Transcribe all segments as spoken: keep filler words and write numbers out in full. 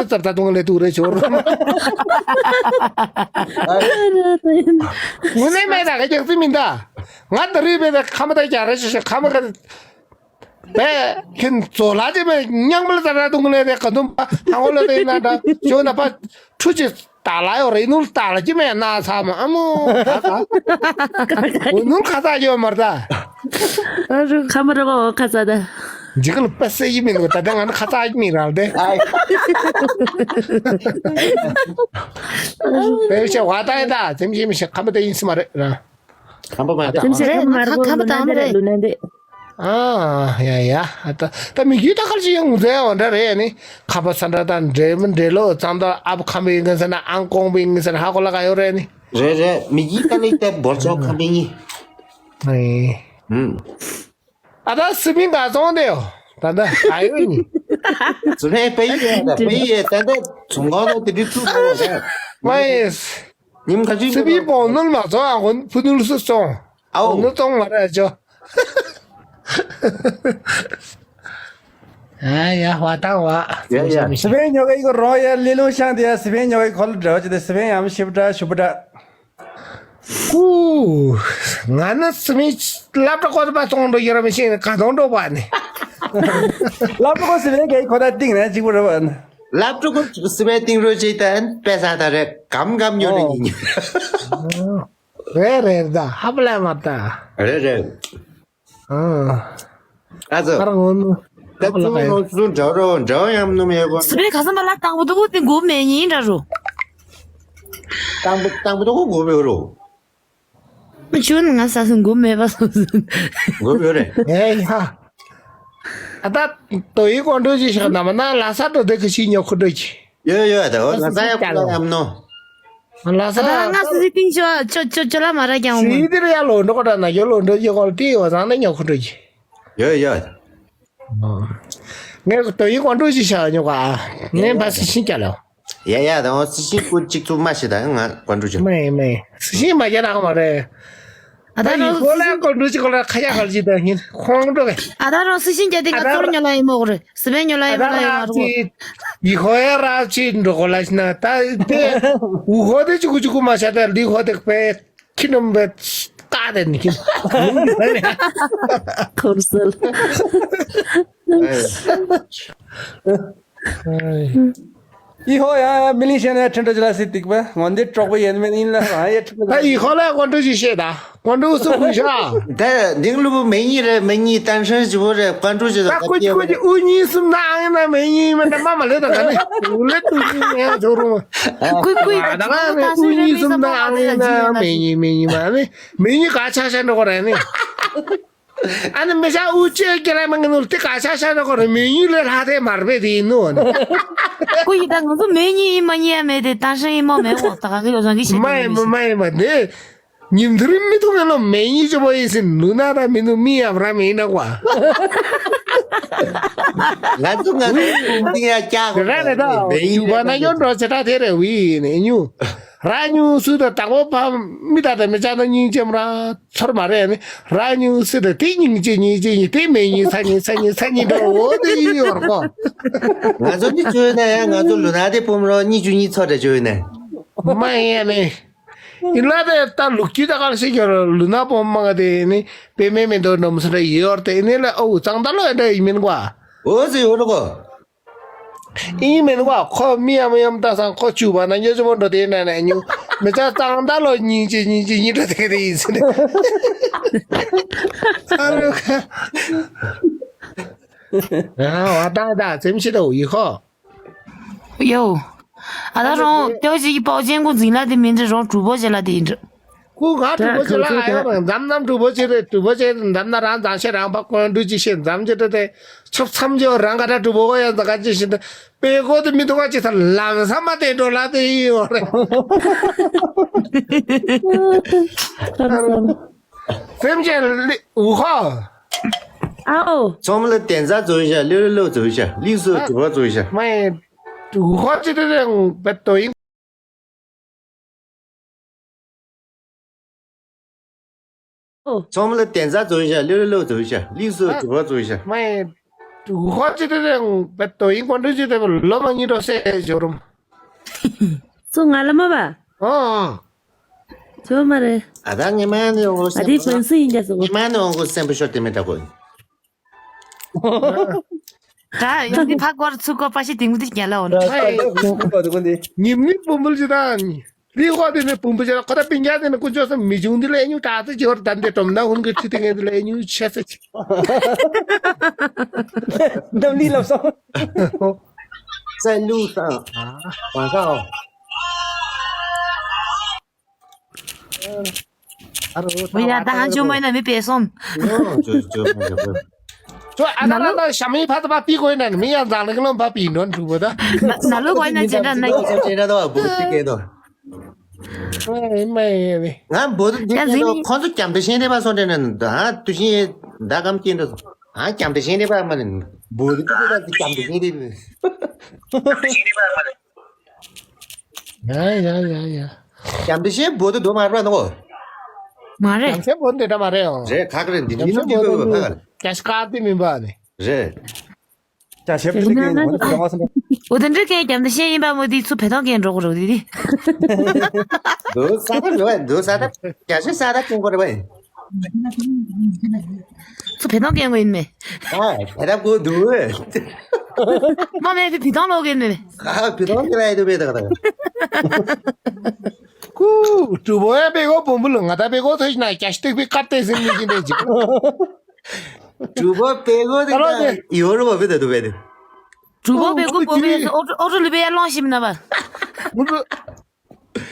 ཙར་ད་དུང་ལས་དུ་རེ་ཆོར། ངུ་ནས་མེད་ད་ག་རྒྱག་རྩིས་མིན་ད། ང་ད་རུས་པའི་ད་ཁ་མ་ད་རྒྱག་རེ་ཞིག་ཁ་མ་ག་བས་ཁྱིན་ཙོ་ལ་ཅི་མེད་སྙིང་མ་ལ་ཙར་ད་དུང་ལས་དེ་ག་དུང་པ་ཧ་གོ་ལ་དེ་ན་ད་ཇོ་ན་པ་ཁྲུ་ཅི་ད་ལ་ཡོ་རེ་ནུལ་ད་ལ་ཅི་མེད་ན་ཚ་མ་ཨ་མོ་ད་ད་ནུལ་ཁ་ཚ་ཡོད་མར་ད། ཨ་རུ་ཁ་མ་ར་གོ་ཁ་ཚ་ད། འཇིགས་ལ་པ་སེ་ཡི་མིན་གོ་ད་ལྟ་ང་ནི་ཁ་ཚ་ཡི་མིན་རང་ལྡན། དེ་བྱས་བ་ད་ཡི་ད་དེམ་ཞིག་མི་ཤེས་ཁམ་པ་དེ་ཡིན་སི་མ་རེད་རང་། ཁམ་པ་མ་རེད། དེམ་ཞིག་ཁམ་མ་རེད་ཁམ་པ་དང་མ་རེད་ལུ་ནན་དེ། ཨ་ཡ་ཡ་ད་ད་མི་རྒྱུད་ད་ཁར་ཞིག་ཡོང་ཟེར་བ་འདྲ་རེད་ནི། ཁ་པ་ས་འདྲ་དང་འབྲེལ་མི་འབྲེལ་ལོ་ཙང་ད་ཨབ་ཁམ་པ་ཡིན་གིན་ཟེར་ན་ཨང་ཀོང་པ་ཡིན་གིན་ཟེར་ན་ཧ་གོ་ལ་ག་ཡོད་རེད་ནི། རེད་རེད། མི་རྒྱུད་ད་ལི་ད་བོར་ཆོག་ཁམ་པ་ཡིན། ཨེ། ཨུམ། ཨ་ད་སི་པིན་ག་སོང་དེ་ཡོ། ད་ད་ཨ་ཡོ་ནི། སི་པིན་པ་ཡི་ཡ་ད་པ་ཡི་ཡ་ད་ད་ཚོང་ཁང་ལ་དེ་འདྲི་ཐུག་ཐུག་ད། མ་ཡིན། ཉིམ་ཁ་ཅིག་སི་པིན་པོ་ནུལ་མ་ཚོ་ཨ་ཁོ་ཕུ་ནུལ་སུ་སོང་། ཨའོ། ནུ་ཚོང་མ་ར་ཅོ། ཨ་ཡ་བ་ཏང་བ། ཡ་ཡ། སི་པིན་ཉོ་ག་ཡི་གོ་རོ་ཡ་ལི་ལུང་ཤང་དེ་ཡ་སི་པིན་ཉོ་ག་ཡི་ཁོ་ལ་འདྲ་བ་ཅི་དེ་སི་པིན་ཡམ་ཤིབ་འདྲ་ཤུབ་འདྲ། ཀུ། ང་ནི་སི་མི་སློབ་གྲྭ་ཀོ་ཏི་པ་གཏོང་འགྲོ་ཡོད་ར་མི་ཤེས་ནི་ག་གཏོང་འགྲོ་བ་ནི། སློབ་གྲྭ་ཀོ་སི་མི་གའི་ཁོ་ད་ཏིང་ནས་གཅིག་པུ་རེད་བ་ནི། སློབ་གྲྭ་ཀོ་སི་མི་ཏིང་རོ་ཅིག་ད་པེ་ས་ད་རེད་གམ་གམ་ཉོ་རེ་ཉིན་ཉོ། རེད་རེད་ད་ཧ་པ་ལ་མ་ད། རེད་རེད། ཨ། ཨ་ཙི། ཨ་རང་ངོ་ནུ། ད་ཙི་ངོ་ནུ་ཙུ་འདྲ་རོ་འདྲ་ཡང་ནུ་མེ་གོ། སི་པེ་ཁ་སང་མ་ལ་དང་པོ་དུ་གུ་ཏི་གུ་མེ་ཉིན་འདྲ་རོ། དང་པོ་དང་པོ་དུ་གུ་གོ་བེ་རོ། མི་ཆུ་ནི་ང་ས་སུ་གོ་མེ་བ་སུ་སུ། གོ་བེ་རེ། ཨེ་ཡ། ཨ་ད་དོ་ཡི་ཀོན་ཏུ་ཅི་ཤག་ན་མ་ན་ལ་ས་དོ་དེ་ཁི་ཤི་ཉོ་ཁུ་འགྲོ་ཅི། ཡོད་ཡོད་ད་འོ་ལ་ས་ཡ་ཕུ་ལ་ཡམ་ནོ། ལ་ས། ད་ང་སི་སི་ཏིང་ཅོ་ཅོ་ཅོ་ཅོ་ལ་མ་ར་ཀྱང་ངོ་། སི་དི་ར་ཡ་ལོ་འགྲོ་ད་ན་ཡོ་ལོ་འགྲོ་ཡོ་གོ་ཏི་ཡོ་ཟང་ན་ཉོ་ཁུ་འགྲོ་ཅི། ཡོད་ཡོད། ངས་དོ་ཡི་ཀོན་ཏུ་ཅི་ཤག་ཉོ་ག་ངས་བ་སི་ཤིང་ཀྱ་ལོ། ཡ་ཡ་ད་འོ་སི་ཤིང་ཀུ་ཅིག་ཚུ་མ་ཤི་ད་ང་ཀོན་ཏུ་ཅི། མེ་མེ་སི་ཤིང་མ་ཀྱ་ན་ག་མ་རེད། ཨ་ད་ད་ཡི་ཧོ་ལ་ཀོན་ཏུ་ཅི་ཀོ་ལ་ཁ་ཡ་ག་ལ་ཅི་ད་ཉིན་ཁོང་འགྲོ་གི། ཨ་ད་རོ་སི་ཤིང་ཀྱ་དེ་ང་ཚོར་ཉོ་ལ་ཡི་མོ་གོ་རེ་སི་པེ་ཉོ་ལ་ཡི་མོ་ལ་ཡི་མ་རོ། ཡི་ཧོ་ཡ་ར་ཅི་འགྲོ་གོ་ལ་ཤི་ན་ད་དེ་འུ་ཧོ་དེ་ཅི་གུ་ཅི་གུ་མ་ཤ་ད་ལི་ཧོ་དེ་པེ་ཁྱི་ནམ་བེ་ཀ་དེ་ནི་ཁྱི་ཁོར་སལ། ཨི་ཧོ་ཡ་མི་ལིང་ཤན་ཡ་ཁྲིན་ཏོ་ཅི་ལ་སི་ཏིག་པ་ངོ་འདི་གྲོགས་པོ་ཡན་མེན་ཡིན་ལ་རང་ཡ་ཁྲིན་ཏོ། ད་ཡི་ཧོ་ལ་ཀོན་ཏུ་ཅི་ཤེས་ད་ཀོན་ཏུ་སུ་ཁུ་ཤ། ད་འདིང་ལུ་བུ་མེ་ཉི་རེ་མེ་ཉི་ཏན་ཧྲན་ཅི་བོ་རེ་ཀོན་ཏུ་ཅི་ད་ད་ཀུ་ཅི་ཀུ་ཅི་ཨུ་ཉི་སུམ་ན་ཨང་ན་མེ་ཉི་མེ་ད་མ་མ་ལེ་ད་ག་ནི་ཨུ་ལེ་ཏུ་ཉི་མེ་ཡ་ཇོ་རུ་མ། ཀུ་ཀུ་ད་ག་ནི་ཨུ་ཉི་སུམ་ན་ཨང་ན་མེ་ཉི་མེ་ཉི་མ་ནི་མེ་ཉི་ག་ཆ་ཤ་འགྲོ་གོ་རེ་ནི། ཨ་ནི་མི་ཤ་ཨུ་ཅེ་ཀེ་ལ་མ་ངི་ནུ་ཏི་ག་ཤ་ཤ་ན་གོ་རེ་མེ་ཉི་ལེ་ལྷ་དེ་མར་བེ་དེ་ནུ། ཀུ་ཡི་ད་ང་ཚོ་མེ་ཉི་ཡི་མ་ཉི་ཡ་མེ་དེ་ཏན་ཧྲན་ཡི་མོ་མེ་འོ་ད་ག་གི་ལོ་ཟང་གི་ཤེ་མ་ཡི་མ་མ་ཡི་མ་དེ། ཉིན་དུ་རིམ་མི་ཐུང་ཡ་ལོ་མེ་ཉི་ཅོ་བོ་ཡི་སི་ནུ་ན་ད་མི་ནུ་མི་ཡ་བ་ར་མེ་ན་གོ། ང་ཚོ་ང་ཚོ་ཀུང་ཏི་ཡ་ཀྱ་གོ་ར་ནེ་ད་མེ་ཉི་ཅུ་པ་ན་ཡོ་འགྲོ་ཆེ་ད་དེ་རེ་བི་ནེ་ཉུ། ར་ཉུ་སུ་ད་དང་པོ་ཕ་མི་ད་ད་མི་ཅ་ན་ཉིན་ཅེམ་ར། ཚོར་མ་རེད་ནི། ར་ཉུང་སི་དེ་དེ་སྙིང་རྗེ་སྙིང་རྗེ་ཡིན་དེ་མེ་ཉིན་ཚ་ཉིན་ཚ་ཉིན་ཚ་ཉིན་འདྲ་བོ་དེ་ཡིན་ཡོད་རོ། ང་ཚོ་ནི་བཅོས་ན་ཡང་ང་ཚོ་ལུ་ན་དེ་ཕོམ་རོ་གཉིས་བཅུ་གཉིས་ཚོ་འདྲ་བཅོས་ནས། མ་ཡིན་ནི། ཡིན་ལ་དེ་ད་ལུག་ཁྱི་ད་ག་ལ་ཤི་གྱོར་ལུ་ན་ཕོམ་མ་ག་དེ་ནི་པེ་མེ་མེ་འདོ་འདྲ་མོ་སུ་འདྲ་ཡོད་དེ་ནི་ལ་ཨོ་གཙང་ད་ལོ་འདྲ་ཡིན་མིན་གོ། འོ་ཟི་ཡོད་རོ་གོ། ཨིན་མིན་བ་ཁོ་མི་ཡམ་ཡམ་ལྟ་སང་ཁོ་བཅུག་པ་ན་ཉོ་ཆུ་མོ་འགྲོ་དེ་ན་ན་ཉུ་མི་ཚ་གཙང་ད་ལོ་སྙིང་རྗེ་སྙིང་རྗེ་སྙིང་རྗེ་དེ་དེ་ཡིན་ཟེར་ནས། ཨ་རོ་ཁ། ཨ་བ་ད་ད་ཙེམ་ཤི་ད་ཡི་ཁོ། ཡོ། ཨ་ད་རོང་ཏེའོ་ཅིག་གི་པའོ་ཅན་ཀུ་འཛིན་ལ་དེ་མིན་འདྲ་རོང་གྲུ་པོ་ཅན་ལ་དེ་ཡིན་འདྲ། ཁོ་ག་གྲུ་པོ་ཅན་ལ་ཨ་ཡོ་རང་འཛམ་ནམ་གྲུ་པོ་ཅན་རེད། གྲུ་པོ་ཅན་འཛམ་ན་རང་མཛངས་ཤེས་རང་པ་ཀོན་འདུ་ཅི་ཤེས་འཛམ་ཅི་འདྲ་དེ་ཆོབ་མཚམས་ཅི་རང་ག་ད་གྲུ་པོ་གོ་ཡ་འཛག་ག་ཅི་ཤེས་འདྲ་པེ་གོ་དེ་མི་འདུག་ག་ཅི་ད་ལམ་སང་མ་དེ་འགྲོ་ལ་དེ་ཡིན་ཡོ་རེད། སེམས་ཅན་ལི་འུ་ཧོ། ཨའོ། ཚོམ་ལ་དན་ས་ཚོ་ཤ་ལི་ལི་ལོ་ཚོ་ཤ་ལི་སུ་གྲུ་པ་ཚོ་ཤ། མ་ཡེ། འུ་ཧོ་ཅི་དེ་དེ་བེ་ཏོ་ཡིན། ཨོ། ཚོམ་ལ་དན་ས་ཚོ་ཤ་ལི་ལི་ལོ་ཚོ་ཤ་ལི་སུ་གྲུ་པ་ཚོ་ཤ། མ་ཡེ། ཧོ་ཅི་དེ་དེ་བེ་ཏོ་ཡིན་ཀོན་ཏུ་ཅི་དེ་བེ་ལོ་མ་ཉི་རོ་སེ་ཇོ་རུམ། ཚོ་ང་ལ་མ་བ། ཨོ། ཇོ་མ་རེ། ཨ་ད་ངེ་མ་ནི་འོ་ཨ་དེ་ཕན་སུ་ཡིན་ཀྱ་སོ། ངེ་མ་ནི་འོ་གོ་སེམས་པ་ཤོར་དེ་མེད་ད་གོ། ད་ཡང་དེ་ཕ་གོར་ཚུ་གོ་པ་ཤི་དེང་དེ་རྒྱ་ལ་འོ་ནོ། ཉིམ་ནི་བུམ་བུལ་ཅི་དང་། ལི་ཧོ་དེ་ནི་བུམ་བུལ་ཅི་དང་ཁོ་ད་པིང་རྒྱ་དེ་ནི་ཀུན་ཅོ་སམ་མི་ཇུང་དེ་ལ་ཨེ་ཉུ་ཏྲ་ཏི་ཇོར་དན་དེ་ཏོམ་ན་ཧུན་གི་ཁྲི་དེ་ངེ་དེ་ལ་ཨེ་ཉུ་ཆེ་སེ་ཆེ། འདམ་ལི་ལབ་སོང་། སལ་ལུ་སང་། ཨ། ཝང་ཁའོ། ཨ་རོ། མི་ཡ་ད་ཧང་ཅོ་མོ་ཡིན་ན་མི་པེ་སོང་། ཅོ་ཅོ་མོ་ཅོ་མོ། ཅོ་ཨ་ན་ན་ན་ཤ་མི་ཕ་ད་པ་པི་གོ་ཡིན་ན་མི་ཡ་ཛང་ལེགས་ལོང་པ་པི་ནོན་ཕྲུ་གུ་ད། ན་ལོ་གོ་ཡིན་ན་ཅེ་འདྲ་ན་ཡི་ཅེ་འདྲ་ད་བ་བུ་ཅི་ཀེ་དོ། ཨེ་མ་ཡེ་ནི། ང་བོད་དུ་ཡ་འཛིན་ཁོང་ཚོ་རྒྱམ་དེ་ཤེས་ནས་པ་སོང་དྲན་ན་ད་དུ་ཤེས་ད་གམ་ཀེ་འདྲ་སོང་། ཨ་རྒྱམ་དེ་ཤེས་ནས་པ་མ་ནི་བོད་དུ་ཀེ་ད་རྒྱམ་དེ་ཤེས་ནས་པ། ཡ་ཡ་ཡ་ཡ། རྒྱམ་དེ་ཤེས་བོད་དུ་དོ་མ་ར་ནོ། མ་རེད། རྒྱམ་ཤེས་བོད་དེ་འདྲ་མ་རེད་ཨོ། རེད་ཁག་རེད་འདི་རྒྱམ་ཉིན་ཤེས་གི་བོད་དུ་ཕ་གར། རྒྱ་ཤ་ཀ་དེ་མིན་པ་ནི། རེད། རྒྱ་ཤེས་བོད་དེ་ཀེ་ངོ་ནི་རང་བ་སོང་། འོ་དེ་འདྲ་ཀེ་རྒྱམ་དེ་ཤེས་ཡིན་པ་མོ་དེ་ཚུ་བེ་ཐང་ཀེ་འགྲོ་གི་རེད་དེ། འདུག་ས་ད་རེད་བ་འདུག་ས་ད་རྒྱ་ཤེས་ས་ད་ཀེ་འགོ་རེད་བ། ཚུ་བེ་ཐང་ཀེ་ངོ་ཡིན་མེ། ཨ་བེ་ཐང་གོ་འདུག་བས། མ་མེ་བེ་བེ་ཐང་ལོ་ཀེ་མེ། ཨ་བེ་ཐང་ཀེ་ར་ཡི་འདུག་བེ་ད་ག་ད། ཀུ། གྲུ་བོ་ཡ་པེ་གོ་བོམ་བུ་ལ་ང་ད་པེ་གོ་ཐོས་ན་ཀྱ་ཤི་ཏེ་པེ་ཀབ་ཏེ་ཟིན་མི་ཅི་ནས་ཅི། གྲུ་བོ་པེ་གོ་དེ་ད་ཡོ་རུ་བ་བེ་ད་དུ་བེ་དེ། གྲུ་བོ་པེ་གོ་པོ་པེ་ཨོ་ཏོ་ཨོ་ཏོ་ལི་པེ་ཡ་ལོང་ཤིམ་ན་བ། མུ་ཏུ།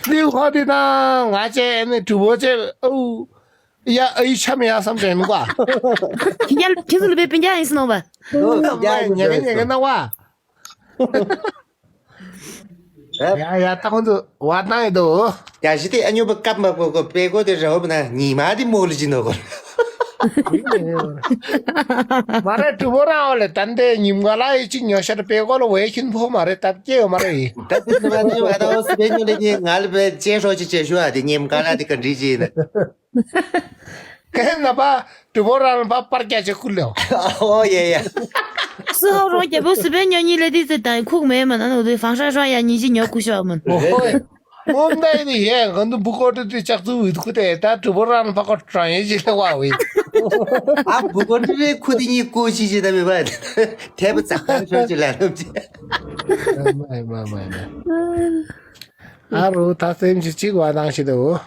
ལི་ཧོ་དེ་ད་ང་ཅེ་ནི་གྲུ་བོ་ཅེ་ཨུ། ཡ་ཨི་ཆམ་ཡ་སམ་དྲན་ཀ། ཁྱི་ཁྱི་ཚུ་ལི་པེ་པིན་ཅ་ཡིན་སི་ནོ་བ། ཉེ་གེ་ཉེ་གེ་ན་བ། ཡ་ཡ་ད་ཁོང་ཚོ་བ་ཏང་ཡི་དོ། རྒྱ་ཞི་དེ་ཨ་ཉོ་པ་སྐབས་མ་གོ་གོ་པེ་གོ་དེ་ར་ཧོབ་ན་ཉི་མ་དེ་མོ་ལི་ཅི་ནོ་གོ། མ་རེད་གྲུ་བོ་རང་ཨོ་ལེ་ད་འདི་ཉིམ་ག་ལ་ཡི་ཅི་ཉོ་ཤར་པེ་གོ་ལ་ཝེ་ཁྱིན་ཕོ་མ་རེད་ད་སྐྱེ་ཡོ་མ་རེད་ཡི། ད་དེ་ནི་མ་ནི་བ་ད་ཨོ་སི་པེ་ཉོ་ལེ་ཉི་ང་ལ་པེ་ཅེ་ཧྲོ་ཅི་ཅེ་ཤུ་ཨ་དེ་ཉིམ་ག་ལ་དེ་ག་འདྲི་ཅི་ནི། ཁེ་ན་པ་གྲུ་བོ་རང་ལ་པ་པར་རྒྱ་ཆེ་ཁུལ་ལེའོ། ཨོ་ཡེ་ཡེ། སུ་ཧོ་རོ་རྒྱལ་པོ་སི་པེ་ཉོ་ཉི་ལེ་དི་ཙེ་དང་ཁུག་མེ་མ་ན་ནོ་དེ་ཧྥང་ཧྲ་ཧྲ་ཡ་ཉི་ཅི་ཉོ་ཁུ་ཤོ་མན། ཨོ་ཧོ། མོམ་ད་ཡི་ཡེ་གང་དུ་བུ་ཀོ་ཏི་ཏི་ཅག་ཙུ་བི་ཁུ་ཏེ་ད་གྲུ་བོ་རང་ལ་པ་ཀོ་ཀྲང་ཡེ་ཅི་ལེ་བ་བི། ཨ་བུ་ཀོ་ཏི་ཏི་ཁུ་ཏི་ཉི་ཀོ་ཅི་ཅི་ད་མེ་བ། ཐེ་བ་ཙག་ཁ་ཤོ་ཅི་ལ་ལོ་ཅི། མ་མ་མ་མ། ཨ་རོ་ད་སེམས་ཅི་ཅིག་བ་ནང་ཤི་དོ།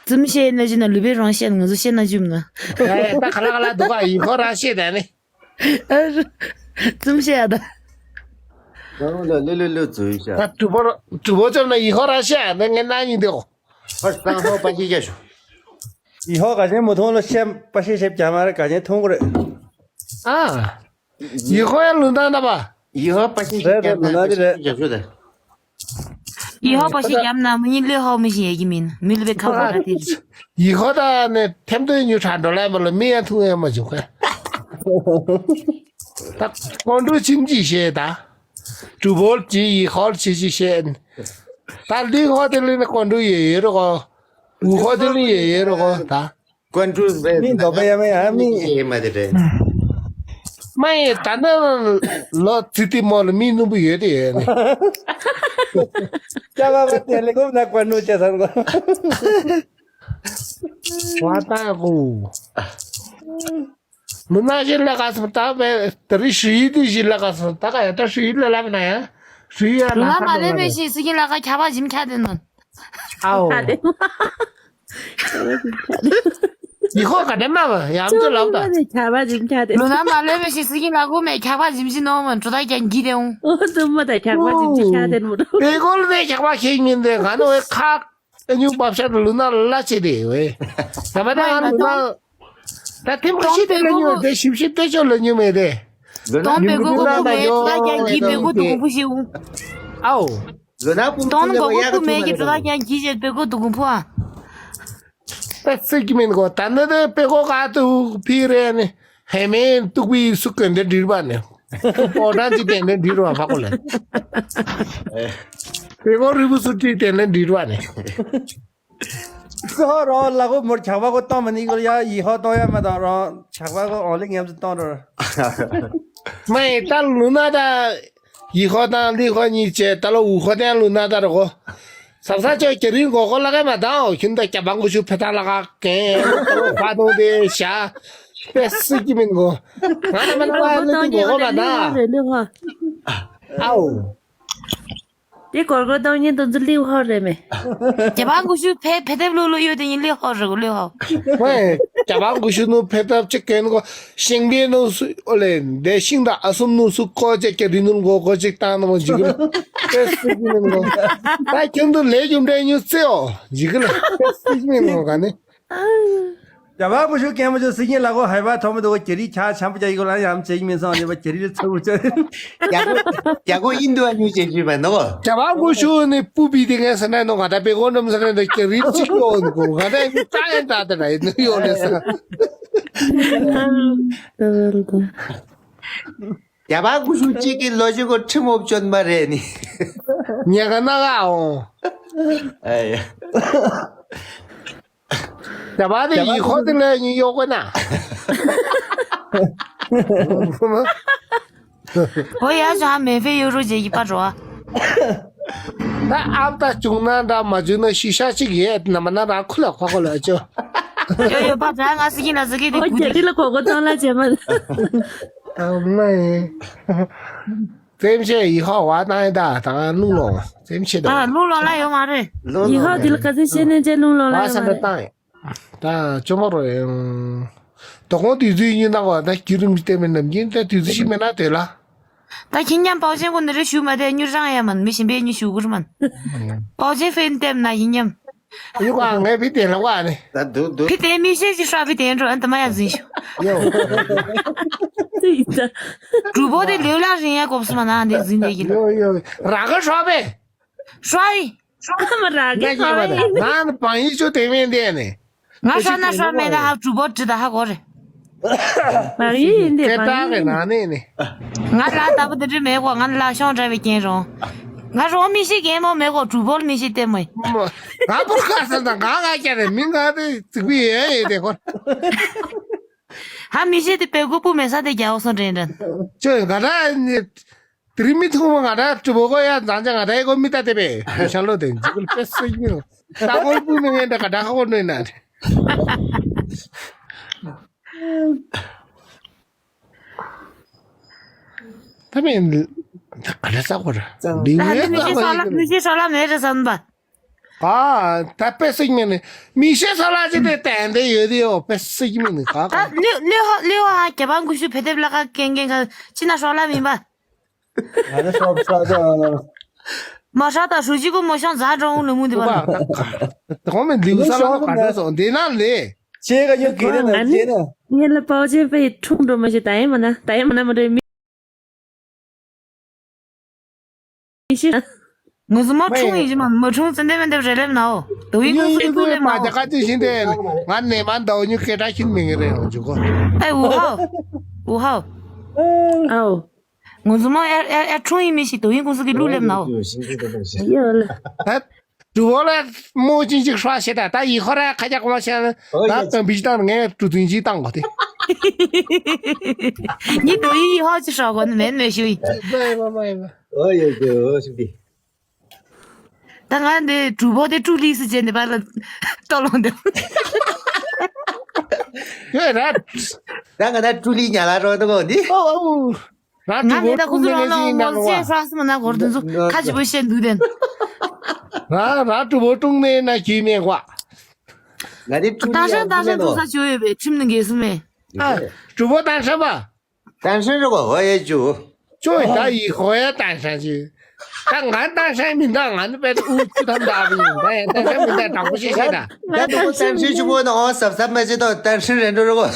ཙུམ་ཤེས་ན་ཅི་ན་ལུས་པའི་རང་ཤེས་ང་ཚོ་ཤེས་ན་ཅི་མ། ཡ་ཡ་ད་ཁ་ལ་ཁ་ལ་འདུག་ག་ཡིན་ཁོ་རང་ཤེས་ད་ནི། ཙུམ་ཤེས་ཡ་ད། རང་ལ་ལུ་ལུ་ལུ་ཙུ་ཤ། ད་གྲུ་བོ་གྲུ་བོ་ཅོམ་ན་ཡིན་ཁོ་རང་ཤེས་ཡ་ད་ངས་ན་ཡིན་དེ་གོ། ཧོར་སང་ཧོ་པ་ཤི་རྒྱ་ཤོ། ཡི་ཧོ་ག་ཅན་མོ་ཐོང་ལོ་ཤེས་པ་ཤེས་ཤེས་བྱ་མ་རེད་ག་ཅན་ཐོང་གོ་རེད། ཨ། ཡི་ཧོ་ཡ་ལུ་ན་ན་པ། ཡི་ཧོ་པ་ཤེས་རེད་ཤེས་རེད་ལུ་ན་དེ་རེད། རྒྱ་ཤོ་དེ། ཡི་ཧོ་པ་ཞིག་ཡམ་ན་མི་ཉིད་ལས་ཧོ་མི་ཞིག་ཡ་གི་མིན་མི་ལུ་བའི་ཁ་ཧོ་ར་དེ་རེད། ཡི་ཧོ་ད་ནི་ཐེམ་ཏོའི་ཉུ་ཁྲ་འགྲོ་ལ་མ་ལ་མི་ཡ་ཐུང་ཡ་མ་བྱུང་ཁ། ད་ཀོན་ཀྲུ་ཆིན་ཅི་ཤེས་ད། གྲུ་བོར་ཅི་ཡི་ཧོར་ཆི་ཅི་ཤེས། ད་ལི་ཧོ་དེ་ལི་ནི་ཀོན་ཀྲུ་ཡེ་ཡེ་རོ་གོ། ཝུ་ཧོ་དེ་ལི་ཡེ་ཡེ་རོ་གོ་ད། ཀོན་ཀྲུ་བེ་མི་འདོད་པ་ཡ་མ་ཡ་མི་ཡེ་མ་དེ་རེད། མ་ཡེ་ད་ནི་ལོ་ཙི་ཏི་མོ་ལ་མི་ནུ་བུ་ཡོད་དེ་ཡོད་ནི། ཅ་བ་བ་དེ་ལེ་གོ་ན་ཀོན་ཀྲུ་ཅེ་སང་གོ། བ་ད་གོ། ལུ་ན་ཞིག་ལ་ག་སོང་ད་བེ་ད་རི་ཧྲི་ཡི་དི་ཞིག་ལ་ག་སོང་ད་ག་ཡ་ད་ཧྲི་ཡི་ལ་ལ་མི་ན་ཡ་ཧྲི་ཡི་ཡ་ལ་ལ་ས་མ་ལེ་བེ་ཞིག་སི་གི་ལ་ག་ཁྱ་བ་ཞིམ་ཁྱ་དེ་ནོ། ཨའོ། ཡི་ཧོ་ག་དེ་མ་བ་ཡང་ཚོ་ལབ་ད། ཁྱ་བ་ཞིམ་ཁྱ་དེ། ལུ་ན་མ་ལེ་བེ་ཞིག་སི་གི་ལ་གོ་མེ་ཁྱ་བ་ཞིམ་ཞིམ་ནོ་མ་འགྲོ་ད་ཀྱང་གི་དེ་འོང་། ཨོ་ཙུ་མ་ད་ཁྱ་བ་ཞིམ་ཞིམ་ཁྱ་དེ་མོ་འགྲོ། པེ་གོལ་དེ་ཁྱ་བ་ཁྱེད་ཉིན་དེ་ག་ནོ་ཁ། ཨ་ཉུང་བབ་ཤ་ལུ་ན་ལ་ཆེ་དེ་ཝེ། ད་མ་ད་ང་ལུ་ན། ད་ཐེམ་ཁ་ཤི་དེ་ལ་ཉུ་དེ་ཞིབ་ཞིབ་དེ་ཅོ་ལ་ཉུ་མེ་དེ། ལུ་ན་ཏོང་པེ་གོ་གོ་ཁུ་མེ་ད་ཀྱང་གི་པེ་གོ་དུ་གུམ་ཕུ་ཤེ་འུ། ཨའོ། ལུ་ན་པུམ་ཏོང་གོ་གོ་ཁུ་མེ་གི་ད་ཀྱང་གི་ཞེ་པེ་གོ་དུ་གུམ་ཕུ་ཨ། ད་སི་ཀི་མིན་གོ་ད་ནི་དེ་པེ་གོ་ག་དུ་ཕི་རེ་ནི། ཧེ་མེན་ཏུག་པི་སུ་ཀན་དེ་འདྲིར་བ་ནི། པོ་ཏན་ཅི་ཏན་དེ་འདྲིར་བ་ཕ་གོ་ལེ། པེ་གོ་རི་བུ་སུ་ཏི་ཏན་དེ་འདྲིར་བ་ནི། སོ་རོ་ལ་གོ་མོར་ཆག་པ་གོ་གཏོང་མ་ནི་གོ་ཡ་ཡི་ཧོ་གཏོང་ཡ་མ་དང་རོ་ཆག་པ་གོ་ཨོ་ལི་ངེམ་སུ་གཏོང་རོ། མ་ཡི་ད་ལུ་ན་ད་ཡི་ཧོ་དང་ལི་ཧོ་གཉིས་བྱས་ད་ལོ་འུ་ཧོ་དང་ལུ་ན་ད་རོ་གོ། ཟབ་ས་ཅོ་ཀྱི་རིང་གོ་གོ་ལ་ག་མ་དང་ཁྱིམ་ད་སྐྱ་བང་གོ་ཤུ་ཕེ་ཐང་ལ་ག་གན་ཁ་དོང་དེ་ཤ་པེ་སི་ཀྱི་མིན་གོ། ང་ན་མ་ན་ལ་ནི་གོ་གོ་མ་དང་། ཨའོ། དེ་གོར་གོར་གཏོང་ཉིན་དུ་ཚོད་ལིའུ་ཧོར་རེད་མེ། རྒྱ་བང་ཀུ་ཤུ་ཕེ་ཕེ་ཐེབ་ལུ་ལུ་ཡོད་དེ་ཉིན་ལིའུ་ཧོར་རེད་གོ་ལིའུ་ཧོར། ཝེ། རྒྱ་བང་ཀུ་ཤུ་ནུ་ཕེ་ཐེབ་ཅིག་གན་གོ་ཤིང་པེ་ནུ་སུ་ཨོ་ལེ་འདེ་ཤིང་ད་ཨ་སུམ་ནུ་སུ་ཀོ་ཅེ་ཀེ་རི་ནུ་གོ་གོ་ཅིག་ཏང་ནུ་ཇི་གི་ལ་ཏེ་སི་ཀི་མིན་གོ། ད་ཁྱོད་དུ་ལས་རྒྱུ་འབྲས་ཉུ་ཙེ་ཨོ་ཇི་གི་ལ་ཏེ་སི་ཀི་མིན་གོ་ག་ནི། རྒྱ་བང་ཀུ་ཤུ་ཀན་མོ་ཅོ་སི་ཉིན་ལ་གོ་ཧའི་བ་ཐོ་མི་དུ་གོ་ཀྱེ་རི་ཆ་ཆམ་པོ་ཅ་ཡི་གོ་ལ་ཡམ་ཅེ་མིན་སང་ནི་བ་ཀྱེ་རི་ལ་ཚུ་ཅོ། རྒྱ་གོ་རྒྱ་གོ་ཨིན་དུ་ཨ་ཉུ་ཅེ་ཅི་བ་ནོ། རྒྱ་བང་ཀུ་ཤུ་ནི་པུ་པི་དེ་ངས་ས་ན་ནོ་ང་ད་པེ་གོ་ནམ་ས་ན་ནི་ཀྱེ་རི་ཅིག་ཡོ་ནི་གོ་ང་ད་ཡི་ཀྲ་ཡན་ད་ད་ན་ཡི་ནི་ཡོ་ལེ་ས། རྒྱ་བང་ཀུ་ཤུ་ཅིག་གི་ལོ་ཅིག་གོ་ཁྲི་མོ་ཅོན་པ་རེ་ནི། ཉེ་ག་ན་ག་ཨོ། ཨ་ཡ། རྒྱ་བ་དེ་ཡི་ཧོ་དེ་ལས་ཉིན་གཡོག་གོ་ན། ཨོ་ཡ་ཞང་མེ་ཕེ་ཡོ་རོ་ཇེ་ཡི་པ་རོ། ད་ཨབ་ད་བྱུང་ན་འདྲ་མ་བྱུང་ན་ཤི་ཤ་ཅིག་ཡེད་ན་མ་ན་རང་ཁུ་ལ་ཁོ་ཁོ་ལ་ཅོ། ཡོ་ཡོ་པ་ད་ང་སི་ཀི་ན་སི་ཀི་དེ་ཨོ་གུ་ཀྱེ་རི་ལ་ཁོ་ཁོ་ཚང་ལ་ཇེ་མ། ཨ་མ་ཡེ། ཙེམ་ཤེས་ཡི་ཧོ་བ་ཏང་ཡི་ད་ད་ང་ལུང་ལོང་ཙེམ་ཤེས་ད། ཨ་ལུང་ལོང་ལ་ཡོད་མ་རེད། ཡི་ཧོ་དེ་ལ་ཁ་ཚིག་ཤེས་ནས་ཅེ་ལུང་ལོང་ལ་ཡོད་མ་རེད། ད་ཅོ་མོ་རོ་ཡང་། དོ་དགོང་དུས་ཚོད་ཡིན་ན་གོ་ད་རྒྱུན་རིང་བལྟས་མེད་ནམ་རྒྱུན་ད་དུས་ཚོད་ཤི་མེད་ན་དེ་ལ། ད་ཁྱི་ཉམ་པའོ་ཅན་གོ་ནི་རེ་ཞུ་མ་དེ་ཉུ་རང་ཡ་མན་མི་ཞིམ་པའི་ཉུ་ཞུ་གུར་མན། པའོ་ཅན་ཧྥེན་བལྟས་ན་ཡིན་ཉམ། ཡོ་ག་ངས་ཕི་དེ་ལ་བ་ནི། ད་དུ་དུ། ཕི་དེ་མི་ཤེས་ཅི་ཧྲ་ཕི་དེ་འགྲོ་ཨན་ད་མ་ཡ་ཟིན་ཤོ། ཡོ། གྲུ་པོ་དེ་ལེའུ་ལ་རིང་ཡ་གོབ་སི་མ་ན་འདི་ཟིན་དེ་གི་ལ། ཡོ་ཡོ། ར་ག་ཧྲ་བེ། ཧྲ་ཡི། ཧྲ་མ་ར་གི་ཧྲ་བེ། ང་ནི་བང་ཡིག་ཆོ་དེ་མེད་དེ་ནི། ང་ཧྲ་ན་ཧྲ་མེད་ན་ཧ་གྲུ་པོ་བྲི་ད་ཧ་གོ་རེ། མ་ཡིན་འདི་སྐད་གྲགས་ཀྱི་ནང་ནས་ནི། ང་ལ་ལྟ་བུ་དེ་འདྲ་མེད་གོ། ང་ལ་ཤོང་འདྲ་བའི་རྐྱེན་རུང་། ང་རོ་མི་ཤེས་གེ་མོ་མེད་གོ། གྲུ་པོ་མི་ཤེས་ལྟད་མོ། ང་པོར་ཁ་ས་དང་གང་ག་རྒྱ་རེ་མི་ང་དེ་ཙིག་པི་ཡེ་ཡེ་དེ་གོ། ཧ་མི་ཤེས་དེ་པེ་གུ་པུ་མེ་ས་དེ་རྒྱ་འོ་སོང་དྲན་དྲན། ཅོ་ང་ར་ནི། དེ་རིང་མི་ཐུག་མ་ང་ར་གྲུ་པོ་གོ་ཡ་མཛངས་ཅང་ང་ར་ཡི་གོ་མི་ལྟ་དེ་པེ། ཤང་ལོ་དེ་འཇིགས་པེ་སོ་ཡིན། ད་གོར་པུ་མི་ངན་འདྲ་ག་ད་ཧ་གོ་ནོས་ན། ད་མེད། ད་ག་རེ་ས་གོ་ར། ལིང་ད་ངའི་ནི་མི་ཤེས་ས་ལ་མི་ཤེས་ས་ལ་མེད་རེད་བསམ་པ། ཨ་ད་པེ་སིག་མེད་ནི་མི་ཤེས་ས་ལ་ཅི་དེ་ཏན་ཏན་ཡོད་དེ་ཡོ་པེ་སིག་མེད་ནི་ག་ག་ད་ལི་ལི་ཧོ་ལི་ཧོ་ཧ་རྒྱ་བང་ཀུ་ཤུ་ཕེ་ཐེབ་ལ་ཁ་ཀེང་ཀེང་ཁ་ཅི་ན་ཧྲོ་ལ་མིན་པ། ང་ནི་ཧྲོ་ཧྲོ་ད། མ་ཧྲ་ད་ཧྲུ་ཅི་གུ་མོ་ཤང་ཛ་འགྲོ་འོང་ལུ་མུ་འདི་པ། ད་གོ་མེད་ལིའུ་ས་ལ་ག་འདྲ་སོང་འདི་ན་ལེ། ཁྱེད་ཀ་ཉོ་གི་རེད་ན་ཁྱེད་ན། ངས་ལ་པའོ་ཅན་པའི་འཁྲུངས་འགྲོ་མ་ཤེས། ད་ཡིན་མ་ན་ད་ཡིན་མ་ན་མ་རེད་མི་མི་ཤེས། ངོ་སོ་མ་འཁྲུངས་ཡིན་ཅི་མ་མ་འཁྲུངས་ཙན་དན་མན་དེ་རེ་ལེབ་ནའོ། དོ་ཡིན་ཁུངས་སུ་ཡི་ཀུ་ལེབ་ནའོ། མ་ཇ་ཀ་ཅི་ཤིན་ཏེ་ང་ནས་མ་འདའོ་ཉུ་སྐད་གྲགས་ཤིན་མི་ངེ་རེད་འོང་ཅུ་གོ། ཨེ་ཝུ་ཧའོ། ཝུ་ཧའོ། ཨའོ། ངོ་སོ་མ་ཨེ་ཨེ་ཨེ་འཁྲུངས་ཡིན་མི་ཤེས། དོ་ཡིན་ཁུངས་སུ་གི་ལུ་ལེབ་ནའོ། ཡོད་ལ། ད། གྲུ་བོ་ལ་མོ་ཅིན་ཅིག་ཧྲ་ཤེ་ད་ད་ཡི་ཧོ་ར་ཁ་ཅག་གོ་མ་ཤེ་ན་ད་དམ་བི་ཅི་དང་ངས་གྲུ་དུན་ཅིག་བཏང་གོ་དེ། ཉི་དུ་ཡི་ཧོ་ཅི་ཧྲ་གོ་ནི་མེན་མེ་ཤུ་ཡི། མ་ཡི་མ་མ་ཡི་མ། ཨོ་ཡོ་ཡོ་ཤུ་དི། ད་ང་འདི་གྲུ་བོ་དེ་གྲུ་ལི་སི་ཅན་དེ་པ་ལ་ཏོ་ལོང་དེ། ཡོད་ར། ད་ང་ད་གྲུ་ལི་ཉ་ལ་རོ་ཏོ་གོ་འདི། ཨོ་ཨོ། རང་ང་མེད་ད་ཁོ་ཚོ་རང་ལ་ངོ་ཚེ་ཧྲ་སི་མ་ན་གོར་དུ་ཚོ་ཁ་ཅི་པོ་བཤད་འདུག་དེ། རང་རང་གྲུ་བོ་ཀྲུང་ནས་ན་གྱིས་མེད་གོ། ང་ནི་ཀྲུང་ཏང་ཧྲན་ཏང་ཧྲན་འདུག་ས་ཅོ་ཡོད་པའི་ཁྲིམས་ནི་འགལ་སུ་མེད། ཨ། གྲུ་བོ་ཏང་ཧྲན་པ། ཏང་ཧྲན་རོ་གོ་ཧོ་ཡེ་ཅུ། ཅོ་ཡི་ད་ཡི་ཧོ་ཡེ་ཏང་ཧྲན་ཅི། ད་ང་ཏང་ཧྲན་མི་འདུག་ང་ནི་པད་ཨུ་ཅུ་ཐམ་ད་བི་ཡིན་ད་ཡ་ཏང་ཧྲན་མི་འདུག་དྲང་པོ་བཤད་བཤད་ད། ད་ཏང་ཧྲན་ཅུ་བོ་ན་ཨོ་སབ་སབ་མ་ཅི་ཏོ་ཏང་ཧྲན་རེད་འགྲོ་རོ་གོ།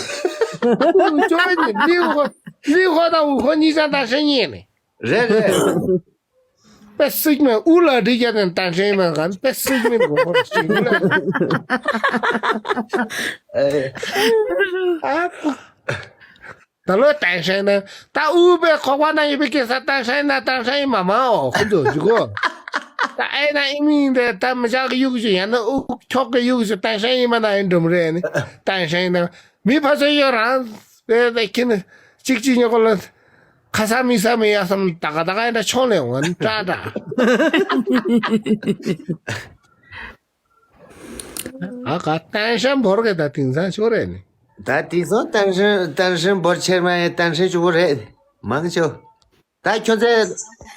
ཅོ་ཡི་ནི་ལི་ཧོ་ལི་ཧོ་ད་ཨུ་ཧོ་གཉིས་ཅང་ཏང་ཧྲན་ཡིན་ནི། རེད་རེད། པེ་སིག་མེ་ཨུ་ལ་འདི་རྒྱ་ནས་ཏན་ཧྲེང་མེ་ག་པེ་སིག་མེ་གོ་ཧོར་ཞིག་ལ། ཨ། ད་ལོ་ཏན་ཧྲེང་ན་ད་ཨུ་པེ་ཁོག་པ་ན་ཡི་པེ་ཀེ་ས་ཏན་ཧྲེང་ན་ཏན་ཧྲེང་མ་མ་ཨོ་ཁོ་ཚོ་ཇུ་གོ། ད་ཨེ་ན་ཨི་མིང་དེ་ད་མི་ཅག་གི་གཡུག་ཞུ་ཡང་ན་ཨུ་ཁྱོག་གི་གཡུག་ཞུ་ཏན་ཧྲན་ཡིན་པ་ན་ཡིན་འགྲུམ་རེད་ནི་ཏན་ཧྲན་ཡིན་ན་མི་ཕ་ཚོ་ཡོད་རང་དེ་དེ་ཁྱི་ནི་གཅིག་གཅིག་ཉོ་གོ་ལ་ཁ་ས་མི་ས་མི་ཡ་སམ་ད་ག་ད་ག་ཡིན་ད་ཆོང་ལེ་འོང་ཏྲ་ཏྲ། ཨ་ག་ཏན་ཧྲན་བོར་གི་ད་དེང་སང་ཆོ་རེད་ནི། ད་དེང་སང་ཏན་ཧྲན་ཏན་ཧྲན་བོར་ཆེར་མ་ཡ་ཏན་ཧྲན་ཆུ་བོ་རེད་མང་ཆོ། ད་ཁྱོད་ཚོས་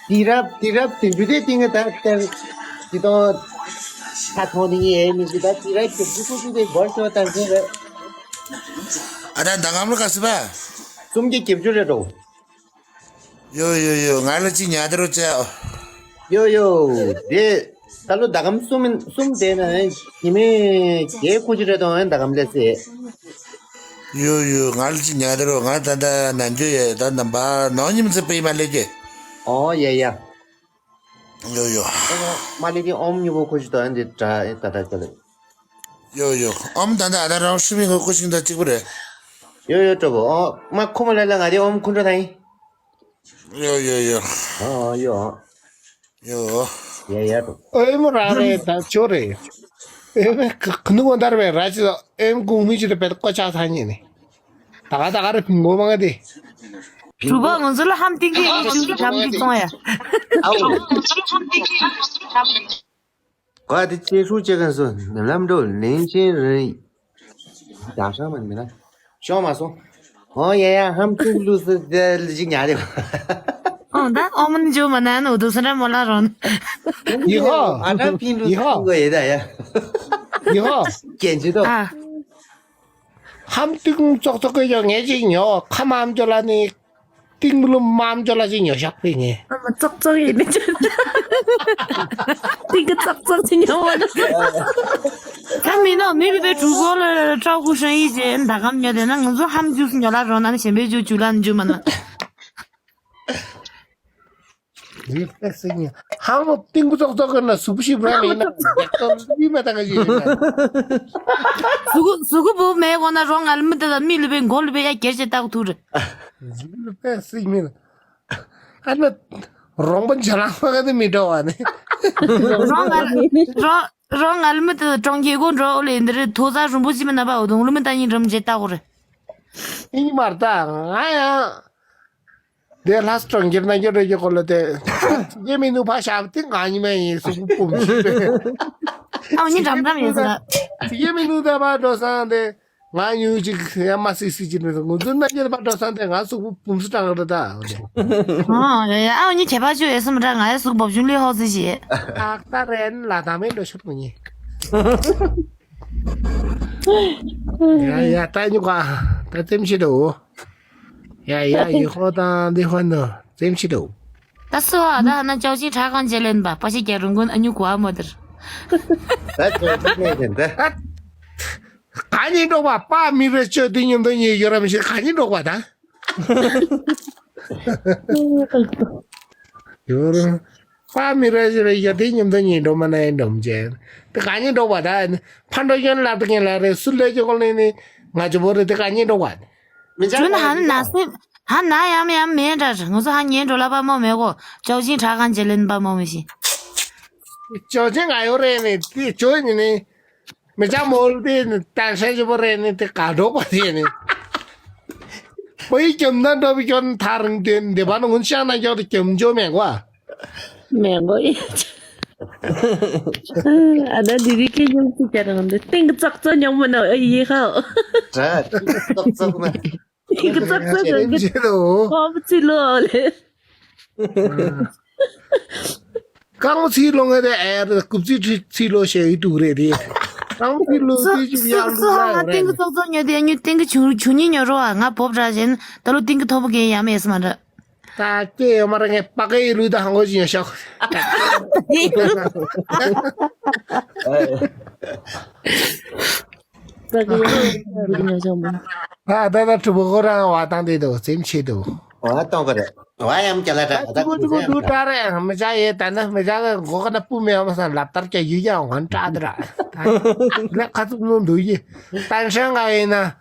དུས་རབས་དུས་རབས་བདུན་ཅུ་དེ་སྟེང་གི་ད་ལྟར་ཅི་དང་ཁ་ཐོང་ནི་ཡེ་མི་ཅི་ད་དུས་རབས་བདུན་ཅུ་དེ་སྒོར་ཤོག་དང་ཟིན་རེད། ཨ་ད་ཟླ་གམ་ལ་ག་སི་པ། སུམ་བརྒྱ་བརྒྱད་ཅུ་རེད་འགྲོ། ཡོ་ཡོ་ཡོ་ང་ལ་ཅི་ཉལ་དེ་རོ་ཅེ། ཡོ་ཡོ་དེ་ད་ལོ་ཟླ་གམ་གསུམ་གསུམ་དེ་ན་ཉི་མའི་རྒྱལ་ཁུ་ཅི་རེད་དང་ཟླ་གམ་ལས་སེ། ཡོ་ཡོ་ང་ལ་ཅི་ཉལ་དེ་རོ་ང་ད་ད་ནམ་རྒྱུ་ཡེ་ད་ནམ་པ་ནང་ཉིམ་ཚེ་པེ་མ་ལེ་ཀེ། ཨོ་ཡ་ཡ། ཡོ་ཡོ། མ་ལེ་ཀེ་ཨོམ་ཉུ་གོ་ཁུ་ཅི་དང་འདི་ད་ད་ད་ད་ལེ། ཡོ་ཡོ་ཨོམ་ད་ད་ཨ་ད་རང་ཤི་མི་གོ་ཁུ་ཅི་ད་གཅིག་པུ་རེད། ཡོ་ཡོ་གྲོགས་པོ་ཨོ་མ་ཁུ་མ་ལེ་ལ་ང་དེ་ཨོམ་ཁུ་འགྲོ་ད་ཡིན། ཡོ་ཡོ་ཡོ། ཨོ་ཡོ། ཡོ། ཡ་ཡ་དོ། ཨེ་མོ་ར་རེ་ད་ཆོ་རེ། ཨེ་མེ་ཁ་ཁ་ནུ་གོ་འདར་བའི་ར་ཅི་ཨེ་མོ་གུང་མི་ཅི་རེ་བེད་ཀོ་ཆ་ཚ་ཉེ་ནི། ད་ག་ད་ག་རེ་ཕིང་གོ་མ་ག་དེ། གྲུ་པ་ང་ཚོ་ལ་ཧམ་ཏིག་ཏིག་ཨེ་ཅུ་གི་ཁྲམ་གི་ཙོང་ཡ། ཨའོ། ག་དེ་ཅེ་ཧྲུ་ཅེ་གན་སོ་ནམ་ལམ་འགྲོ་ལེན་ཅན་རེད། ད་ཧྲ་མ་མི་ན། ཤོ་མ་སོང་། ཨོ་ཡ་ཡ་ཧམ་ཏིག་ལུ་སི་དེ་ལི་ཅི་ཉ་རེ། ཨོ་ད་ཨོ་མན་ཇོ་མ་ན་ནོ་དུ་སན་ར་མོ་ལ་རོན། ཡི་ཧོ། ཨ་ན་ཕིན་ལུ་ཡི་ཧོ། སི་གོ་ཡེ་ད་ཡ། ཡི་ཧོ། ཀྱེན་ཅི་དོ། ཨ། ཧམ་ཏིག་ཙོག་ཙོག་གི་ཡོ་ངེ་ཅི་ཉོ་ཁ་མ་ཧམ་ཅོ་ལ་ནི། ཏིང་ལུ་མམ་ཅོ་ལ་ཅི་ཉོ་ཤག་པི་ངེ། ཨ་མ་ཙོག་ཙོག་ཡིན་ནི་ཅི། ཏིང་གི་ཙོག་ཙོག་ཅི་ཉོ་བ་ནི། ད་མི་ནོ་མི་རུ་པའི་གྲུ་གོ་ལ་ཀྲའོ་ཀུ་ཧྲན་ཡི་ཅེ་ད་གམ་ཉོ་དེ་ན་ང་ཚོ་ཧམ་ཇུས་ཉོ་ལ་རོ་ན་ནི་ཞེན་པའི་ཇུ་ཇུ་ལ་ནི་ཇུ་མ་ན། ཡིག་ཏེ་སི་ཉི་ཧང་ལོ་ཏིང་གུ་ཙོག་ཙོག་གི་ན་སུ་བུ་ཤི་བ་ར་མེ་ན་ཡག་ཏོ་ལི་མ་ཏང་གི་ཡིན་ན། གཟུགས་གཟུགས་པོ་མེད་གོ་ན་རོང་ང་ལ་མི་ཏེ་ད་མི་ལུ་པའི་མགོ་ལུ་པའི་ཡ་གྱེར་ཅེ་ཏག་ཐུ་རེ། ཡིག་ཏེ་སི་མི་ན་ཨ་ན་རོང་པ་འཇ་ལང་པ་ག་ཏེ་མི་འདྲ་བ་ནི། རོང་ང་རོང་རོང་ང་ལ་མི་ཏེ་གྲོང་ཁྱེར་གོ་འགྲོ་ལེ་འདི་རེ་ཐོ་ས་རུང་པོ་ཅི་མི་ན་པ་འོ་དུང་ལུ་མི་ཏ་ཉིན་རམ་ཅེ་ཏག་གོ་རེ། ཨིན་མར་ཏ་ང་ཡང་། དེ་ལྷ་སྲས་གྲོང་ཁྱེར་ན་འགྱུར་རེ་རྒྱུ་ཁོ་ལ་དེ། ཡེ་མི་ནུ་ཕ་ཞབས་དེ་ང་ཉི་མ་ཡིན་གཟུགས་པོ་སྤུམ་ཞིག་རེད། ཨ་ཉི་འགྲམ་འགྲམ་ཡིན་ཟེར། ཡེ་མི་ནུ་ད་མ་འགྲོ་སང་དེ། ང་ཉུ་ཅིག་ཡ་མ་སི་སི་ཅིག་རེད་ང་ཚོ་ན་འགྱུར་མ་འགྲོ་སང་དེ་ང་གཟུགས་པོ་སྤུམ་སུ་དྲང་རེད་ད། ཨ་ཡ་ཨ་ཉི་ཁྱད་པར་ཅུ་ཡེ་སུ་མི་དྲང་ང་ཡ་གཟུགས་པོ་ཞུ་ལི་ཧོ་ཟི་ཞེ། ཨག་ཏ་རེན་ལ་ད་མེ་འགྲོ་ཤོར་གོ་ཉི། ཡ་ཡ་ད་ཉུ་ག་ད་ཙེམ་ཤི་འགྲོ། ཡ་ཡ་ཡི་ཧོ་དང་འདི་ཧོ་ནོ་ཙེམ་ཤི་འགྲོ། ད་སུ་ཨ་ད་ཧ་ན་ཅའོ་ཅིན་ཁྲ་གང་ཇེ་ལེན་པ་པ་ཤི་རྒྱ་རུང་གོན་ཨ་ཉུ་གོ་ཨ་མོ་དར། ད་ཅོ་ཅི་ནས་ཀྱང་ད། ག་ཉིན་འགྲོགས་པ་པ་མི་རེ་ཅོ་དེ་ཉིན་དུ་ཉིན་ཡོད་རམ་ཞིག་ག་ཉིན་འགྲོགས་པ་ད། ཡོད་རུང་། པ་མི་རེ་ཞིག་རེ་ཡོད་དེ་ཉིན་དུ་ཉིན་འགྲོ་མ་ན་ཡིན་འགྲོ་མ་བྱེད། དེ་ག་ཉིན་འགྲོགས་པ་ད། ཕ་འགྲོ་ཡོན་ལབ་དུ་ཉིན་ལ་རེ་སུ་ལས་ཀྱི་གོ་ལེ་ནི་ང་ཅོ་བོ་རེ་དེ་ག་ཉིན་འགྲོགས་པ། མི་ཅག་ཇུན་ཧ་ན་སེ་ཧ་ན་ཡམ་ཡམ་མེ་འདྲ་ང་ཚོ་ཧ་ཉན་འགྲོ་ལ་པ་མོ་མེ་གོ་ཅའོ་ཅིན་ཁྲ་གང་ཇེ་ལེན་པ་མོ་མེ་ཤི། ཅའོ་ཅིན་ང་ཡོད་རེ་ནི་དེ་ཅོ་ཉིན་ནི། མི་ཅག་མོལ་དེ་ནི་ཏན་ཧྲན་ཅི་པོ་རེད་ནི་དེ་ག་འགྲོགས་པ་དེ་ནི། བོད་ཡིག་གྱོན་ན་འགྲོ་བའི་གྱོན་ཐ་རིང་དེ་འདི་པ་ནི་ངུན་ཤང་ན་གྱོན་དེ་གྱོན་འཇོ་མེད་གོ། མེད་གོ་ཡིན། ཨ་ད་དེ་རིགས་ཀྱི་ཉུང་ཅིག་ཀྱང་རང་འདི་ཏིང་གི་ཙག་ཙག་ཉོག་མོ་ན་ཨ་ཡི་ཧའོ། ད་ཙག་ཙག་མ། ཏིང་གི་ཙག་ཙག་ཉོག་གི་ཅེ་ལོ། ཁོ་བ་ཚི་ལོ་ལེ། རྐང་པ་ཚིག་ལོ་ངེ་དེ་ཨེ་རེད་རྐུབ་ཚིག་ཁྲི་ཚིག་ལོ་ཞེས་ཡི་དུག་རེད་དེ། རྐང་པ་ཚིག་ལོ་དེ་ཅིག་ཡག་ལུགས་ཡག་རེད། ཏིང་གི་ཙོག་ཙོག་ཉོ་དེ་ཉོ་ཏིང་གི་ཆུ་ཆུ་ཉི་ཉོ་རོ་ཨ་ང་བོབ་ར་ཞེན་ད་ལོ་ཏིང་གི་ཐོབ་གེ་ཡ་མེད་སྨ་ར། ད་ལྟའི་ཡོད་མ་ར་ངས་པ་ཀའི་ལུས་ད་ཧང་གོ་ཅི་ཉོ་ཤོག་ད་གི་ཡོད་ཉོ་ཤོག་མ། ད་ད་ད་གྲུ་བོ་ཁོ་རང་བ་དང་དེ་དུ་སེམས་ཆེ་དུ། བ་གཏོང་གི་རེད། བ་ཡམ་ཀྱ་ལ་ད་ད་ད་ཅི་གོ་ཅི་གོ་འདུག་ད་རེད་མི་ཅག་ཡེ་ད་ནི་མི་ཅག་གི་མགོ་ཁ་ན་སྤུ་མེད་བ་སང་ལབ་ལྟར་ཀྱ་ཡུལ་ཀྱང་ཧོན་ཏྲ་དི་ར། ད་ལ་ཁ་ཚུགས་ནོ་འདུག་ཡེ་ཏན་ཧྲན་ག་ཡིན་ན།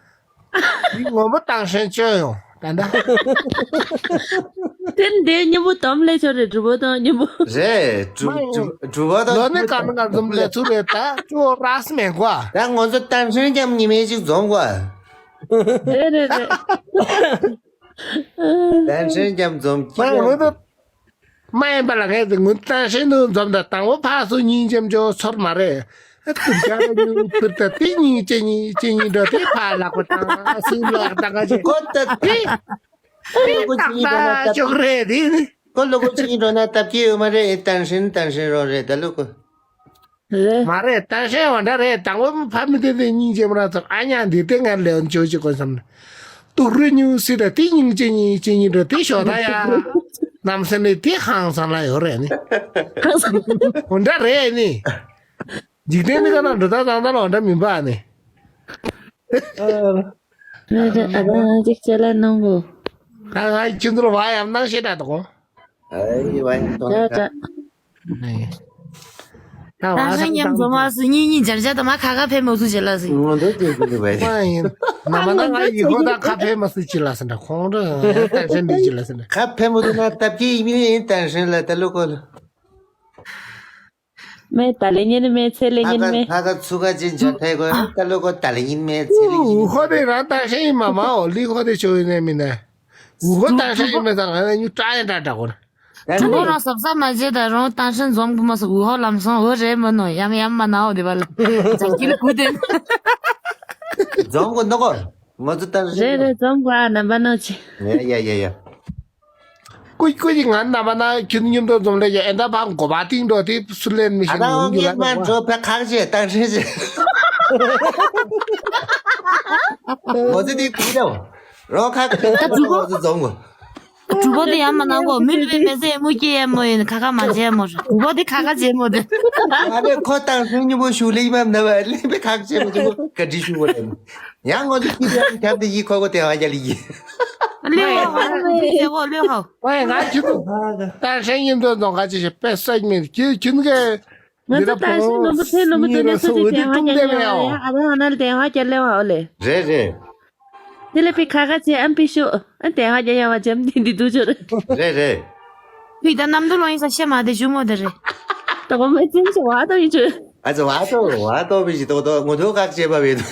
ཡི་ངོ་མ་ཏན་ཧྲན་ཅོ་ཡོང་ད། ད་ལྟ། དེ་འདྲའི་སྙིང་པོ་དམ་ལས་ཆོག་རེད། གྲུབ་པོ་དང་སྙིང་པོ། རེད། གྲུབ་མ་གྲུབ་གྲུབ་པོ་དང་ལོ་ནི་སྙིང་པོ་གང་གང་འཛོམས་ལས་ཚུར་རེད། ད་ཅོ་རགས་མེད་གོ། ད་ང་ཚོ་ཏན་ཧྲན་རྒྱམ་ཉི་མའི་ཅིག་འཛོམས་གོ། རེད་རེད་རེད། ཏན་ཧྲན་རྒྱམ་འཛོམས་ཀྱི། མ་ཡིན་པ་ལ་ངས་ངུ་ཏན་ཧྲན་དུ་འཛོམས་ད་དང་པོ་ཕར་སུ་སྙིང་རྒྱམ་ཅོ་ཚོར་མ་རེད། ཨ་ཏུ་རྒྱ་ར་ཉུ་ཏུར་ད་ཏི་སྙིང་ཅེ་སྙིང་ཅེ་སྙིང་འགྲོ་ཏི་ཕར་ལག་པ་བཏང་སུ་ལག་བཏང་ག་ཅེ་ཀོ་ད་ཏི། ཏི་ཏག་ཏག་ཅོག་རེད་དི་ནི། ཀོ་ལོ་ཀོ་ཅི་འགྲོ་ན་སྟབས་ཀྱི་ཡོད་མ་རེད། ཏན་ཧྲན་ཏན་ཧྲན་རོ་རེད་ད་ལོ་ཀོ། རེད། མ་རེད། ཏན་ཧྲན་འོ་འདྲ་རེད། དང་པོ་ཕ་མི་དེ་དེ་སྙིང་རྗེ་མོ་ར་ཚོར། ཨ་ཉག་འདི་དེ་ངར་ལེའོན་ཅོ་ཅི་ཀོ་བསམ་ནས། ཏུ་རུ་ཉུ་སི་ད་དེ་སྙིང་རྗེ་སྙིང་རྗེ་སྙིང་འགྲོ་དེ་ཞོ་ད་ཡ། ནམ་སེ་ནི་དེ་ཧང་སང་ལ་ཡོད་རེད་ནི། ཧང་སང་། འོ་འདྲ་རེད་ནི། འཇིག་རྟེན་འདི་ག་ན་འགྲོ་ད་དང་ད་ལ་འོ་འདྲ་མིན་པ་ནི། རེད་རེད། ཨ་ད་ཅིག་ཅེ་ལ་གནང་གོ། ད་ང་ཁྱོད་ཚོ་ལ་བ་ཡམ་གནང་ཤེས་ད་དོ། ཨེ་ཡི་བ་ཡི་དོ་ད་ད། ད་ད་ཧང་སང་མཉམ་འཛོམས་མ་སུ་གཉིས་གཉིས་སྦྱར་བྱ་དུ་མ་ཁ་ཁ་ཕེབས་མ་སུ་བྱེད་ལ་སི། ངོ་འདོད་ཅན་གྱི་འདུག་བས། མ་ཡིན། ན་མ་ན་ང་ཡི་ཧོ་ད་ཁ་ཕེབས་མ་སུ་བྱེད་ལ་སི་འདྲ་ཁོང་ཁྲོ་ཡང་ཡང་ཏན་ཧྲན་འདི་བྱེད་ལ་སི་འདྲ། ཁ་ཕེབས་མ་སུ་ན་སྟབས་ཀྱིས་ཡིན་ཡིན་ཏན་ཧྲན་ལ་ད་ལོ་ཀོ་ལ། མེ་ད་ལེ་ཉིན་མེ་ཚེ་ལེ་ཉིན་མེ། ཁ་ཁ་ཚུ་ཁ་ཅན་ཇ་ཐའི་གོ་ད་ལོ་ཀོ་ད་ལེ་ཉིན་མེ་ཚེ་ལེ་ཉིན། ཧོ་དེ་རང་ཏན་ཧྲན་ཡིན་མ་མ་འོ་ལི་ཧོ་དེ་ཆོ་ཡིན་ནས་མིན་ནས། ཧོ་ཏན་ཧྲན་ཡིན་མེད་ཙང་ང་ནས་ཉུ་ཏྲ་ཡང་ཏྲ་ཏྲ་གོ་ན། དྲུག་པོ་རང་གཟབ་གཟབ་མ་བྱེད་ད་རང་ཏན་ཧྲན་འཛོམས་དགོས་མ་སོང་། འུ་ཧོ་ལམ་སང་འོ་རེད་མ་ནོ་ཡམ་ཡམ་མ་ནའོ་དེ་བ་ལ་ཇ་ཀིར་གུ་དེ། འཛོམས་དགོས་ནོ་གོ། ང་ཚོ་ཏན་ཧྲན། རེད་རེད་འཛོམས་དགོས་ཨ་རྣམ་པ་ནོ་ཆེ། ཡ་ཡ་ཡ་ཡ། ཀུ་ཀུ་ཅིག་ང་རྣམ་པ་ན་ཁྱོད་མཉམ་དུ་འཛོམས་ལས་ཀྱི་ཨེ་ད་ཕ་གོ་པ་ཏིང་འགྲོ་དེ་སུ་ལེན་མི་ཤེས་ཨ་ད་ནོ་ཡོང་རྒྱུ་ལ་ཨོ་ངེད་མ་འགྲོ་ཕེ་ཁག་ཅེ་ཏན་ཧྲན་ཅེ། ང་ཚོ་དེ་གུ་དེ་རོ་ཁག་ད་ང་ཚོ་འཛོམས་དགོས། གྲུ་པོ་དེ་ཡང་མ་གནང་གོ། མི་ལུས་མེ་ཟེ་མོ་སྐྱེ་ཡ་མོ་ཡིན་ཁ་ཁ་མ་བྱེད་མོ་རེད། གྲུ་པོ་དེ་ཁ་ཁ་བྱེད་མོ་དེ། ང་ནི་ཁོ་དང་སུ་ཉིན་མོ་ཞུ་ལེ་མ་ན་བ་ལེ་པེ་ཁག་བྱེད་མོ་དེ་མོ་ག་འདྲི་ཞུ་བ་ལེ། ཡང་ང་ཚོ་སྐྱིད་པའི་ཁྱབ་དེ་ཡི་ཁོ་གོ་དེ་ཧ་ཡ་ལེ་ཡི། ལེ་ཧོ་ཧོ་ལེ་ཧོ་ལེ་ཧོ། ཝེ་ང་ཁྱི་དུ་ད་ཧྲེང་ཡིན་དུ་ནོ་ག་ཅི་ཞེ་པེ་སོག་མེད་ཁྱི་ཁྱི་གེ། ང་ཚོ་ད་ཤི་ནོར་བུ་ཚེ་ནོར་བུ་དུ་ནས་སུ་དེ་དེ་ཧ་ཀྱ་ལེ་བ་ཨོ་ཡ་ཨ་བ་ཧ་ན་ལ་དེ་ཧ་ཀྱ་ལེ་བ་ཨོ་ལེ། རེད་རེད། དེ་ལས་པི་ཁ་ཁ་ཆེ་ཨམ་པི་ཤོ་ཨ་དེ་ཧ་ཀྱ་ཡ་བ་འཇམ་དེ་འདི་དུ་ཆོ་རེད། རེད་རེད། ཕི་ད་ནམ་དུ་ལོང་ཡིན་ས་ཤེ་མ་དེ་ཞུ་མོ་དེ་རེད། ད་གོ་མེ་ཅིན་ཆོ་བ་དོ་ཡིན་ཆོ། ཨ་ཙི་བ་དོ་བ་དོ་པི་ཞི་དོ་དོ་ངོ་དོ་ཁག་ཅེས་པ་བེ་དོ།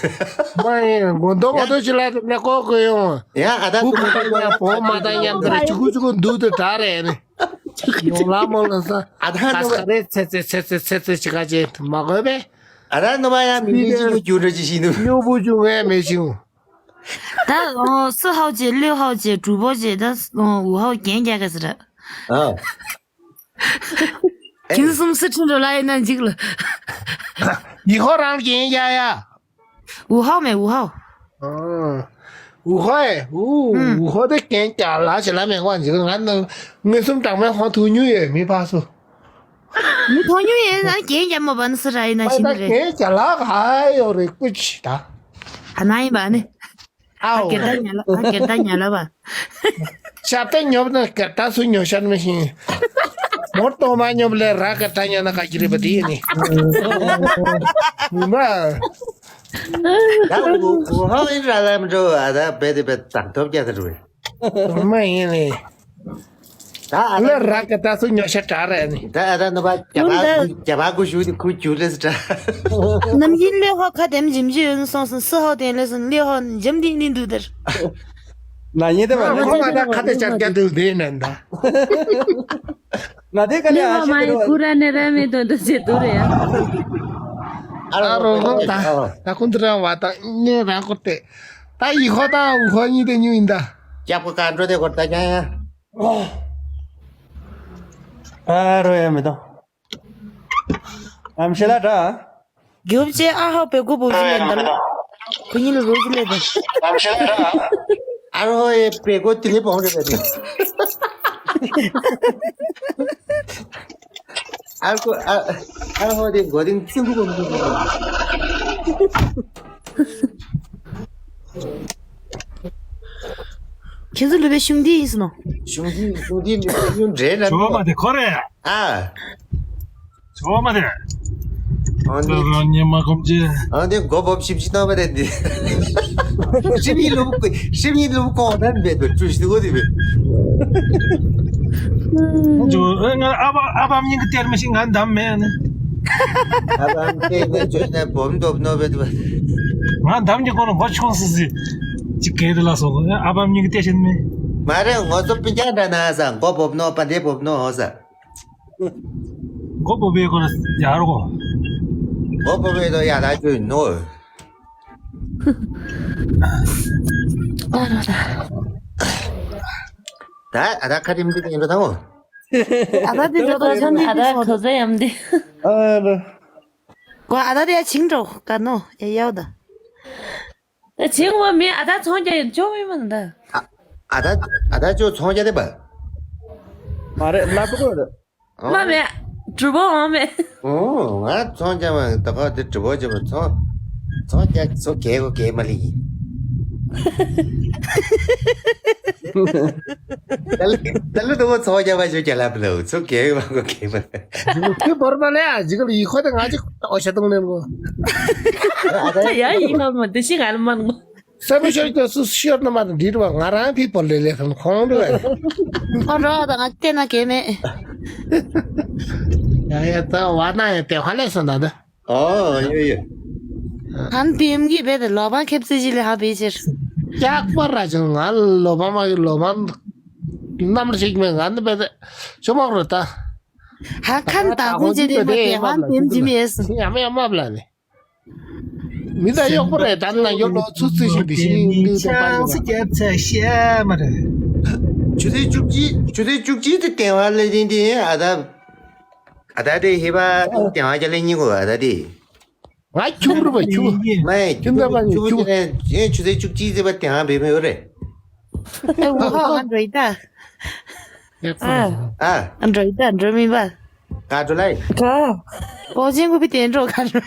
མ་ཡིན་ངོ་དོ་ངོ་དོ་ཅི་ལ་དེ་ལེ་ཀོ་ཀོ་ཡོང་། ཡ་ཨ་ད་བུ་མ་ད་ཉམ་བོ་མ་ད་ཉམ་དེ་ཅུ་གུ་ཅུ་གུ་འདུག་དེ་དྲ་རེད་ནི། ཡོང་ལ་མོ་ལ་ས། ཨ་ད་ནོ་ཁ་ས་རེ་ཚེ་ཚེ་ཚེ་ཚེ་ཚེ་ཚེ་ཅི་ག་ཅེ་མ་གོ་བེ། ཨ་ད་ནོ་མ་ཡ་མི་མི་ཅི་གུ་ཅུ་རེ་ཅི་ཤི་ནུ། ཉོ་བུ་ཅུ་ངེ་མེ་ཤི་ངུ། ད་ཨོ་སི་ཧའོ་ཅེ་ལེའུ་ཧའོ་ཅེ་གྲུ་པོ་ཅེ་ད་ཨོ་ཝུ་ཧའོ་རྒྱན་རྒྱག་ག་ཟེར། ཨ། ཁྱིན་གསུམ་སི་ཁྲིན་རོ་ལ་ཡིན་ན་འཇིག་ལ། ཡི་ཧོ་རང་རྒྱན་རྒྱག་ཡ། ཝུ་ཧའོ་མེ་ཝུ་ཧའོ། ཨ། ཝུ་ཧའོ་ཨེ་ཝུ་ཧའོ་དེ་རྒྱན་རྒྱག་ལ་ཞེ་ལ་མེ་ཝང་འཇིག་ང་ནི་ངེ་གསུམ་གྲངས་མེད་ཧོ་ཐུག་ཉུ་ཡོད་མི་ཕ་སུ། མི་ཐོ་ཉུ་ཡེ་ན་རྒྱན་རྒྱ་མོ་བ་ན་སི་ར་ཡིན་ན་ཨ་ཤི་ད་ནི་རེད། རྒྱན་རྒྱ་ལ་ག་ཡོ་རེ་ཀུ་ཆི་ད། ཨ་ན་ཡིན་པ་ནི། ཨ་ཨའོ། གེ་ད་ཉ་ལ་ཨ་གེ་ད་ཉ་ལ་བ། ཤ་པེ་ཉོབ་ན་གེ་ད་སུ་ཉོ་ཤར་མི་ཤིང་། མོར་ཏོ་མ་ཉོབ་ལེ་ར་གེ་ད་ཉ་ན་ག་གི་རེ་བ་དི་ཡེ་ནི། མ། ད་ཝུ་ཧའོ་ཨིན་ར་ལམ་འགྲོ་ཨ་ད་བེ་དེ་བེ་དང་ཐོབ་རྒྱ་ད་རུ་བེ། མ་ཡིན་ནི། ད་ཨ་ལ་ར་ག་ད་སུ་ཉོ་ཤ་གྲ་རེ་ནི། ད་ཨ་ད་ནུ་བ་རྒྱ་བ་རྒྱ་བ་གུ་ཞུ་ནི་ཁུ་ཅུ་ལེ་སི་ཏྲ། ནམ་ཡིན་ལེ་ཧོ་ཁ་དེམ་ཇིམ་ཇི་ཡོན་སོང་སོང་སི་ཧོ་དེ་ལེ་སོང་ལེ་ཧོ་འཇམ་དེ་ནི་འདུག་དར། ན་ཡིན་དེ་བ་ལེ་ཧོ་ང་ད་ཁ་དེ་ཆར་རྒྱ་འདུག་དེ་ནན་ད། ང་དེ་ག་ལེ་ལེ་ཧོ་ཨ་ཤེ་མ་ཡི་རོ། ཀུ་ར་ནེ་ར་མེ་དོན་དུ་ཆེ་དུ་རེ་ཡ། ཨ་རོ་ཧོ་ད་ད་ཁུན་དུ་རང་བ་ད་ནེ་རང་ཁོ་དེ། ད་ཡི་ཧོ་ད་ཝུ་ཧོ་གཉིས་དེ་ཉུ་ཡིན་ད། རྒྱབ་ཁ་འགྲོ་དེ་སྐོར་ད་ཀྱང་ཡང་། ཨ་རོ་ཡ་མི་དོ། ཨམ་ཤེ་ལ་དྲ། རྒྱོབ་ཅེ་ཨ་ཧོ་པེ་གོ་བོ་ཇི་ལེ་འདམ། ཁོ་གཉིས་ལ་རོ་ཇི་ལེ་འདམ། ཨམ་ཤེ་ལ་དྲ། ཨ་རོ་ཡེ་པེ་གོ་ཏི་ལེ་པོང་རེ་བ་དེ། ཨར་ཀོ་ཨ་ཨར་ཧོ་དེ་གོ་དིང་ཚིང་ཀུ་གོ་མི་འདུག་ཁྱེད་ཚོ་ལུས་པའི་གཞུང་འདི་ཡིན་སོང་ནོ། གཞུང་འདི་གཞུང་འདི་མི་གཞུང་འདྲེ་ན། ཇོ་བ་མ་དེ་ཁོ་རེད། ཨ། ཇོ་བ་མ་དེ། ཨང་ཏི། ཉི་མ་ཁོམ་ཅེ། ཨང་ཏི་མགོ་བོབ་ཞིབ་ཞིབ་གནང་བ་རེད་འདི། ཧྲིབ་ཡིན་ལུམ་ཧྲིབ་ཡིན་ལུམ་ཀོང་ནན་བེད་པའི་བཀྲུ་ཞིག་གོ་དེ་བེད། ང་ཨ་བ་ཨ་བམ་ཉིན་གི་གཏེར་མི་ཞིག་ང་འདམ་མེད་ནི། ཨ་བམ་གཏེར་མི་བརྗོད་ན་བོམ་འདོབ་ནོ་བེད་པ། ང་འདམ་གྱི་སྐོར་ལ་མགོ་ཆུང་སི་སི་ཅིག་གེ་དེ་ལ་སོང་ཨ་བམ་ཉིན་གི་གཏེར་ཤན་མེད། མ་རེད་ངོ་ཚོ་པི་ཀྱང་འདྲ་ན་ས་མགོ་བོབ་ནོ་པ་འདེ་བོབ་ནོ་ཧོ་ས། མགོ་བོ་བའི་སྐོར་ཡར་གོ། མགོ་བོ་བའི་དོ་ཡ་ད་ཅུ་ནོ། ད་ཨ་ད་ཁ་ཏིམ་ཏིམ་ཡིན་པ་དང་། ཨ་ད་དེ་འགྲོ་དོ་ཆོ་ནི་ཨ་ད་ཁོ་ཚོ་ཡམ་དེ། ཨ་ད། ཀོ་ཨ་ད་དེ་ཡ་ཆིང་འགྲོ་ག་ནོ་ཡ་ཡའོ་ད། ད་བྱིང་བ་མི་ཨ་ད་ཚོང་རྒྱག་ཡོད་ཅོ་མི་མ་ད། ཨ་ཨ་ད་ཨ་ད་ཅོ་ཚོང་རྒྱག་དེ་པ། མ་རེད་ལབ་དགོས་རེད། མ་མེད་གྲུ་པོ་འོང་མེད། ཨོ་ང་ཚོང་རྒྱག་མ་ད་ག་དེ་གྲུ་པོ་ཅོ་མ་ཚོང་ཚོང་རྒྱག་ཚོ་གས་གོ་གས་མ་ལི་ཡིན། ད་ལ་ད་ལ་དུ་བོ་ཚོང་རྒྱག་མ་ཅོ་རྒྱ་ལབ་ལ་ཚོ་གས་གོ་གས་མ་ལི། དེ་བོར་མ་ལས་ཨ་ཇི་ག་ལ་ཡི་ཁོ་ད་ང་ཅིག་ཨོ་ཤ་ཏུང་ལེན་གོ། ཡ་ཡི་ཁ་མ་དེ་ཤི་ང་ལ་མ་ནོ། སེམས་ཤོར་ཀྱང་སུ་ཤོར་ན་མ་འདི་རུ་ང་རང་ཕི་བོར་ལེ་ལེ་ཁང་ཁོང་རུ་ཨོ་རོ་ད་ང་བལྟས་ན་གས་མེད། ཡ་ཡ་ད་བ་ན་ཡ་དེ་ཧ་ལས་སོང་ད་ད། ཨོ་ཡོ་ཡོ། ཧན་པི་ཨེམ་གི་བེད་ལོ་པ་ཁེབ་ཙི་ཅི་ལེ་ཧ་བེ་ཆེར། ཀྱག་པ་ར་ཅང་ང་ལོ་པ་མ་གི་ལོ་པ་ནམ་ར་ཞིག་མེད་ང་ནི་བེད་ཆོ་མག་རུ་ད། ཧ་ཁན་ད་གུ་ཅི་དེ་མ་དེ་ཧན་པི་ཨེམ་ཇི་མེ་ཨེས། ཡ་མ་ཡ་མ་བླ་ནི། མི་ད་གཡོག་པོ་རེད་ད་ན་གཡོག་ལོ་ཚུ་ཚུ་ཞིག་འདི་ཤིང་འདི་དེ་པ་ཡོད་ལ། ཆུ་ཚོད་བཅུ་གཅིག་ཆུ་ཚོད་བཅུ་གཅིག་དེ་ལྟེ་བ་ལ་ཡིན་དེ་ཨ་ད། ཨ་ད་དེ་ཧེ་བ་ལྟེ་བ་རྒྱ་ལ་ཉིན་གོ་ཨ་ད་དེ། ང་ཁྱུང་རུ་བ་ཁྱུང་། མ་ཁྱུང་ད་པ་ནི་ཁྱུང་ཁྱུང་། ཆུ་ཚོད་བཅུ་གཅིག་ཟེར་བ་ལྟེ་བ་བེ་མེ་ཡོད་རེད། ཨེ་ཝུ་ཧ་ཧ་འགྲོ་ཡི་ད། ཨ། ཨ། འགྲོ་ཡི་ད་འགྲོ་མི་བ། ག་འགྲོ་ལ་ཡི། ག། ཨོ་ཅན་གུ་པི་དེ་འགྲོ་ག་འགྲོ།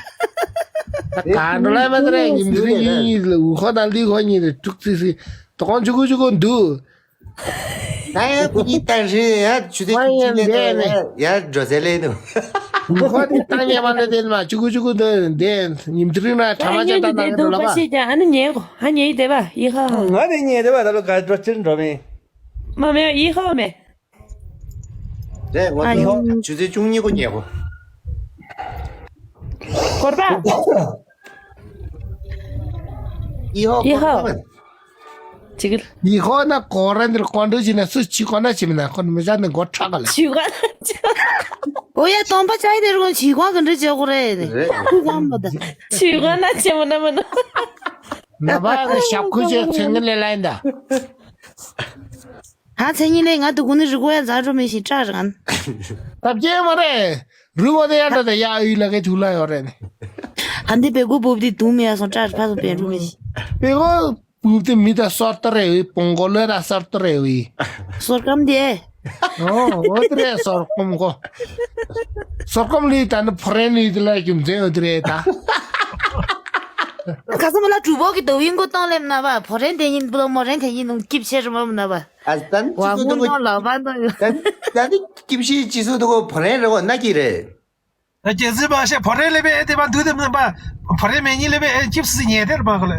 ག་འགྲོ་ལ་མ་ཏྲ་ཉིམ་དུ་ཡི་ལ་ཝུ་ཧ་ད་ལི་ཧོ་ཉི་རེ་དྲུག་ཙི་སི། དོ་ཀོང་ཆུ་གུ་ཆུ་གུ་འདུག་ད་ཡང་ཁོ་གཉིས་ལྟར་རེད་ཡ་ཆུ་ཚོད་བཅུ་གཅིག་ནས་ཡ་ཡ་འགྲོ་ཟེར་ལེ་འདུག་ཁོ་དེ་ཏང་ཉེ་མ་ནས་དེ་མ་ཆུ་གུ་ཆུ་གུ་འདི་འདི་ཉིམ་དུ་རིང་ན་ཁྲ་མ་ཅན་ད་ན་འགྲོ་ལ་བ། ཨ་ནི་ཉེ་གོ་ཨ་ཉེ་དེ་བ་ཡི་ཧ། ང་ནི་ཉེ་དེ་བ་ད་ལོ་ག་འགྲོ་ཕྱིར་འགྲོ་མེད། མ་མེད་ཡི་ཧ་མེད། རེད་ངོ་ཨ་ཡོ། ཆུ་ཚོད་བཅུ་གཉིས་གོ་ཉེ་གོ། སྐོར་པ། ཡི་ཧ་ཡི་ཧ། སྐོར་པ། ཅིག་ཡི་ཧོ་ན་གོ་ར་འདིར་གོ་འདྲ་ཅི་ན་སུ་ཅི་གོ་ན་ཅི་མི་ན་ཁོ་མི་ཟ་ནི་གོ་ཁྲག་ག་ལ། ཅི་གོ་ན་ཅི། ཨོ་ཡ་སྟོང་པ་ཅའི་དེ་རུ་ཅི་གོ་གི་འདྲ་ཅི་གོ་རེད། རེད། ཁུ་གང་མ་ད། ཅི་གོ་ན་ཅི་མ་ན་མ་ན། ན་བ་གི་ཞབས་ཁུ་ཅི་ཚེ་ངན་ལས་ལ་ཡིན་ད། ཧ་ཚེ་ངན་ལས་ང་དུ་གུ་ནི་རི་གོ་ཡ་ཛ་རོ་མི་ཤི་ཀྲ་རང་། ད་བྱེད་མ་རེད། རི་གོ་དེ་ཡ་འདྲ་དེ་ཡ་ཨུ་ལ་གེ་ཐུག་ལ་ཡོད་རེད་ནི། ཨ་འདི་བེ་གུ་བུབ་དི་དུ་མི་ཡ་སོང་ཀྲ་རི་ཕ་སོ་བེ་རུ་མི་ཤི། བེ་གོ། བུབ་དེ་མི་ད་སོར་ཏོ་རེ་བི་པོང་གོ་ལོ་ར་སོར་ཏོ་རེ་བི། སོར་ཀམ་དེ། ཨོ་འོ་དེ་རེད་སོར་ཀོམ་གོ། སོར་ཀོམ་ལི་ད་ནི་ཕོ་རེན་ལི་དེ་ལ་རྒྱུ་མཚན་འོ་དེ་རེད་ད། ཁ་སང་མ་ལ་གྲུ་བོ་གི་དོ་ཡིན་གོ་བཏང་ལེམ་ན་བ་ཕོ་རེན་དེ་ཡིན་པོ་མོ་རེན་དེ་ཡིན་ནུང་སྐྱིབ་ཆེ་རུ་མ་མ་ན་བ། ཨ་ཙན་བ་ཅི་ངུ་ནོ་ལ་བ་ནོ་ཡོ། ཙན་ཙན་སྐྱིབ་ཤི་ཅི་སུ་དོ་གོ་ཕོ་རེན་རེ་གོ་ན་ཀི་རེད། རྒྱལ་སྲས་པ་ཤ་ཕོ་རེ་ལེ་བེ་ཨེ་དེ་པ་འདུག་དེ་མིན་པ། ཕོ་རེ་མེ་ཉིན་ལེ་བེ་ཨེ་ཅིབ་སི་ཉེ་དེར་པ་གོ་ལེ།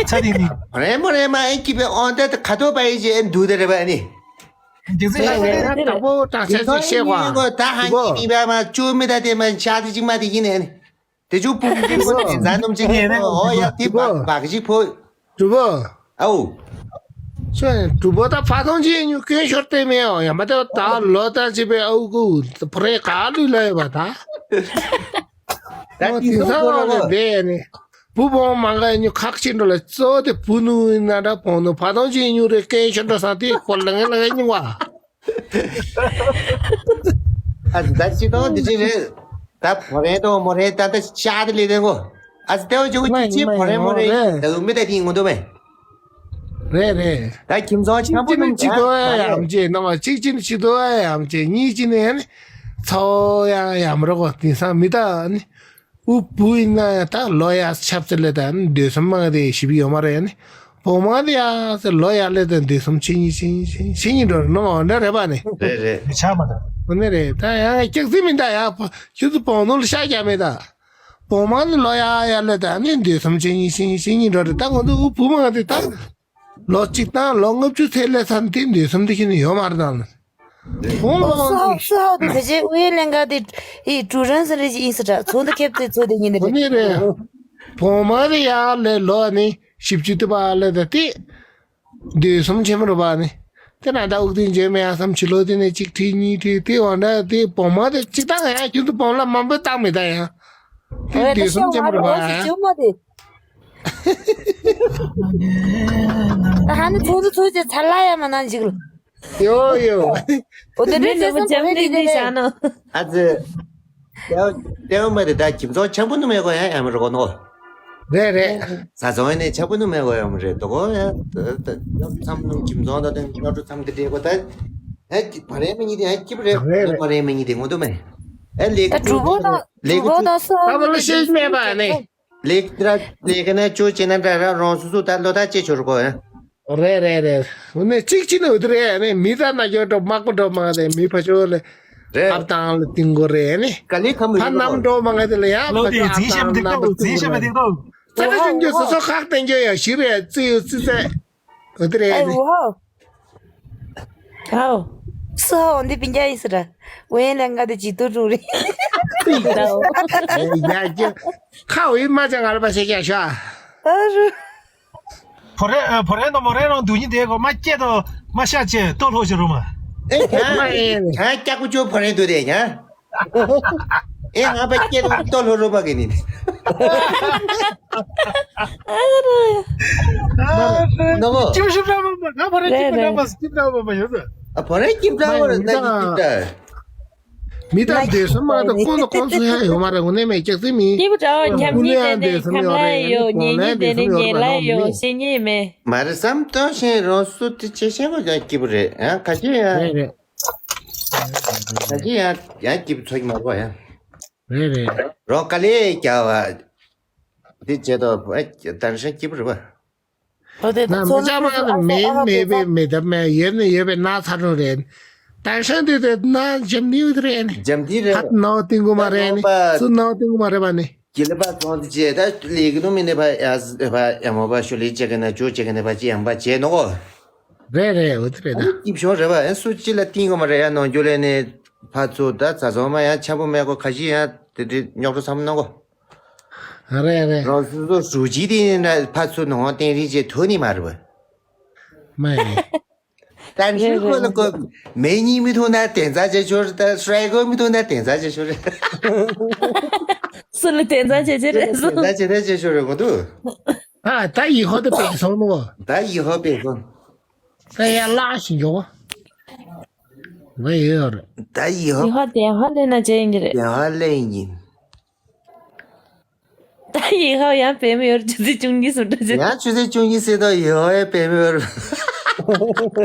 ཚ་དེ་ནི། ཕོ་རེ་མོ་རེ་མ་ཨེ་ཀི་བེ་ཨོན་ཏེ་ཁ་ཐོ་པ་ཨེ་ཅེ་ཨེ་འདུག་དེ་རེ་བ་ཨེ་ནི། རྒྱལ་སྲས་པ་ཤ་དེ་དང་པོ་དྲང་ཆ་ཅིག་ཤེས་གོ་ཨ། ད་ཧང་གི་མི་བ་མ་ཅུ་མི་ད་དེ་མ་ཤ་དེ་ཅིག་མ་དེ་ཡིན་ཨེ་ནི། དེ་ཅུ་པུ་མི་པོ་དེ་ཟ་ནོམ་ཅིག་ཨེ་ནི། ཨོ་ཡ་དེ་བག་བག་ཅིག་ཕོ། གྲུ་བོ། ཨའུ། ཁྱོད་གྲུ་བོ་ད་ཕ་ཐོང་ཅི་ཉུ་སྐྱོན་ཤོར་ཏེ་མེད་ཨོ་ཡང་མ་ད་ད་ལོ་ད་ཅི་པའི་ཨའུ་གུ་ཕ་རེ་ག་ལུས་ལ་ཡོད་པ་ད། ད་ཨོ་དེང་སང་ལོ་ལ་བསྡད་ནི། བུ་བོང་མང་ག་ཉུ་ཁག་ཅི་འགྲོ་ལ་གཙོ་དེ་བུ་ནུ་ཡིན་ན་འདྲ་བོང་ནུ་ཕ་ཐོང་ཅི་ཉུ་རེ་སྐྱོན་ཤོར་འགྲོ་ས་དེ་ཁོ་ལ་ངན་ལ་ངན་ཉུ་བ། ཨ་ད་ཅི་ཏོང་འདི་ཅི་རེད། ད་བོ་རེད་དོ་མོ་རེད་ད་ད་ཤ་དེ་ལས་དེ་ངོ་། ཨ་ཙི་ཏེའོ་ཅོ་གི་ཅི་ཅི་བོ་རེད་མོ་རེད་ད་གུ་མི་ད་དེ་ངོ་དོ་མེ། རེད་རེད། ད་ཁྱིམ་ཚང་ཆེན་པོ་ནང་ཅི་དོ་ཡ་ཡམ་ཅེ་ནང་ཅིག་ཅི་ནི་ཅི་དོ་ཡ་ཡམ་ཅེ་གཉིས་ཅི་ནི་ཡ་ནི་ཚའོ་ཡ་ཡམ་རོ་གོ་དེང་སང་མི་ད་ནི། ཨུ་བུ་ཡིན་ན་ཡང་ད་ལོ་ཡ་ཆབ་ཚེ་ལས་ད་ནི་སྡོད་སོང་མ་དེ་ཞིབ་ཡོད་མ་རེད་ནི། བོ་མ་དེ་ཡ་ཚེ་ལོ་ཡ་ལས་ད་སྡོད་སོང་ཆེ་ཉིན་ཆེ་ཉིན་ཆེ་ཉིན་ཆེ་ཉིན་འགྲོ་རེད་ནོ་འདྲ་རེད་པ་ནི། རེད་རེད། ཆགས་མ་ད། འོ་ནི་རེད་ད་ཡང་སྐྱག་རྫི་མིན་ད་ཡ་ཁྱོད་ཚོ་བོང་ནོར་ཤ་རྒྱ་མེད་ད། བུ་མོ་ནི་ལོ་ཡ་ཡ་ལས་ད་ནི་འདོད་སེམས་ཆེ་ཉིན་ཤེས་ཉིན་ཤེས་ཉིན་འགྲོ་རེད། ད་ང་ཚོ་བུ་མོ་དེ་ད་ལོ་གཅིག་དང་ལོ་ལྔ་བཅུ་ཚེ་ལས་ཚར་དེ་འདོད་སེམས་དེ་ཁྱེད་ནི་ཡོད་མ་རེད་ད། བུ་མོ་སུ་ཧ་སུ་ཧ་དེ་བྱས་ཨུ་ཡོན་ལྷན་ཁང་དེ་ཨི་ཀྲུའུ་རེན་ཟེར་རེ་ཞིག་ཡིན་ས་འདྲ། ཚོགས་འདུ་ཁེབས་དེ་ཚོ་དེ་ཉིན་དེ་རེད། ནི་རེད། བུ་མོ་དེ་ཡ་ལས་ལོ་ནི་བཞི་བཅུ་དེ་བ་ལས་ད་དེ། འདོད་སེམས་ཆེན་པོ་རེད་པ་ནི། དེ་ན་ད་དབུགས་གཏིང་འཇོན་མེད་ཡ་བསམ་ཕྱི་ལོགས་དེ་ནས་གཅིག་ཁྲིད་གཉིས་ཁྲིད་དེ་འོ་འདྲ་དེ་བུ་མོ་དེ་གཅིག་བཏང་ཡ་ཁྱོད་ཚོ་བུ་མོ་ལ་མང་པོ་བཏང་མེད་ད་ཡ། དེ་འདོད་སེམས་ཆེན་པོ་རེད་པ། ད་ཧ་ནི་ཚོ་ཚོ་ཚོ་ཚེ་ཚར་ལ་ཡ་མ་ན་འཇིག་ལ། ཡོ་ཡོ། འོ་དེ་འདྲའི་ལས་བསམ་གོ་རེ་འདི་འདི་བྱ་ནོ། ཨ་ཙི། ལྟེ་བ་ལྟེ་བ་མ་རེད་ད། ཁྱིམ་ཚང་ཆང་བུ་ནུ་མེད་གོ་ཡ་ཡ་མ་རེད་གོ་ནོ། རེད་རེད། ས་ཚོང་ནས་ཆང་བུ་ནུ་མེད་གོ་ཡ་མ་རེད་དོ་གོ་ཡ། ད་ད་མཚམས་ནུ་ཁྱིམ་ཚང་ད་དེ་སྔ་དྲོ་མཚམས་དེ་འདྲེ་གོ་ད། ཨེ་བ་རེ་མི་ཉི་དེ་ཨེ་སྐྱིབ་རེད། རེད་རེད། བ་རེ་མི་ཉི་དེ་ངོ་དུ་མེད། ཨེ་ལེགས། ད་གྲུ་བོ་དང་ལེགས་གྲུ་བོ་དང་སོ། ད་བ་ལ་ཤེས་མེད་པ་ནི། ལེགས་ཏྲ་ལེགས་ན་ཅོ་ཅེ་ན་འདྲ་ར་རང་སོ་སོ་ད་ལོ་ད་ཅེ་ཆོར་གོ་ཡ། རེད་རེད་རེད། འོ་ནས་གཅིག་ཅི་ནས་འོ་དེ་རེད་ནས་མི་ད་ན་ཡོད་འགྲོ་དམག་པོ་འགྲོ་མ་རེད། མི་ཕ་ཆོ་ལ་རེད། ཨབ་དང་ལ་ཏིང་གོ་རེད་ནས། ག་ལེ་ཁམ་ཕ་ཡོད་ནམ་གོ་འགྲོ་མ་ང་དེ་ལ་ཡ་ལོ་ཕ་ཆོ་དེ་ཨབ་རྫིས་ཤམ་དང་དེ་ནམ་ལ་ཏིང་གོ་རྫིས་ཤམ་རེད། དེ་ཏོ། ཚ་ཏ་ཤིང་རྒྱུ་སོ་སོ་ཁག་བསྟན་རྒྱུ་ཡ་ཞི་རེད། ཙི་ཡོ་ཙི་ཙེ། འོ་དེ་རེད་ནས། ཨའོ། སུ་ཧ་འོ་འདི་པིན་ཀྱ་ཡིན་ཟེར་ར། ཝེན་ལ་ང་དེ་ཇི་ཏུ་ཀྲུང་རེད། ཡ་ཀྱ། ཁ་འོ་ཡིན་མ་ཅང་ང་ལ་པ་ཤེས་ཀྱ་ཤ། ཨ་རུ། བོ་རེ་ཨ་བོ་རེ་ནོ་མོ་རེ་རང་འདུག་ཉིན་དེ་གོ་མ་སྐྱེ་དོ་མ་ཤ་ཅེ་ལྟོ་ལྷོ་ཞེ་རུ་མ། ཨེ་ཁྱ། མ་ཨེ་ཁྱ་སྐྱག་པོ་ཅོ་བོ་རེ་འདུག་དེ་ཁྱ། ཨེ་ང་པ་སྐྱེ་དོ་ལྟོ་ལྷོ་རུ་མ་གི་ནི། ནོ་གོ། ཅིབ་ཤིབ་ར་མ་མ་ང་བོ་རེ་ཅིབ་ར་མ་ཅིབ་ར་མ་མ་ཡོད། ཨ་བོ་རེ་ཅིབ་ར་མ་རེ་ན་ཅིབ་ར། མི་དང་འདོད་སེམས་མ་དང་ཁོང་དང་ཁོང་ཚོ་ཡ་ཡོད་མ་རེད། འོ་ནས་མེད་ཀྱག་ཙི་མི། སྐྱིད་པོ་འདྲ་བ་ཁྱམ་ཉིད་དེ་ནི་ཁམ་ལ་ཡོད། ཉེ་ཉིད་དེ་ནི་ཉེ་ལ་ཡོད། ཤེས་ཉེས་མེད། མ་རེད་བསམ་སྟོན་ཤེས་རོགས་སུ་དེ་ཆེ་ཤེས་པ་ཀྱང་སྐྱིད་པོ་རེད། ཡང་ཁ་ཆེ་ཡ། རེད་རེད། ཁ་ཆེ་ཡ་ཡང་སྐྱིད་པོ་ཚོ་གི་མ་རེད་པ་ཡ། རེད་རེད། རོགས་དཀའ་ལས་རྒྱག་པ། དེ་བྱས་ཏོ་དར་ཤ་སྐྱིད་པོ་རེད་པ། ཨོ་དེ་ད་ཚོ་ན་ཅག་མ་ནི་མེད་མེད་པའི་མེད་ད་མེད། ཡོད་ནི་ཡོད་པའི་ན་ཚ་རུང་རེད། ད་ཤན་དེ་དེ་ན་འཇམ་ནིའུ་དེ་རེད་ནི། འཇམ་དེ་རེད། ཧད་ནའོ་ཏིང་གུ་མ་རེད་ནི། ཚུ་ནའོ་ཏིང་གུ་མ་རེད་པ་ནི། གི་ལི་པ་ཙོང་དེ་བྱས་ད་ལི་གི་ནུ་མི་ནི་པ་ཡ་པ་ཡ་མོ་པ་ཤུ་ལི་ཅེ་གི་ན་ཅོ་ཅེ་གི་ནི་པ་ཅི་ཡང་པ་བྱས་ནོ་གོ། རེད་རེད། འོ་དེ་རེད་ད། སྐྱིབ་ཤོང་རེད་པ། ཨེ་སུ་ཅི་ལ་ཏིང་གུ་མ་རེད་ཡ། ནོ་འགྱོ་ལེ་ནི་ཕ་ཚུ་ད་ཚ་ཚོང་མ་ཡ་ཆ་པོ་མེད་གོ། ཁ་ཤི་ཡ་དེ་དེ་ཉོག་རོ་ཚམ་ནོ་གོ། རེད་རེད། རང་སོ་སོ་ཧྲུའུ་ཅི་དེ་ཡིན་ན་ཕར་ཚུར་ནང་བསྟན་རིགས་ཅེས་ཐོན་ནི་མ་རེད་པ། མ་ཡིན། ད་ཧྲུའུ་ཁོ་ལ་ཀོ་མེ་གཉིས་མི་ཐོན་ན་དེ་ཚ་ཅེ་ཆོར། ད་ཧྲའི་ཀོ་མི་ཐོན་ན་དེ་ཚ་ཅེ་ཆོར། སུ་ལ་དེ་ཚ་ཅེ་ཅེ་རེད་སུ། དེ་ཚ་ཅེ་ཚ་ཅེ་ཆོར་རེད་གོ་འདུག་ཨ་ད་ཡི་ཧོ་དེ་པེ་སོང་ནོ། ད་ཡི་ཧོ་པེ་སོང་། ད་ཡ་ལ་ཞིག་འཇོག་པ། ངས་ཡོད་རེད། ད་ཡི་ཧོ། ཡི་ཧོ་དེ་ཧོ་ལེན་ན་ཅེ་ཡིན་གྱི་རེད། དེ་ཧོ་ལེན་ཡིན། ད་ཡིན་ཧའོ་ཡང་བེད་མེད་ཡོད་ཆུ་ཚོད་བཅུ་གཉིས་སུ་འགྲོ་ཆེ། ཡང་ཆུ་ཚོད་བཅུ་གཉིས་ཟེར་དོ་ཡོད་བེད་མེད་ཡོད། ད་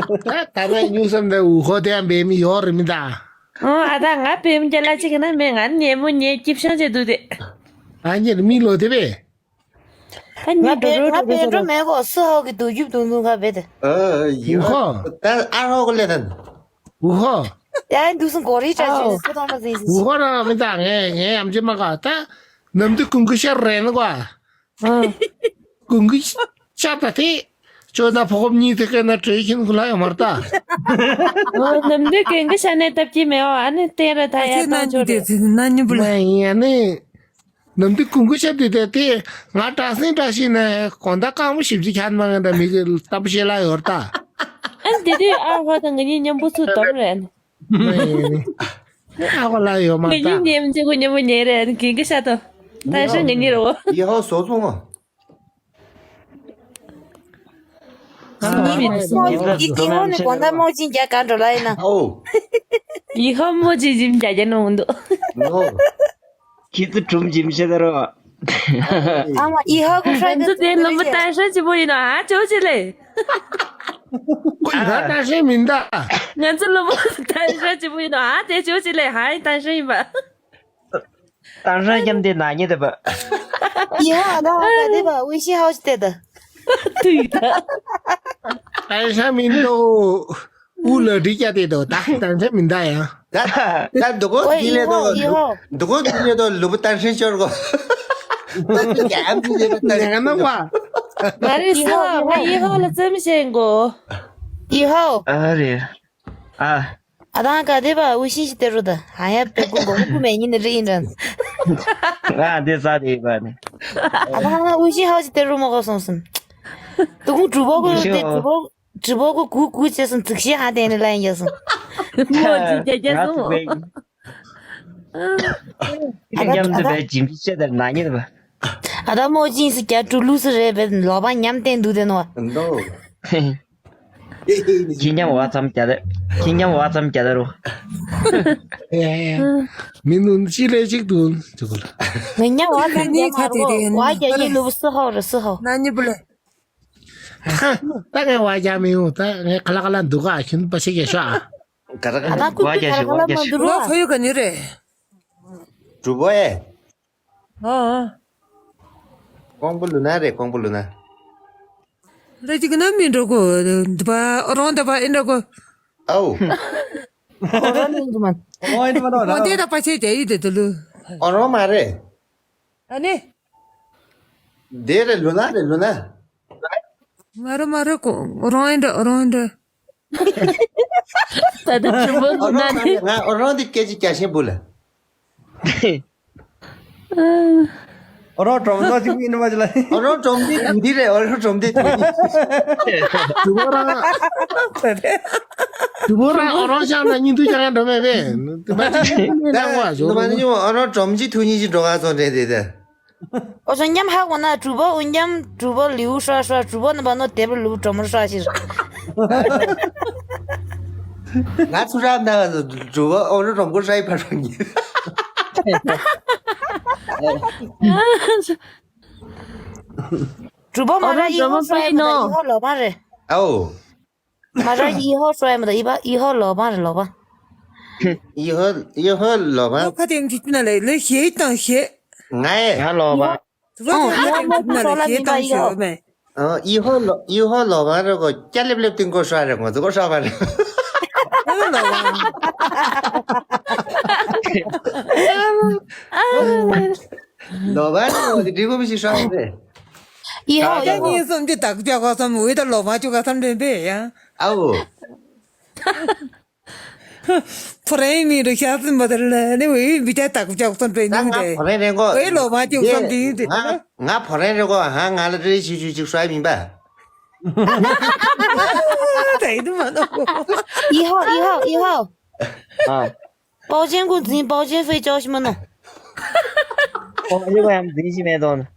ད་ལྟ་ཉུང་སམ་ད་འུ་ཧོ་དེ་ཡང་བེད་མེད་ཡོད་རེད་མི་ད། ཨོ་ཨ་ད་ང་བེད་མེད་རྒྱ་ལ་ཅིག་ན་མེད། ང་ཉེ་མོ་ཉེ་སྐྱིབ་ཤང་ཆེ་འདུག་དེ། ཨ་ཉེ་མི་ལོ་དེ་བས། ད་ཉེ་འགྲོ་འགྲོ་འགྲོ་འགྲོ་འགྲོ་མེད་གོ་སུ་ཧའོ་གི་དུ་རྒྱུབ་དུ་འདུག་ག་བེད་དེ། འུ་ཧོ། ད་ཨ་ཧོ་གི་ལེ་ད། འུ་ཧོ། ཡ་འདུག་སོང་གོ་རི་ཅག་ཅིག་སུ་དང་མ་ཟིན་སོང་། འུ་ཧོ་ར་མི་ད་ངས་ངས་ཡམ་ཆེ་མ་ག་ད། ནམ་དུ་ཀུན་ཀུ་ཤར་རེ་ནི་གོ། ཨ། ཀུན་ཀུ་ཤར་ད་དེ། ཅོ་ད་ཕོ་ཁོབ་གཉིས་དེ་ཀ་ན་བྲེ་ཁྱིན་ཁུ་ལ་ཡོད་མར་ད། ཨོ་ནམ་དུ་ཀུན་ཀུ་ཤར་ནས་སྟབས་ཀྱིས་མེད་ཨོ། ཨ་ནི་དེ་ར་ད་ཡ་ད་ཅོ་རེ། ན་ཉི་བུ་ལ། ཡ་ནི། ནམ་དུ་ཀུན་ཀུ་ཤར་དེ་དེ་དེ་ང་དྲག་སེང་དྲག་ཤིག་ན་གོང་ད་རྐང་མོ་ཞིབ་ཅིག་ཁྱད་མ་ངན་ད་མི་གི་སྟབས་ཤེས་ལ་ཡོད་ད། ཨ་ནི་དེ་དུས་ཨ་ཧོ་དང་ང་གཉིས་མཉམ་པོ་ཚུར་སྡོམ་རེད། ཨ་ཁོ་ལ་ཡོད་མ་ངེད་གཉིས་ད། ཉེམ་ཅེ་ཁོ་ཉེ་མོ་ཉེ་རེད། གན་གི་ཤ་ཏོ། ད་ཤ་ངེད་གཉིས་རེད་བོ། ཡི་ཧོ་བཟོ་ཚོང་ཨ། ཨ་ནི་མི་རེད་སོང་། ཡི་ཧོ་ནི་གོང་ད་མོ་ཅིན་རྒྱ་གར་འགྲོ་ལ་ཡིན་ན། ཨོ། ཡི་ཧོ་མོ་ཅིན་ཇིམ་རྒྱ་རྒྱ་ནོ་འདུག་ནོ། ཁྱེད་ཚོ་གྲུམ་ཇིམ་ཤ་ད་རོ། ཨ་མ་ཡི་ཧོ་གོ་ཧྲ་གི་ང་ཚོ་དེ་ལོ་མོ་ད་ཤ་ཅི་པོ་ཡིན་ནོ་ཨ་ཅོ་ཅི་ལེ། ཁོ་ཡི་ཧ་ད་ཤ་མིན་ད། ང་ཚོ་ལོ་མོ་ད་ཤ་ཅི་པོ་ཡིན་ནོ་ཨ་དེ་ཅོ་ཅི་ལེ་ཧ་ཡི་ད་ཤ་ཡིན་པ། དང་སང་ཁྱམ་དེ་ན་ཉེ་དེ་པ། ཡ་ད་ཧ་ག་དེ་པ་ཝི་ཤི་ཧའོ་ཅི་དེ་ད། དུས་ད། དང་སང་མིན་དོ། ཨུ་ལ་འདི་ཀྱ་དེ་དོ་ད་དང་སང་མིན་ད་ཡ། ད་ད་འདུག་གོ་ཨོ་དེ་ལས་ཡི་ཧོ་དོ་ཡི་ཧོ། འདུག་གོ་དེ་ལས་དོ་ལུ་བུ་དང་སང་ཤོར་གོ། ལྟ་ཚུལ་ཡག་པོ་ཡོད་པ་ལྟ། ཉན་ན་བ། མ་རེད། ཡི་ཧོ། ང་ཡི་ཧོ་ལ་རྩེད་མོ་བྱེད་དགོས། ཡི་ཧོ། ཨ་རེད། ཨ། ཨ་དང་ག་དེ་བ་ཝེ་ཤིན་ཞིག་སྟེར་རོ་ད། ཧ་ཡ་པེ་ཀུ་གོ་ཀུ་མེ་ཉིན་རེ་ཡིན་རན། ང་འདི་ས་དེ་བ་ནི། ཨ་དང་ང་ཝེ་ཤིན་ཧོ་ཞིག་སྟེར་རོ་མ་གོ་སོང་སོང་། དུ་ཀུ་གྲུ་བོ་གོ་ཝེ་ཤིན་དེ་ཧོ། གྲུ་བོ་གྲུ་བོ་གོ་གུ་གུ་བྱས་སོང་། ཙིག་ཤེས་ཧ་དེ་ནི་ལ་ཡིན་ཡ་སོང་། མོ་ཅི་ཅེ་ཅེ་སོང་། ང་ཚོ་བའི། ཨ་མཉམ་དུ་བའི་ཇིམ་ཤེས་དེར་ན་ཉིན་བ། ཨ་ད་མོ་ཅིན་སི་རྒྱ་ཀྲུ་ལུ་སི་རེད་པས་ལོ་པ་མཉམ་བསྟན་འདུག་དེ་ནོ། ཁྱི་མཉམ་བ་ཙམ་རྒྱ་དེ། ཁྱི་མཉམ་བ་ཙམ་རྒྱ་དེ་རུ། མི་ནུན་ཅི་ལས་ཅིག་ཏུ་ཅི་གོ་ལ། ང་མཉམ་བ་ཙམ་རྒྱ་མ་རོ་བ་རྒྱ་ཡི་ལུ་སི་ཧོ་རི་སི་ཧོ། ན་ཉི་པུ་ལེ། ད་ངས་བ་རྒྱ་མི་ཡོང་ད་ངས་ཁ་ལ་ཁ་ལ་འདུག་ག་ཁྱིམ་པ་ཞིག་གི་ཤ། ག་ར་ག་ཨ་ད་ཀུ་ཀི་ཁ་ལ་ཁ་ལ་མ་འདུག་རོ། ཕ་ཡུལ་ག་ནི་རེད། གྲུ་བོ་ཨེ། ཨ་ཨ། ཀོང་པོ་ལུ་ན་རེད། ཀོང་པོ་ལུ་ན། རེ་ཅིག་ན་མི་འགྲོ་གོ་འདི་པ་རོང་འདི་པ་ཨེ་འགྲོ་གོ། ཨའོ། ཨོ་རོ་ནི་འདུག་མ། ཨོ་ཨེ་འགྲོ་མ་འགྲོ་ཨོ་འདི་ད་པ་ཆེ་ཅེ་ཡི་དེ་དུ་ལུ། ཨོ་རོང་མ་རེད། ཨ་ནི། འདི་རེད་ལུ་ན་རེད་ལུ་ན། མ་རེད་མ་རེད་གོ་ཨོ་རོང་ཨེ་འགྲོ་ཨོ་རོང་ཨེ་འགྲོ། ད་ལྟ་ཆུ་བོ་ཨོ་ལུ་ན་རོང་མ་ནི། རེད། ང་ཨོ་རོང་འདི་སྐད་ཅིག་རྒྱ་ཆེན་པོ་ལ། ཨོ་རོ་གྲོང་ཚོ་ཅིག་ཡིན་མ་ཅི་ལ། ཨོ་རོ་གྲོང་སྡེ་དེ་འདི་རེད། ཨོ་རོ་གྲོང་སྡེ་དེ་འདི། དུ་བོ་རང་། དུ་བོ་རང་ཨོ་རོ་ཤང་ལ་སྙིང་དུ་ཅང་ཡང་འགྲོ་མེད་པས། དུ་བ་ཅི་ཡིན་ན་བ་ཞོ། དུ་བ་ནི་ཨོ་རོ་གྲོང་ཅི་ཐུ་ཉི་ཅི་འགྲོ་ག་ཚོ་འདྲེ་དེ་དེ། ཨོ་ཚོ་མཉམ་ཧ་གོ་ན་གྲུ་བོ་ཨུ་མཉམ་གྲུ་བོ་ལིའུ་ཧྲ་ཧྲ་གྲུ་བོ་ནི་བ་ནོ་དེབ་ལུ་གྲོ་མོར་ཧྲ་ཞིར། ང་ཚུ་ར་ན་གྲུ་བོ་ཨོ་རོ་གྲོང་པོ་ཧྲ་ཡི་ཕ་རོ་ཉི། གྲུ་བོ་མ་ར་ཡི་ཧོ་ཧྲ་ཡི་མ་ར་ཡི་ཧོ་ལོ་མ་རེད། ཨའོ། མ་ར་ཡི་ཧོ་ཧྲ་ཡི་མ་ར་ཡི་བ་ཡི་ཧོ་ལོ་མ་རེད་ལོ་མ། ཡི་ཧོ་ཡི་ཧོ་ལོ་མ། ཁ་དེང་གི་ན་ལེ་ལེ་ཞེ་དང་ཞེ། ང་ཡེ། ང་ལོ་མ། ཨོ་ཡི་ཧོ་ལོ་མ་རེད་གོ། ཨོ་ཡི་ཧོ་ལོ་ཡི་ཧོ་ལོ་མ་རེད་གོ། སྐྱ་ལེབ་ལེབ་ཏིང་གོ་ཧྲ་རེད་གོ། ཙི་གོ་ཧྲ་བ་རེད། ཨོ་ལོ་མ། ལོ་མ་ནི་འོ་དེ་འགྲིག་གོ་མི་ཞིག་ཧྲ་རེད། ཡི་ཧོ་ཡི་ཧོ། ཉིན་གསུམ་གྱི་དག་ཅག་ག་སམ་འོད་ད་ལོ་མ་ཅུ་ག་སམ་རེད་པས་ཡ། ཨའོ། ཕོ་རེ་མི་རུ་ཤ་ཟིན་པ་དེར་ལ་ནི་འོད་མི་ཅག་དག་ཅག་སམ་རེད་ད་ནི་ང་རེད། ཕོ་རེ་རེད་གོ། འོད་ལོ་མ་ཅུ་ག་སམ་དེ་ཡིན་དེ། ང་ང་ཕོ་རེ་རེད་གོ། ཧ་ང་ལ་རེ་ཞུ་ཞུ་ཅིག་ཧྲ་མིན་པ། ད་ཡིན་དུ་མ་ནོ། ཡི་ཧོ་ཡི་ཧོ་ཡི་ཧོ། ཨ། 包间ཀུན་འཛིན། 包间费交什么呢？ ཁོང་ཨ་ཡོད་ཡང་འཛིན་ཞིག་མེད་དོན།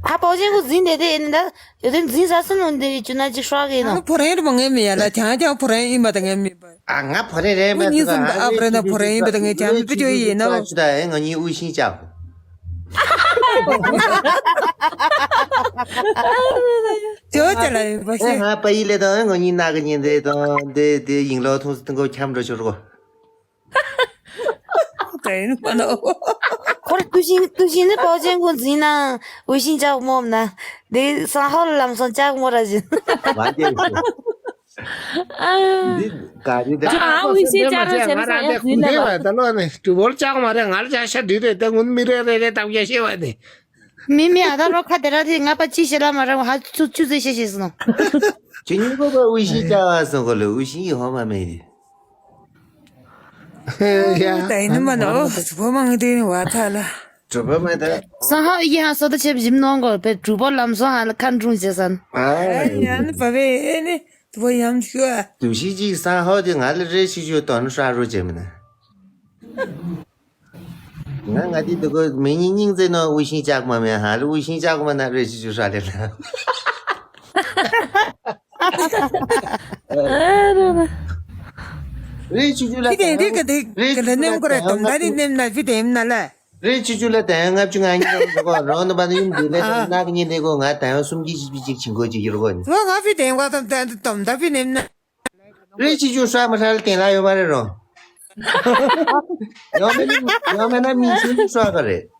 ཨ་包间ཀུན་འཛིན་དེ་དེ་ཡིན་ད། ཡོད་དེ་འཛིན་ས་སུ་ནོ་འདི་ཅུ་ན་ཅིག་ཧྲ་གི་ནོ། ཕོ་རེ་རེད་པ་ངས་མི་ཡ་ལ་ཅང་ཅང་ཕོ་རེ་ཡིན་པ་ད་ངས་མི་པ། ཨ་ང་ཕོ་རེ་རེད་མེད་ད། ཨ་རེ་ཅུ་ཅུ་ཕོ་རེ་ཡིན་པ་ད་ངས་ཅང་མི་པ་ཅོ་ཡིན་ནོ། ཅུ་ད་ཨེ་ང་གཉིས་དབུལ་ཞིང་ཅག་ཅོ་ཅ་ལ་ཡིན་པ་ཨེ་ཞེ། ང་པ་ཡི་ལེ་དང་ཨེ་ང་གཉིས་ན་གི་ཉིན་དེ་དང་དེ་དེ་ཡིན་ལོ་ཐུང་སི་ཏང་གོ་འཁྱམ་འགྲོ་ཆོག་གོ། དེ་ནི་མ་ནོ། ཁོ་རེ་ཏུ་ཤིན་ཏུ་ཤིན་ནི་包间ཀུན་འཛིན་ན་འོས་ཤིང་ཅག་མོ་ན། དེ་སང་ཧོ་ལ་ལམ་སང་ཅག་མོ་ར་བཞིན། མ་རྒྱལ་ཞུ། འདི་ག་རེ་ད། ཨ་འོས་ཤིང་ཅག་ར་བྱས་ན་སང་ཡ་འཛིན་ན་ལ། ད་ལོ་ནི་གྲུ་བོར་ཅག་མ་རེད། ང་ལ་ཅག་ཤ་དུས་རེད་དེ་ངུན་མི་རེ་རེ་རེ་ཏག་ཡ་ཤེས་བ་ནི། མི་མི་ཨ་ད་རོ་ཁ་དེ་ར་དེ་ང་པ་ཅི་ཤེས་ལ་མ་ར་ཧ་ཚུ་ཚུ་ཚེ་ཤེས་ཤེས་སོང་། ཁྱེད་གཉིས་པོ་པ་འོས་ཤིང་ཅག་བ་སོང་གོ་ལ་འོས་ཤིང་ཡི་ཧོ་མ་མེད་དེ། ཡ། ད་ཡིན་ནི་མ་ནོ། གྲུ་བོ་མང་དེ་ནི་བ་ཐ་ལ། གྲུ་བོ་མ་ད། སང་ཧོ་ཡི་ཧ་སོ་ད་ཆེབ་ཞིམ་ནོང་གོ་པའི་གྲུ་བོ་ལམ་སོང་ཧ་ལ་ཁ་འཁྲུང་བྱེད་སན། ཨ་ཡ་ནི་པ་བེ་ཨེ་ནི་གྲུ་བོ་ཡམ་ཤུ་ཨ། དུ་ཤི་ཅིག་སང་ཧོ་དེ་ང་ལ་རེ་ཤི་ཤུ་དོན་ཧྲ་རོ་བྱེད་མི་ན། ང་ང་དེ་དུ་གོ་མི་ཉིན་སྙིང་རྩེ་ནོ་འུ་ཤིང་ཅག་མ་མེ་ཧ་ལ་འུ་ཤིང་ཅག་མ་ན་རེ་ཤི་ཤུ་ཧྲ་ལེ་ལ། རེད་ཆུ་ཆུ་ལ་ཕི་དེ་རིག་ག་དེ་རེད་ག་ལ་ནེམ་ཀོ་ར་དོམ་ད་རི་ནེམ་ན་ཕི་དེམ་ན་ལ། རེད་ཆུ་ཆུ་ལ་དེ་ལྔ་བཅུ་ང་གཉིས་རོགས་རོགས་ནུ་བ་ནུ་ཡུམ་དེ་ལ་ནག་ཉིན་དེ་གོ་ང་ད་ཡང་སུམ་གྱི་ཅི་པི་ཅིག་ཆིང་གོ་ཅིག་ཡོད་རོགས་ནི། ང་ང་ཕི་དེམ་ག་དོམ་ད་དོམ་ད་ཕི་ནེམ་ན། རེད་ཆུ་ཆུ་ཧྲ་མ་ཧྲ་ལ་དེ་ལ་ཡོད་མ་རེད་རོ། ཡང་མེད་ན་ཡང་མེད་ན་མི་ཆུ་ཆུ་ཧྲ་ག་རེད།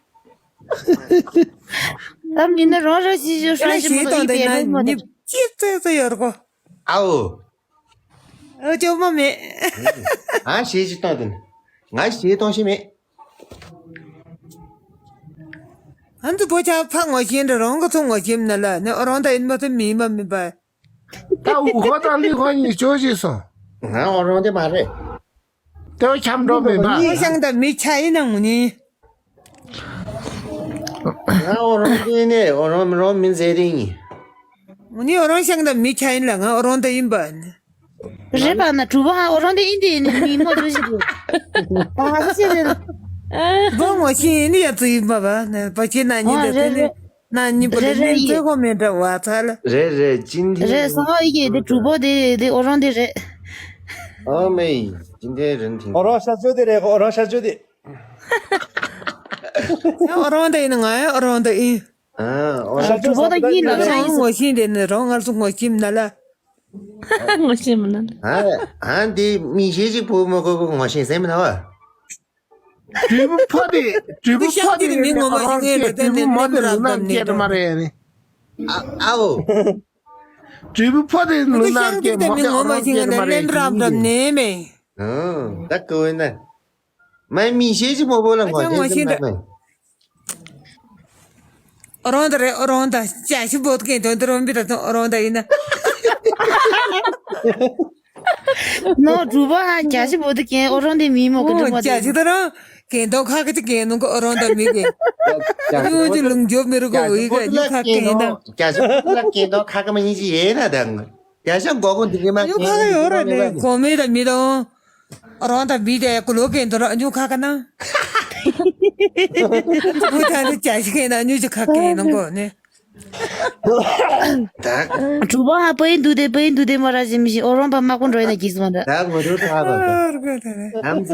ད་མི་ན་རོགས་རོགས་ཆུ་ཆུ་ཧྲ་ཞིག་མ་གཏོགས་ཡིད་པའི་རོགས་མ་རེད། ཅི་ཙེ་ཙེ་ཡོད་རོགས། ཨའོ། ཨ་ཅོ་མ་མེད། ཨ་ཞེས་ཅི་བཏང་དུ། ང་ཞེས་གཏོང་ཤེས་མེད། ཨ་ནི་བོ་ཆ་ཕ་ངོ་ཤེས་འདྲ་རང་གི་ཚོ་ངོ་ཤེས་མིན་ལ་ནི་ཨོ་རང་ད་ཡིན་མ་ཐུབ་མིན་མ་མིན་པ། ད་འུ་ཁོ་དང་ལི་ཁོ་གཉིས་ཅོ་ཞིག་སོང་། ང་ཨོ་རང་དེ་མ་རེད། དེ་བ་ཁྱམས་འགྲོ་མེད་པ། ངའི་ཤང་ད་མི་ཆ་ཡིན་ན་ངུ་ནི། ང་ཨོ་རང་དེ་ནས་ཨོ་རང་རང་མིན་ཟེར་རིང་ཡིན། ངུ་ནི་ཨོ་རང་ཤང་ད་མི་ཆ་ཡིན་ལ་ང་ཨོ་རང་ད་ཡིན་པ། རེད་པ་ན་གྲུ་པ་ཧ་ཨོ་རང་དེ་ཡིན་དེ་ནི་མི་མོ་ཅོ་ཞིག་རེད། ཨ་ཧ་ཤེས་རེད། བོ་ངོ་ཤེས་ཡིན་ནི་ཡ་ཙུ་ཡིན་པ་བ་ནི་བ་ཁྱེད་ན་ཉིན་དེ་དེ་ནི། ན་ཉིན་པོ་རེ་རེ་ནི་ཙེ་གོ་མེད་འདྲ་བ་ཚ་ལ། རེད་རེད་ཅིན་ཐེ། རེད་སང་ཨི་ཀེ་དེ་གྲུ་པོ་དེ་དེ་ཨོ་རང་དེ་རེད། ཨ་མེ་ཅིན་ཐེ་རིན་ཐིང་། ཨོ་རང་ཤ་ཅོ་དེ་རེད། ཨོ་རང་ཤ་ཅོ་དེ། ཨོ་རང་དེ་ཡིན་ང་ཨོ་རང་དེ་ཡིན། ཨ་ཨོ་རང་གྲུ་པོ་དེ་ཡིན་ལ་ཤ་ཡིན། ངོ་ཤེས་དེ་ནི་རང་ངར་སུ་ངོ་ཤེས་མིན་ལ། ངོ་ཤེས་མིན་ལ། ཨ་ཨ་འདི་མི་ཤེས་ཅིག་པོ་མོ་གོ་གོ་ངོ་ཤེས་སེམས་ན་བ། གྲུ་པོ་ཕ་དེ་གྲུ་པོ་ཕ་དེ་མི་ངོ་མ་ཞིག་ངས་ལ་དེ་ནས་ལེན་རབ་རབ་ནས་མ་རེད་ནི། ཨའོ། གྲུ་པོ་ཕ་དེ་ལུ་ནག་སྐྱེས་མ་དེ་ཨོ་རང་སྐྱེས་མ་རེད། ལེན་རབ་རབ་ནས་མེ། ད་ཀོ་ན། མ་མི་ཤེས་ཅི་མོ་བོ་ལ་ངོ་ཤེས་ཅི་མ་མེ། ཨོ་རང་ད་རེད་ཨོ་རང་ད་ཅ་ཤི་བོད་ཀྱི་དོན་དུ་རོམ་པི་ད་ཨོ་རང་ད་ཡིན་ན། ནོ་གྲུ་པ་ཧ་རྒྱ་ཞི་བོ་དུ་གན་ཨོ་རོན་དེ་མི་མོ་གི་འདུག་མ་རྒྱ་ཞི་ད་རང་གན་དོ་ཁ་གི་ཅི་གན་ནོ་གི་ཨོ་རོན་ད་མི་གི་ཡུ་ཅི་ལུང་འཇོབ་མི་རུ་གོ་ཡི་ག་ཉུ་ཁ་གན་ཡིན་ད། རྒྱ་ཞི་བོ་ལ་གན་དོ་ཁ་གི་མ་ཡིན་ཅི་ཡེ་ན་དང་རྒྱ་ཞི་གོ་གོ་འདི་གི་མ་ཉུ་ཁ་གི་ཡོ་ར་ནི་གོ་མེ་ད་མི་དང་ཨོ་རོན་ད་མི་དེ་ཀུ་ལོ་གན་དོ་ར་ཉུ་ཁ་གི་ན་བུ་ད་ནི་རྒྱ་ཞི་གན་ན་ཉུ་ཅི་ཁ་གན་ནོ་གོ་ནི། ད། གྲུ་པ་ཧ་པའི་འདུག་དེ་པའི་འདུག་དེ་མ་ར་ཞིམ་ཞིམ་ཨོ་རོན་པ་མ་ཀུན་འགྲོ་ཡིན་ན་གྱིས་སོང་ར། ད་ངོ་རུ་ཐག་པ་ད།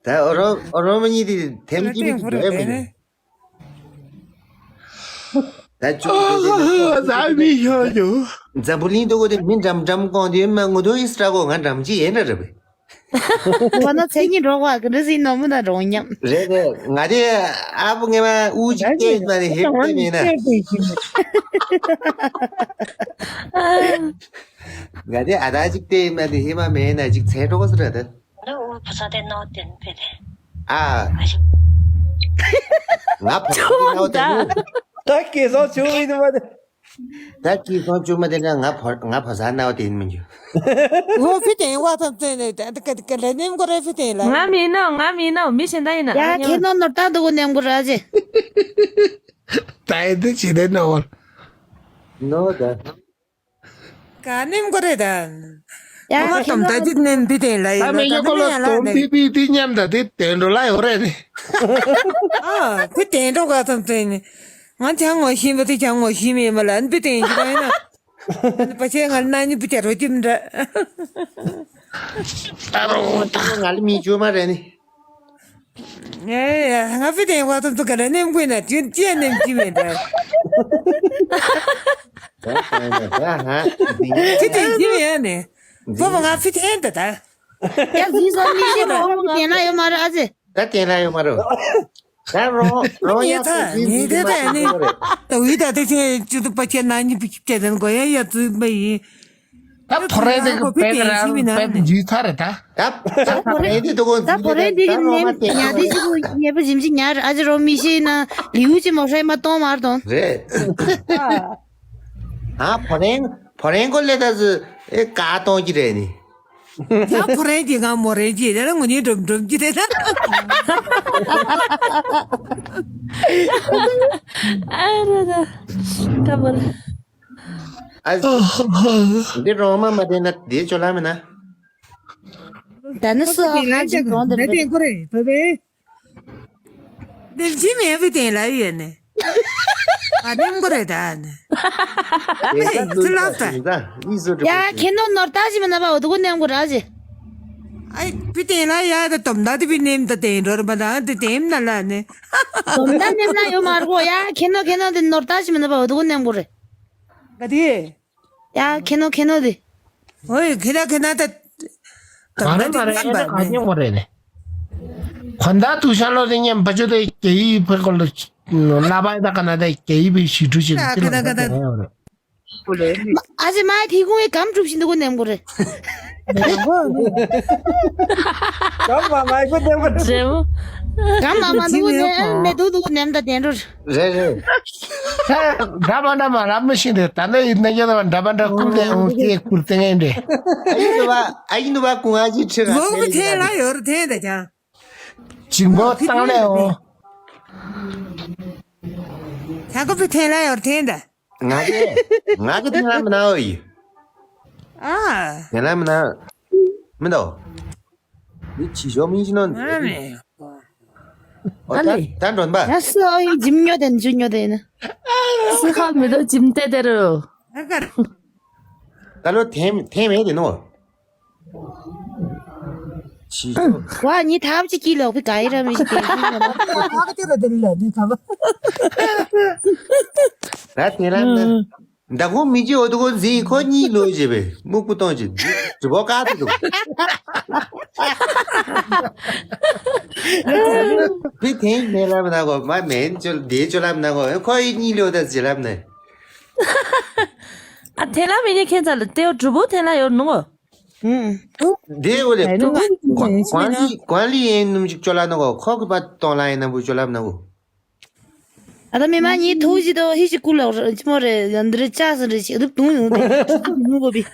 ད་ཨོ་རོན་ཨོ་རོན་མ་གཉིས་དེ་ཐེམ་གཅིག་གི་འགྲོ་ཡ་མི་ཡོད། ད་ཅུང་ད་མི་ཤོར་ཡོད། འཛམ་བུ་གླིང་དུ་གོ་དེ་མི་འགྲམ་འགྲམ་གོང་དེ་མ་ངོ་དོ་ཡི་སྲ་གོ་ང་འགྲམ་གཅིག་ཡིན་ར་ར་བས། ང་ཚོ་མཚན་ཉིད་འགྲོ་བ་གི་འདྲ་སྲིད་ནོར་མོ་དང་འགྲོ་མཉམ། རེད་རེད། ང་དེ་ཨ་བུ་ངེ་མ་དབུ་ཅིག་སྐྱེས་ཡོད་པ་དེ་ཧེ་བ་མེད་ན། ང་དེ་ཨ་ད་ཅིག་སྐྱེས་ཡོད་པ་དེ་ཧེ་བ་མེད་ན་ཅིག་ཚེ་འགྲོ་ག་ས་རེད་ད། ཨ། ང་ཕ་ཚ་དེ་ན་བ་དེ། ད་སྐྱེས་སོང་ཆུང་ཡིན་པ་དེ། ད་ཅི་སོང་བཅུ་མ་དེ་ན་ང་བ་ང་བ་ཟ་ན་བ་དེ་ཡིན་མི་འགྱུར། ངོ་ཕི་ཏེ་བ་ཐམ་ཚེ་ནས་ད་ད་ག་ག་ལ་ནེམ་གོ་རེ་ཕི་ཏེ་ལ། ང་མིན་ནོ་ང་མིན་ནོ་མི་གཞན་ད་ཡིན་ན། ཡ་ཁྱེད་ནོ་ནོར་ད་འདུག་གོ་ནེམ་གོ་ར་ཅེ། ད་ཡི་དེ་ཅི་རེད་ནོ། ནོ་ད། ག་ནེམ་གོ་རེ་ད། ཡ་ཁྱེད་ནོ་ད་ཅི་ནེམ་ཕི་ཏེ་ལ་ཡི་ད་མི་ཡོ་ལ་གོ་ལ་ནེམ་སྟོན་ཕི་ཕི་དེ་ཉམ་ད་དེ་དེ་འགྲོ་ལ་ཡོ་རེ་ནི། ཨ་ཕི་ཏེ་འགྲོ་ག་ཐམ་ཚེ་ནས། ང་ཅང་ངོ་ཤེས་པ་དེ་ཅང་ངོ་ཤེས་མེད་མ་ལ་ཨན་པི་ཏེ་ཡིན་གྱི་མ་ཡིན་ན། ཨན་པ་ཆེ་ང་ན་ནི་པུ་ཅ་རོ་ཅིམ་འདྲ། ཨ་རོ་ད། ང་ལ་མི་བཅོས་མ་རེད་ནི། ངས་ང་པི་ཏེ་བ་ཏོ་ཏོ་ག་ལ་ནེམ་དགོས་ན་ཅི་ཅི་ནེམ་ཅི་མེད་འདྲ། ད་ད་ད་ཧ། ཅི་ཏེ་ཅི་མེད་ནི། བོ་བོ་ང་པི་ཏེ་ད་ད། ཡ་ཟི་སོ་མི་ཤེས་ནོ་ཧོ་ཏེ་ན་ཡོད་མ་རེད་ཨ་ཙེ། ད་བསྟན་ལ་ཡོད་མ་རེད། ད་རོང་རོང་ཡ་ཡ་ཚ་ཚ་ཡིན་ཉེ་དེ་ད་ནི་ད་འུའི་ད་དེ་ཚེ་ཅི་ཏུ་པ་ཁྱེད་ན་ཉི་པི་ཅི་བྱས་དེ་ནི་གོ་ཡ་ཡ་ཙུ་མ་ཡིན། ད་ཕོ་རེ་དེ་གི་པེ་ར་པེ་འཇུས་ཚར་རེད་ད། ད་ད་ཕོ་རེ་དེ་དུ་གོ་ད་ཕོ་རེ་དེ་གི་ནི་ཉ་དེ་ཅི་གོ་ཉེ་པ་ཞིམ་ཞིག་ཉར་ཨ་ཅི་རོ་མི་ཤེས་ན་ལིའུ་ཅི་མོ་ཧྲེ་མ་གཏོང་མར་གཏོང་། རེད། ཨ་ཕོ་རེ་ཕོ་རེ་གོ་ལེ་ད་ཟི་ཨེ་ཀ་གཏོང་གི་རེད་ནི། ཡང་ཕོ་རེན་གྱིས་ང་མོ་རེན་གྱིས་རེ་ལ་ངུ་ཉིན་འགྲོམ་འགྲོམ་གྱི་རེད་ན། ཨ་ར་ར། ད་བར། ཨ། འདི་རོང་མ་མ་དེ་ན་དེ་ཅོ་ལ་མེ་ན། ད་ནི་སོ་ང་ཅིག་རོང་དེ་རེད། དེ་ཁོ་རེ་བེ་བེ། འདིར་ཇི་མེད་པའི་སྟེང་ལ་ཡོད་ནས། ཨ་ནེམ་གོ་རེད་ད་ནི། ཨེ་ཚུ་ལབ་ད། ཡ་ཁྱེད་ནོ་ནོར་ད་ཅི་མ་ན་པ་འོ་དུ་གོ་ནེམ་གོ་ར་ཅི། ཨ་པི་སྟེང་ལ་ཡ་ད་དོམ་ད་དི་པི་ནེམ་ད་སྟེང་འགྲོ་ར་མ་ད་དི་དེམ་ན་ལ་ནི། དོམ་ད་ནེམ་ན་ཡོ་མར་གོ་ཡ་ཁྱེད་ནོ་ཁྱེད་ནོ་དི་ནོར་ད་ཅི་མ་ན་པ་འོ་དུ་གོ་ནེམ་གོ་རེད། ག་དི། ཡ་ཁྱེད་ནོ་ཁྱེད་ནོ་དི། ཨོའི་ཁྱེད་ན་ཁྱེད་ན་ད། ག་རེ་མ་རེད་ཨེ་ད་ག་ཉན་གོ་རེད་ནི། གོན་ད་དུ་ཤ་ལོ་དེ་ཉན་པ་ཅོ་དེ་གེ་ཡི་ཕེ་གོ་ལ་ལ་པ་ད་ག་ན་དེ་གེ་ཡི་བི་ཤི་ཁྲུ་ཤི་ལ་ཅི་ལ་ད་ག་ན་ད། ཨ་ཅེ་མ་ཐི་ཁུང་ཨེ་གམ་གྲུབ་ཤིན་ཏུ་གོ་ནེམ་གོ་རེད། གམ་མ་མ་གོ་ནེམ་གོ་རེད། ཇེ་མོ། གང་མ་མ་འདུག་ནས་མེ་འདུག་འདུག་ནེམ་ད་དན་རུ། རེད་རེད། ད་འདྲ་མ་འདྲ་མ་རབ་མི་ཤིང་རེད། ད་ནི་ཡིན་ན་ཡ་ད་འདྲ་མ་འདྲ་ཀུན་ལས་འོང་སྐྱེ་ཀུར་ཏེ་ངན་རེད། ཨ་ཡིན་ནུ་བ་ཨ་ཡིན་ནུ་བ་ཀུན་ཨ་ཅི་ཁྲི་ར་ལོ་བི་ཐེ་ལ་ཡོར་ཐེ་ད་ཅང་། ཅིང་པོ་ཏང་ལས་འོང་། ད་ཀོ་བི་ཐེ་ལ་ཡོར་ཐེ་ད། ང་གི་ང་གི་དེ་ལ་མི་ན་འོ་ཡི། ཨ། དེ་ལ་མི་ན། མི་འདོ། མི་ཆི་ཞོ་མི་ཤི་ནོ། ཨ་མེ། ཨོ་ད་ད་འགྲོན་པ། ཡ་སི་ཨོ་ཡི་ཇིམ་ཉོ་དེ་ཇུ་ཉོ་དེ་ནི། སི་ཧ་མི་འདོ་ཇིམ་ཏེ་དེ་རུ། ད་ལོ་ཐེམ་ཐེམ་ཨེ་དེ་ནོ། ཆི་ཞོ། ཝ་ཉི་ཐབ་ཅི་ཀི་ལོག་པི་ག་ཡི་ར་མི་ཤི་དེ་ཇུ་ཉོ། ཨ་ག་ཏི་ར་དེ་ལ་དེ་ཁ་བ། ད་དེ་ར་ན། ད་ཁོ་མི་གཅིག་འོ་དུ་ཁོ་འཛིན་ཁོ་གཉིས་ལོས་བྱེད་པས་སྨུག་པོ་གཏོང་བྱེད་འདི་བོ་ཀ་ཏི་འདུག་བི་ཐེན་མེ་ལབ་ན་གོ་མ་མེན་ཅོ་དེ་ཅོ་ལབ་ན་གོ་ཁོ་ཡི་གཉིས་ལོས་ད་ཟེར་ལབ་ནས། ཨ་ཐེ་ལ་མི་ཉེ་ཁྱེད་ཚ་ལ་ཏེའོ་གྲུ་བོ་ཐེ་ལ་ཡོད་ནོ། ཨུང་། དེ་འོ་ལེ། ཨེ་ནུ་ང་ཀོང་ལི་ཀོང་ལི་ཡན་ནུམ་ཅིག་ཅོ་ལབ་ན་གོ་ཁོ་གི་པ་གཏོང་ལ་ཡིན་ན་བུ་ཅོ་ལབ་ན་གོ། ཨ་ད་མི་མ་ཉིད་ཐུགས་རྗེ་དོ་ཧི་ཤི་ཀུ་ལ་ར་ཅི་མོ་རེ་ཡ་འདི་རེ་ཅག་སི་རེ་ཞིག་རིབ་དུང་ཡོང་དེ་ཞིག་དུང་གོ་བི།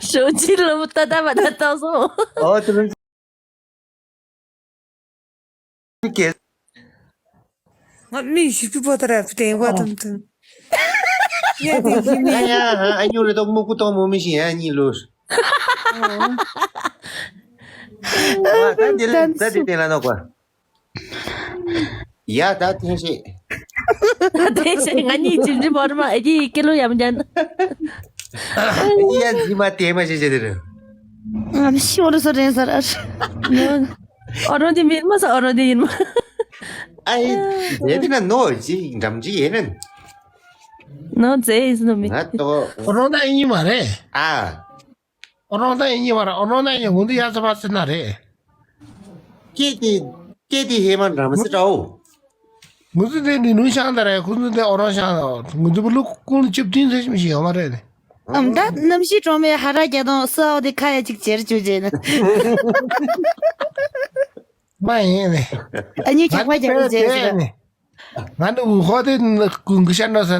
ཞོ་ཅི་ལོ་ཏ་ཏ་མ་ཏ་ཏོ་སོ། ཨོ་དེ་རིང་ཀེ། ང་མི་ཞིག་ཏུ་པོ་ཏ་ར་ཕུ་ཏེ་ཝ་ཏམ་ཏམ། ཡ་དེ་ཡིན་ཡ་ནི། ཡ་ཨ་ཉུ་རེ་ཏོག་མུ་ཀུ་ཏོག་མུ་མི་ཤི་ཡ་ཉི་ལོ། ཨོ། ཨ་ད་དེ་ལ་ད་དེ་དེ་ལ་ནོ་ཀ། ཡ་ད་ཐེངས་ཤིག་ད་ཐེངས་ཤིག་ང་གཉིས་ཅིམ་ཅིམ་བར་མ་ཨེ་ཀྱི་ཀི་ལོ་ཡམ་ཅན། ཡ་ཇི་མ་དེ་མ་ཤེས་ཤེས་དེ་རེད། ང་ཤི་བོ་རུ་སོ་རེད་ཟེར། ཨོ་རོ་དེ་མིན་མ་ས་ཨོ་རོ་དེ་ཡིན་མ། ཨ་ཡི་དེ་དེ་ན་ནོ་ཅི་འགྲམ་ཅི་ཡེ་ནན། ནོ་ཛེ་ཡིན་ནོ་མི། ང་ཏོ། ཨོ་རོ་ན་ཡིན་མ་རེད། ཨ། ཨོ་རོང་ཏང་ཡིན་ཉེ་བར་ཨོ་རོང་ཏང་ཡིན་འུ་འདི་ཡ་ཚ་བ་སི་ན་རེད། སྐད་དེ་སྐད་དེ་ཧེ་མ་འདྲ་མི་སྲིད་འདྲ་འོ། ངུ་ཚོ་འདི་ནི་ནུ་ཤང་ད་རེད། ཁུ་ཚོ་འདི་ཨོ་རོང་ཤང་ད། ངུ་ཚོ་བུ་ལུག་ཀུན་བཅུ་བདུན་ཚོད་ཞིག་ཡོད་མ་རེད་ནི། ཨམ་ད་གནམ་གཤིས་གྲོང་མའི་ཧ་ར་རྒྱ་དང་སུ་ཨའོ་དེ་ཁ་ཡ་གཅིག་བྱེར་བཅུག་བྱས་ན། མ་ཡིན་ནི། ཨ་ནི་ཁྱག་པ་རྒྱ་དང་བྱས་ཟེར། ང་ནི་འུ་ཧོ་དེ་ཀུན་གི་ཤ་འགྲོ་ས་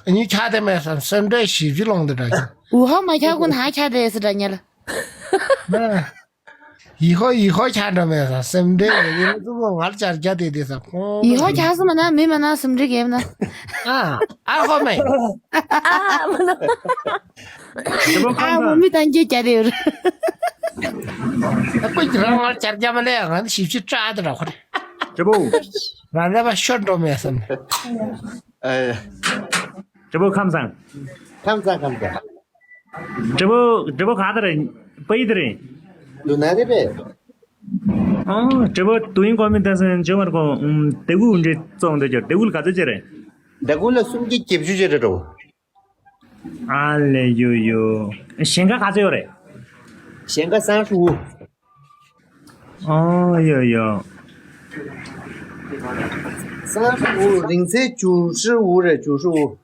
ཉི་ཆ་དེ་མེད་ས་སེམས་ཁྲལ་ཞིབ་ཞིབ་ལོང་དེ་འདྲ་ཞིག་འུ་ཧོ་མ་ཁྱག་ཀུན་ཧ་ཁྱག་དེ་སི་འདྲ་ཉལ། ཡི་ཧོ་ཡི་ཧོ་ཁྱག་འགྲོ་མེད་ས་སེམས་ཁྲལ་ཡིན་ནི་ཙུ་གོ་ང་ལ་ཅར་རྒྱ་དེ་དེ་ས་ཁོང་ཡི་ཧོ་ཁྱག་སི་མ་ན་མི་མ་ན་སེམས་ཁྲལ་གེབ་ན། ཨ་ཨ་ཧོ་མེ། ཨ་མ་ན། ཨ་མ་མི་ཏང་གི་རྒྱ་དེ་ཡོད། ཨ་ཀོ་ཅི་རང་ང་ལ་ཅར་རྒྱ་མ་ལས་ང་ནི་ཞིབ་ཞིབ་ཀྲ་དེ་འདྲ་ཁོ་རེད། ཇོ་བོ། རང་རེ་བ་ཤོར་འགྲོ་མེད་བསམ། ཨེ། ཇོ་བོ་ཁམས་བཟང་། ཁམས་བཟང་ཁམས་བཟང་། ཇོ་བོ་ཇོ་བོ་ག་ད་རེད། པ་ཡི་ད་རེད། ལུ་ན་རེད་པས། ཨོ་ཇོ་བོ་དུ་ཡིན་གོ་མི་ད་སེ་ཇོ་མར་གོ་དེ་གུ་འདྲེ་བཙོང་འདོད་ཀྱོ་དེ་གུ་ལ་ག་ཚོད་ཅེ་རེད། དེ་གུ་ལ་སུམ་བརྒྱ་བརྒྱད་ཅུ་ཅེ་རེད་འགྲོ། ཨ་ལེ་ཡོ་ཡོ། ཞེང་ཁ་ག་ཚོད་ཡོད་རེད། ཞེང་ཁ་སང་ཧྲུ། ཨོ་ཡོ་ཡོ། སང་ཧྲུ་རིང་ཚེ་བཅུ་ཧྲུ་རེད་བཅུ་ཧྲུ།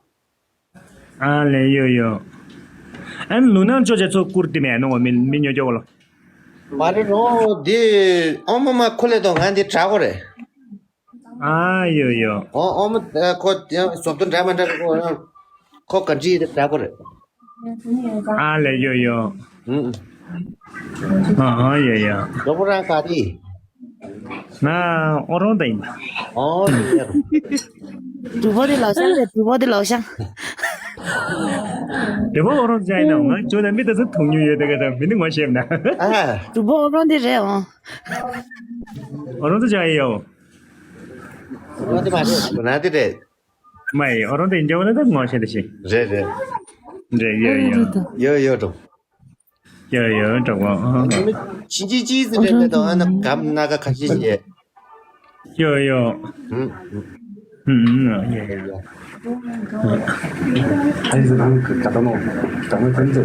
ཨ་ལེ་ཡོ་ཡོ། ཨན་ལུ་ནང་ཅོ་ཅེ་ཚོ་ཀུར་ཏི་མེ་ནོ་མི་མི་ཉོ་ཅོ་ལོ། མ་རེད་རོ་དེ་ཨོ་མ་མ་ཁོ་ལེ་དོ་ང་འདི་དྲག་གོ་རེད། ཨ་ཡོ་ཡོ། ཨོ་ཨོ་མ་ཁོ་ཟོབ་ཏོ་འདྲ་མ་འདྲ་གི་ཁོ་ཁོ་ག་འདྲི་དེ་འདྲ་གོ་རེད། ཨ་ལེ་ཡོ་ཡོ། ཨ་ཨ་ཡོ་ཡོ། ཟོབ་པོ་རང་ག་དེ། ང་ཨོ་རོང་ད་ཡིན། ཨོ་ཡོ་ཡོ། གྲུ་པོ་དེ་ལོ་ཤང་རེད་གྲུ་པོ་དེ་ལོ་ཤང་། གྲུ་པོ་ཨོ་རོང་ཅ་ཡིན་ན་ང་ཅོ་ད་མི་ད་ཚོ་ཐུང་ཉུ་ཡོད་དེ་ག་ད་མི་ནི་ངོ་ཤེས་ན། ཨ། གྲུ་པོ་ཨོ་རོང་དེ་རེད་ཨོ། ཨོ་རོང་དེ་ཅ་ཡིན་ཡོ། ཨོ་རོང་དེ་མ་རེད་ན་དེ་རེད། མ་ཡི་ཨོ་རོང་དེ་ཡིན་རྒྱ་བོ་ན་ད་ངོ་ཤེས་དེ་ཤེས། རེད་རེད། རེད་ཡོ་ཡོ། ཡོ་ཡོ་འགྲོ། ཡོ་ཡོ་འགྲོ་གོ། ཕྱིན་ཅི་ཅི་ཟེར་རེད་མེད་དོ་ཨ་ན་གམ་སྣ་ཁ་ཁ་ཤས་ཤིག་ཡོ་ཡོ། ཧུམ་ཧུམ་ཡོ་ཡོ། ཨ་ཡི་ཟེར་ནང་གི་ད་ད་ནོ་ད་ནོ་ད་ནོ། ད་ནོ་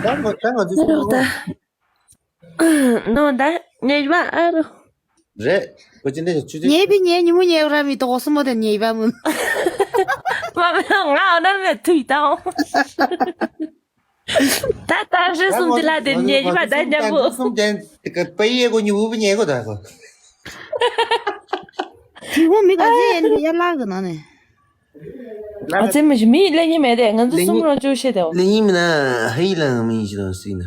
ད་ནོ་ད་ནོ། ནོ་ད་ཉེ་བ་ཨ་རོ། རེད། ཁོ་ཅི་འདྲ་ཆུ་ཚོད། ཉེ་བི་ཉེ་ཉི་མོ་ཉེ་ར་མི་ཏོག་སུ་མོ་དེ་ཉེ་བ་མུན། མ་མ་ང་ཨ་ནར་མེ་ཐུའི་ཏའོ། ད་ད་རེ་གསུམ་དེ་ལ་དེ་ཉེ་བ་ད་ཉམ་པོ། གསུམ་དེ་དེ་ག་པ་ཡེ་གོ་ཉི་བུ་བི་ཉེ་གོ་ད་གོ། དེ་བོ་མི་ག་ཚད་ཡན་གི་ཡར་ལག་གི་ནང་ནས། ཨ་ཙི་མི་ཞིག་མི་ལེན་ཉིན་མེད་དེ། ང་ཚོ་གསུམ་རང་བཅུ་ཤེས་དེ། ལེན་ཉིན་མིན་ན་ཧ་ཡི་ལང་མི་ཞིག་དང་སྲིད་ན།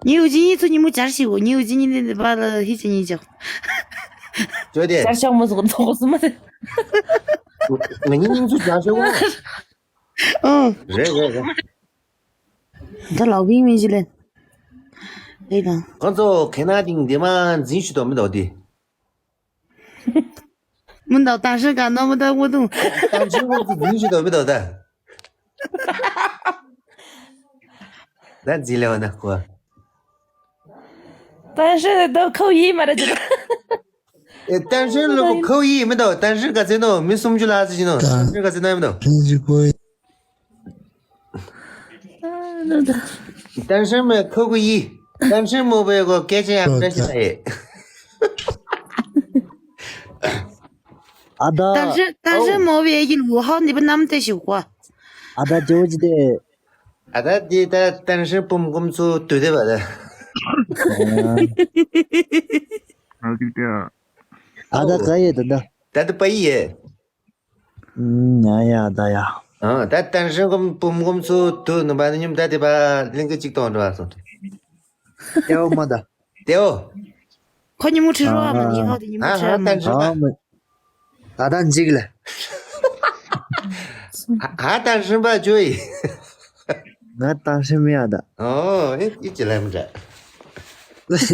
ཉི་འུ་ཅི་ཉི་ཚོ་ཉི་མོ་སྦྱར་ཞིག་གོ། ཉི་འུ་ཅི་ཉི་ནི་བ་ལ་ཧི་ཅི་ཉི་ཅག་ཅོ་དེ། སྦྱར་ཤག་མོ་ཟུག་ཚོགས་སུ་མ་དེ། ང་ཉིན་ཉིན་ཚོ་སྦྱར་ཤག་གོ། ཨང་། རེད་རེད་རེད། ད་ལག་པིན་མི་ཞིག་ལེན། ལེན་དང་། ཁོང་ཚོ་ཁེ་ན་ཏིང་དེ་མ་འཛིན་ཞུ་དོ་མི་དོ་དེ། མི་འདུག་ཏང་ཧྲེང་ག་ནོ་མི་འདུག་མི་འདུག་ཏང་ཧྲེང་ཁོང་ཚོ་འཛིན་ཞུ་དོ་མི་དོ་ད། ད་འཛིན་ལེ་བ་ན་ཁོ། ཏང་ཧྲེང་ལ་དོ་ཁོ་ཡིད་མ་ར་ཅི། ཨེ་ཏང་ཧྲེང་ལ་ཁོ་ཡིད་མི་འདུག་ཏང་ཧྲེང་ག་ཚད་ནོ་མི་སུམ་ཅུ་ལ་ཟེར་གྱི་ནོ། ཏང་ཧྲེང་ག་ཚད་ནོ་ཡིན་མི་འདུག་ཏང་ཧྲེང་མེ་ཁོ་གུ་ཡི། ཏང་ཧྲེང་མོ་བའི་གོ་སྐད་ཆ་ཡང་བཀྲ་ཤིས་ལ་ཡེ། ཨ་ད། ཏང་ཧྲེང་ཏང་ཧྲེང་མོ་བའི་ཡིན་ཝུ་ཧའོ་ནི་བ་ནམ་ཏེ་ཞིག་གོ། ཨ་ད་ཇོ་ཇི་དེ། ཨ་ད་དེ་ད་ཏང་ཧྲེང་པུམ་ཀུམ་ཚོ་དུ་དེ་བ་ད། ཨ་ད་ག་ཡེ་ད་ད། ད་དུ་པ་ཡི་ཡེ། ཨུམ། ཡ་ཡ་ད་ཡ། ཨ་ད་ཏན་ཧྲེང་ཀུམ་པུམ་ཀུམ་ཚོ་དུ་ནུ་པ་ནི་ཉུམ་ད་དེ་པ་ལིང་གི་གཅིག་གཏོང་འགྲོ་བ་སོང་། ཏེའོ་མ་ད། ཏེའོ། ཁོ་ཉི་མོ་ཁྲི་རོ་ཨ་མ་ནི་ཧོ་དེ་ཉི་མོ་ཨ་ཁྲི་ཧ་རོ་ཨ་མ། ཏན་ཧྲེང་པ། ཨ་མ། ད་ད་འཇིག་ལ། ཧ་ཧ་ཏན་ཧྲེང་པ་ཇོ་ཡི། ང་ཏན་ཧྲེང་མི་ཡ་ད། ཨོ་ཨེ་ཨེ་ཅི་ལ་མི་འདྲ།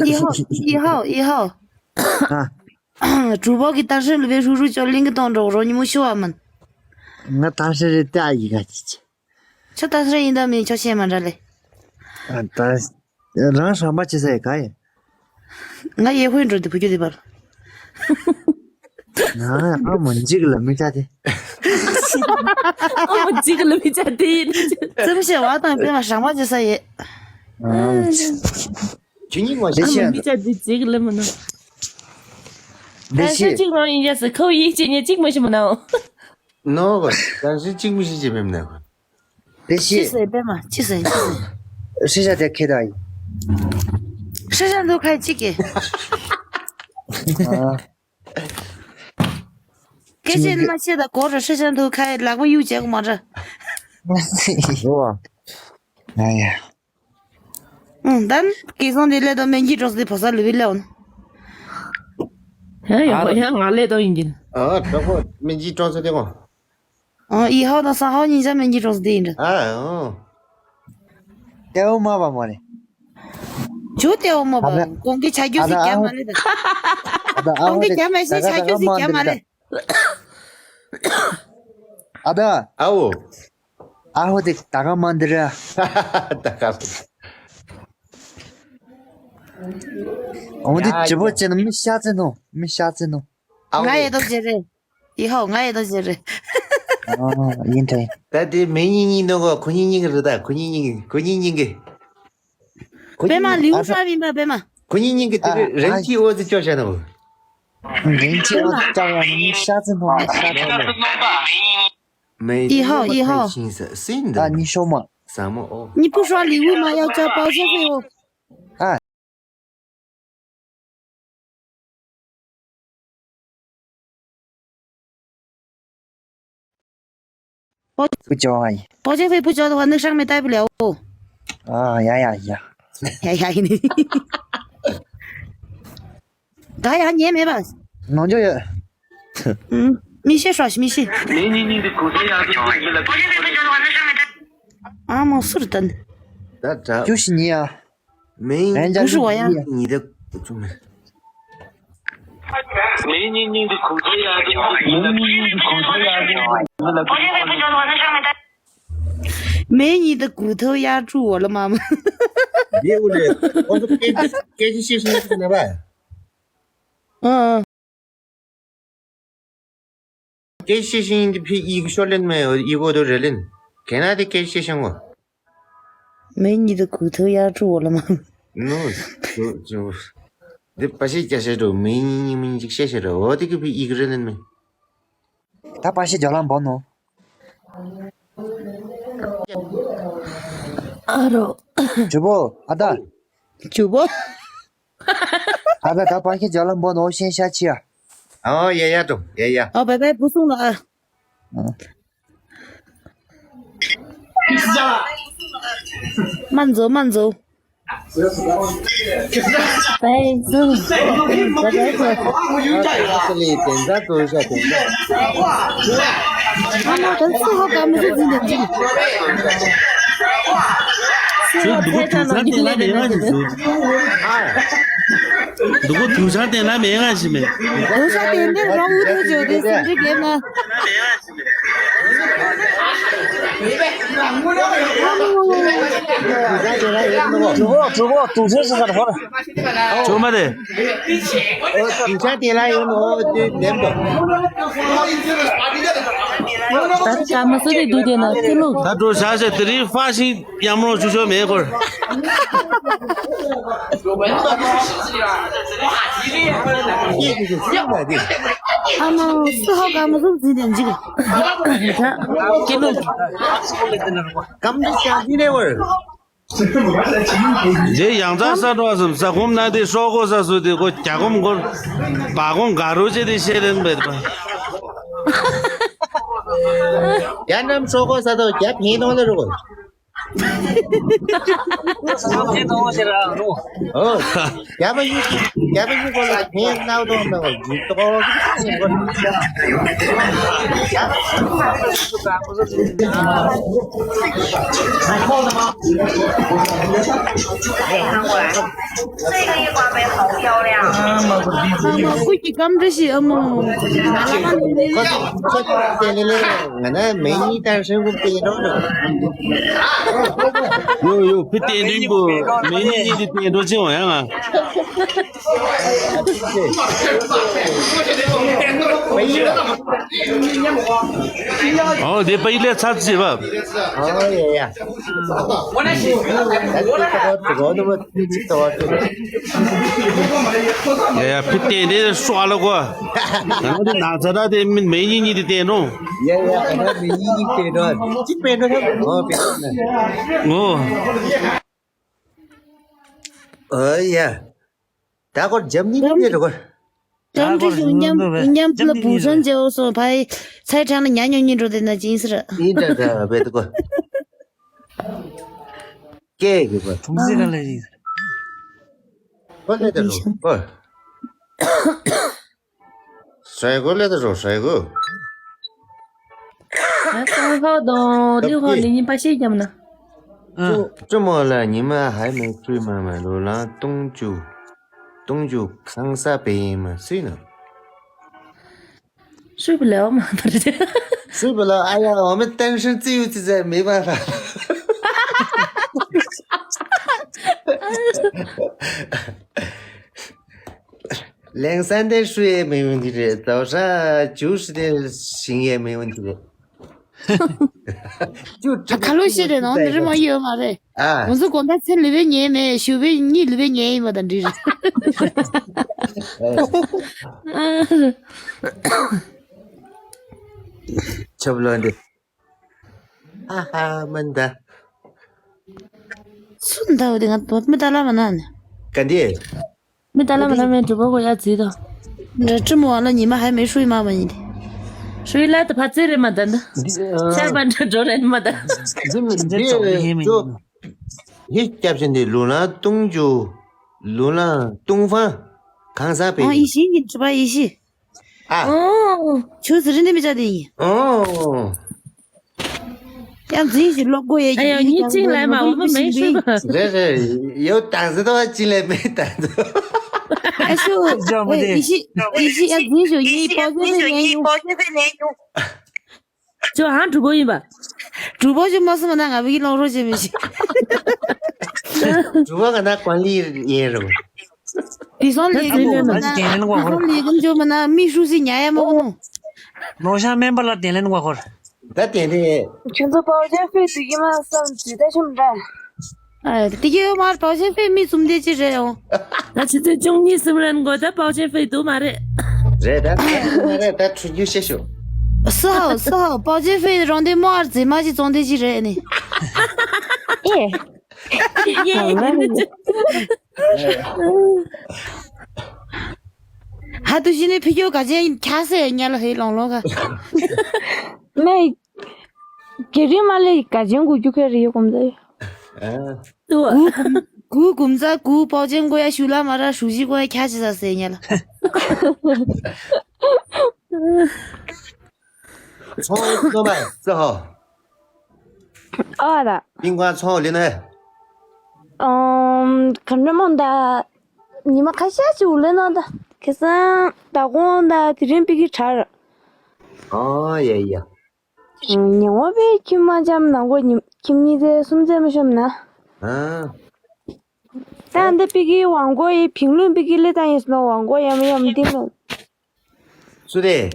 ཡི་ཧོ་ཡི་ཧོ་ཡི་ཧོ། ཨ། གྲུ་པ་གི་ཏང་ཧྲེང་ལ་བའི་ཧྲུ་ཧྲུ་ཅོ་ལིང་གི་གཏོང་འགྲོ་རོ་ཉི་མོ་ཤི་བ་མིན། ང་ཏང་ཧྲེང་རེད་ད་ཡི་ག་ཅི་ཅི། ཁྱོད་ཏང་ཧྲེང་ཡིན་ད་མིན་ཁྱོད་ཤེས་མ་འདྲ་ལེ། ཨ་ད། རང་ཧྲང་པ་ཅི་ཟེར་ག་ཡི། ང་ཡེ་ཧུན་འགྲོ་དེ་བུ་རྒྱུད་དེ་བར། ང་ཨ་མ་འཇིག་ལ་མི་ཆ་དེ། ཨ་མ་འཇིག་ལ་མི་ཆ་དེ་ཡིན། ཙམ་ཤེས་བ་དང་པེ་མ་ཧྲང་པ་ཅི་ཟེར་ཡེ། ཨ། ཁྱེད་གཉིས་ངོ་ཤེས་ཤེས། མི་ཆ་འདི་གཅིག་ལ་མི་ནོ། ད་ཤ་གཅིག་རང་ཡིན་ཡ་ཟེར་ཁོ་ཡིག་ཅིག་ཉེ་གཅིག་མ་ཤི་མི་ནའོ། ནོ་གོ། ད་ཤི་གཅིག་མི་ཤི་ཅི་མེད་ནའོ། དེ་ཤི། ཅི་ཟེར་པས་མ་ཅི་ཟེར་ཅི་ཟེར། ཤི་ཤ་དེ་ཁེ་ད་ཡིན། ཤི་ཤ་འདུག་ཁ་གཅིག་གི། ཨ། སྐད་ཆ་མ་བཤད་ད་གོ་ར་ཤི་ཤ་འདུག་ཁ་ལག་པ་གཡུག་བྱེད་གོ་མ་ར། རོ། ཨ་ཡ། ཨང་། ད་སྐལ་བཟང་དེ་ལས་དང་སྨན་གྱི་གྲོགས་དེ་ཕོ་གསར་ལུས་པའི་ལེའོན། ཡང་ཡང་ཡང་ང་ལས་དང་ཡིན་གྱིན། ཨ་གྲོགས་པོ་སྨན་གྱི་གྲོགས་ཚོ་དེ་གོ། ཨ་ཡི་ཧའོ་དང་ས་ཧའོ་གཉིས་ཆ་སྨན་གྱི་གྲོགས་དེ་ཡིན་འདྲ། ཨ་ཨོ། ཏེའོ་མ་བ་མ་རེད། ཇོ་ཏེའོ་མ་བ་ཨ་ད། གོང་གི་ཆ་རྒྱུ་ཨ་ད་ཟིག་རྒྱ་ཨ་མ་ཧོ། ལེ་ད། ཨ་ད་ཨ་ཧོ་གོང་གི་རྒྱ་མ་ཤེས་ཆ་རྒྱུ་ཟིག་རྒྱ་མ་ལེ། ཨ་ད། ཨའོ། ཨ་ཧོ་དེ་ད་ག་མ་འདི་ར། ད་ག། འོ་འདི་ཡ་ཅི་བོ་ཡ། ཅི་ན་མི་ཤ་ཚེ་ནོ་མི་ཤ་ཚེ་ནོ། ཨའོ། ང་ཡེ་དོ་ཇེ་རེ། ཡི་ཧོ་ང་ཡེ་དོ་ཇེ་རེ། ཨ་ཡིན་ཏེ། ད་དེ་མེ་གཉིས་གཉིས་ནོ་གོ་ཁོ་གཉིས་གཉིས་ཀྱི་རེད་ད་ཁོ་གཉིས་གཉིས་ཀྱི་ཁོ་གཉིས་གཉིས་ཀྱི། ཁོ་པེ་མ་ལིའུ་ཧྲ་ཡིན་པ་པེ་མ། ཁོ་གཉིས་གཉིས་ཀྱི་དེ་ཨ་རེད་རན་ཨ་ཆི་འོ་ཙི་ཅོ་ཤ་ནོ། རན་ཆི་འོ་ཙི་ཅོ་ཡ་ནི་ཤ་ཚེ་ནོ་ཤ་ཚེ་ནོ། 没有那么大，没有。 没有那么开心是真的。 ད་ཉི་ཤོ་མ། 什么哦？ 你不说礼物吗？要交保险费哦。 ཨ། 不交啊。 保险费不交的话，那上面带不了哦。 ཨ་ཡ་ཡ་ཡ། 呀呀，你。 ད་ཡང་ཉན་མེད་པ། ནང་འཇོག་ཡོད། ཨུམ། མི་ཤེས་ཧྲོ་ཤི་མི་ཤེས། ཨ་མ་སུར་ཏན། ད་ད། ཅུ་ཤི་ཉི་ཡ། 没有。 不是我呀。 你的不是没有。 没你的骨头压住我了，妈妈。 别屋里，我说给给给谢谢那个吧。 ཨ། སྐད་ཆ་བཤད་ཤིང་འདི་ཕི་ཡིག་ཤོ་ལེན་མེ་ཡིག་འོ་དོ་རེ་ལེན། ཁེ་ན་དེ་སྐད་ཆ་བཤད་ཤིང་ངོ་། 没你的骨头压住我了吗། ནོ། ཇོ་ཇོ། འདི་པ་ཤི་སྐད་ཆ་འགྲོ་མེ་ཉིན་ཉིན་མིན་ཅིག་བཤད་ཤེས་ར་འོ་དེ་གི་ཕི་ཡིག་རེ་ལེན་མེ། ད་པ་ཤི་ཇོ་ལམ་བོ་ནོ། ཨ་རོ། ཇུ་བོ་ཨ་ད། ཇུ་བོ། ད་ད་ད་པ་ཁྱི་ཇ་ལ་འབོ་ནོ་ཤེན་ཤ་ཆི་ཡ། ཨོ་ཡ་ཡ་ཏོ་ཡ་ཡ། ཨོ་བའི་བའི་བུ་སུང་ལ་ཨ། མ་འཛོ་མ་འཛོ། བའི་སུང་། ད་ད་ད། ཨ་ལི་དེ་འདྲ་ཏོ་ཤ་དེ་འདྲ། ཨ་མ་ད་སུ་ཧོ་ག་མི་སུ་འཛིན་དེ་འཛིན། ཁྱོད་འདུག་གོ་དུང་ས་དེ་ལ་མེད་ང་ཞིག་ཟུར། འདུག་གོ་དུང་ས་དེ་ལ་མེད་ང་ཞིག་མེད། དུང་ས་དེ་འདྲ་རང་འུ་ཐུག་བྱོས་ཏེ་སེམས་ཁྲལ་བྱེད་ན། གྲུ་གོ་གྲུ་གོ་དུང་ས་ས་ས་ཧོར། ཆུ་མ་རེད། ཨོ་དུང་ས་དེ་ལ་ཡོད་ནོ་དེ་འདེམས་དོ། ད་ཀ་མ་སུ་རི་དུ་དེ་ན་ཏི་ལུག་ད་འགྲོ་བཞག་བྱས་དེ་རིང་ཧྥ་ཤིང་གཡམ་རོ་ཆུ་ཆོ་མེད་སྐོར། ཨ་མ་སུ་ཧོ་ཀ་མ་སུ་ཟི་དེ་འཇིག་ད་ཀི་ལུག་ཀམ་དུ་ཤ་ཟི་རེ་བར། རྗེ་ཡང་ཚ་ས་འགྲོ་བསམ་ས་གོམ་ན་དེ་ཤོག་གོ་ས་སུ་དེ་གོ་གྱ་གོམ་གོར་བ་གོང་ག་རུ་ཅེ་དེ་ཤེས་ལེན་བེད་པ། ཡ་ནམ་ཤོག་གོ་ས་དོ་གྱ་ཕན་ནོ་ལ་རུ་གོ། ཨོ། རྒྱ་མ་ཡིན། རྒྱ་མ་ཡིན་གོ་ལ་ཕན་ནའོ་དོ་ནའོ་ཡིན་ཏོ། ཁོ་གི་སྐམ་འདྲ་ཞིག་ཨ་མོ། ང་ལ་མ་ནི་ནི། ཁོ་ཁོ་དེ་ལེ་ལེ་ང་ན་མེ་ཡིན་ད་ཧྲེང་གོ་པེ་རོ་རོ། ཡོ་ཡོ་ཕི་ཏེ་ནིང་པོ་མེ་ཡིན་ཡིན་དེ་ཏེ་འགྲོ་ཅི་འོང་ཡ་ང་། ཨོ་དེ་པ་ཡི་ལེ་ཚར་ཅི་བ། ཨོ་ཡ་ཡ། ད་ཅི་ད་གོ་ཅི་གོ་ནུ་མ་ཅི་ཅི་ད་གོ་ཅི། ཡ་ཡ་ཕི་ཏེ་ནེ་སོ་ཨ་ལ་གོ། ང་ནི་ན་ཚ་ད་དེ་མི་མེ་ཡིན་ཡིན་དེ་ཏེ་ནོ། ཡ་ཡ་ང་མེ་ཡིན་ཡིན་ཏེ་ནོ། ཅི་པེ་ནོ་ཨོ་པེ་ནོ། ཨོ། ཨོ་ཡ། ད་གོ་འཇམ་ནི་ནི་རེད་གོ། ཀྲང་ཀྲི་ཞུ་ཉམས་ཉམས་ལ་བུ་ཆུང་བྱེད་འོ་སོང་ཕའི་ཚའི་གྲང་ལ་ཉ་ཉོ་ཉིན་འགྲོ་དེ་ན་ཅིན་སི་ར། ཨིན་ད་ད་བེ་ད་གོ། ཀེ་གི་བ། ཐུང་སི་ག་ལ་ཡིན། བ་ལེ་ད་རོ་བ། ཧྲའི་གོ་ལེ་ད་རོ་ཧྲའི་གོ། ཨ་ཏང་ཧོ་དང་ལི་ཧོ་ལི་ཉིན་པ་ཤེས་ཀྱམ་ན། ཨ། ཀྲུ་མོ་ལ་ཉི་མ་ཧའི་མེ་ཁྲུས་མ་མ་ལོ་ལང་སྟོང་ཅུ། སྟོང་ཅུ་ཁང་ས་པེ་ཡིན་མ་སུས་ནོ། ཧྲུའི་པུ་ལའོ་མ་པར་ཏེ། ཧྲུའི་པུ་ལའོ་ཨ་ཡ་འོ་མེ་ཏན་ཧྲིན་ཙི་ཡུ་ཙི་ཙེ་མེ་མ་ཧ། ལེང་སན་ཏེ་ཧྲུའི་མེ་ཡོང་དི་རེད། ཏའོ་ཧྲ་ཇུ་ཧྲི་ཏེ་ཞིང་ཡེ་མེ་ཡོང་དི་རེད། ཨ་ཁ་ལོ་ཤི་རེད་ནོ་འདི་རི་མ་ཡོད་མ་རེད། ཨ། ང་ཚོ་དགོང་དག་ཚེ་ལུས་པའི་ཉལ་མེད་ཞུ་བའི་གཉིད་ལུས་པའི་ཉལ་ཡིན་པ་དང་འདྲི་རེད། ཆབ་ལོ་འདི། ཨ་ཧ་མན་ད། སུ་འདའ་བ་དེ་ང་མི་ད་ལ་མ་ན་ནི། ག་འདི། མི་ད་ལ་མ་ན་མེད་གྲུ་པོ་གོ་ཡ་ཙི་ད། འདྲ་ཀྲི་མོ་བ་ལ་ཉི་མ་ཧ་མེ་ཧྲུའི་མ་མ་ཡིན་ཏེ། ཧྲུའི་ལ་ད་ཕ་ཙི་རེ་མ་ད་ད། འདི་ཨ། ཤར་པ་འདྲ་འགྲོ་རེ་མ་ད། འདི་འདི་ཅོ་ཧེ་མི་ཡིན། ཧི་སྐྱབས་ཆེན་འདི་ལུ་ལ་ཏུང་ཅུ། ལུ་ལ་ཏུང་ཧྥང་། གང་ས་པེ། ཨ་ཡི་ཤི་ཡི་གྲུ་པ་ཡི་ཤི། ཨ། ཨོ། ཆུ་ཟི་རི་འདི་མི་ཅག་དེ་ཡིན། ཨོ། ཡང་འཛིན་ཞིག་ལོག་གོ་ཡེ་ཨ་ཡོ་གཉིས་ཅིང་ལ་མ་འོ་མ་མེ་ཤུ། རེད་རེད་ཡོ་དང་ཟི་དོ་ཅིང་ལ་མེ་དང་ཟི། ཨ་ཤུ། ཡི་ཤི་ཡི་ཤི་ཡང་འཛིན་ཞིག་ཡི་པོ་ཟི་ཟི་ཉན་ཡོང་། ཅོ་ཧང་གྲུ་པོ་ཡིན་པ། གྲུ་པོ་ཅིག་མ་སུ་མ་ན་ང་བི་གི་ལོང་རོ་ཅེ་མི་ཤི། གྲུ་པོ་ག་ན་ཀོན་ལི་ཡིན་རུ། དེ་སོང་ལས་ཀུན་ཇོ་མ་ན་དེ་སོང་ལས་ཀུན་ཇོ་མ་ན་མི་ཧྲུ་སི་ཉ་ཡ་མ་གོ། ནོ་ཤ་མེན་པ་ལ་དེ་ལེན་གོ་ཁོར། ད་དེ་ནས། ཁྱོད་ཚོ་པའོ་ཅན་ཧྥེ་དུ་ཡིན་མ་བསམ་ཇི་ལྟ་ཤོམ་འདྲ། ཨ་དེ་གི་མར་པའོ་ཅན་ཧྥེ་མི་གསུམ་དེ་ཅི་རེད་ཨོ། ད་ཆུ་ཚོད་བཅུ་གཉིས་སུམ་རན་གོ་ད་པའོ་ཅན་ཧྥེ་དུ་མ་རེད། རེད་ད་མ་རེད་ད་ཁྲུ་ཉུ་ཤེ་ཤོ། སུ་ཧའོ་སུ་ཧའོ་པའོ་ཅན་ཧྥེ་རང་དེ་མོ་ཨར་ཛེ་མ་ཅི་བཙོང་དེ་ཅི་རེད་ནི། ཨེ། ཡེ་ཡེ་ཡེ། ཨ་ཏུ་ཤི་ནི་ཕི་ཀྱོ་ག་ཅན་ཁྱ་སེ་ཉ་ལ་ཧེ་ལོང་ལོང་ག་མེ། གེ་རི་མ་ལེ་ག་ཅན་གུ་ཀྱུ་ཁེ་རི་ཡོ་གོམ་ཛ་ཡོ། ཨ། གུ་གུམ་གུ་གུམ་ཛ་གུ་པོ་ཅན་གོ་ཡ་ཤུ་ལ་མ་ར་ཧྲུ་ཞི་གོ་ཡ་ཁྱ་ཅི་ཛ་སེ་ཉ་ལ། ཚོང་ལོ་མ་ཙི་ཧོ། ཨ་ར། པིང་ཀ་ཚོང་ལེ་ན། ཨམ། ག་འདྲ་མོ་འདའ། ཉི་མ་ཁ་ཤས་ཤིག་འུ་ལེ་ན་ད། ཁེ་སང་ད་གོང་ད་དེ་རིང་པི་ཀི་གྲར། ཨ་ཡ་ཡ། ཉི་མ་པའི་ཁྱིམ་མ་འཇམ་ནང་གོ་ཉི་ཁྱིམ་གཉིས་ཚེ་གསུམ་ཚེ་མ་ཤོམ་ན། ཨ། ད་འདི་པི་ཀི་ཝང་གོ་ཡི་ཕིང་ལུན་པི་ཀི་ལེ་ད་ཡིན་སོ་ཝང་གོ་ཡམ་ཡམ་ཏིང་ལུན། སུ་རེད།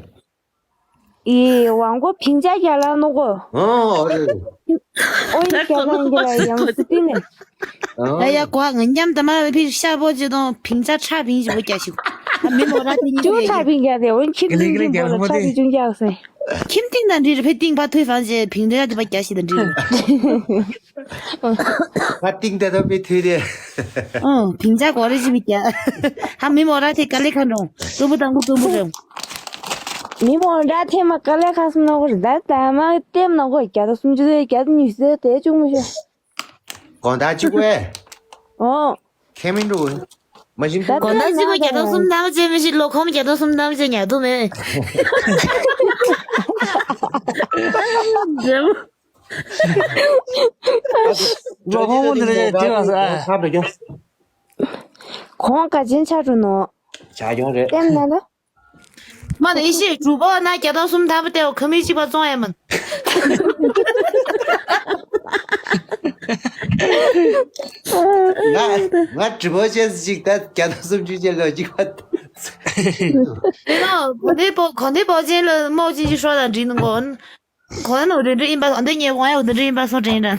ཨི་ཝང་གོ་ཕིང་ཅ་རྒྱ་ལ་ནོ་གོ། ཨོ་རེད། ཨོ་ཡི་རྒྱ་ལ་འགི་ལ་ཡང་སི་ཏི་ནས། ཨ་ཡ་ཀོ་ང་ཉམ་དུ་མ་བའི་ཕི་ཤ་པོ་ཅི་དང་ཕིང་ཅ་ཁྲ་ཕིང་ཞི་བོ་རྒྱ་ཞིག་ཨ་མི་མོ་ར་དེ་ཉིད་ཅུ་ཁྲ་ཕིང་རྒྱ་དེ་འོན་ཁྱིམ་གླིང་ཐིང་གླིང་ཐིང་རྒྱ་པོ་ལ་ལ་ཁྲ་མོ་ཕིང་ཅུང་རྒྱ་སེ། ཁྱིམ་ཐིང་དང་འདྲི་རེ་ཕི་ཏིང་ཕ་ཐོས་ཧྥང་ཅེ་ཕིང་རྒྱ་དེ་བ་རྒྱ་ཞིག་དང་འདྲི་རེ། ཕ་ཏིང་དེ་དང་ཕི་ཐོས་དེ། ཨོ་ཕིང་ཅ་གོ་རེ་ཞི་བི་རྒྱ། ཧ་མི་མོ་ར་དེ་ཀ་ལེ་ཁ་འགྲོང་ཀྲུམ་བུ་དང་གུ་ཀྲུམ་བུ་རེ། མི་མོ་འདྲ་ཐེ་མ་ཀ་ལེ་ཁ་སུ་ནོ་གོ་རེ་ད་ད་མ་ལྟེམ་ནོ་གོ་བརྒྱ་དང་སུམ་ཅུ་དེ་བརྒྱ་དང་ཉི་ཤུ་དེ་བཅུག་མི་ཤེས། དགོང་དག་གཅིག་པོ་ཨེ། ཨོ། ཁེ་མིན་འགྲོ། མ་གཞི་ད་དགོང་དག་གཅིག་པོ་བརྒྱ་དང་སུམ་ཐམ་ཅེ་མི་ཤེས་ལོ་ཁོམ་བརྒྱ་དང་སུམ་ཐམ་ཅེ་ཉལ་དུ་མེད། ལོ་ཁོམ་འདི་རེད་དེ་བ་ས། ཁོང་ག་ཅན་ཆ་རུ་ནོ། ཆ་ཡོང་རེད། ལྟེམ་ན་ལ། མ་ནི་ཨི་ཤེས་གྲུ་པོ་ན་བརྒྱ་དང་སུམ་ཐམ་པ་ལྟེ་བ་ཁ་མི་གཅིག་པ་བཙོང་ཡ་མིན། ང་ང་གྲུ་པོ་ཅེས་ཅིག་ད་བརྒྱ་དང་སུམ་ཅུ་ཅེ་ལོ་གཅིག་པ། དེ་ལ་གོ་འདི་པོ་གོ་འདི་པོ་ཅེ་ལ་མོ་ཅི་ཅི་ཧྲོ་དང་འདྲི་ནི་གོ། གོ་ནོ་རེ་འདྲི་ཡིན་པ་འདི་ཉེ་གོང་ཡ་འདི་འདྲི་ཡིན་པ་སོ་དྲན་དྲན།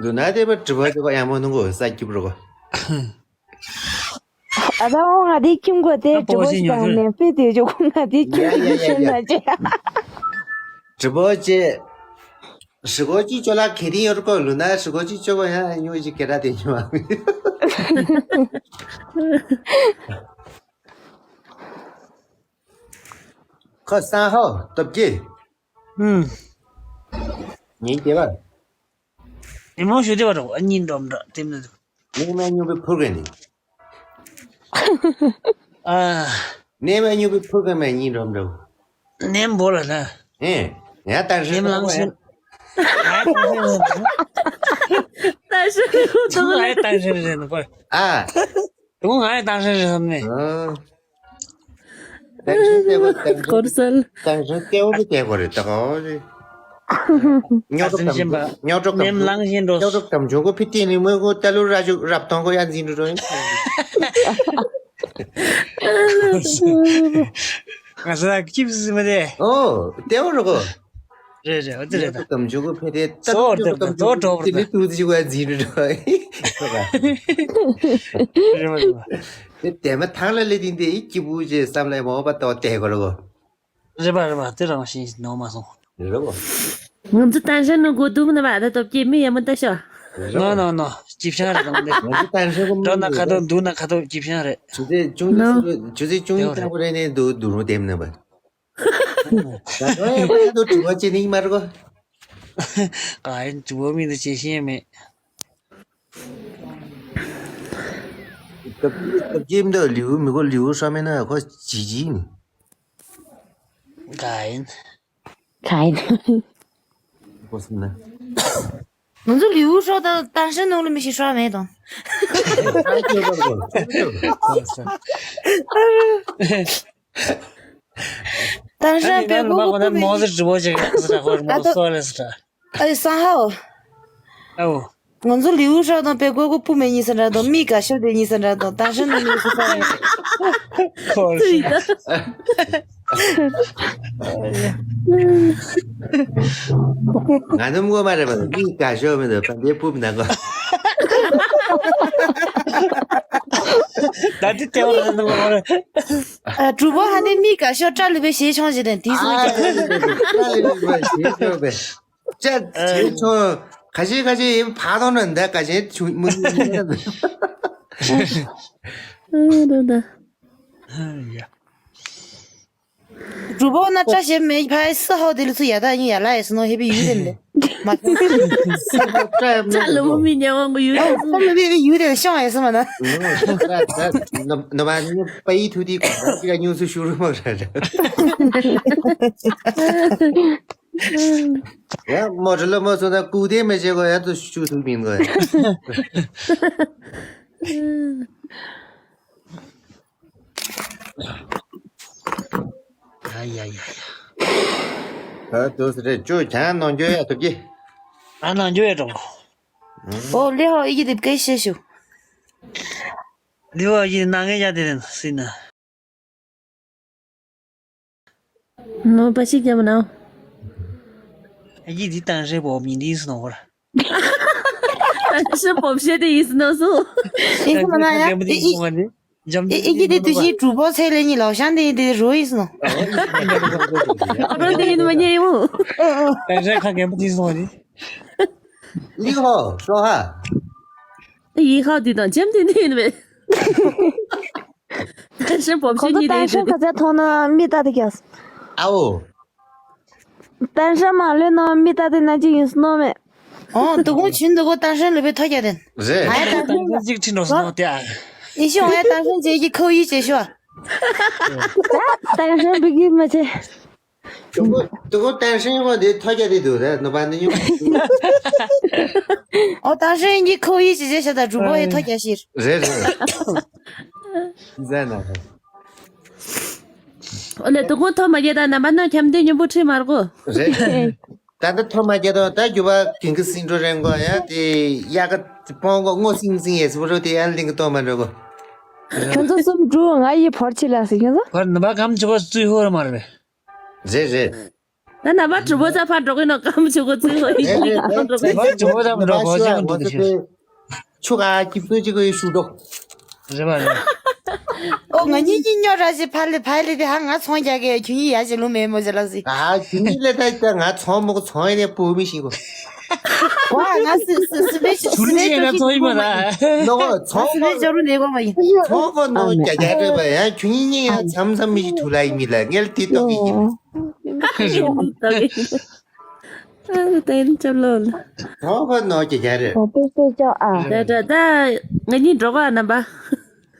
ལུ་ན་དེ་པ་གྲུ་པོ་ཅེ་པ་ཡ་མོ་ནུ་གོ་ས་སྐྱིབ་རོ་གོ། ཨ་ད་འོ་ང་དེ་ཁྱིམ་གོ་དེ་ཨ་གྲུ་པོ་ཅེ་ཞིག་དང་ནས་ཕེ་དེ་ཇོ་ཁོ་ང་དེ་ཁྱིམ་ཡ་ཡ་གི་ཡ་ཤོད་ཡ་ན་ཅེ། གྲུ་པོ་ཅེ། ཧྲི་གོ་ཅི་ཅོ་ལ་ཁེ་རི་ཡོར་ཀོ་ལུ་ན་ཧྲི་གོ་ཅི་ཅོ་གོ་ཡ་ཉུ་ཅི་ཀེ་ར་དེ་ཉུ་བ། ཁོ་སང་ཧོ་སྟོབས་ཀྱི། ཧུམ། ཉིན་དེ་བར། ཉི་མོ་ཞུ་དེ་བར་རོ་ཨ་ཉིན་འགྲོམ་འདྲ་དེ་མི་འདུག་ནི་མ་ཉུ་བི་ཕུར་ག་ནི། ཨ། ནེམ་ཨ་ཉུ་བི་ཕུར་ག་མ་ཉིན་རོམ་རོ། ནེམ་བོ་ལ་ན། ཨེ། ཡ་ཏང་ཤེ་ནེམ་ལང་ཤེ། ཏང་ཤེ་ཁོ་ཏང་ལ་ཏང་ཤེ་རེད་ནོ་པ། ཨ། དུང་ང་ཡ་ཏང་ཤེ་རེད་ནེ། ཨ། ཏང་ཤེ་ཏེ་བ་ཏང་ཤེ། སྐོར་གསལ། ཏང་ཤེ་ཏེ་བ་གི་ཏེ་གོ་རེད་ཏ་གོ་རེད། ཉོ་ཨ་ཙི་ནི་ཤན་པ། ཉོ་ནེམ་ལང་ཤེ་འགྲོ། ཉོ་གྲོགས་དམ་ཆུང་གོ་ཕི་ཏི་ནི་མོ་གོ་ཏ་ལུ་ར་ཇུ་རབ་ཐོང་གོ་ཡ་འཛིན་འགྲོ་རོ། ང་ས་ཀིབ་སི་མ་རེད། ཨོ་ཏེ་བ་རོ་གོ། རེད་རེད་ཨོ་ཏི་རེད་ད། ཉོ་གྲོགས་དམ་ཆུང་གོ་ཕི་ཏི་ཏ་ལུ་ཉོ་གྲོགས་དམ་ཆུང་གོ་ཕི་ཏི་ནི་ཏུ་ཏི་ཅུ་གོ་ཡ་འཛིན་འགྲོ་རོ། རེད་མ་རེད་མ། ཏེ་ཏེ་མ་ཐང་ལ་ལེ་ཏིན་ཏེ་ཨི་ཀི་བུ་ཅེ་སམ་ལེ་མོ་བ་ཏོ་ཏེ་གོ་རོ་གོ། རེད་པ་རེད་པ་དེ་རང་བཞིན་ནོར་མ་སོང་། རེད་པ། ང་ཚོ་ཏན་ཧྲན་ནང་སྒོ་དུག་ནི་བ་ད་སྟོབས་ཀྱིས་མི་ཡ་མི་ལྟ་ཤོག་ནོ་ནོ་ནོ་ཅིབ་ཤང་རེད་དང་ནི། ང་ཚོ་ཏན་ཧྲན་གོ་མི་འགྲོ་ན་ཁ་ཐོག་འདུག་ན་ཁ་ཐོག་ཅིབ་ཤང་རེད། ཆུ་ཚོད་བཅུ་གཉིས་ཆུ་ཚོད་བཅུ་གཉིས་ཐང་པོ་རེད་ནས་འདུག་འདུག་རུ་དེམ་ནི་བ། ད་ནོ་ཡ་པ་ཡ་དོ་དྲི་བ་བྱེད་ནི་མ་རེད་གོ། ག་ཡིན་དྲི་བ་མི་འདུག་བྱེད་ཤེས་མེད། སྟབས་སྟབས་ཀྱིས་འདི་ལིའུ་མི་གོ་ལིའུ་ཧྲ་མེད་ན་ཁོ་ཇི་ཇི་ནི། ག་ཡིན། ག་ཡིན། ཁོ་སུ་ན། ང་ཚོ་ལིའུ་ཧྲོ་དང་ཏན་ཧྲན་ནང་ལ་མི་ཞིག་ཧྲ་མེད་དང་། ཏན་ཧྲན་པེ་གོ་གོ་པུ་མེ་མོ་ཟི་ཀྲི་བོ་ཅིག་ཟ་ཧོར་མོ་སོ་ལེ་ཟ། ཨ་ཡི་སང་ཧའོ། ཨའོ། ང་ཚོ་ལིའུ་ཧྲོ་དང་པེ་གོ་གོ་པུ་མེ་གཉིས་ས་འདྲ་དང་མི་དགའ་ཤོས་དེ་གཉིས་ས་འདྲ་དང་ཏན་ཧྲན་ནང་མི་ཟི་ས་རེད། ཁོ་ལེ་ཟ། ང་ནམ་གོ་མ་རེད་པ་མི་དགའ་ཤོས་མི་འདུག་པ་འདི་ཕུབ་ན་གོ། ད་འདི་ལྟེ་བ་རེད་འདུག་གོ་རེད། ཨ་གྲུ་པོ་ཧ་ནི་མི་དགའ་ཤོས་སྐྲ་ལི་པའི་ཞེས་ཆོང་ཞིག་རེད་དེ་སུ་ཨ་ཀྲ་ལི་པའི་ཞེས་ཆོང་པས་ཅ་ཞེས་ཆོང་། ཁ་ཤས་ཁ་ཤས་ཡིན་ཕ་དང་ན་འདི་ཁ་ཤས་ཆུ་མུ་མུ་ཨ་རོ་ད། ཡ། སྒྲུབ་པོ་ན་བཀྲ་ཤིས་མེད་ཕ་སི་ཧའོ་དེ་ལ་ཚུ་ཡ་ད་ཡིན་ཡ་ལ་ཡ་སི་ནོ་ཧེ་པི་ཡུ་རེ་ལེ། མ་ཐོང་། ཅ་ལོ་མོ་མི་ཉེ་བ་གོ་ཡུ་རེ་ཨོ་ལོ་མི་ཡུ་རེ་ཤོང་ཡ་སི་མ་ན། ནོ་ནོ་མ་ནི་པའི་ཐུ་དི་གོ་ཅི་ག་ཉུ་སུ་ཤུ་རུ་མ་ར། ཡ་མོ་ཅི་ལོ་མོ་སོ་ད་ཀུ་དེ་མེ་ཅེ་གོ་ཡ་ཏུ་ཤུ་ཐུ་མིན་གོ་ཡ། ཡ་ཡ་ཡ་ཡ། ད་དུ་སི་རེ་ཅོ་ཁྱང་ནང་འགྱོ་ཡ་ཐུབ་ཀྱི། ཨ་ནང་འགྱོ་ཡ་གྲོང་གོ། ཨོ་ལེ་ཧོ་ཨི་ཀི་དེབ་སྐད་བཤད་ཤུ། ལེ་ཧོ་ཨི་ཀི་ནང་ངེ་ཡ་དེ་རེད་སི་ན། ནོ་པ་ཞིག་རྒྱབ་ན། ཨི་ཀི་དེ་ཏང་ཧྲེ་བོ་མི་འདི་སི་ནོ་གོ་ར། ཤི་བོབ་ཤེ་དེ་ཡིན་ནོ་སུ། ཨེ་ཁོ་མ་ན་ཡ། ཨེ་ཨེ་ཨེ་ཨེ་ཀི་དེ་དུ་ཞིག་གྲུ་པོ་ཚེ་ལེ་ཉི་ལོ་ཤང་དེ་དེ་རོ་ཡིན་ནོ། ཨ་རོ་དེ་ཡིན་མ་ཉེ་ཡོ། ཨེ་རེ་ཁ་རྒན་པོ་དེ་སོང་རེད། ལི་ཧོ་ཤོ་ཧ། ཡི་ཧོ་དེ་དང་ཅམ་དེ་ནི་ཡིན་མེད། ཏན་ཧྲན་བོབ་ཤེ་གཉིས་དེ་ཡིན་ཏན་ཧྲན་ཁ་ཚ་ཐོང་ན་མི་ལྟ་དེ་ཀྱང་། ཨའོ། ཏན་ཧྲན་མ་ལོས་ན་མི་ལྟ་དེ་ན་ཅི་ཡིན་སྣོ་མེད། ཨོ་དུ་གུང་ཆུན་དུ་གུ་ཏན་ཧྲན་ལུ་བའི་ཐོ་རྒྱ་དེན། རེད། ཨ་ཡ་ཏན་ཧྲན་ཅིག་ཁྲིད་འགྲོ་སོང་དེ་ཨ། ཡི་ཤི་ཨོ་ཡ་ཏན་ཧྲན་ཅེ་གི་ཁོ་ཡི་ཅེ་ཤོ། ཏན་ཧྲན་བི་གི་མ་ཆེ། དུ་གུ་དུ་གུ་ཏན་ཧྲན་གོ་དེ་ཐོ་རྒྱ་དེ་དུ་རེད་ནུ་པ་ནི་ཡོང་། ཨོ་ཏན་ཧྲན་གི་ཁོ་ཡི་ཅེ་ཅེ་ཤ་ད་གྲུ་པོ་ཡི་ཐོ་རྒྱ་ཤིར། རེད་རེད། ཟས་ན་ཧ། ཨོ་ལེ་དུ་གུང་ཐོ་མ་རྒྱལ་དང་རྣམ་པ་སྣ་འཁྱམ་དེ་མཉམ་པོ་ཁྲིད་མར་གོ། རེད། ད་ལྟ་ཐོ་མ་རྒྱལ་དང་ད་རྒྱུ་བ་གིང་གི་སིང་འགྲོ་རེང་གོ་ཡ་དེ་ཡ་ག་སྤོང་གོ་སྔོ་སིང་སིང་ཡས་སི་བོ་རོ་དེ་ཡ་ལིང་གི་ཏོ་མ་འགྲོ་གོ། ཁྱོད་ཚོ་གསུམ་འགྲོ་ང་ཡི་བོར་ཆི་ལ་སི་ཁྱོད་ཚོ། བར་ནུ་པ་གམ་ཆུ་གོ་ཙུའི་ཧོ་ར་མ་རེད། རེད་རེད། ད་ནང་པ་གྲུ་པོ་ཚ་ཕར་འགྲོ་གི་ནོ་ཀམ་ཆུ་གོ་ཙི་ཧོ་ཡི་ནང་འགྲོ་གི། ནང་པ་གྲུ་པོ་ཚ་འགྲོ་གོ་ཅི་མི་འདུག་ཤི། ཆུ་ག་སྐྱིད་པོ་ཅིག་གི་ཤུ་འགྲོ། རེད་པ་རེད། ཨོ་ང་གཉིས་གཉིས་ཉོ་ར་ཞིག་ཕ་ལི་ཕ་ལི་དེ་ཧ་ང་ཚོང་རྒྱག་གི་ཁྱོད་གཉིས་ཡ་ཞིག་ལུང་མེད་མོ་ཞིག་ལ་ཟིག་ཨ་ཁྱོད་གཉིས་ལས་ད་ད་ང་ཚོང་མོ་གོ་ཚོང་ཡིན་ནས་པུ་མི་ཤིག་གོ། ཝ་ང་སི་སི་སི་པེ་ཤི་སི་པེ་ཤི་ཤི་ནོ་ཚོང་ཡིན་མ་ལ། ནོ་ཚོང་སི་པེ་ཤི་ཇོ་རུ་ནེ་གོ་མ་ཡིན། ཚོང་གོ་ནོ་རྒྱ་རྒྱ་རེད་པ་ཡ་ཁྱོད་གཉིས་གཉིས་ཡ་མཚམས་མཚམས་མི་ཤི་ཐུ་ལ་ཡིན་མི་ལ་ངལ་དེ་ཏོག་གི་ཡིན། ཨ་ཏན་ཅབ་ལོ། ཧོ་ཧོ་ནོ་ཀྱི་རྒྱ་རེད། ཧོ་པེ་སེ་ཅོ་ཨ། ད་ད་ད་ང་གཉིས་འགྲོ་ག་རྣམ་པ།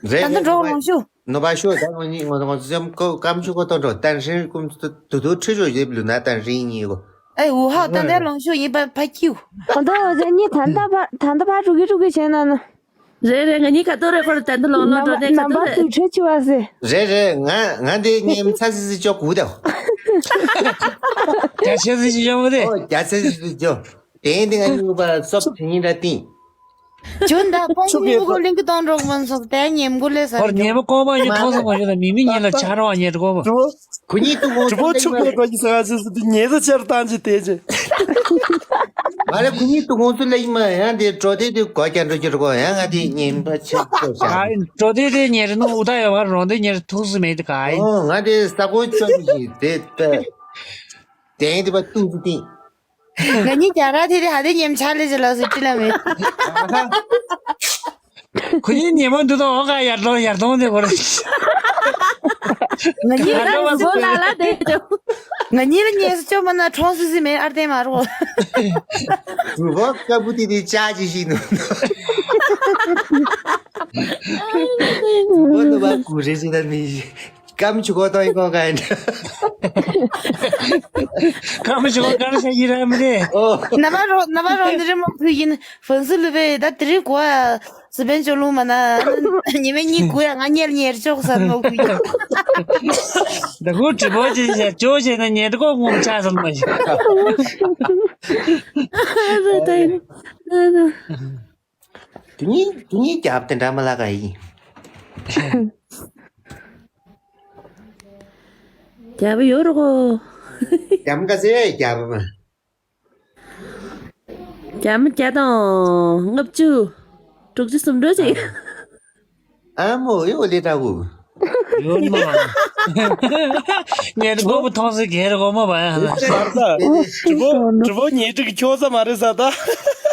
རེད་ད་ད་འགྲོ་ག་ལོང་ཤུ། ནོ་པ་ཤོ་ད་ང་གཉིས་ང་ང་ཚོ་ཀམ་ཆུ་གོ་ཏོ་འགྲོ་ཏན་ཧྲིན་ཀུམ་དུ་དུ་ཁྲི་ཆོ་ཡེབ་ལུ་ན་ཏན་ཧྲིན་གཉིས་གོ། ཨེ་ཝུ་ཧའོ་ད་ད་ལོང་ཤུ་ཡིན་པ་ཕ་ཁྱིའུ། ཨ་ད་ང་གཉིས་ད་ད་ཕ་ད་ད་ཕ་ཀྲུག་གི་ཀྲུག་གི་བྱས་ན་ན། རེད་རེད། ང་གཉིས་ཁ་ཐོར་རེ་ཁོར་དན་དུ་ལོང་ལོང་འགྲོ་ནས་ཁ་ཐོར་རེ། རེད་རེད། ང་ང་འདི་ཉིམ་ཚ་སི་སི་ཅོ་གུ་དོ། རྒྱ་ཆེ་སི་ཅོ་མོ་དེ། ཨོ་རྒྱ་ཆེ་སི་ཅོ། དེ་འདི་ང་གཉིས་པ་སོབ་དེ་ཉིན་ར་ཏིང་། ཇོན་ད་པོང་ཆུ་གི་མུ་གོ་ལིང་གི་དོན་རོག་མན་སོག་དེ་ཉེམ་གུ་ལས་ས་ཁོར་ཉེ་མོ་ཀོ་མ་ཡོད་ཐོང་སོང་མ་ཡོད་ལ་མི་མི་ཉེ་ལ་ཆ་རོགས་ཉེ་གོ་མོ། གུ་ཉིད་དུ་ངོ་གྲུ་པོ་ཆུ་གོ་གོ་གི་ས་སི་སི་དུ་ཉེ་ས་ཆར་བཏང་ཅི་དེ་ཅི། མ་རེད་གུ་ཉིད་དུ་ངོ་སུ་ལ་ཡིན་མ་ཡང་དེ་འགྲོ་དེ་དུ་གོ་རྒྱ་འགྲོ་རྒྱུ་རོ་ཡང་ང་དེ་ཉེན་པ་ཆེ་ཆོ་ཤ། ཨ་འགྲོ་དེ་དེ་ཉེ་རེ་ནུ་ཨུ་ད་ཡ་བར་རོང་དེ་ཉེ་རེ་ཐུག་སུ་མེད་དེ་ག་ཨ་ཡིན། ཨོ་ང་དེ་ས་གོ་ཆོ་གི་ཞིག་དེ་ད། དེང་དེ་པ་ཏུ་ཏུ་ཏིང་། ང་གཉིས་རྒྱ་ར་དེ་དེ་ཧ་དེ་ཉེམ་ཆ་ལེ་ཅི་ལ་སུ་ཅི་ལ་མེད། ཁོ་གཉིས་ཉེ་མོ་འདུག་དང་འོ་ག་ཡར་ལོ་ཡར་གཏོང་དེ་གོ་རེ། ང་གཉིས་ལ་ཉེ་སོ་ལ་ལ་དེ་ཅོ། ང་གཉིས་ལ་ཉེ་སོ་ཅོ་མ་ན་ཁྲོང་སི་སི་མེད་ཨར་ཏེ་མ་རོ། གྲུ་པོ་ཀ་བུ་དེ་དེ་ཅག་ཅི་ཞིག་ནོ། གྲུ་པོ་ནུ་བ་གུ་རེ་ཅི་ད་མི་ཤི། ཀམ་ཆུ་གོ་ཏོ་ཡི་གོ་ག་ཡིན། ཀམ་ཆུ་གོ་ག་རེ་ཤ་ཡི་ར་མི་རེ། ཨོ། ནམ་རོ་ནམ་རོ་ནི་རེ་མོ་ཕུ་ཡིན་ཧྥན་སི་ལུ་བེ་ད་དེ་རིང་གོ་ཨ། སི་པན་ཅོ་ལུང་མ་ན་ཉི་མ་གཉིས་དགུ་ཡ་ང་ཉལ་ཉལ་ཅོག་ས་མོ་གུ་ཡ། ད་གུ་དྲི་བོ་ཅི་ཞེ་ཅོ་ཞེ་ན་ཉལ་གོ་ངོམ་ཆ་ས་མ་ཞིག་དེ་ནི་དེ་ནི་རྒྱབ་དེ་འདྲ་མ་ལ་ག་ཡིན། རྒྱབ་ཡོད་རོ་གོ། རྒྱབ་ག་ཚེ་རྒྱབ་མ། བརྒྱ་མ་བརྒྱ་དང་ལྔ་བཅུ། དྲུག་ཅུ་སུམ་འགྲོ་ཅིག་ཨ་མོ་ཡོ་ལེ་ཏྲ་གུ། ཡོ་ནོ། ཉེ་དུ་གོ་བུ་ཐོང་སི་གེ་ར་གོ་མོ་བ་ཡ་ཧ་ལ། ས་ད། དྲི་བོ་དྲི་བོ་ཉེ་དྲི་གི་ཁྱོ་ས་མ་རེད་ས་ད།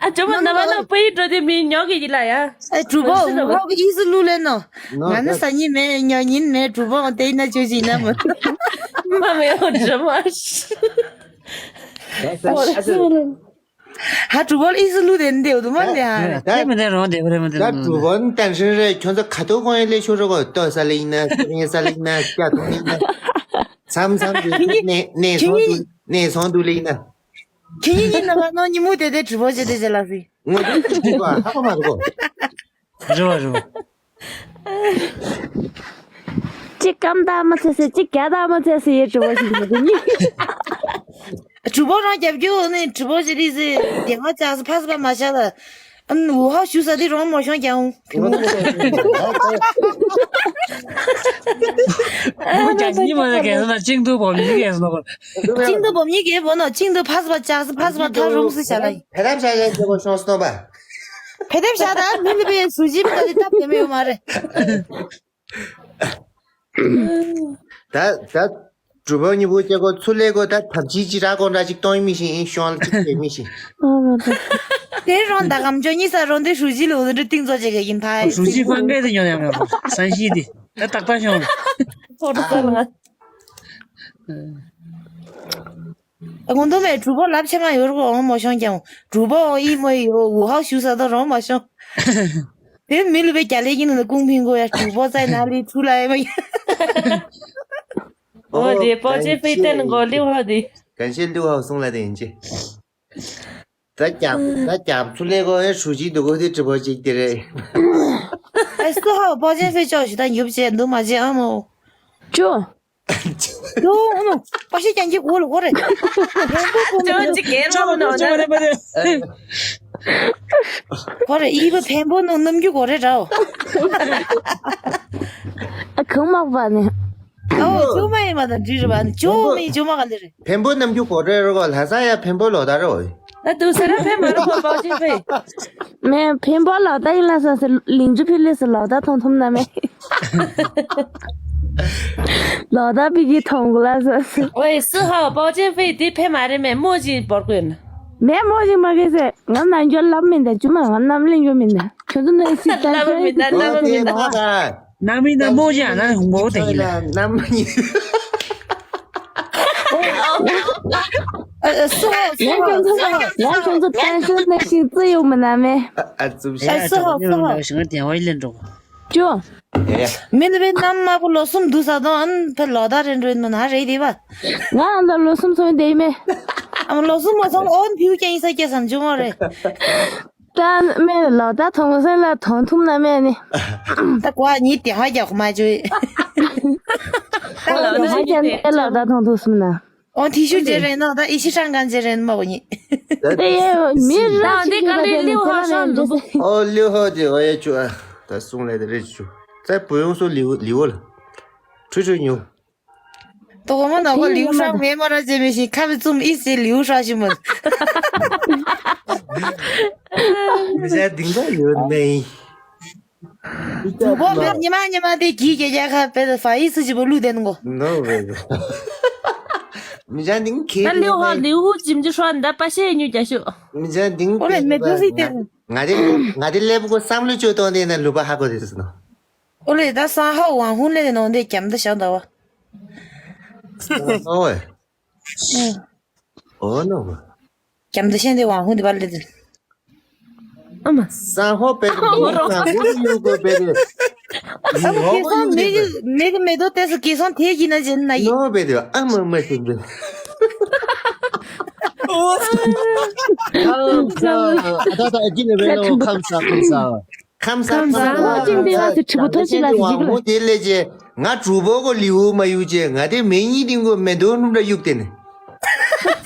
ཨ་ཅོ་མ་ན་མ་ན་པའི་འགྲོ་དེ་མི་ཉོག་གི་ཡིན་ལ་ཡ། ཨ་གྲུ་པོ་ཧོ་ཨི་སི་ལུ་ལེ་ནོ། ང་ནི་ས་ཉིན་མེད་ཉོ་ཉིན་མེད། གྲུ་པོ་དེ་ན་ཅོ་ཞིག་ན་མ། མ་མེད་འོ་ཅོ་མ། ཧ་གྲུ་པོ་ཨི་སི་ལུ་དེ་འདེ་འོ་དུ་མ་འདེ་ཧ། དེ་མི་འདེ་རོ་འདེ་རེ་མི་འདེ་ད་གྲུ་པོ་ནི་ཏན་ཧྲིན་རེ་ཁྱོད་ཚོ་ཁ་ཐུག་གོང་ཡེ་ལེ་ཤོ་རོ་གོ་ཏོ་ས་ལེ་ཡིན་ན་ཤོ་རིང་ས་ལེ་ཡིན་ན་སྐྱ་ཐུང་ཡིན་ན་མཚམས་མཚམས་དུ་ནེ་ནེ་སོང་དུ་ནེ་སོང་དུ་ལེ་ཡིན་ན། ཁྱེད་ཉིད་ཀྱིས་ནམ་ལ་ནོ་ཉི་མོ་དེ་དེ་དྲི་བ་བྱེད་དེ་བྱེད་ལ་སི། ངོ་དེ་དྲི་བ་ཧ་གོ་མ་རེད་གོ། རེད་བ་རེད་བ། གཅིག་སྐམ་དག་མ་ཚད་སི་གཅིག་རྒྱ་དག་མ་ཚད་སི་ཡེ་དྲི་བ་ཞིག་མ་གོ་ཉི། དྲི་བ་རང་རྒྱབ་རྒྱུ་ནི་དྲི་བ་བྱེད་དེ་སི་དེ་མ་ཆགས་སི་ཕ་སི་པ་མ་ཆགས་ལ། ཨན་ཝུ་ཧའོ་ཞུ་ས་དེ་རོང་མོ་ཤོང་ཀྱང་། ཨུ་ཀྱང་ཉི་མ་ལ་གས་ན་ཅིང་ཏུ་བོ་མི་གས་ན་བོ། ཅིང་ཏུ་བོ་མི་གས་བོ་ནོ་ཅིང་ཏུ་ཕ་སི་པ་ཅག་སི་ཕ་སི་པ་ཐ་རུང་སི་ཤ་ལ་ཡིན། བེ་རབ་ཤ་ཡན་ཅེ་བོ་ཤོང་སི་ནོ་པ། བེ་རབ་ཤ་ད་མི་ལི་པའི་སུ་ཇི་པ་ད་དེ་ཏབ་དེ་མི་ཡོད་མ་རེད། ད་ད། གྲུ་པ་ཉི་བོ་ཅེ་གོ་ཚུ་ལེ་གོ་ད་ཐབ་ཅི་ཅི་ར་གོ་འདྲ་ཅིག་གཏོང་མི་ཤིང་ཤོང་ལ་ཅིག་དེ་མི་ཤིང་། ཨོ་རོ་ད། དེ་རོང་ད་གམ་ཅོ་ཉི་ས་རོང་དེ་ཧྲུ་ཅི་ལོ་དེ་ཏིང་ཙོ་ཅེ་ག་ཡིན་ཕ། ཧྲུ་ཅི་ཧྥང་གེ་དེ་ཉོ་ཡང་ཡང་སང་ཤི་དེ་ད་ཏག་ཏག་ཤོང་ལ། ཧོ་རོ་ས་ལ་ང་། ཨ་ཁོང་དུ་མེད་གྲུ་པ་ལབ་ཆེ་མ་ཡོད་རོ་ཨོ་མོ་ཤོང་ཀྱང་གྲུ་པ་ཨོ་ཨི་མོ་ཡོ་ཝུ་ཧའོ་ཞུ་ས་དོ་རོ་མ་ཤོང་། དེ་མི་ལུ་པའི་རྒྱ་ལས་ཀྱི་ནང་ཀུང་ཕིང་གོ་ཡ་གྲུ་པ་ཙའི་ན་ལི་ཁྲུ་ལ་ཨེ་མ་ཡ། ཨོ་དེ་པོ་ཅེ་ཕེ་ཏན་གོ་ལི་ཧོ་དེ། གན་ཤེ་ལི་ཧོ་སོང་ལ་དེ་ཡིན་ཅེ། ད་རྒྱབ་ད་རྒྱབ་ཚུ་ལེ་གོ་ཨེ་ཧྲུ་ཅི་འདུག་གོ་དེ་གྲུ་པ་ཅིག་དེ་རེད། ཨེ་སུ་ཧོ་པོ་ཅེ་ཕེ་ཅོ་ཞུ་ད་ཉུབ་ཅེ་འདུག་མ་ཅེ་ཨ་མོ། ཅོ། ཅོ་ཨ་མོ། པ་ཤི་ཀྱང་གི་གོ་ལ་གོ་རེད། ཅོ་ཅི་གེ་རོ་ནོ་ན། གོ་རེད་ཨི་བ་འཕན་པོ་ནོ་ནམ་རྒྱུ་གོ་རེད་རའོ། ཨ་གང་མག་པ་ནི། ཨོ་ཅོ་མ་ཡིན་མ་ད་འདྲི་རེད་བ་ཅོ་མི་ཅོ་མ་ག་འདི་རེད། འཕན་པོ་ནམ་རྒྱུ་གོ་རེད་རོ་གོ་ལྷ་ས་ཡ་འཕན་པོ་ལོ་ད་རོ། ད་དུ་ས་ར་ཕེ་མ་རོ་ཁོ་པའོ་ཅིན་ཕེ། མེ་འཕན་པོ་ལོ་ད་ཡིན་ལ་ས་སི་ལིང་ཅུ་ཕི་ལི་སི་ལོ་ད་ཐོང་ཐུམ་ན་མེ། ལོ་ད་པི་གི་ཐོང་གུ་ལ་ས་སི། ཨོའི་སི་ཧོ་པའོ་ཅིན་ཕེ་དེ་ཕེ་མ་རེད་མེ་མོ་ཅིན་བོར་གོ་ཡོད་ན། མེ་མོ་ཅིན་མ་གི་སེ་ང་ནང་འཇོ་ལབ་མིན་ད་ཅུ་མ་ང་ནམ་ལིང་འཇོ་མིན་ད་ཁྱོད་ཚོ་ནང་སི་ད་ལབ་མིན་ད་ལབ་མིན་ད། ནང་མི་ན་མོ་ཅིན་ཨ་ན་ཧུང་གོ་དེ་ཡིན་ལ། ནམ་མི། ཨ་ཨ་སུ་ཧོ་སུ་ཧོ་སུ་ཧོ། ང་ཁྱོད་ཚོ་ཏན་ཤོད་ནས་ཤིག་བརྩི་ཡོང་མི་ན་མེ། ཨ་ཨ་ཙུམ་ཤ། ཨ་སུ་ཧོ་སུ་ཧོ། ཞིང་ལྡན་བ་ཡིན་ལེན་འགྲོ། ཅོ། ཡ་ཡ། མི་ནི་བའི་ནམ་མ་པོ་ལོ་གསུམ་འདུག་ས་དང་ཨན་ཕེ་ལོ་ད་རེ་འགྲོ་ཡིན་མ་ན་རེད་དེ་བ། ང་ཨ་ད་ལོ་གསུམ་སོང་དེ་མེ། ཨ་མ་ལོ་གསུམ་མ་སོང་ཨོན་ཕིའུ་ཀྱང་ཡིན་ས་ཀྱ་སམ་ཅུ་མ་རེད། ད་མེ་ལོ་ད་ཐོང་སེ་ལ་ཐོང་ཐུམ་ན་མེ་ནི། ད་ཀོ་ཉི་དེ་ཧ་རྒྱག་མ་བཅོས། ད་ལོ་ཧ་རྒྱག་ནི་ལོ་ད་ཐོང་ཐུམ་སུམ་ན། ཨོ་ཐི་ཤུ་ཇེ་རེན་ནོ་ད་ཨི་ཤི་ཧྲང་གན་ཇེ་རེན་མ་གོ་ཉི། ད་ཡེ་མི་ར་ད་འདི་ག་ལེ་ལིའུ་ཧ་ཧྲང་འདུག་གོ། ཨོ་ལིའུ་ཧ་ཇེ་ཨོ་ཡེ་ཆུ་ཨ་ད་སུང་ལེ་ད་རེ་ཆུ། ད་བུ་ཡོང་སོ་ལིའུ་ལིའུ་ལ། ཁྲུ་ཁྲུ་ཉུ། ཏོ་གོ་མ་ན་གོ་ལིའུ་ཧྲ་མེ་མ་ར་ཅེ་མེ་ཤི་ཁ་བི་ཙུམ་ཨི་སེ་ལིའུ་ཧྲ་ཤི་མོ། མི་ཟ་དིང་པ་ཡོད་མེ། དུ་བོ་བེ་ཉི་མ་ཉི་མ་དེ་གི་གེ་རྒྱ་ཁ་བེ་ཧྥ་ཨི་སི་ཅི་བོ་ལུ་དེ་ནོ། ནོ་བེ། མི་ཟ་དིང་ཁེ་ད་ལིའུ་ཧ་ལིའུ་ཧུ་ཅིམ་ཅི་ཧྲ་འདབ་པ་ཤེས་ཉུ་རྒྱ་ཤོ། མི་ཟ་དིང་ཁེ་ཨོ་ལེ་མེ་བེ་ཧི་དེ། ང་དེ་ང་དེ་ལེབ་གོ་བསམ་བློ་བཅོས་གཏོང་དེ་ན་ལུ་པ་ཧ་གོ་དེ་སི་ནོ། ཨོ་ལེ་ད་སང་ཧའོ་ཝང་ཧུན་ལེ་ནོ་འདི་རྒྱམ་ད་ཤ་འདའ་བ། ཨོ་ཝེ། ཨོ་ནོ་ཝེ། རྒྱམ་ད་ཤན་དེ་ཝང་ཧུན་དེ་བ་ལེ་དེ། ཨ་མ། སང་ཧོ་པེ་ཨ་མ་རོ། སང་ཧོ་ཡུ་གོ་པེ་དེ། ཨ་མ་གེ་སང་མེ་གི་མེ་གི་མེ་དོ་ཏེ་སི་གེ་སང་ཐེ་གི་ན་ཇེན་ན་ཡི། ནོ་པེ་དེ་ཨ་མ་མ་ཤིན་དེ། ཨོ། ཨ་ད་ད་ཨ་ཀི་ནེ་བེ་ནོ་ཁམ་ས་ཁམ་ས། ཁམས་བཟང་ཁམས་བཟང་། ཁམས་བཟང་། ཨོ་ཅིན་དེ་བ་སུ་ཁྲི་པོ་ཐོ་ཅི་ལ་སི་ཇིག་ལ། དེ་ལས་ཅེ་ང་གྲུ་པོ་གོ་ལིའུ་མ་ཡུ་ཅེ་ང་དེ་མེ་ཉིད་དིང་གོ་མེ་དོ་ནུབ་ར་ཡུག་དེ་ནི།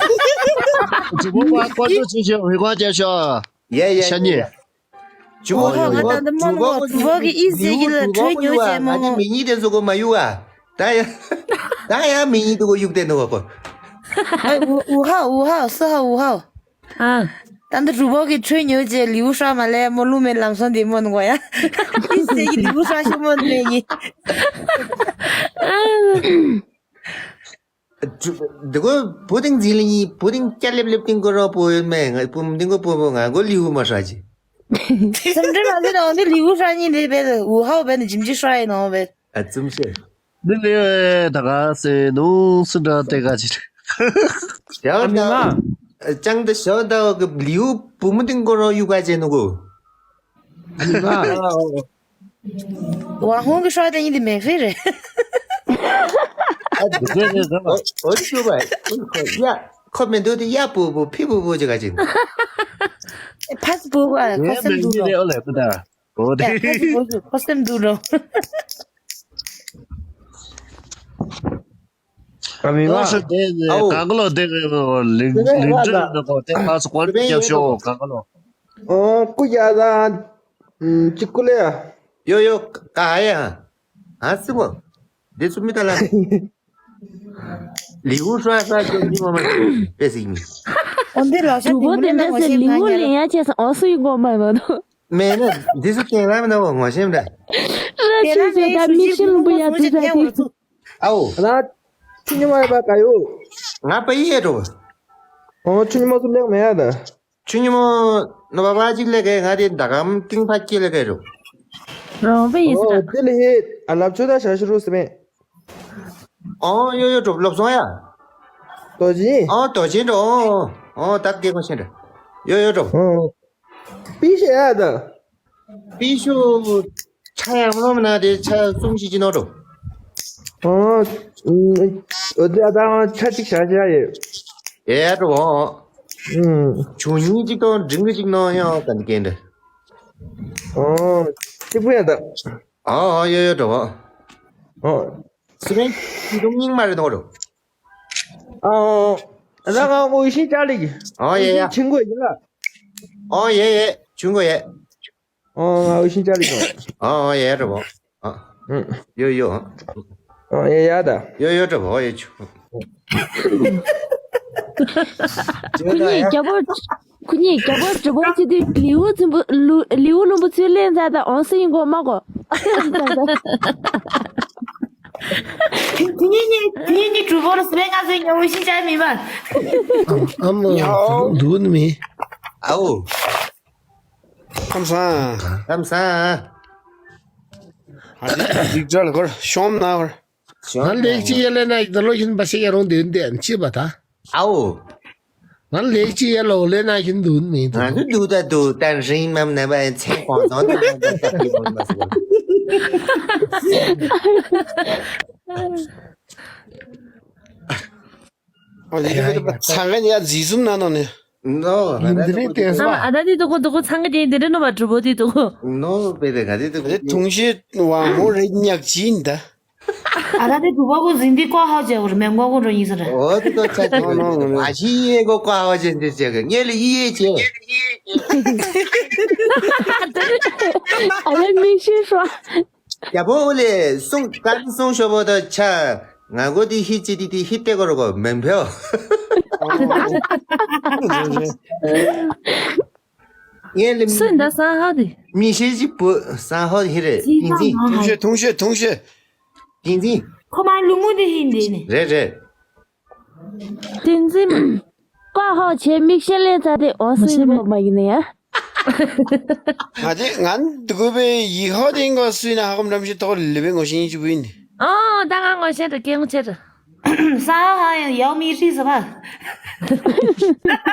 གྲུ་པོ་པ་ཀོ་ཅོ་ཆུ་ཆུ་ཧུ་ཀོ་ཅེ་ཤོ། ཡ་ཡ་ཤ་ཉེ། ཡ་ཡ། གྲུ་པོ་ཨོ་ཧ་ང་ད་འདི་མོ་ནོ་གྲུ་པོ་གི་ཨི་ཟེ་གི་ལ་ཁྲོས་ཉོ་ཅེ་མོ། ང་དེ་མེ་ཉིད་དེ་ཟོ་གོ་མ་ཡུ་ཨ། ད་ཡ། ད་ཡ་མེ་ཉིད་དུ་གོ་ཡུག་དེ་ནི་བ་གོ། ཨ་ཨུ་ཧ་ཨུ་ཧ་སི་ཧ་ཨུ་ཧ། ཨ། ད་འདི་གྲུ་པོ་གི་ཁྲོས་ཉོ་ཅེ་ལིའུ་ཧྲ་མ་ལེ་མོ་ལུ་མེ་ལམ་སང་དེ་མོ་ནུ་གོ་ཡ། ཨི་སེ་གི་ལིའུ་ཧྲ་ཤི་མོ་ནུ་མེ་ཡི། འདི་གོ་བུ་ཏིང་འཛིན་ལི་ཡི་བུ་ཏིང་སྐྱ་ལེབ་ལེབ་ཏིང་གོ་རོ་པོ་ཡོད་མེ་ང་བུ་ཏིང་གོ་པོ་པོ་ང་གོ་ལིའུ་མ་ཧྲ་ཅི། སེམས་ཁྲལ་མ་ཟེར་ནོ་འདི་ལིའུ་ཧྲ་ཉིན་རེ་བེ་ཨུ་ཧའོ་བེ་ནི་ཇིམ་ཇི་ཧྲ་ཡི་ནོ་བེ། ཨ་ཙུམ་ཤེ། འདི་ལས་ད་ག་སེ་ནུ་སི་འདྲ་ཏེ་ག་ཅི། ཞའོ་ད། ཅང་ད་ཞའོ་ད་གི་ལིའུ་བུ་མོ་ཏིང་གོ་རོ་ཡུ་ག་ཅེ་ནུ་གོ། ཝ་ཧུང་གི་ཧྲ་ཏེ་ཡིན་དེ་མེ་ཧྥེ་རེ། ཨ་འདི་གོ་ནི་ཟ་མ། ཨོ་ཤུ་བ། ཡ་ཁོ་མེ་འདུག་དེ་ཡ་པུ་པུ་ཕི་པུ་པུ་ཅི་ག་ཅི། ཕ་སི་པུ་ཝ་ཁོ་སེམས་འདུག་ནོ། ཨོ་ལེ་པུ་ད། ཨོ་དེ། ཡ་ཕ་སི་པུ་ཁོ་སེམས་འདུག་ནོ། ཨ་མི་མ། ཨོ་ཤ་དེ་ཨའོ། གང་ག་ལོ་དེ་ལིང་ལིང་ཏྲི་ནི་ཁོ་དེ་ཕ་སི་ཀོན་རྒྱབ་ཤོག་གང་ག་ལོ། ཨོ་ཀུ་ཡ་ད། ཅི་ཀུ་ལེ་ཡ། ཡོ་ཡོ་ཀ་ཡ། ཨ་སི་མོ། དེ་ཚུ་མི་ད་ལ། ལིའུ་ཧྲ་ཧྲ་ཅོ་ཉི་མ་མ་པེ་སི་མི། འོན་ཏེ་ལ་ཤ་དུ་བོ་དེ་མི་ལ་ལ་ཤ་ལིའུ་ལེ་ཡ་ཆེ་ས་ཨོ་སུ་ཡི་གོ་མ་མ་དོ། མེ་ན་འདི་སུ་ཀེང་ར་མི་ན་བ་ངོ་ཤེས་མ་འདྲ། ར་ཆུ་ཟེ་ད་མི་ཤི་ལུང་པོ་ཡ་དུ་ཟ་དེ། ཨའོ། ལ། ཆུ་ཉི་མ་ཡོད་པ་ག་ཡོད། ང་པ་ཡི་ཡོད་འགྲོ། ཨོ་ཆུ་ཉི་མ་སུ་ལེགས་མེད་ཡ་ད། ཆུ་ཉི་མ་ནོ་བ་བ་ཅིག་ལེགས་གས། ང་དེ་ད་གམ་ཏིང་ཕ་སྐྱེ་ལེགས་གས་འགྲོ། རོང་པའི་ཡིན་ཨོ་ཟེར། དེ་ལས་ཧེ་ཨ་ལབ་ཆོ་ད་ཤ་ཤི་རུ་སི་མེ། ཨོ་ཡོ་ཡོ་འགྲོ་ལོབ་སོང་ཡ། ཏོ་ཅི། ཨོ་ཏོ་ཅི་འགྲོ། ཨོ་ཨོ་ད་སྐད་ཁོ་ཤེས་འགྲོ། ཡོ་ཡོ་འགྲོ། ཨོ། པི་ཤེ་ཡ་ད། པི་ཤུ། ཆ་ཡང་མོ་མ་ན་དེ་ཆ་གསུམ་བཞི་ཅི་ནོ་འགྲོ། ཨོ། ཨོ་ད་ད་ཆ་གཅིག་བྱ་བྱ་ཡེ། ཡེ་འགྲོ། ཨུམ། ཆུ་ཉིན་གཅིག་དང་འབྲིང་གི་གཅིག་ནོ་ཡང་ག་འདི་སྐད་འདི། ཨོ། གཅིག་པུ་ཡ་ད། ཨོ་ཨོ་ཡོ་ཡོ་འགྲོ། ཨོ། སི་རེན་ཅི་དུང་སྙིང་མ་རེད་དོ་རུ། ཨོ། ཨ་ད་ང་ངོ་ཤེས་ཅག་ལེགས། ཨོ་ཡེ་ཡ། ཆིང་གོ་ཡིན་ལ། ཨོ་ཡེ་ཡེ་ཆུང་གོ་ཡེ། ཨོ་ང་ངོ་ཤེས་ཅག་ལེགས། ཨོ་ཨོ་ཡེ་རེད་བོ། ཨ། ཨུ། ཡོ་ཡོ། ཨོ་ཡེ་ཡ་ད། ཡོ་ཡོ་འགྲོ་བོ་ཡེ་ཆུ། ཁུ་ཉིས་རྒྱ་བོ། ཁུ་ཉིས་རྒྱ་བོ་གྲི་བོ་ཆེ་དུས་ལིའུ་ཚིམ་པོ་ལུ་ལིའུ་ལུམ་པོ་ཚུལ་ལེན་ཚ་ད་ཨོང་སི་ཡིན་གོ་མ་གོ། དེ་ཉིད་ཉིད་དེ་ཉིད་ཉིད་གྲུ་བོར་སི་པེ་ང་ཚོའི་ཉོ་བོ་ཤི་ཅག་མི་མ། ཨམ་ཨམ་འདུག་ནི་མི། ཨའོ། ཁམས་བཟང་། ཁམས་བཟང་། ཨ་ནི་རིག་འདྲ་ལ་གོར་ཤོམ་ན་གོར། ང་ལེགས་ཅི་ཡེ་ལེ་ན་ད་ལོ་ཤིན་པ་ཤེ་ཡ་རོང་དེ་འདི་ཨན་ཅི་བ་ད། ཨའོ། ང་ལེགས་ཅི་ཡ་ལོ་ལེ་ན་ཤིན་དུ་མི་འདུག་ང་ཚོ་འདུག་ད་འདུག་ད་རིང་མམ་ན་བ་ཚེ་གོང་ཚང་དུ་ད་ད་ད་ཡི་མོ་མ་སོ། ཨོ་ལེ་ལེ་ཚང་ག་ཉ་རྫི་ཟུམ་ན་ནོ་ནི། ནོ། ཡིན་འདི་རེད་བསྟན་སོ། ཨ་ད་དི་དུ་གོ་དུ་གོ་ཚང་ག་ཉ་འདི་རེད་ནོ་བ་གྲུ་བོ་དི་དུ་གོ། ནོ་པེ་དེ་ག་དི་དུ་གོ། དེ་ཐུང་ཤེས་བ་མོ་རེ་ཉག་ཅི་ཡིན་ད། ཨ་ད་དེ་གྲུ་པ་གོ་ཟིན་དེ་ཀོ་ཧ་ཅེ་གོ་རེ་མེ་ཀོ་གོ་འགྲོ་ཡིན་ས་རེ། ཨོ་དེ་ཏོ་ཆ་ཅེ་གོ་རེ། ཨ་ཤི་ཡེ་གོ་ཀོ་ཧ་ཅེ་འདི་ཅེ་གོ་ངེ་ལེ་ཡི་ཡེ་ཅེ། ཨ་ལེ་མི་ཤི་ཧྲོ། རྒྱ་པོ་ལེ་སུང་ཀ་རི་སུང་ཤོ་བོ་ཏོ་ཆ་ང་གོ་དེ་ཧི་ཅི་དེ་དེ་ཧི་ཏེ་གོ་རོ་གོ་མེན་ཕེའོ། ངེ་ལེ་སུན་ད་སང་ཧ་དེ། མི་ཤི་ཅི་པོ་སང་ཧ་ཧི་རེ་ཏིང་ཏིང་། ཐུང་ཤོས་ཐུང་ཤོས་ཐུང་ཤོས། ཏིང་ཏིང་། ཁོ་མ་ལུ་མུ་དེ་ཧིན་དེ་ནི། རེད་རེད། ཏིང་ཏིང་། ཀ་ཧོ་ཆེ་མིག་ཤེལ་ལེན་ཚ་དེ་འོ་སི་མ་མ་ཡིན་ནི་ཡ། ང་དེ་ང་འདི་གུ་པའི་ཡི་ཧོ་དེ་ང་སུས་ན་ཧ་གོ་འགྲམ་ཞིག་ཐོག་ལི་བའི་ངོ་ཤེས་ཡིན་ཅི་བུ་ཡིན། ཨོ་ད་ང་ངོ་ཤེས་ད་སྐད་ངོ་ཆེ་ད། ས་ཧ་ཡང་ཡའོ་མི་ཧྲི་ཟ་བ།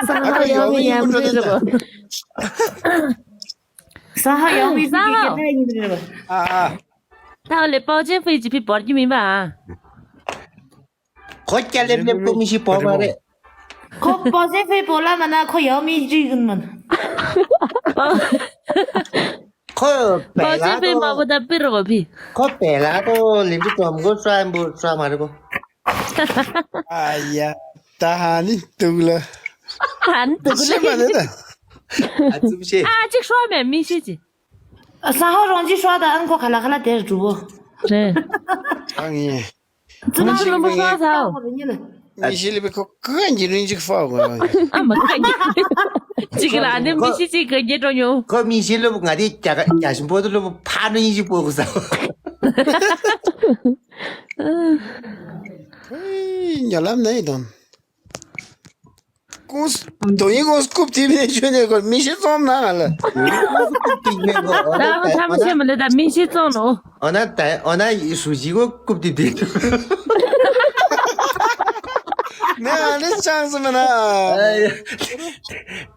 ས་ཧ་ཡའོ་མི་ཡའོ་མི་ཧྲི་ཟ་བ། ས་ཧ་ཡའོ་མི་ཧྲི་ཀེ་ཀེ་ད་ཡིན་རེད་བ། ཨ་ཨ། ད་ལེ་པའོ་ཅན་ཧྥེ་ཅི་ཕི་བོར་གྱི་མིན་པ། ཁོ་སྐྱ་ལེབ་ལེབ་ཀུ་མི་ཤི་བོ་མ་རེད། ཁོ་པའོ་ཅན་ཧྥེ་བོ་ལ་མ་ན་ཁོ་ཡའོ་མི་ཧྲི་གིན་མན། ཁོ་པའོ་ཅན་ཧྥེ་མ་བོ་ད་པི་རོ་བ་ཕི། ཁོ་པེ་ལ་ཏོ་ལིམ་ཅི་ཏོམ་གོ་ཧྲ་འབུ་ཧྲ་མ་རེད་གོ། ཨ་ཡ། ད་ཧ་ནི་དུག་ལ། ཧ་ནི་དུག་ལ། ཤེས་མ་ནི་ད། ཨ་ཙུམ་ཤེས། ཨ་ཅིག་ཧྲོ་མེ་མི་ཤེས་ཅི། ས་ཧོ་རོང་ཅི་ཧྲོ་ད་ཨན་ཁོ་ཁ་ལ་ཁ་ལ་དེར་འགྲུབ་བོ། རེད། ཨ་ངེ། ཙུམ་ཨ་ལོ་མོ་ཧྲོ་ས་ཧོ། མི་ཤེས་ལེ་བི་ཁོ་ཀ་ཉི་རིན་ཅིག་ཧྥ་གོ། ཨ་མ་ཀ་ཉི། ཅིག་ལ་ཨ་ནེ་མི་ཤེས་ཅིག་ག་ཉེ་འགྲོ་ཉོ། ཁོ་མི་ཤེས་ལོ་ང་དེ་རྒྱ་རྒྱ་ཞིམ་པོ་དུ་ལོ་ཕ་ནུ་ཡིན་ཅིག་པོ་གོ་ས། ཉོ་ལམ་ནས་དང་། ཀུང་སི། དོ་ཡིན་ཀུང་སི་རྐུབ་ཐེབས་ནས་བྱོན་ནས་ཀོ་མི་ཤེས་ཙོང་ན་ང་ལ། ད་ཨ་ཐམ་ཤེས་མ་ལེ་ད་མི་ཤེས་ཙོང་ནོ། ཨོ་ན་ད་ཨོ་ན་ཧྲུའུ་ཅི་གོ་རྐུབ་ཐེབས་ཏེ། ནས་ཨ་ནི་ཅང་སི་མ་ན།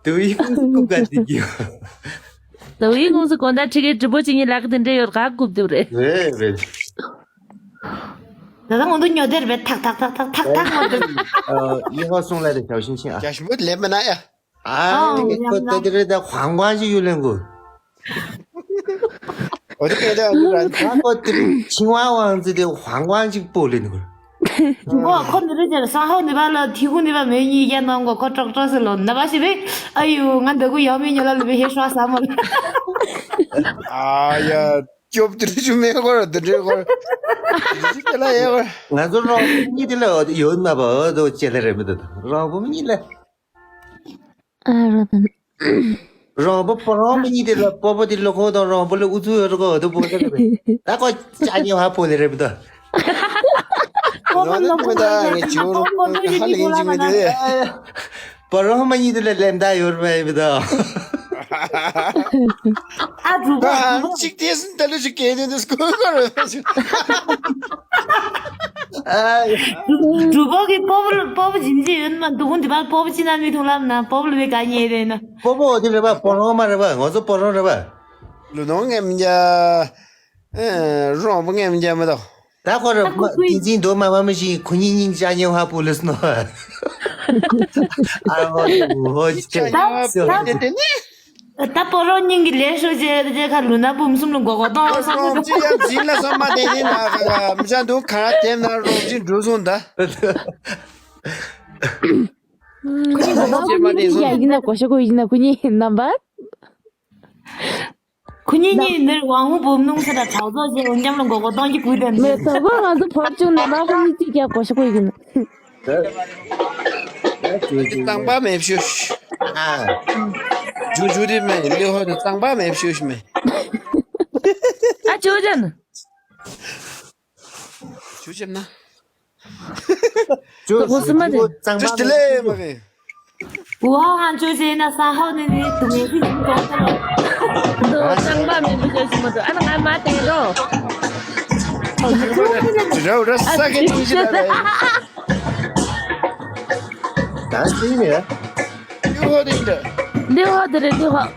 དོ་ཡིན་ཀུང་སི་རྐུབ་ག་ཐེབས་ཀྱི། དོ་ཡིན་ཀུང་སི་གོ་ད་ཁྲི་གེ་གྲི་པོ་ཅི་ཉི་ལག་དེ་འདྲ་ཡོད་ག་རྐུབ་ཐེབས་རེད། རེད་རེད། ད་ལྟ་ང་ཚོ་ཉོ་དེར་བས་ཐག་ཐག་ཐག་ཐག་ཐག་ཐག་ང་ཚོ། ཨ་ཡེ་ཧོ་སུང་ལ་རེ་ཞའོ་ཤིང་ཤིང་ཨ། རྒྱ་ཞིམ་པོ་ལེབ་མ་ན་ཡ། ཨ་ཨོ་ཡ་ཁོ་ཏ་ཏི་རེ་ད་ཧང་ཀོང་ཞིག་ཡོད་ལེན་གོ། ཨོ་ཏི་ཀེ་ད་ཨ་ཁོ་ཏི་ཆིང་ཝང་ཝང་ཙི་དེ་ཧང་ཀོང་ཞིག་པོ་ལེན་གོ། ཁོ་ཁོ་ནི་རེ་ཅེར་ས་ཧོ་ནི་བ་ལ་ཐི་ཁུ་ནི་བ་མེ་ཉི་ཡ་ནང་གོ་ཁོ་ཀྲོག་ཀྲོག་སི་ལོ་ནི་བ་ཞི་བེ། ཨ་ཡུ་ང་འདི་གུ་ཡའོ་མི་ཉོ་ལ་ལི་བེ་ཧེ་ཧྲ་ས་མོ་ལ། ཨ་ཡ། སྐྱོབ་དུ་རུ་མེ་གོར་དུ་རེ་གོར། ཅི་ལ་ཡེ་གོར། ང་ཚོ་རོང་པོ་གཉིས་དེ་ལ་ཡོད་ན་བ་དོ་ཅེ་ལེ་རེ་མི་དོ། རོང་པོ་གཉིས་ལ། ཨ་རོ་དན། རོང་པོ་པོ་རོང་པོ་གཉིས་དེ་ལ་པོ་པོ་དེ་ལོ་ཁོ་དང་རོང་པོ་ལ་ཨུ་ཚུགས་ཡོད་རོ་གོ་དོ་པོ་དེ་རེ་མི། ད་ཁོ་ཅ་ཉེ་བ་པོ་ལེ་རེ་མི་དོ། པོ་མ་ནོར་པོ་མ་ནོར་ཡ་ཅིག་པོ་མ་ནོར་ཡ་ཅིག་པོ་མ་ནོར་ཡ། པོ་རོ་མ་ཉིད་དུ་ལ་ལེམ་ད་ཡོར་མ་ཡི་མི་ད། ཨ་གྲུ་པོ་གྲུ་པོ། ཅིག་ཏེ་སིན་ད་ལུ་ཅིག་སྐད་དེ་འདི་སྐོར་སྐོར་རེད། གྲུ་པོ་གི་པོ་པོ་པོ་པོ་ཇིམ་ཇི་ཡོད་མ་འདུག་འདི་པ་པོ་པོ་ཅི་ན་མི་ཐུང་ལབ་ན་པོ་པོ་ལ་བའི་ག་ཉེ་རེད་ན། པོ་པོ་འོ་དེ་རེད་པ། པོ་རོ་མ་རེད་པ། ང་ཚོ་པོ་རོ་རེད་པ། ལུ་ནོ་ངེམ་རྒྱ། རོང་པོ་ངེམ་རྒྱ་མི་དོ། ད་ཁོ་ར་ཏིང་འཛིན་རྡོ་མ་མ་མི་ཞིག་ཁོ་གཉིས་སྙིང་ཅག་ཉེ་བ་པོ་ལི་སི་ནོ། ཨ་ཧོ་ཧོ་ཅི་ད་ད་ད་པོ་རོ་སྙིང་གི་ལས་ཤོ་ཅེ་ཅེ་ཁ་ལུ་ན་བུམ་གསུམ་ལ་མགོ་སྐོར་གཏོང་བསམ་གི་འདུག་ཅི་ཡ་འཛིན་ལ་སོ་མ་དེ་ནི་ན་མི་ཅག་འདུག་ག་དེ་ན་རོང་ཅི་འགྲོ་སོང་ད། ཁོ་གཉིས་མགོ་སྐོར་གཏོང་གི་ཡིན་ན་གོ་ཤ་གོ་ཡིན་ན་ཁོ་གཉིས་རྣམ་པ། ཁོ་གཉིས་གཉིས་འདིར་ཝང་ཧུ་བུམ་ནུང་ས་ར་གྲོགས་ཚོགས་ཞེས་འོ་འཇམ་ལ་མགོ་སྐོར་གཏོང་གི་བུ་དང་མེ་ནི། ཏོག་ང་ཚོ་བབ་བྱུང་ནས་མ་ཁོ་གཉིས་གཅིག་རྒྱབ་གོ་ཤ་གོ་ཡིན། གཙང་པ་མེ་བཤུས། ཨ། ཇུ་ཇུ་དེ་མེ་ལེ་ཧོ་དེ་གཙང་པ་མེ་བཤུས་མེ། ཨ་ཇོ་ཅན། ཇུ་ཅན་ན། ཇོ་ཇུ་ཇུ་གཙང་པ་ཇུ་ལེ་མ་གི། ཝ་ཧང་ཅོ་ཅེ་ན་ས་ཧའོ་ནི་ནི་དུ་མེ་ཤི་ཅིག་ཏོང་ཏོ། དོ་ཅང་པ་མེ་བུ་ཅོ་ཅི་མོ་དོ་ཨ་ན་ང་མ་ཏེ་རོ། ར་ར་ས་གི་ཏིང་ཅི་ད་ད། ད་སི་ནི་ར། ལི་ཧོ་དེ་ར། ལི་ཧོ་དེ་ར་ལི་ཧོ།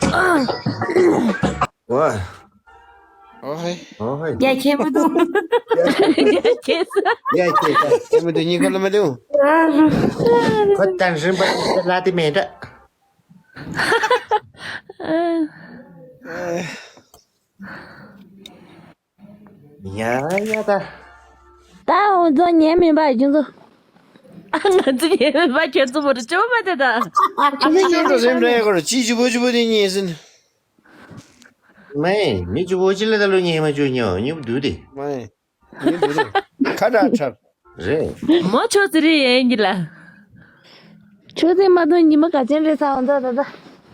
ཝ། ཨོ་ཧེ། ཨོ་ཧེ། ཡ་ཁྱེད་མི་འདུག་ཡ་ཁྱེད་ས། ཡ་ཁྱེད་ས། ཁྱེད་མི་འདུག་གཉིས་ཀ་ལ་མི་འདུག་ཁོ་དང་རིན་པ་ལ་དེ་མེད་འདྲ། ཡ་ཡ་ད། ད་འོ་ཚོ་ཉན་མིན་པ་ཁྱོད་ཚོ། ང་ཚོ་ཉན་མིན་པ་ཁྱོད་ཚོ་མོ་རེ་ཅོ་མ་དེ་ད། ཁྱོད་ཚོ་ཉན་འགྲོ་སེམས་རེ་གོ་ར་ཅི་ཅི་བོ་ཅི་བོ་དེ་ཉན་སིན། མེ། མི་ཅི་བོ་ཅི་ལ་ད་ལོ་ཉན་མ་ཅོ་ཉོ་ཉོ་བསྡུ་དེ། མེ། ཉོ་བསྡུ་དེ། ཁ་གྲག་ཁྲབ། རེད། མོ་ཆོས་ཚེ་རིང་ཡིན་གྱི་ལ། ཆོས་ཚེ་མ་གཏོགས་ཉི་མ་ག་ཅན་རེད་ས་འོང་ད་ད་ད།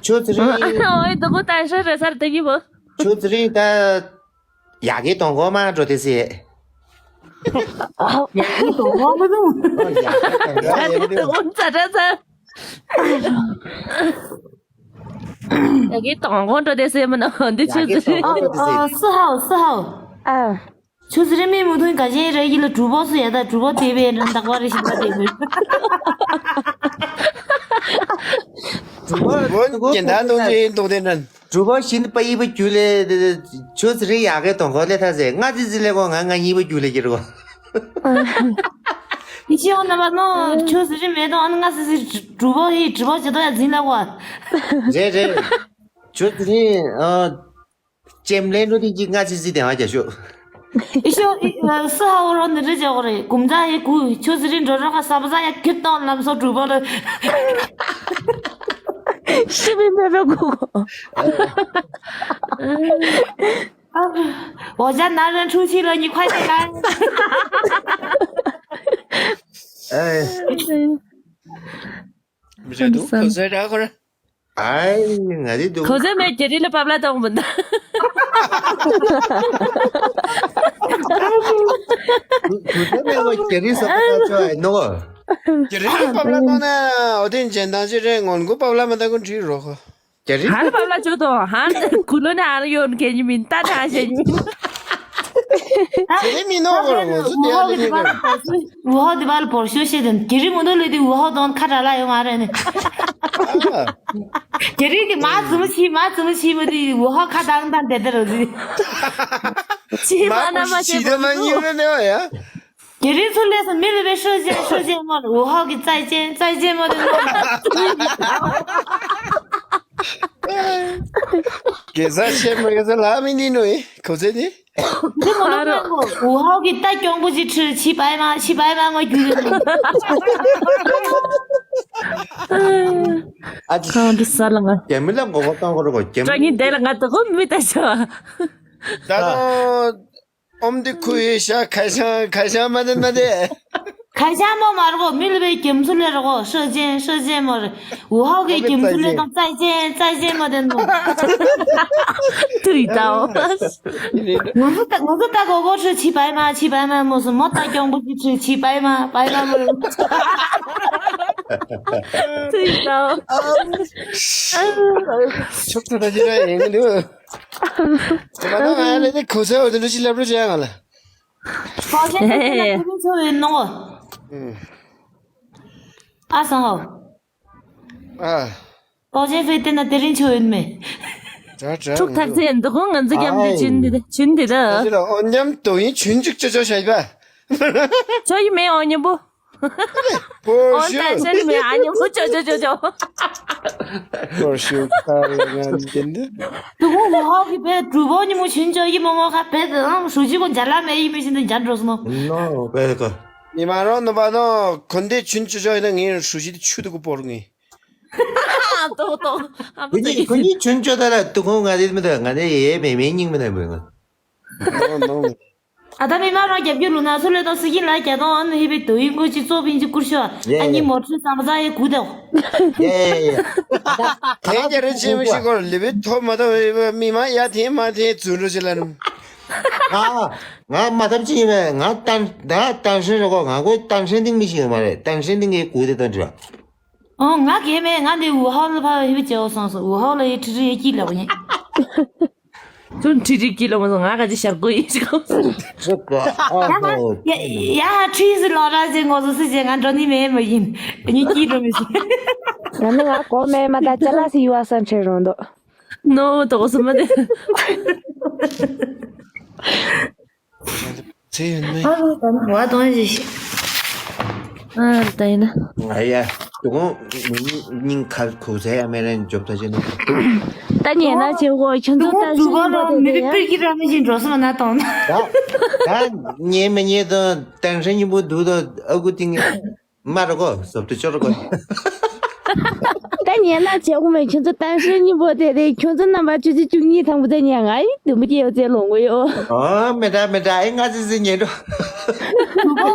ཆོས་ཚེ་རིང་། ཨོ་ཡི་དུ་གུ་ད་ཤ་རེ་སར་དེ་གི་བོ། ཆོས་ཚེ་རིང་ད། ཡ་གི་དོང་གོ་མ་འགྲོ་དེ་སེ། ཡ་གི་དོང་གོ་མ་འདུག་ཨོ་ཡ་གི་དོང་གོ་མ་འདུག་ཨོ་ཙ་ཙ་ཙ། ཡ་གི་དོང་གོ་འགྲོ་དེ་སེ་མ་ནོ་འདི་ཆོས་ཚེ་རིང་། ཡ་གི་དོང་གོ་འགྲོ་དེ་སེ། ཨ་སུ་ཧའོ་སུ་ཧའོ། ཨ། ཆུ་ཚི་རི་མི་མུ་ཐུང་ག་ཞེན་རེ་ཡི་ལ་གྲུ་པོ་སུ་ཡ་ད་གྲུ་པོ་དེ་བས་རང་དག་པ་རེ་ཞིག་པ་དེ་བས། གྲུ་པོ་གོ་ཉེན་ད་ཏོང་ཅེ་ཏོང་དེ་ནན། གྲུ་པོ་ཤིན་པ་ཡི་པ་རྒྱུ་ལས། ཆུ་ཚི་རི་ཡ་གེ་ཏོང་གོ་ལས་ཐ་ཟེ་ང་ཙི་ཙི་ལས་གོ་ང་ང་གཉིས་པ་རྒྱུ་ལས་ཀྱི་རོ། ཡི་ཤི་འོ་ན་པ་ནོ་ཆུ་ཚི་རི་མེ་ཏོང་ཨ་ན་ང་ཙི་ཙི་གྲུ་པོ་ཡི་གྲུ་པོ་ཅི་ཏོ་ཡ་འཛིན་ལ་གོ། རེད་རེད། ཆུ་ཚི་རི་ཨ། ཅེམ་ལེ་ནུ་ཏི་ཅི་ང་ཙི་ཙི་དེ་ང་རྒྱ་ཤོ། ཨི་ཤོ་ཨི་ཨ་སུ་ཧ་འོ་རོ་ནི་རི་ཇ་འོ་རེ་གུམ་ཛ་ཡི་གུ་ཆུ་ཙི་རི་འགྲོ་རོ་ཁ་ས་བ་ཛ་ཡ་ཁིར་ཏོང་ལམ་སོ་གྲུ་པོ་ལ། ཤི་མི་མེད་པའི་གུ་གོ། འོ་ཇ་ན་རན་ཁྲུ་ཆི་ལ་ཉི་ཁ་ཤེ་ལ། ཨེ། མི་ཟེར་འདུག་ཁོ་ཟེར་ར་ཁོ་ར། ཨའི་ང་རེ་འདུག་ཁོ་ཟེར་མེད་རྒྱ་རི་ལ་པབ་ལ་གཏོང་མི་འདུག་ཁོ་ཟེར་མེད་ལ་རྒྱ་རི་སོགས་པ་ཆོ་ཨེ་ནོ། རྒྱ་རི་ལ་པབ་ལ་གཏོང་ན་འོ་དེ་འཇན་དང་ཅི་རེད་ངོ་གུ་པབ་ལ་མི་འདུག་གུ་འདྲི་རོ་ཁོ། རྒྱ་རི། ཧར་པ་ལ་ཅོ་དོ་ཧར་ཀུ་ལོ་ནི་ཨར་ཡོན་གེ་ཉི་མིན་ཏ་ཏ་ཞེ་ཉི་མིན། དེ་མི་ནོ་གོ་རོ་ངོ་སུ་དེ་ཨ་ལེ་ཉི་གོ་རོ། ཝུ་ཧོ་དི་བལ་བོར་ཤོ་ཤེ་དན་གེ་རི་མོ་དོ་ལེ་དི་ཝུ་ཧོ་དོན་ཁ་ར་ལ་ཡོང་ཨ་རེ་ནི། གེ་རི་གི་མ་ཙུ་མ་ཆི་མ་ཙུ་མ་ཆི་མ་དི་ཝུ་ཧོ་ཁ་དང་དང་དེ་དེ་རོ་ཟི། ཆི་མ་ན་མ་ཆི་ཆི་དེ་མ་ཉི་རེ་ནེ་ཡ། དེ་རིང་ཚུར་སླེབས་སོང་མི་ལུས་པའི་ཧྲོ་ཅན་ཧྲོ་ཅན་མོ་ལ་ཝུ་ཧའོ་གི་ཙའི་ཅན་ཙའི་ཅན་མོ་དེ་མོ་ལ། གེ་ས་ཆེ་མོ་གེ་ས་ལ་མི་ནི་ནོ་ཨེ་ཁོ་ཚེ་ནི། དེ་མོ་ལ་མོ་ཝུ་ཧའོ་གི་ད་གྱོང་པོ་ཅི་ཁྲི་ཆི་པའི་མ་ཆི་པའི་མ་མོ་རྒྱུ་ཡོད་ནི། ཨ་ཅི། ཁང་དུ་ས་ལ་ང་། རྒྱ་མི་ལ་ངོ་བོ་གཏོང་གོ་རོ་གོ་རྒྱ་མི། ཀྲ་ཉིན་དེ་ལ་ང་ད་གོ་མི་ད་ཤོ། ད་དོ། ཨོམ་དེ་ཁུ་ཡེ་ཤ་ཁ་ཤང་ཁ་ཤང་མ་དེ་མ་དེ། ཁ་ཤ་མོ་མ་རེད་གོ། མི་ལ་བའི་རྒྱ་མཚོ་ལས་རེད་གོ། ཧྲེ་ཅན་ཧྲེ་ཅན་མོ་རེད། འུ་ཧའོ་གི་རྒྱ་མཚོ་ལས་དང་ཙའི་ཅན་ཙའི་ཅན་མོ་དེ་འདུག་ཐུ་ཡི་ཏའོ། ང་ཚོ་ད་ང་ཚོ་ད་གོ་གོ་ཧྲི་ཆི་བའི་མ་ཆི་བའི་མ་མོ་སུ་མོ་ད་གྱོང་པོ་ཅི་ཧྲི་ཆི་བའི་མ་བའི་མ་མོ། ཐུ་ཡི་ཏའོ། ཆོག་ཐུ་ད་ཅི་ར་ཡིན་གི་འདུག་ད་མ་ན་ང་ལ་ནི་ཁོ་ཚོ་འོ་དེ་འདྲ་ཞིག་ལབ་རོགས་བྱས་ང་ལ། ཀོ་ཅན་ཧེ་ཧེ་ཧེ། ཚོ་ཡིན་ནོ། ཨ་སང་ཧོ། ཨ། ཀོ་ཅན་ཕེ་ཏེ་ན་དེ་རིང་ཆོ་ཡིན་མེ། དྲ་དྲ། ཕྲུག་ཐག་ཚེ་འདི་ཁོང་ང་ཚོ་རྒྱབ་འདི་ཆུན་འདི་ཆུན་འདི་ད། ཨ་ཅི་ལ་ཨོ་ཉམ་དོ་ཡིན་ཆུན་ཅིག་ཅོ་ཅོ་བྱས་པ། ཆོ་ཡི་མེ་ཨོ་ཉམ་པོ། ཨོ་ད་ཤན་མེ་ཨ་ཉམ་པོ་ཅོ་ཅོ་ཅོ་ཅོ། ཧོར་ཤུ་ཁ་ལ་ང་འདི་འདི། དུ་གུ་ཧོ་ཧོ་གི་བེ་གྲུ་བོ་ཉི་མོ་ཆུན་ཅོ་ཡི་མོ་མོ་ཁ་བེ་དུ་ཨང་ཧྲུ་ཅི་གོ་འཇ་ལ་མེ་ཡི་མེ་ཤིན་དུ་འཇ་འགྲོ་སོང་ནོ། ནོ་བེ་གོ། མི་མ་རོ་ནོ་བ་ནོ་གོན་དེ་ཆུན་ཅོ་ཅོ་ཡི་ན་ངའི་ཧྲུ་ཅི་དུ་ཆུ་དུ་གུ་པོར་ངའི། ཏོག་ཏོག་ཨ་མ་ཁོ་ཚོ་གཉིས་ཁོ་གཉིས་ཆུན་ཅོ་ད་ལ་དུ་གུ་ང་དེ་མི་ད་ང་དེ་ཡེ་མེ་མེ་སྙིང་མི་ད་བེ་ང་། ནོ་ནོ། ཨ་ད་མི་མ་རང་རྒྱབ་རྒྱུ་ལུ་ན་སུ་ལེ་དང་སི་ཀི་ལ་རྒྱ་དང་ཨ་ནི་ཧི་བི་དོ་ཡིན་གོ་ཅི་ཙོ་ཕིན་ཅི་ཀུར་ཤོ། ཡེ་ཨ་ནི་ཡེ། མོ་ཁྲི་སམ་ཟ་ཡེ་གུ་དེ། ཡེ་ཡེ་ཡེ། དེ་རྒྱ་རེ་ཆེ་མི་ཤི་གོ་ལི་བི་ཐོ་མ་ཐོ་མི་མ་ཡ་དེ་མ་དེ་ཙུ་རུ་ཅི་ལ་ནུ། ང་ང་མ་ཐབས་ཅི་ཡིན་མེད་ང་ཏན་ད་ཏན་ཧྲན་རེ་གོ་ང་གོ་ཏན་ཧྲན་ཏིང་མི་ཤི་ཡོད་མ་རེད། ཏན་ཧྲན་ཏིང་གི་གུ་དེ་ཏན་ཧྲན། ཨོ་ང་གེ་མེ་ང་འདི་ཝུ་ཧའོ་ལ་ཕ་ཧི་བི་ཅེ་ཨོ་སང་སོ་ཝུ་ཧའོ་ལ་ཡེ་ཁྲི་ཁྲི་ཡེ་ཀི་ལ་བ་ཉེ། ཚུན་ཁྲི་ཁྲི་ཀི་ལོ་མ་སོང་ང་ག་ཅི་ཤར་གོ་ཡིན་ཞིག་ཡ་ཡ་ཁྲི་སི་ལོ་ར་ཟེ་ངོ་སོ་སི་ཟེ་ང་འགྲོ་ནི་མེད་མ་ཡིན། ཉི་ཀི་འགྲོ་མི་སི། ང་ནི་ང་གོ་མེད་མ་ད་ཅ་ལ་སི་ཡུ་ཨ་སན་ཁྲེ་རོང་དོ། ནོ་དོ་སི་མ་དེ། ཚེ་ཡོད་མེད། ཨ་ལོ་ད་ནི་བ་དོན་ཞིག་ཨ་ད་ཡིན་ན། ང་ཡ། དུ་གོང་མི་སྙིང་ཁར་ཁུག་ཚེ་ཡ་མེ་རན་འཇོབ་ད་ཅི་ནི། ད་ཉན་ན་ཆེ་གོ་ཁྱོད་ཚོ་ད་ཤིང་པོ་དེ་དེ་ཡ། པིར་གི་ར་མི་ཞིག་འགྲོ་སོང་ན་དང་ན། ད་ད་ཉན་མི་ཉན་དང་ཏན་ཧྲན་སྙིང་པོ་འདུག་དང་ཨ་ཁུ་ཏིང་ངེ་མ་ར་གོ་སོབ་ཏུ་ཅོ་ར་གོ། ད་ཉན་ན་བྱེད་དགོས་མེད། ཁྱོད་ཚོ་ཏན་ཧྲན་སྙིང་པོ་དེ་རེད། ཁྱོད་ཚོ་རྣམ་པ་ཆུ་ཚོད་བཅུ་གཉིས་ཐང་པོ་དེ་ཉན་ང་ཡི་དུམ་བུ་སྐྱེ་ཡོད་ཚེ་ལོང་གོ་ཡོ། ཨོ་མེ་དྲ་མེ་དྲ་ཨེ་ང་ཚེ་ཚེ་ཉན་འགྲོ། གྲུ་པོ་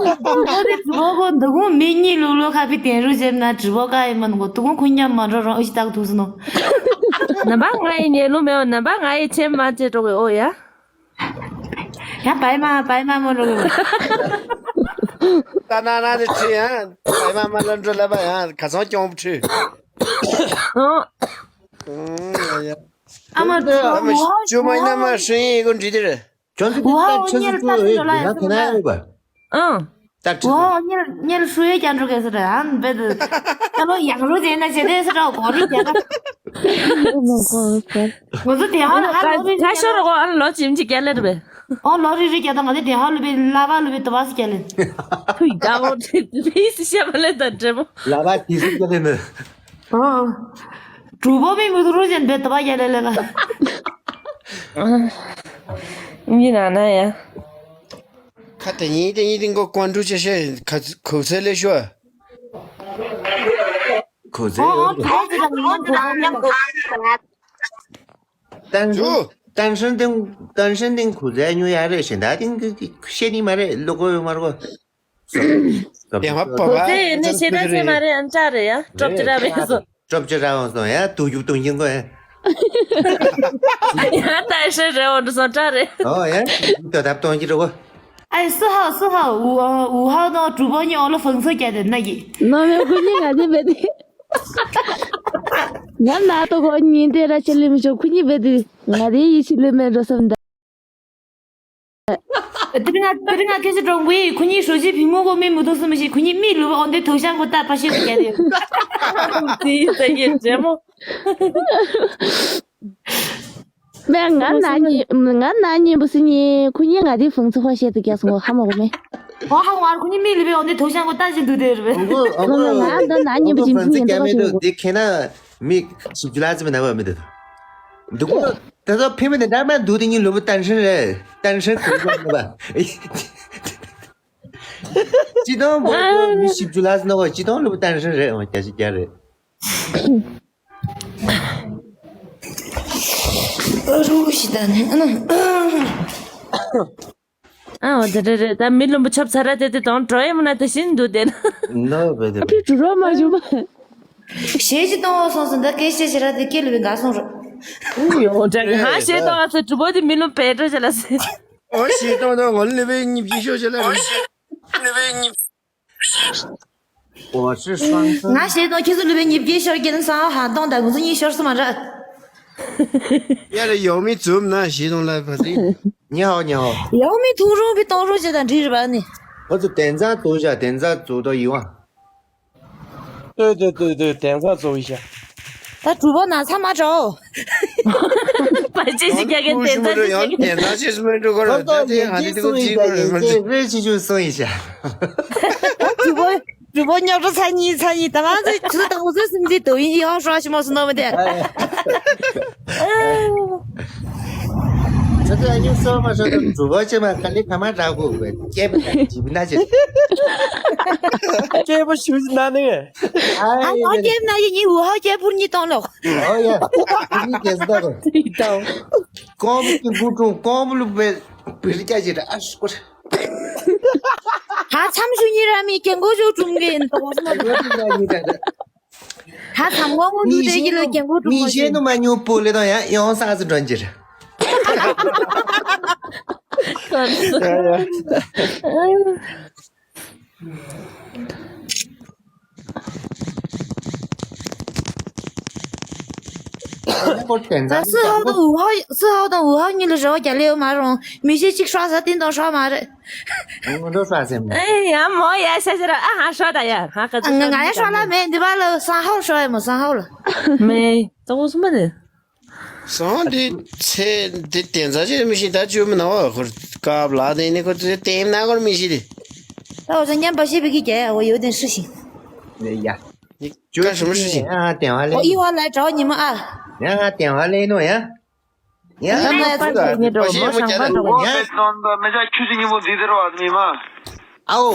དེ་གྲུ་པོ་གོ་འདི་གུང་མི་གཉིས་ལུག་ལོ་ཁ་ཕི་དན་རུ་བྱེད་ན་གྲུ་པོ་ཀ་ཡི་མ་ནུ་གོ་དུ་གུང་ཁུ་ཉམས་མ་འགྲོ་རང་ཨུ་ཤི་ཏག་ཐུག་སི་ནོ། ནམ་པ་ང་ཡི་ཉན་ལུ་མེ་འོ་ནམ་པ་ང་ཡི་ཆེན་མ་ཆེ་འགྲོ་གི་ཨོ་ཡ། ཡང་བའི་མ་བའི་མ་མོ་རུ། ད་ན་ན་དེ་ཁྲི་ཡང་བའི་མ་མ་ལ་འགྲོ་ལ་བ་ཡང་ག་ཚང་སྐྱོང་ཁྲི། ཨ་མ་ཨ་མ་ཇོ་མ་ཡིན་ན་མ་ཧྲིན་ཡིན་གོ་འདྲི་དེ་རེད། ཇོན་ཙི་ཏི་ཏ་ཆུ་སི་ཏུ་ཨེ་ཡིན་ན་ཁ་ན་ཡོད་པ། ཨང་། ཏ་ཁྲི་ཏུ། ཨོ་ཉེར་ཉེར་ཧྲུའེ་ཀྱང་འགྲོ་གེ་སི་ར་ཨན་བེ་དུ། ཨ་ལོ་ཡག་རུ་ཇེ་ན་ཇེ་དེ་སི་ར་གོ་རི་ཇེ་ན། ང་ཚོ་དེ་ཧ་ལ་ཧ་ལོ་རི་ཁ་ཤོར་གོ་ཨ་ལོ་ཅིམ་ཅི་ཀྱ་ལེར་བེ། ཨོ་ལོ་རི་རི་ཀྱ་ད་ང་དེ་དེ་ཧ་ལུ་བེ་ལ་བ་ལུ་བེ་དུ་བ་སི་ཀྱ་ལེ། ཕུ་ཡི་ད་ཨོ་དེ་དེ་སི་ཤ་བ་ལེ་ད་འདྲེ་མོ། ལ་བ་དེ་སི་ཀྱ་ལེ་ནི། ཨོ། གྲུ་པོ་མི་མི་དུ་རུ་ཅན་བེ་དུ་བ་ཀྱ་ལེ་ལེ་ལ། མི་ན་ན་ཡ། ཁ་ཏེ་ཡིན་ཏེ་ཡིན་ཏེ་མགོ་ཀོན་ཀྲུ་ཆེ་ཤེ་ཁ་ཁུ་ཚེ་ལེ་ཤོ། ཁུ་ཚེ་ཨོ་ཨོ་ཐ་ཅི་དང་ཡིན་ཏེ་ཏན་ཧྲན་ཏན་ཧྲན་ཏིང་ཏན་ཧྲན་ཏིང་ཁུ་ཚེ་ཉུ་ཡ་རེ་ཤེ་ད་ཏིང་ཤེ་ནི་མ་རེ་ལོ་གོ་ཡོ་མ་རོ། དེ་མ་པ་བ་ཁོ་ཚོས་ནི་ཤེས་ད་ཚེ་མ་རེད་ཨན་ཅག་རེད་ཡ་ཀྲོབ་ཅི་ར་བས་སོ། ཀྲོབ་ཅི་ར་འོང་སོང་ཡ་དུག་རྒྱུག་གཏོང་གིན་གོ་ཡ། ཡ་ད་ཤེས་རེད་འོང་འགྲོ་སོང་ཀྲ་རེད། ཨོ་ཡ་དུག་རྒྱུག་ཏོ་ཐབ་གཏོང་གི་རེད་གོ། ཨེ་སུ་ཧའོ་སུ་ཧའོ་ཝུ་ཧའོ་དང་གྲུ་པོ་གཉིས་ཨོ་ལོ་ཧྥང་སོ་རྒྱ་དེ་ན་གི། ནོ་མེ་ཁུ་གཉིས་ང་དེ་བས་དེ། ང་ན་ཏོ་གོ་གཉིས་དེ་ར་ཆེ་ལེ་མི་ཆོག་ཁུ་གཉིས་བས་དེ་ང་དེ་ཡི་ཆི་ལེ་མེ་འགྲོ་སོང་ད། དེ་རིང་ང་དེ་རིང་ང་ཁྱེད་ཚོ་གྲོང་པའི་ཁོ་གཉིས་ཧྲོ་ཞི་བི་མོ་གོ་མི་མི་ཐུག་སུ་མི་ཤེས། ཁོ་གཉིས་མི་ལུ་བ་འོན་ཏེ་ཐོག་ཤང་གོ་ད་པ་ཤེས་སུ་རྒྱ་དེ། དེ་ཡིན་ས་ཡིན་རེད་མོ། མེ་ང་ན་ཉི་ང་ན་ཉི་བུ་སི་ཉི་ཁོ་གཉིས་ང་དེ་ཧྥང་སོ་ཧོ་ཤེས་དུ་རྒྱ་སོང་ཧ་མ་གོ་མེ། ཧོ་ཧ་ང་ཁོ་གཉིས་མི་ལུ་བ་འོན་ཏེ་ཐོག་ཤང་གོ་ད་ཅི་འདུག་དེ་རེད་པས། ང་ད་ན་ཉི་བུ་ཇིན་ཕི་ཉན་ཏོ་ག་ཤེས་གོ། དེ་ཁེ་ན་མི་ཞིབ་ཅུ་ལ་ཙི་མི་ན་བ་མི་དེ་འདུག་གོ། ད་ཚོ་ཕེ་མི་དེ་འདྲ་མ་འདུག་དེ་གཉིས་ལོ་བུ་ཏན་ཧྲན་རེད། ཏན་ཧྲན་གོ་གོ་ནི་བ། ཅི་དང་བོ་བོ་མི་ཞིབ་ཅུ་ལ་ཟིན་ནོ་ཅི་དང་ལོ་བུ་ཏན་ཧྲན་རེད། འོ་རྒྱ་ཞིག་རྒྱ་རེད། རུ་ཞིག་ད་ནི། ཨ་འོ་དེ་རེད་རེད། ད་མི་ལུམ་པོ་ཆབ་ཚ་ར་དེ་དེ་དང་འགྲོ་ཡས་མ་ན་དེ་བཞིན་འདུག་དེ་ན། ནོ་བེ་དེ། ཨ་ཕི་དྲུག་རོགས་མ་བྱུང་མ། གཞས་ཅིག་གཏོང་བ་སོང་ཟིན་ད་སྐད་ཆ་བཤད་ར་དེ་སྐད་ལུས་པའི་འགའ་སོང་ར། ཨུ་ཡོ་ད་གི་ཧ་གཞས་གཏོང་བ་ཚེ་གྲུ་པོ་དེ་མི་ལུམ་པེ་ཏྲོ་བྱས་ལ་ཟེར། ཨོ་གཞས་གཏོང་ད་ངོ་ལི་བེ་ཉིབ་ཀྱི་ཤོ་བྱས་ལ་རེད། ང་གཞས་གཏོང་ཁྱེད་ཚོ་ལུས་པའི་ཉིབ་ཀྱི་ཤོར་གྱི་ན་སང་ཧ་གཏོང་ད་ང་ཚོ་གཉིས་ཤོར་སོང་མ་ར། ཡ་ལ་ཡོང་མི་འཛོམས་ན་གཞས་གཏོང་ལ་བ་ཟི། ཉི་ཧོ་ཉི་ཧོ། ཡོང་མི་ཐུག་རུང་བི་གཏོང་རུང་བྱས་དང་འགྲིག་རེད་པ་ནི། ཁོ་ཚོ་དན་རྩ་བཙུགས་བཞག་དན་རྩ་བཙུགས་དོ་ཡིན་བ། ལྟོས་ལྟོས་ལྟོས་ལྟོས་དན་རྩ་བཙུགས་བཞག་ད་གྲུ་པོ་ན་ཚ་མ་འགྲོ། པ་ཅི་ཞིག་རྒྱག་གིན་དན་རྩ་ཅི་ཞིག་རྒྱག་གིན། དན་རྩ་ཅི་ཞིག་མི་འགྲོ་གོ་ར་ད་དེ་ང་དེ་དེ་གོ་ཅི་གོ་རེད་མ་ཅི། རེ་ཆི་ཆུ་སོང་ཡིན་ཤག་གྲུ་པོ། གྲུ་པོ་རྙོག་དྲ་ཚ་ཉིན་ཚ་ཉིན་ད་ང་ཚོ་ཆུ་དང་འུ་ཚོ་སིམ་རྩེ་དོ་ཡིན་ཡང་ཧྲོ་ཞི་མོ་སུ་ནོ་མི་དེ། ཚ་ཚ་ཉིན་སོ་མ་ཤོ་དང་གྲུ་པོ་ཆེ་མ་ཁ་ལི་ཁ་མ་འདྲ་གོ་བས་སྐྱེས་པ་དང་བྱིས་པ་ན་ཆེ། སྐྱེས་པ་ཞུ་ན་ནི། ཨ་ཨ་ཡ་ཡ་སྐྱེས་པ་ན་ཡི་ཉི་འུ་ཧོ་སྐྱེས་པུར་ཉི་གཏོང་ལོ། ཨོ་ཡ། ཉི་སྐྱེས་སུ་ད་གོ། ཏིག་ཏོ། ཀོང་པོ་ཀིང་ཀུ་ཀྲུང་ཀོང་པོ་ལུ་བས་བིར་སྐྱ་ཅི་ར་ཨ་ཤུ་ཀོ། ད་མཚམས་ཞུ་ཉི་ར་མི་ཀེང་གོ་ཞོ་ཀྲུང་གེ་ཡིན་ཏོ་སོ་མ་ཡོད་ཏི་ན་ཉི་ད་ད། ད་མཚམས་གོང་མོ་ནུ་དེ་གི་ལོ་ཀེང་གོ་ཀྲུང་མི་གོ་ཤེས་ཞིན་ནུ་མ་ཉུ་པོ་ལེ་དང་ཡང་ཡོང་ས་ཟི་འགྲོ་ཅི་ར། ད་སི་ཧའོ་དང་ཝུ་ཧའོ། སི་ཧའོ་དང་ཝུ་ཧའོ་གཉིས་ལ་རེ་བ་རྒྱག་ལེ་ཡོད་མ་རུང་། མི་ཤེས་གཅིག་ཧྲ་ས་ཏིན་དང་ཧྲ་མ་རེད། ང་འགྲོ་ཧྲ་སེམས། ཨེ་ཡ་མོ་ཡ་ཤ་ཤ་ར་ཨ་ཧ་ཧྲ་ད་ཡ་ཧ་ག་ང་ང་ཡ་ཧྲ་ལ་མེད་འདི་བ་ལ་སང་ཧའོ་ཧྲ་ཡ་མོ་སང་ཧའོ་ལ། མེད་ད་གོ་སུ་མ་ནི། སང་འདི་ཚེ་འདི་དེ་ཚ་ཅི་མི་ཤེས་ད་ཅུ་མི་ན་བ་ཁོར་སྐབས་ལ་དེ་ནི་ཁོ་ཚེ་དེ་ན་ཁོར་མི་ཤེས་དེ། ད་འོ་ཚང་ཉམས་པ་ཤེས་པའི་གི་རྒྱ་ཡ་འོ་ཡོད་དེ་ཧྲི་ཤིང་། ཡ། ཀ་ཧྲི་མ་ཧྲི་ཤིང་། ཨ་དེ་བ་ལེ། འོ་ཡི་བ་ལ་གྲོ་ཉི་མ་ཨ། ཡ་ང་དེ་བ་ལེ་ནོ་ཡ། ཡ་ང་ང་ཚོ་ད་པ་ཤེས་མོ་ཀྱ་ད་ཡ། ཨོ།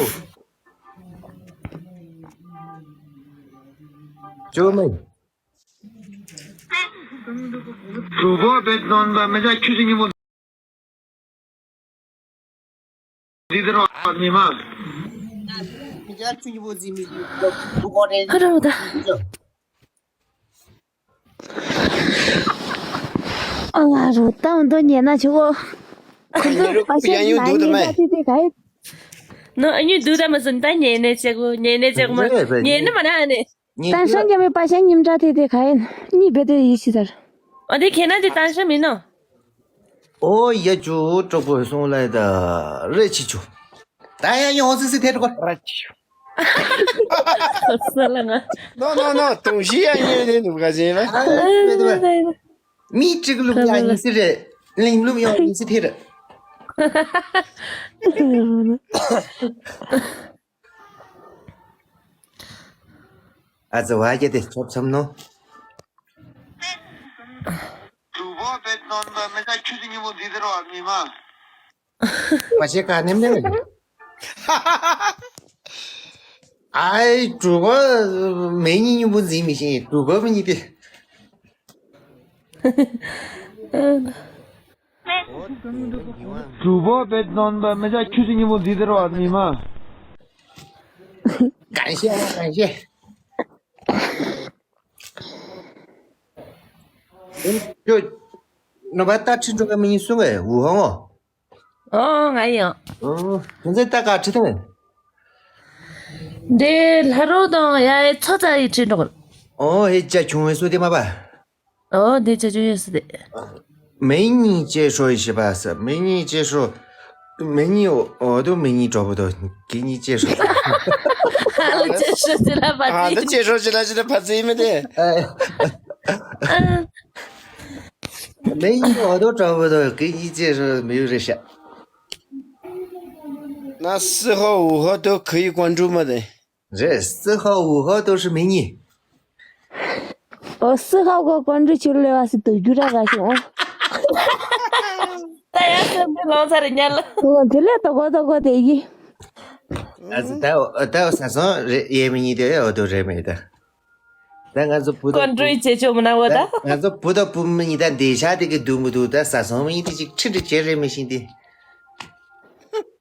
ཅོ་མེ། གྲུ་པོ་བེད་ནོན་པ་མི་ཆ་ཁྱུ་ཅི་ཉི་མོ་འདི་དེ་རོ་ཉི་མ། མི་ཆ་ཁྱུ་ཉི་མོ་ཟི་མི་འདི་གྲུ་པོ་རེད། ཨ་རོ་ད། ཨ་ང་རོ་ད་འོ་འདོ་ཉན་ན་ཆོག་གོ། ཁོ་ཚོ་པ་ཤ་ཡ་ཡུ་ན་འདུག་ད་ཉན་མེ། ད་དེ་དེ་ག་ཡི། ནོ་ཨ་ཉུ་འདུག་ད་མ་སོན་ད་ཉན་ནས་ཆེ་གོ་ཉན་ནས་ཆེ་གོ་མ་ཉན་ནི་མ་ན་ཨ་ནི། ཏན་ཧྲན་རྒྱ་མི་པ་ཤ་ཉིམ་དྲ་དེ་དེ་ག་ཡིན་གཉིས་བེ་དེ་ཡི་ཤི་དར། ཨ་དེ་ཁེ་ན་དེ་ཏན་ཧྲན་མིན་ནོ། ཨོ་ཡ་ཇུ་གྲོགས་པོ་སོང་ལ་ད་རེ་ཆི་ཆུ། ད་ཡ་ཡོང་སི་སི་ཐེ་རུ་གོ། རེ་ཆི་ཆུ། ས་ལ་ང་། ནོ་ནོ་ནོ་དུང་ཤི་ཡ་ཉེ་ནེ་ནུ་ག་ཅེ་ལ། མི་གཅིག་ལུག་ཡ་ཉི་སི་རེ། ལིང་ལུག་ཡོང་ཉི་སི་ཐེ་རུ། ཨ་ཙི་བ་རྒྱ་དེ་ཆོབ་ཆམ་ནོ། གྲུ་པོ་བེད་ནོན་པ་མི་ཆ་ཁྱུ་ཅི་ཉི་མོ་འདི་དེ་རོ་ཉི་མ། པ་ཤེ་ཀ་ནེམ་ནེམ། ཨའི་གྲུ་པོ་མེ་ཉི་ཉི་མོ་འཛིན་མི་ཤེས་གྲུ་པོ་མི་ཉི་དེ། གྲུ་པོ་བེད་ནོན་པ་མི་ཆ་ཁྱུ་ཅི་ཉི་མོ་འཛིན་དེ་རོ་ཉི་མ། 感谢啊，感谢。 ཁྱོད་ནོ་བ་ཏ་ཁྲི་འགྲོ་ག་མི་ཉིན་སུ་ངའི་ཝུ་ཧོང་ཨོ། ཨོ་ང་ཡང་། ཨོ་ཁྱོད་ཚེ་ཏ་ག་ཁྲི་དང་། འདི་ལྷ་རོ་དང་ཡ་ཡི་ཚོ་ཙ་ཡི་ཁྲི་འགྲོ་ག་ཨོ་ཧེ་ཅ་ཆུང་བའི་སུ་དེ་མ་པ། ཨོ་འདི་ཅ་ཆུང་ཡོད་སུ་དེ། 美女解说一下吧，是美女解说。 མི་གཉིས་འོ་དོ་མི་གཉིས་གྲོགས་པོ་དོ་གི་གཉིས་ཅེ་ཧྲོ། ཅེ་ཧྲོ་ཅེ་ལ་བ་ཨ་ཙི། ད་ཅེ་ཧྲོ་ཅེ་ལ་ཅེ་ད་བ་ཙི་མི་དེ། མི་གཉིས་འོ་དོ་གྲོགས་པོ་དོ་གི་གཉིས་ཅེ་ཧྲོ་མི་ཡུ་རེ་ཤ། ན་སི་ཧོ་ཝུ་ཧོ་དོ་གི་ཡི་ཀོན་ཀྲུ་མ་དེ། རེད། སི་ཧོ་ཝུ་ཧོ་དོ་ཧྲི་མི་གཉིས། ཨོ་སི་ཧོ་གོ་ཀོན་ཀྲུ་ཆུ་ལེ་བ་སི་དུ་རྒྱུ་ར་ག་ཤི་ཨོ། ད་ཡང་སེམས་པའི་ལོང་ཚ་རེ་ཉལ། ཨོ་དེ་ལས་དོ་གོ་དོ་གོ་དེ་གི། ཨ་ཙི་ད་ད་ས་སོང་རེད་ཡེ་མི་གཉིས་དེ་ཨོ་དོ་རེད་མེད་ད། ད་ང་ཚོ་བུ་དང་ཀོན་ཀྲུའི་ཆེ་ཆུང་མི་ན་བོ་ད། ང་ཚོ་བུ་དང་བུ་མི་གཉིས་ད་འདི་ཤ་དེ་གི་དུ་མི་དུ་ད་ས་སོང་མི་གཉིས་དེ་ཅིག་ཁྲི་ཁྲི་བྱེད་རེད་མི་ཤིང་དེ།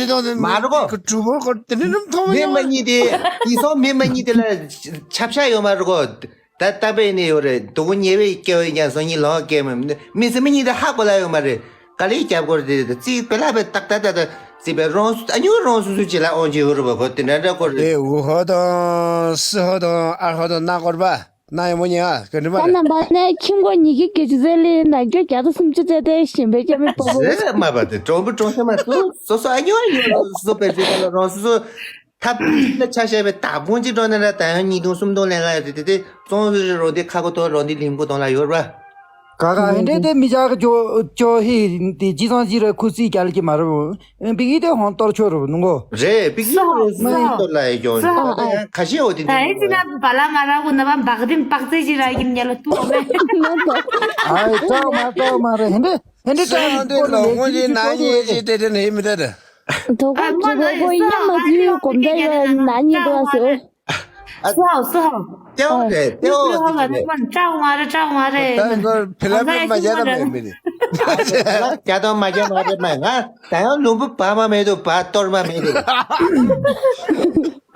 ཟེར་དང་དེ་མ་རེད་གོ། གྲུ་བོར་གོ་དེ་འདྲ་རྣམ་ཐོང་མི་ཡོང་། མི་གཉིས་དེ་དེ་སོང་མི་མི་གཉིས་དེ་ལ་ཆབ་ཆ་ཡོད་མ་རེད་གོ། ད་ལྟ་བས་ནི་ཡོད་རེད། སྡུག་པོ་ཉེ་བའི་སྐྱེ་བའི་ཀྱང་སང་ཉིན་ལོག་སྐྱེ་མི་མི་སེ་མི་གཉིས་དེ་ཧ་གོ་ལ་ཡོད་མ་རེད། ག་ལེ་རྒྱབ་སྐོར་དེ་རྩིས་པེ་ལ་པེ་ཏག་ཏག་ཏག་ཏག་རྩིས་པེ་རང་སུ་ཨ་ཉུ་རང་སུ་སུ་ཅི་ལ་ཨོན་ཅི་ཡོད་རེད་བ་གོ། དེ་འདྲ་འདྲ་སྐོར་རེད། ཨེ་འུ་ཧོ་དང་སི་ཧོ་དང་ཨར་ཧོ་དང་ན་སྐོར་པ། ན་ཡོད་མོ་ཉེ་ཨ་ག་འདྲ་མ་ད་རེད། རྣམ་པ་ནས་ཁྱིམ་སྒོ་ཉི་ཤུ་གི་ཅི་ཟེར་ལི་ན་རྒྱུ་བརྒྱ་དང་སུམ་ཅུ་ཙེ་ཏེ་ཞིམ་པའི་སྐྱ་མི་པོ་པོ། ཟེར་མ་པ་དེ་གྲོང་པོ་གྲོང་ཤ་མ་སུ་སོ་སོ་ཨ་ཉོ་ཨ་ཉོ་སོ་སོ་པེ་ཏི་ལ་རང་སོ་སོ་ཐབ་ལ་ཆ་བཞག་པའི་ད་བོང་ཅི་འགྲོ་ན་ལ་ད་ཡང་ཉིས་སྟོང་སུམ་སྟོང་ལེན་ལ་ཡོད་དེ་དེ་ཙོང་ཟི་རོ་དེ་ཁ་གོ་ཐོ་རོ་དེ་ལིམ་གོ་དང་ལ་ཡོད་ར། ག་ག་ཧེ་འདྲེ་དེ་མི་ཇག་ཇོ་ཇོ་ཧི་དེ་ཇི་སང་ཇི་ར་ཁུ་སི་རྒྱལ་གྱི་མ་རུ། པིག་ཡི་དེ་ཧོན་གཏོར་ཆོག་རུ་ནུ་གོ། རེད། པིག་ཡི་སོ་རུ་སོ་སི་གཏོར་ལ་ཡོད་ཇོ་སོ་ཧོན་ཡང་ཁ་ཤས་འོ་དེ་ད་འདི་ཡིན་ཅི་ན་བ་ལ་ང་ར་གོ་ན་བ་འབག་དིན་པག་ཙེ་ཇི་ར་ཡིན་ཉལ་ལ་ཏུ་ཨོ་མེ། ཨ་ཡི་ཀྲོ་མ་ཀྲོ་མ་རེད་ཧེ་འདྲེ་ཧེ་འདྲེ་སི་ཀྲོ་ཧོན་དེ་ལོ་ངོ་ཇི་ན་ཉེ་ཇི་དེ་དེ་ནི་ཧེ་མི་དེ་རེད། དོ་ཨ་མ་ན་ཡི་ས་ཧ་ཡི་ཧ་ཡི་ཀྱ་ན་ན་ཉི་ཀ་ན་ན་ཅག་མ་རེད། སུ་ཧ་སུ་ཧ། ཏེའོ་རེད་ཏེའོ་རེད། ཅག་མ་རེད་ཅག་མ་རེད། ད་ནོར་ཕི་ལ་མི་མ་རྒྱ་ན་མེད་མི་རེད། ཀྱ་དོ་མ་རྒྱ་མ་རེད་མ་ང་ད་ཡང་ལུང་པ་བ་མ་མེད་དུ་བ་གཏོར་མ་མེད་དུ།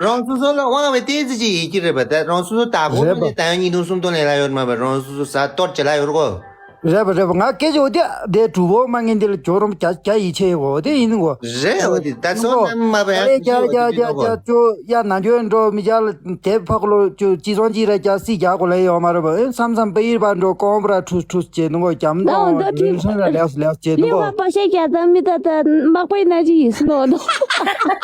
རང་སོ་སོ་ལ་དབང་བའི་ཏིང་འཛིན་ཅིག་ཡིན་གྱི་རེད་པ། ད་རང་སོ་སོ་བདག་པོ་རེད་མ་པ། ནས་ད་ཡང་ཉིས་སྟོང་སུམ་སྟོང་ལས་ལ་ཡོད་མ་པ། རང་སོ་སོ་ཟ་གཏོར་བྱེད་ལ་ཡོད་གོ། རེད་པ་རེད་པ། ང་སྐད་ཆ་འོ་དེ་དེ་གྲུ་བོ་མ་ངན་དེ་ལ་ཇོ་རོམ་རྒྱ་རྒྱ་ཡིད་ཆེས་ཡོད་གོ་དེ་ཡིན་གོ། རེད་འོ་དེ་ད་སོ་ནམ་མ་པ་ཡང་རྒྱ་རྒྱ་རྒྱ་རྒྱ་ཅོ་ཡ་ན་འཇོ་འགྲོ་མི་རྒྱ་ལ་དེ་ཕ་ཁོ་ལོ་ཅོ་ཅི་སོང་ཅི་ར་རྒྱ་སི་རྒྱ་གོ་ལ་ཡོད་མ་རེད་པ། ཨེ་མཚམས་མཚམས་པ་ཡིར་པ་འགྲོ་ཀོང་པ་ར་ཁྲུས་ཁྲུས་བྱེད་འདུག་གོ། རྒྱམ་ནོ་ད་ཁྲུས་ཁྲུས་ལ་ལེགས་ལེགས་བྱེད་འདུག་ལི་བ་གོ། པ་ཤ་རྒྱ་ད་མི་ད་ད་མག་པའི་ན་ཅི་ཡིས་ནོ་ནོ།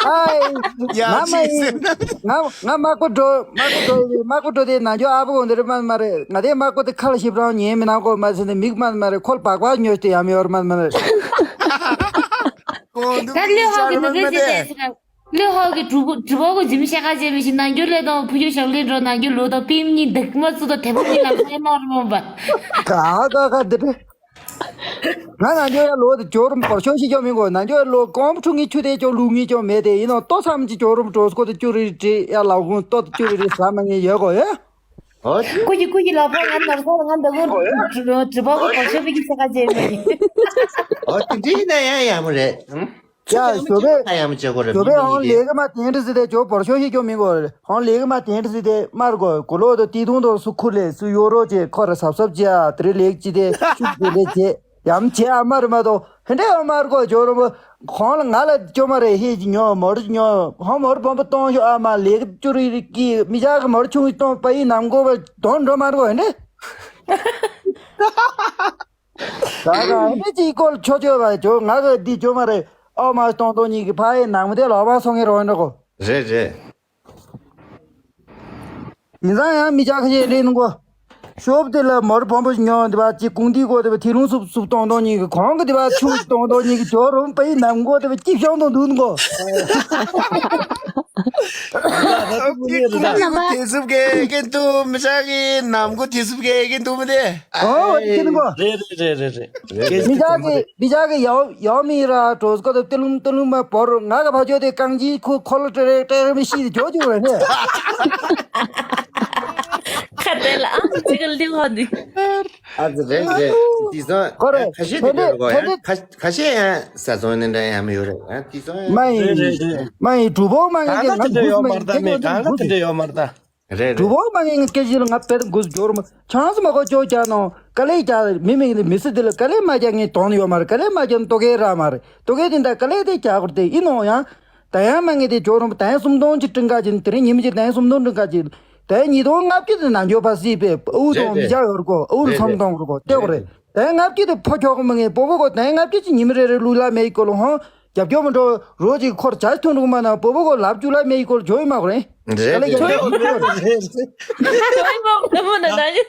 ཨའི། ཡ་ང་མ་ཅི་ཡིན། ཟེར་ན། ང་ང་དམག་པོ་འགྲོ་དམག་པོ་འགྲོ་དེ་དམག་པོ་འགྲོ་དེ་ན་འཇོ་ཨ་ཕོ་འོང་དེ་རེད་མ་མ་རེད། ང་དེ་དམག་པོ་དེ་ཁ་ལ་ཞིབ་རང་ཉན་མི་ནང་གོ་མ་ཟེར་ནས་མིག་མ་མ་རེད། ཁོལ་སྦག་སྦག་ཉོས་ཏེ་ཡམ་ཡོར་མ་མ་རེད། ད་ལི་ཧོ་གི་ནུ་གེ་ཅི་དེ་ཟེར་ན། ལི་ཧོ་གི་གྲུ་པོ་གྲུ་པོ་གི་འཇིམ་ཤ་ཁ་ཅེ་མི་ཤི་ན་འཇོ་ལེ་དང་ཕུ་ཡུ་ཞག་ལེ་འགྲོ་ན་འཇོ་ལོ་དང་པིམ་གཉིས་འདུག་མ་ཚུ་དང་དེ་ཕུ་གཉིས་ལ་ཁ་ཡ་མ་རུ་མ་བ། ག་ག་ག་དེ་རེད། ང་ན་འཇོ་ཡ་ལོ་དེ་ཇོ་རུམ་བར་ཤོ་ཞིག་ཀྱང་མི་དགོས། ན་འཇོ་ཡ་ལོ་ཀོང་ཕྲུ་གི་ཆུ་དེ་ཅོ་ལུག་ངི་ཅོ་མེད་དེ་ཡིན་ནོ། ལྟོ་ཚམ་གྱི་ཇོ་རུམ་གྲོ་སྐོ་དེ་ཅུ་རི་རི་ཡ་ལའོ་གུང་ལྟོ་དེ་ཅུ་རི་རི་ཟ་མ་ངི་ཡོད་གོ་ཡ། ཨོ། ཀུ་ཀྱི་ཀུ་ཀྱི་ལ་ཕོ་ང་ནར་ས་ང་འདི་གོ་དྲི་པ་གོ་བར་ཤོ་པི་ཀྱི་ས་ཀ་ཅེ་མི། ཨོ་དེ་འདྲི་ན་ཡ་ཡ་མོ་རེད། ཡ་ཞོ་པའི་ཁ་ཡ་མོ་ཅེ་གོ་རེད། ཞོ་པའི་ཧོང་ལས་ཀ་མ་དེ་འདྲི་ཟི་དེ་ཇོ་བར་ཤོ་ཞིག་ཀྱང་མི་དགོས་རེད། ཧོང་ལེགས་མ་དེ་འདྲ་ཟི་དེ་མར་གོ་གོ་ལོ་དོ་ཏི་ཐུང་དོ་སུ་ཁུ་ལེ་སུ་ཡོ་རོ་ཅེ་ཁོ་ར་སབ་སབ་ཅེ་ཨ་དེ་རེ་ལེགས་ཅི་དེ་ཤུགས་དེ་ལེ་ཅེ་ཡམ་ཅེ་ཨ་མར་མ་དོ་ཧེ་འདྲེ་ཨ་མར་གོ་ཇོ་རོ་མོ་ཁོང་ལ་ང་ལ་ཅོ་མ་རེ་ཧེ་ཅི་ཉོ་མོར་ཅི་ཉོ་ཧོ་མོར་བོམ་པ་གཏོང་ཤོ་ཨ་མ་ལེགས་ཅུ་རི་རི་ཀི་མི་ཅག་གི་མོར་ཆུང་གཏོང་པ་ཡི་ནམ་གོ་བ་དོན་འགྲོ་མར་གོ་ཧེ་འདྲེ། ད་ག་ཧེ་འདྲེ་ཅི་ཀོལ་ཆོ་ཆོ་བ་ཇོ་ང་གི་འདི་ཅོ་མ་རེ་ཨ་མ་གཏོང་གཏོང་གཉིས་ཀྱི་ཕ་ཡི་ནང་མི་དེ་ལོག་པ་སོང་ངེ་རོ་འགྲོ་གོ། རེད་རེད། ཡིན་ཙང་ཡང་མི་ཅག་ཁ་ཤས་རེད་འདུག་གོ། ཤོབ་དེ་ལ་མོར་བོན་པོ་ཉོ་འདི་བ་ཅིག་ཀུང་ཏི་གོ་དེ་བ་ཐི་ལུང་སུབ་སུབ་གཏོང་གཏོང་གཉིས་ཀྱི་ཁོང་གི་དེ་བ་ཆུ་གཏོང་གཏོང་གཉིས་ཀྱི་ཇོ་རོམ་པའི་ནམ་གོ་དེ་བ་ཅིག་ཤོང་དང་འདུག་གོ། ཀུང་ཏི་གོ་དེ་སུབ་གེ་གེ་འདུག་མི་ཅག་གི་ནམ་གོ་དེ་སུབ་གེ་གེ་འདུག་མི་དེ། ཨོ་དེ་འདུག་གོ། རེད་རེད་རེད་རེད། མི་ཅག་གི་མི་ཅག་གི་ཡའོ་ཡའོ་མི་ར་གྲོ་སྐོ་དེ་ཏི་ལུང་ཏི་ལུང་མ་བོར་ང་ག་ཕ་ཇོ་དེ་རྐང་གཅིག་ཁུ་ཁོ་ལོ་ཏྲེ་རེ་ཏྲེ་རེ་མི་ཤི་དེ་ཇོ་ཇོ་རེད། ཁ་དེ་ལ་ཨ་ཙི་ག་ལི་ཧོ་འདི། ཨ་ཙི་རེད་རེད། དེ་སོང་ཁོ་རེ་ཁ་ཤས་དེ་ཁོ་རེ་འདྲ་གོ་ཡ་ཁ་ཁ་ཤས་ཡང་ས་སོང་ནི་འདྲ་ཡང་མི་ཡོད་རེད། ཨ་དེ་སོང་ཡང་མ་ཡིན་རེད་རེད་རེད། མ་ཡིན་གྲུ་བོ་མ་ངན་གྱི་ང་དེ་འདྲ་ཡོད་མ་རེད་ད། མེད་གང་ལ་དེ་འདྲ་ཡོད་མ་རེད་ད། རེད་རེད། གྲུ་བོ་མ་ངན་གྱི་སྐད་ཆ་ལ་ང་དཔེ་དགུ་སྦྱོར་མ་ཆང་སུ་མ་གོ་ཅོ་ཅག་ནོ་དཀའ་ལས་ཀྱ་མི་མིག་ནི་མི་སྲིད་དེ་ལ་དཀའ་ལས་མ་ཀྱ་ངས་དོན་ཡོད་མ་རེད། དཀའ་ལས་མ་ཀྱ་ཏོ་གེ་ར་མ་རེད། ཏོ་གེ་དེ་འདྲ་དཀའ་ལས་དེ་ཀྱ་གོ་དེ་ཡིན་ནོ་ཡང་། ད་ཡང་མ་ངེས་དེ་ཇོ་རོང་པ་ད་ཡང་སུམ་སྟོང་གཅིག་སྤྲིན་ཁ་ཅིག་དེ་རིང་ཉིན་མི་གཅིག་ད་ཡང་སུམ་སྟོང་སྤྲིན་ཁ་ཅིག་ད་ཡང་ཉིས་སྟོང་ལྔ་བཅུ་དེ་ནང་འཇོག་པ་སྲིད་པས་ཨུ་དང་མི་བྱ་ཡོར་གོ་ཨུ་རུ་སུམ་སྟོང་རུ་གོ་ལྟེ་གོ་རེད། ད་ཡང་ལྔ་བཅུ་དེ་ཕོ་ཁྱོག་གོ་མི་ངེས་པོ་པོ་གོ་ད་ཡང་ལྔ་བཅུ་ཅིག་ཉིན་མི་རེ་རེ་ལུས་ལ་མེ་ཡི་གོ་ལོ་ཧོང་རྒྱབ་སྐྱོར་མི་འགྲོ་རོ་ཅིག་འཁོར་བྱ་ཐོན་རུ་མ་ན་པོ་པོ་གོ་ལབ་བཅུ་ལ་མེ་ཡི་གོ་ལོ་འཇོག་ཡི་མ་གོ་རེད། རེད། ད་ལ་ཡང་ཆོས་ཡོད་རེད། ཆོས་མང་པོ་ན་ད་ཡིན།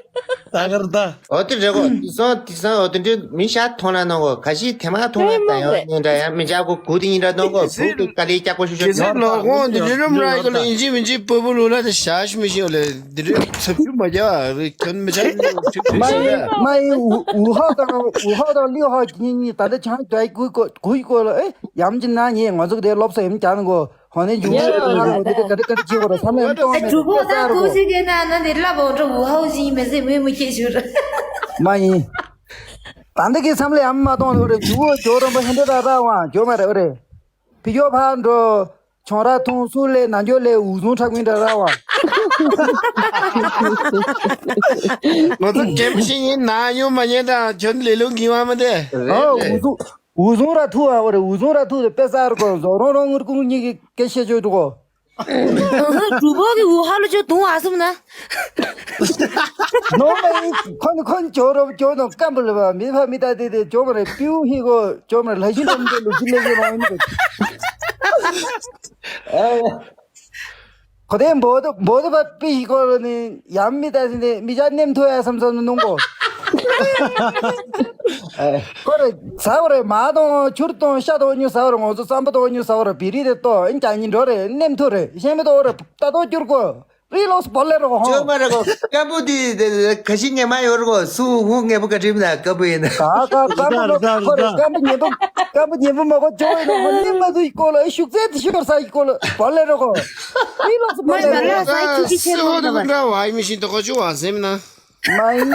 ད་གར་ད། འོ་དེ་རེད་གོ། དེ་སོང་དེ་སོང་འོ་དེ་འདྲའི་མི་ཤ་མཐོང་ན་གནང་གོ། ག་ཤི་ཐེ་མ་མཐོང་ན་ད་ཡང་ནི་འདྲ་ཡང་མི་ཇག་གོ་གུ་དེ་ཡིན་འདྲ་གནང་གོ། གུ་དེ་དཀའ་ལས་སྐྱག་པོ་ཤུ་ཤོ་གི་སེ་ལོ་གོང་དེ་འདྲའི་རུམ་ར་ཡི་གོ་ལ་ཡིན་གཅིག་མིན་གཅིག་པོ་པོ་ལུ་ལ་དེ་ཤ་ཤི་མི་ཤི་ཡོད་ལེ་དེ་འདྲའི་ཚབ་ཆུ་མ་རྒྱ་རེ་ཁྱོད་མི་ཆ་ནི་ཁྲིག་ཁྲིག་ཤི་ཡ། མ་ཡི་ཝུ་ཧའོ་དང་ཝུ་ཧའོ་དང་ལིའུ་ཧའོ་གཉིས་གཉིས་ད་ལྟ་ཆང་དུ་གུ་གོ་གུ་ཡི་གོ་ལ་ཨེ་ཡམ་གྱི་ན་ཉེ་ང་ཚོ་གི་དེ་སློབ་གསོ་ཡམ་རྒྱག་ནི་གོ། ཧོ་ནི་ཇུ་ཡ། ཧོ་ནི་ཀ་ཏི་ཀ་ཏི་ཀ་ཏི་ཅི་གོ་ར་སམ་ལེམ་ཏོ་མེ་ཏི་ཀ་ཏི་ཀ་ཏི་ཅི་གེ་ན་ན་ནི་ལ་བོ་འགྲོ་ཝུ་ཧའོ་ཞིག་མེ་ཟེ་མེ་མུ་ཁྱེ་ཞུ་ར། མ་ཡིན། ད་འདི་གི་སམ་ལེ་ཡམ་མ་ཏོང་ལོ་རེ་ཇུ་བོ་ཇོ་རོམ་པ་ཧན་ཏེ་ར་ར་ཝང་ཇོ་མ་རེ་ཨོ་རེ། ཕི་ཡོ་ཕ་འགྲོ་ཆོང་ར་ཐུང་སུ་ལེ་ན་འཇོ་ལེ་ཝུ་ཟུང་ཁྲག་མིན་ར་ར་ཝང་། ང་ཚོ་རྒན་པ་ཞིག་ཡིན་ན་ཡོང་མ་ཉན་དང་ཁྱོད་ལེ་ལོ་གི་བ་མ་དེ། ཨོ་ཝུ་ཟུང་། ཝུ་ཟུང་ར་ཐུ་ཨ་བ་རེ་ཝུ་ཟུང་ར་ཐུ་དེ་དཔེ་གསར་གོ་ཟོ་རོང་རོང་ངུར་ཀུང་གཉིས་ཀྱི་སྐད་བཤད་ཆོས་འགྲོ་གོ། གྲུ་པོ་གི་ཝུ་ཧ་ལོ་ཆོ་དུང་ཨ་སུམ་ན། ནོ་མ་ཡིན་ཁོ་ནི་ཁོ་ནི་ཇོ་རོ་ཇོ་ནོ་སྐམ་པོ་ལ་བ་མི་ཕ་མི་ད་དེ་དེ་ཇོ་མ་རེ་པིའུ་ཧི་གོ་ཇོ་མ་རེ་ལྷ་ཤིན་ཏམ་དེ་ལུ་ཅི་ལེ་གི་རང་ཡིན་གོ། ཁོ་དེ་འབོ་དུ་འབོ་དུ་བ་པི་ཞིག་གོ་ནི་ཡམ་མི་ད་སི་ནི་མི་ཅག་ནེམ་ཐོ་ཡ་སམ་སམ་ནུང་གོ། ཁོ་རེ་ཟ་བ་རེ་མ་དང་ཆུར་དང་ཤ་དང་ཉུ་ཟ་བ་རེ་ང་ཚོ་རྩམ་པ་དང་ཉུ་ཟ་བ་རེ་བི་རི་རེ་ཏོ་ཨིན་ཀྱང་ཉིན་འགྲོ་རེ་ནེམ་ཐོ་རེ་ཤེས་མི་དོ་རེ་ད་དོ་སྐྱུར་གོ། རི་ལོགས་སུ་བོར་ལེ་རོགས་ཧོ། ཅོ་མ་ར་གོ། སྐམ་པོ་དེ་དེ་ཁ་ཤི་ཉེ་མ་ཡོད་ར་གོ། སུ་ཧུ་ངེ་པོ་ཀ་ཁྲིམ་ན་སྐམ་པོ་ཡིན་ན། ད་ད་སྐམ་པོ་མ་ཁོ་རེ་སྐམ་པོ་ཉེ་པོ་སྐམ་པོ་ཉེ་པོ་མ་གོ་ཅོ་ཡིན་ནོ་ཧོ། ནི་མ་དུ་ཡི་སྐོར་ལ་ཤུགས་ཚད་དེ་ཤུགས་ས་ཡི་སྐོར་ལ་བོར་ལེ་རོགས་ཧོ། རི་ལོགས་སུ་བོར་ལེ་རོགས། སི་ཧོ་དུ་ཀུན་དྲ་བ་ཡི་མི་ཤིན་ཏུ་གོ་ཅུ་བ་སེམས་ན། མ་ཡིན།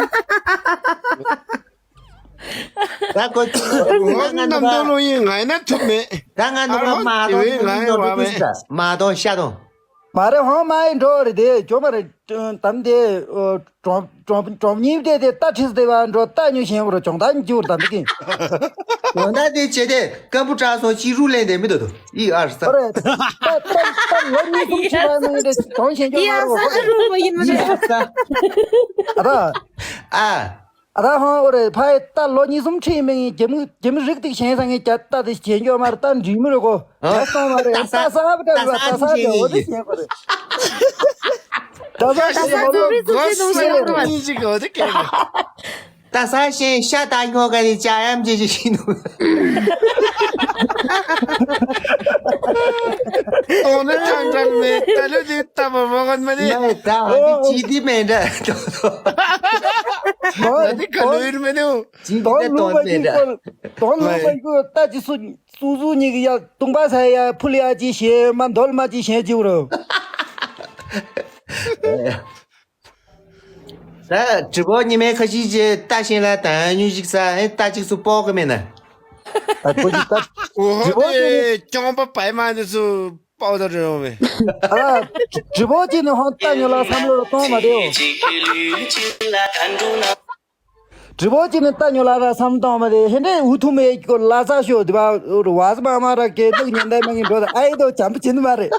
ད་གོ་ཅུ་ང་ནམ་དུ་ལོ་ཡིན་ང་ཡིན་ན་ཐུབ་མེད། ད་ང་ནུ་མ་མ་དོ་ང་ཡིན་བ་མེད། མ་དོ་ཤ་དོ། མ་རེད་ཧོ། མ་ཡིན་འགྲོ་རེད་དེ་ཇོ་མ་རེད། དམ་དེ་གྲོམ་གྲོམ་གྲོམ་གཉིས་དེ་དེ་རྟ་ཁྲིས་དེ་བ་འགྲོ་རྟ་ཉུ་ཞེན་བོར་གྱོང་ད་འགྱུར་དམ་དེ་གིན། གྱོང་ད་དེ་བྱེད་དེ་སྐམ་པོ་དྲག་སོང་ཅི་རུ་ལེན་དེ་མི་འདོད་དོ་ཨི་ཨར་ས། ཧོ་རེད། ད་ད་ད་ལོ་གཉིས་གསུམ་ཕྱི་མ་མི་འདྲ་གྱོང་ཞེན་ཅོ་མ་རེད་ཧོ། ཨ་ད། ཨ། ཨ་ད་ཧོང་འོ་རེད་ཕ་ཡི་ད་ལོ་གཉིས་གསུམ་ཁྲིད་མི་ངན་རྒྱ་མི་རྒྱ་མི་རིགས་དེ་ཞེན་ས་ངན་རྒྱ་རྟ་དེ་ཞེན་འཇོག་མ་རེད། ད་འདྲིས་མི་རེད་གོ། ཨ། རྒྱ་སྟོང་མ་རེད། ད་ས་ས་ཧ་པ་ད་ད་ས་ས་ས་ཧ་པ་འོ་དེ་ཞེན་གོ་རེད། ད་ས་ས་ཧ་པ་ད་ས་ས་ཧ་པ་ད་ས་ས་ཞེན་ཤ་ད་ཉོ་ག་ནི་ཅ་ཡམ་ཅེ་ཅེ་ཞིག་འདུག་ཨོ་ན་ཅང་ཅང་མེད། ད་ལོ་དེ་ལྟ་བ་མ་གོན་མ་ནི། ད་འདི་ཅི་དི་མེད་འདྲ། ད་འདི་ག་ལོ་ཡིན་མ་ནི། ཅི་དི་དོན་ལུགས་པ་མེད་འདྲ། དོན་ལུགས་པ་ཀུ་ད་ཅི་སུ་སུ་སུ་ཉིག་ཡ་ཏུང་པ་ས་ཡ་ཕུ་ལི་ཡ་ཅི་ཞེ་མ་འདོལ་མ་ཅི་ཞེ་ཅི་བ་རོ། ད་དྲི་བ་ཉི་མའི་ཁ་ཤས་ཀྱིས་རྟ་ཞེན་ལ་ད་ཉུ་ཞིག་ས་ཨེ་རྟ་གཅིག་སུ་སྤོག་གི་མེད་ན། ད་ཁོ་ཅིག་ད་དྲི་བ་ཅིག་ནི་ཀྱོང་པ་པའི་མ་འདི་ཚུ་སྤོག་ད་རེད་འོང་མེད། ཨ་དྲི་བ་ཅིག་ནི་ཧོང་རྟ་ཉོ་ལ་བསམ་བློ་ལ་གཏོང་མ་དེའོ། དྲི་བ་ཅིག་ནི་རྟ་ཉོ་ལ་ར་བསམ་གཏོང་མ་དེ་ཧེ་འདྲེ་འུ་ཐུ་མེ་ཀོ་ལ་ས་ཤོ་དེ་བ་བ་ས་མ་མ་ར་ཀེ་ལུག་ཉན་ད་མ་ངི་འགྲོ་ད་ཨེ་དོ་བྱམས་པོ་བྱེད་ནི་མ་རེད།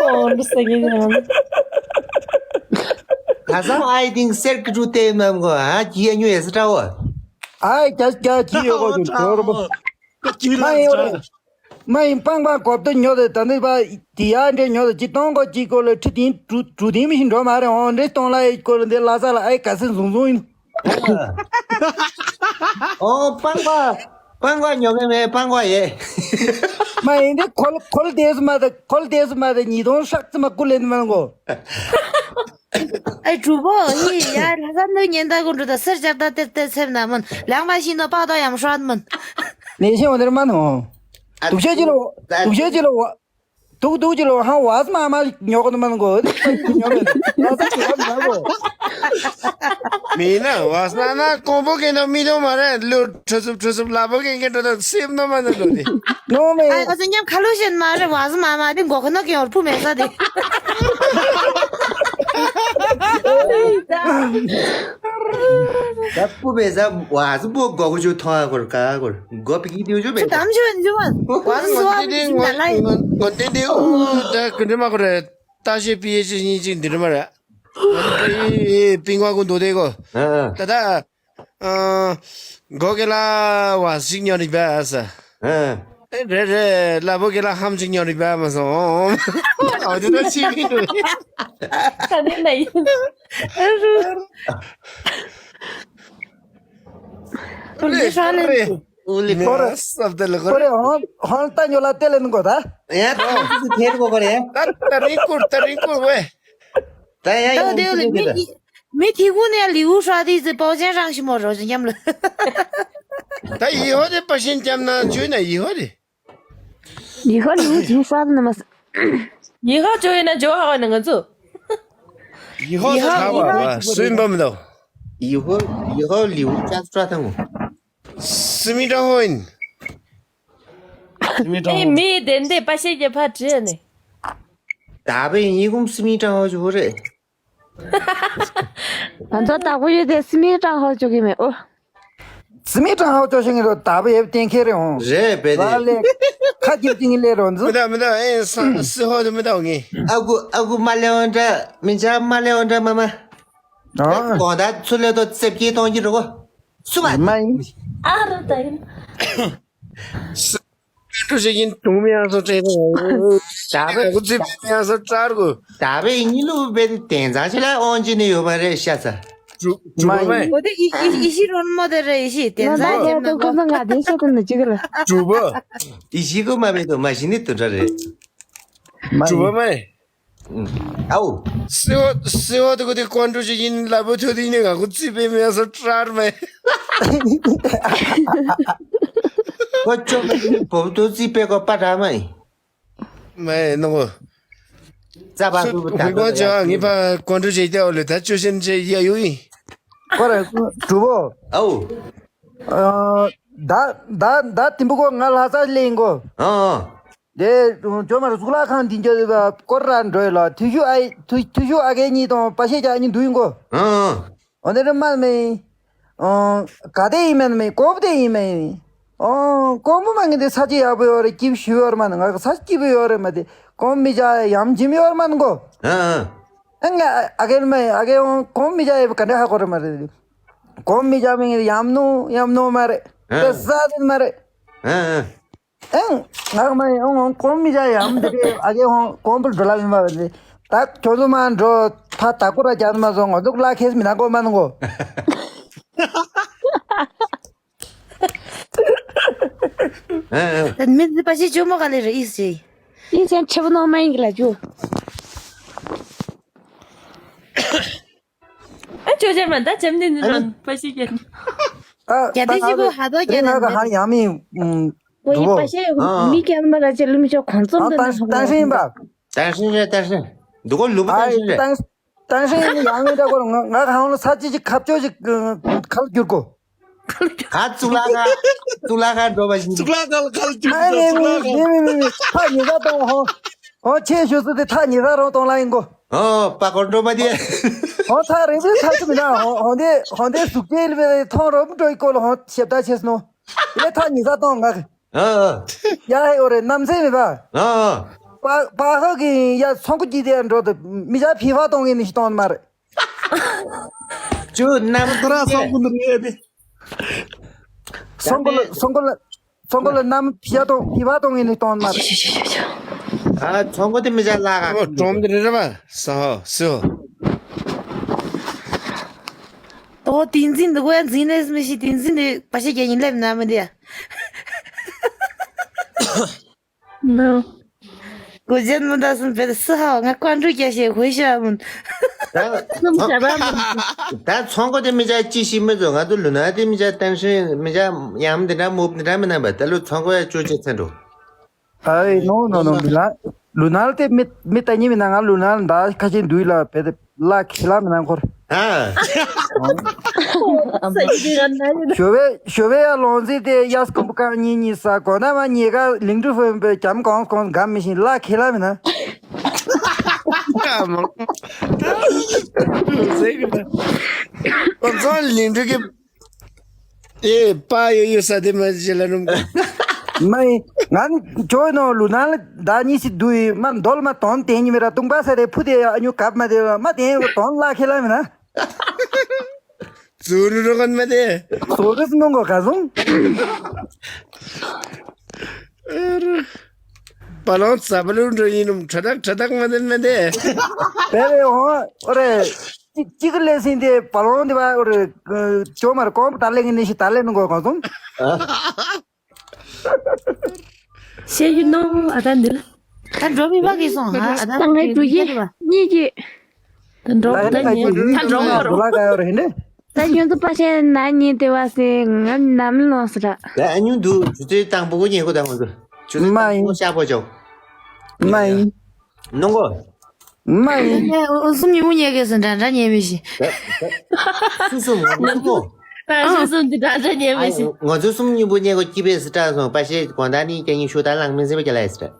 ཨོ་འདི་ས་ངེ་ནི་ཧམ། ད་ས་ཨའི་ཏིང་སེར་ཀི་ཀྲུ་ཏེ་མམ་གོ་ཨ་ཀི་ཡ་ཉུ་ཡེ་ས་ཏྲ་བོ། ཨའི་ཀྱ་ཀྱ་ཀི་ཡོ་གོ་ཅུ་ཏྲོ་རོ་བོ། མ་ཡོ་རེ། མ་ཡིན་པང་པང་གོབ་ཏུ་ཉོ་དེ་ད་ནི་པ་དེ་ཡ་འདྲེ་ཉོ་དེ་ཅི་གཏོང་གོ་ཅི་གོ་ལ་ཁྲི་དིན་གྲུ་གྲུ་དིན་མི་ཤིན་འགྲོ་མ་རེད་ཧོ། འདྲེ་གཏོང་ལ་ཡི་གོ་ལ་འདི་ལ་ས་ལ་ཨའི་ག་སེ་ཟུང་ཟུང་ཡིན། ཨོ་པང་པ་པང་པ་ཉོ་མེད་མེད་པང་པ་ཡེ། མ་ཡིན་འདི་ཁོལ་ཁོལ་དེ་སུ་མ་དེ་ཁོལ་དེ་སུ་མ་དེ་ཉིས་སྟོང་ཧྲག་ཙི་མ་ཀུ་ལེན་མ་གོ། ཨའི་གྲུ་པོ་ཧི་ཡ་ལྷ་ས་ནུ་ཉེན་ད་གོ་འགྲོ་ད་སེར་སྦྱར་ད་དེར་དེར་ཚེབ་ན་མིན་ལང་མ་ཤིན་ནོ་པག་ཏོ་ཡམ་ཧྲོད་མིན། ནེ་ཤེ་འོ་དེར་མ་ནོ། དུག་ཤེས་ཅི་ལོ། དུག་ཤེས་ཅི་ལོ། དུག་དུག་ཅི་ལོ་ཧང་བ་སི་མ་མ་ཉོ་གོ་ནི་མ་ནོ་གོ། ཉོ་མེད་ལ་ས་ཅི་ཧ་མ་གོ། མིན་ན་བ་སི་ན་ན་ཀོང་པོ་གེ་ནོ་མི་དོ་མ་རེད་ལུ་ཁྲོ་སུབ་ཁྲོ་སུབ་ལ་པོ་གེ་གེ་འགྲོ་ད་སེབ་ནོ་མ་ནོ་ལོ་དེ། ནོ་མེ། ཨ་ཨ་ཙི་ཉམ་ཁ་ལུ་ཤེན་མ་རེད་བ་སི་མ་མ་དེ་མགོ་ཁ་ནོ་གེ་འོར་ཕུ་མེ་ས་དེ། ད་སྤུ་བེ་ཟ་བ་སྤུ་གོ་གོ་ཅུ་ཐོང་ཨ་གོར་ག་གོར་གོ་པི་ཀི་ཏིའུ་ཅུ་བེ། ཅུ་དམ་ཅུ་བེ་ཅུ་བ་བ་སི་སུ་བ་མི་ཅི་ན་ལ་ཡི། ངོ་ཏེ་ཏེ་ཨུ་ད་ཀུན་ཏེ་མ་གོ་རེ་ད་ཤེ་པི་ཨེ་ཅི་ཉིན་ཅིག་འདི་རེ་མ་རེ། ང་ཏེ་པི་ང་གོ་འདོ་ཏེ་གོ་ད་ད། གོ་གེ་ལ་བ་ཞིག་ཉོ་རིག་པ་ས། ཨེ་རེ་རེ་ལ་བོ་གེ་ལ་ཧམ་ཞིག་ཉོ་རིག་པ་མ་སོང་། ཨ་དེ་ད་ཆི་གི་འདུག་ད་ནི་ན་ཡིན། ཨ་རུ། ཨུ་ལི་ཧྲ་ལེ། ཨུ་ལི་ཧྲ་ལེ། སབ་དེ་ལ་གོ་རེ། ཧོང་ཧོང་ལྟ་ཉོ་ལ་ཏེ་ལེ་ནི་གོ་ད། ཡ་ད་ཁོ་ཚོ་ཐེར་གོ་གོ་རེ། ད་ད་རིང་ཀུར་ད་རིང་ཀུར་ཝེ། ད་ཡ་ད་ཡ་དེ་ལ་མི་ཐི་མི་ཐི་གུ་ནས་ལིའུ་ཧྲ་དེ་ཟི་པའོ་ཅན་རང་ཞི་མོ་རོ་ཅན་ཉམ་ལ། ད་ཡི་ཧོ་དེ་པ་ཤིན་ཅམ་ན་ཇུ་ན་ཡི་ཧོ་དེ། ཡི་ཧོ་ལིའུ་ཇི་ཧྲ་དེ་ན་མ་ས། ཡི་ཧོ་ཇོ་ཡི་ན་ཇོ་ཧ་ན་ང་ཚོ། ཡི་ཧོ་ཡི་ཧོ་ད་ཡི་ཧོ་བ་སུན་པ་མི་དོ། ཡི་ཧོ་ཡི་ཧོ་ལིའུ་ཅ་ཏྲ་ཐང་། སི་མི་ཀྲང་ཧོ་ཡིན། སི་མི་ཀྲང་ཨེ་ཧོ། མི་དེ་འདི་པ་ཤེ་གྱི་ཕ་བྲིས་ནི། ད་བས་ཉི་གུམ་སི་མི་ཀྲང་ཧོ་ཇུ་རེད། ང་ཚོ་བདག་པོ་ཡོད་དེ་སི་མི་ཀྲང་ཧོ་ཇུ་གི་མེད་ཨོ། སི་མི་ཀྲང་ཧོ་ཇུ་ཤེས་ངེས་རོ་ད་བས་ཡབ་གཏན་འཁེལ་རེད་ཧོང་། རེད་བས་དེ། ལ་ལས་ཁ་རྒྱབ་ཅིང་ལས་རོ་མི་འཛུ། འདའ་མི་འདའ་ཨེ་ས་སི་ཧོ་དུ་མི་འདའ་ངེས། ཨ་གུ་ཨ་གུ་མ་ལེ་འོ་འདྲ་མི་འཇའ་མ་ལེ་འོ་འདྲ་མ་མ། ཨ་གོང་ད་ཚུ་ལེ་དོ་ཙེབ་ཀྱི་གཏོང་གི་རོ། སུ་མ། མ་ཡིན། ཨ་རོ་ད་ཡིན། སི་ཀྲུ་ཞིག་ཡིན་དུང་མི་ཡང་སོ་ཏྲེ་རོ། ད་བས་ཁུ་ཚིབ་ཡང་སོ་ཏྲར་གོ། ད་བས་ཡིན་ལུ་བས་དེ་དན་ཚང་ཆེ་ལ་ཨོན་ཅི་ནི་ཡོད་པ་རེད་ཤ་ཚ། གྲུ་གྲུ་པ་མ་ཡིན། འོ་དེ་ཨི་ཨི་ཨི་ཤི་རོན་མོ་དེ་རེད་ཨི་ཤི་དེ་ན་ཚ་ད་ཡོད་ན་ཁོ་ཚོ་ང་དེ་ཤ་དེ་ནི་ཅི་ག་ལ། གྲུ་པ། ཨི་ཤི་གོ་མ་བས་དོ་མ་ཤི་ནི་དུ་འདྲ་རེད། མ་གྲུ་པ་ཡིན། མ་ཡིན། ཨའུ། སེ་བ་སེ་བ་དེ་གོ་དེ་ཀོན་ཀྲུ་ཅིག་ཡིན་ལ་བུ་ཐོ་དེ་ཡིན་ནི་ང་གོ་ཙི་པེ་མེ་སོ་ཏྲར་མེ། ཁོ་ཅོ་མེ་བོ་ཐོ་ཙི་པེ་གོ་པ་ཏྲ་མེ། མེ་ནོ། ཙ་པ་སུ་བུ་ད་གོ་ཅ་ངི་པ་ཀོན་ཀྲུ་ཅིག་དེ་ཨོ་ལེ་ད་ཅོ་ཤན་ཅེ་ཡ་ཡུ་ཡིན། ཁོ་ར་གྲུ་བོ། ཨའུ། ད་ད་ད་དིམ་པུ་གོ་ང་ལྷ་ས་ལེན་གོ། ཨ། དེ་ཇོ་མར་གཙུག་ལག་ཁང་འདི་འཇོག་པ་སྐོར་ར་འགྲོ་ཡི་ལ་ཐུ་ཤུ་ཨ་ཐུ་ཐུ་ཤུ་ཨ་གེ་གཉིས་དང་པ་ཤེ་ཅག་གཉིས་འདུག་ཡིན་གོ། ཨ། འོ་དེ་རེ་མ་མེ། ག་དེ་ཡིན་མེད་མེ་ཀོམ་དེ་ཡིན་མེ། ཨོ་ཀོམ་པོ་མ་ངེ་དེ་ས་ཆ་ཡག་པོ་ཡོད་རེད་སྐྱིབ་ཞུ་ཡོད་རེད་མ་ནི་ང་ས་སྐྱིབ་པོ་ཡོད་རེད་མ་དེ་ཀོམ་མི་ཅག་ཡམ་འཇིམ་ཡོད་རེད་མ་ནི་གོ། ཨ། ཨ་ང་ཨ་གེ་མེ་ཨ་གེ་ཨོ་ཀོམ་མི་ཅག་ཡོད་པ་ག་འདྲ་ཧ་གོ་རེད་མ་རེད། གོང་མི་ཇ་མིང་ཡམ་ནོ་ཡམ་ནོ་མ་རེད། ཨ། དེ་ས་དེ་མ་རེད། ཨ་ཨ། ཨེ། ང་མ་ཡོང་ཧོང་གོང་མི་ཇ་ཡམ་དེ་རེད་ཨ་གེ་ཧོང་གོང་པོ་འགྲོ་ལ་མི་མ་བ་རེད། ད་ཁྱོད་ཚོ་མ་འགྲོ་ད་ད་ཀོ་ར་རྒྱ་མ་སོང་ང་ཚོ་ལ་ཁེས་མི་ན་གོ་མ་ནོ་གོ། ཨ་ཨ། ད་མི་འདི་པ་ཞིག་ཇོ་མོ་ག་ལེ་རེད་ཨི་སི། ཨི་ཅན་ཆེ་བོ་ནོ་མ་ཡིན་གི་ལ་ཇོ། ཨ་ཅོ་ཅེ་མ་ད་ཅམ་ནི་ནི་ཨ་ནི། རོན་པ་ཞིག་ཀྱང་། ཨ་རྒྱ་དེ་ཞིག་གོ་ཧ་དོ་རྒྱ་ནང་ང་ག་ཧ་ཡང་མི་འགྲོ་གོ་ཡི་པ་ཤེ་ཨ་ཨ། མི་ཀྱང་མ་ར་ཅེ་ལུམ་ཅོ་གོང་ཙམ་ཨ་དུ་ནི་ཧ་གོ་ཏང་ཧྲིན་པ། ཏང་ཧྲིན་རེད་ཏང་ཧྲིན། འདུག་གོ་ལུ་པ་ཨ་ཏང་ཧྲིན་རེད། ཏང་ཏང་ཧྲིན་ཡང་མི་འདྲ་གོ་ང་ག་ཧ་ལོ་ས་ཅི་ཅི་ཁབ་ཅོ་ཅི་ཁལ་བསྒྱུར་གོ། ག་གཙུག་ལག་ཁང་གཙུག་ལག་ཁང་འགྲོ་བ་བཞིན་གཙུག་ལག་ཁང་ལ་ཁ་ལ་རྒྱུག་ཨ་ནི་གཙུག་ལག་ཁང་མི་མི་མི་མི་ཐག་ཉེ་ས་གཏོང་ཧོ། ཧོ་ཆེ་ཞུ་སུ་དེ་ཐག་ཉེ་ས་རོ་གཏོང་ལ་ཡིན་གོ། ཨོ་པ་གོར་འགྲོ་བ་དེ། ཧོ་ཐག་རིང་པོའི་ཐག་ཆུ་མི་ན་ཧོ་ཧོ་འདི་ཧོ་འདི་ཟུག་ཅེ་ལི་བེ་ཐོང་རོ་མི་འགྲོ་ཡི་གོ་ལ་ཧོ་ཞེབ་ད་ཆེ་སི་ནོ། ཡ་ཐག་ཉེ་ས་གཏོང་ང་གི། ཨ་ཡ་ཧེ་ཨོ་རེ་གནམ་སེ་མི་པ། ཨ་པ་པ་ཧ་གི་ཡ་ཚོང་ཀུ་ཅི་དེ་འགྲོ་དུ་མི་ཇ་ཕི་ཧ་གཏོང་གི་ནི་ཞིག་གཏོང་མ་རེད། ཅུ་རྣམ་ཐར་སོང་གི་འདུག་ཡོད་དེ། སོང་གོ་ལ་སོང་གོ་ལ་སོང་གོ་ལ་རྣམ་ཕྱི་གཏོང་ཕྱི་བ་གཏོང་ངེས་ནས་གཏོང་མ་རེད། ཨ་ཚོང་གོ་དེ་མི་ཆ་ལ་ག་ཨོ་གྲོམ་དེ་རེད་རེད་པ་སོ་སོ། ཨོ་ཏིང་འཛིན་འདུག་གོ་ཡ་འཛིན་ནས་མི་ཤི་ཏིང་འཛིན་དེ་པ་ཤེ་རྒྱ་ཡིན་ལེབ་ན་མི་འདི་ཡ། No. གོ་ཇན་མི་འདའ་སུན་བེད་སི་ཧའོ་ང་ཀོན་ཀྲུ་རྒྱ་ཤེ་ཧུའེ་ཤ་མུན། ད་ནམ་ཞབས་མུན། ད་ཚོང་གོ་དེ་མི་ཆ་ཅི་ཤི་མི་ཚོ་ང་ཚོ་ལུ་ན་དེ་མི་ཆ་ཏན་ཧྲི་མི་ཆ་ཡམ་དེ་འདྲ་མུབ་དེ་འདྲ་མི་ན་པ་ད་ལུ་ཚོང་གོ་ཡ་ཅོ་ཅེ་ཚན་འགྲོ། ཨའི་ནོ་ནོ་ནོ་ལུ་ན་ལུ་ན་དེ་མི་མི་ལྟ་ཉི་མི་ན་ང་ལུ་ན་ད་ཁ་ཆེ་འདུས་ལ་བེད་ལ་ཁེ་ལ་མི་ན་འཁོར། ཨ། ཞོ་བའི་ཞོ་བའི་ཡ་ལོང་ཟི་དེ་ཡ་སྐམ་པོ་ཀ་ཉི་ཉི་ས་གོ་ན་མ་ཉི་ག་ལིང་ཏུ་ཧྥོན་པའི་ཀྱམ་གོང་གོང་གམ་མི་ཤིང་ལ་ཁེ་ལ་མི་ན། ཀོ་ཚོང་ལིང་ཏུ་གི་ཨེ་པ་ཡོ་ཡོ་ས་དེ་མ་ཇི་ལ་རུམ་གོ། མ་ཡི་ང་ཇོ་ནོ་ལུ་ན་ལ་ད་ཉི་སི་དུ་ཡི་མ་འདོལ་མ་དོན་དེ་ཉི་མི་ར་ཏུང་པ་ས་རེ་ཕུ་དེ་ཨ་ཉུ་གབ་མ་དེ་མ་དེ་དོན་ལ་ཁེ་ལ་མི་ན། ཟུར་རུ་གོན་མ་དེ། ཟུར་རུ་སྣང་གོ་ག་སོང་། པ་ལོང་ས་པ་ལུ་འགྲོ་ཡིན་ནམ་ཁྲ་ཐག་ཁྲ་ཐག་མ་དེ་མ་དེ། བེ་བེ་ཧོ་ཨོ་རེ། ཅི་ཅི་གི་ལས་སིན་དེ་པ་ལོང་དེ་བ་ཨོ་རེ། ཅོ་མར་གོམ་ད་ལེ་ངི་ནི་ཤི་ད་ལེ་ནི་གོ་ག་སོང་། ཤེས་ཀྱི་ནོ་ཨ་ད་འདི་ལ། ད་འགྲོ་མི་བ་གི་སོང་ཧ་ཨ་ད་ད་ངའི་འགྲོ་ཡི་གཉིས་ཀྱི། ད་འགྲོ་ད་ད་ཉིན་ད་འགྲོ་མ་རོ། ད་ག་ཡོ་རེ་ཧེ་ནེ། ད་ཁྱོད་ཚོ་པ་ཆེན་ན་ཉིན་དེ་བ་སེ་ང་ནམ་ལོང་སི་ར། ད་ཨ་ཉུང་འདུག་ཆུ་ཚོད་དང་པོ་གོ་ཉེ་གོ་དང་མ་འདུག་ཆུ་ཚོད་མ་དང་ཡིན། པོ་ཤ་པོ་ཅོག་མ་ཡིན། ནོ་གོ། མ་ཡིན། ཨུ་སུམ་ཉི་མོ་ཉེ་གེ་སི་འདྲ་འདྲ་ཉེ་མི་ཤི། སུ་སུ་མོ་ནོ་གོ། ཨ་སུ་སུམ་འདི་འདྲ་འདྲ་ཉེ་མི་ཤི། ང་ཚོ་སུམ་ཉི་མོ་ཉེ་གོ་སྐྱིད་པའི་སི་ཏྲ་སོང་པ་ཤེ་གོང་ད་ནི་ཀྱ་ཉི་ཤུ་ད་ལང་མི་སེ་བ་ཀྱ་ལ་སི་ཏྲ།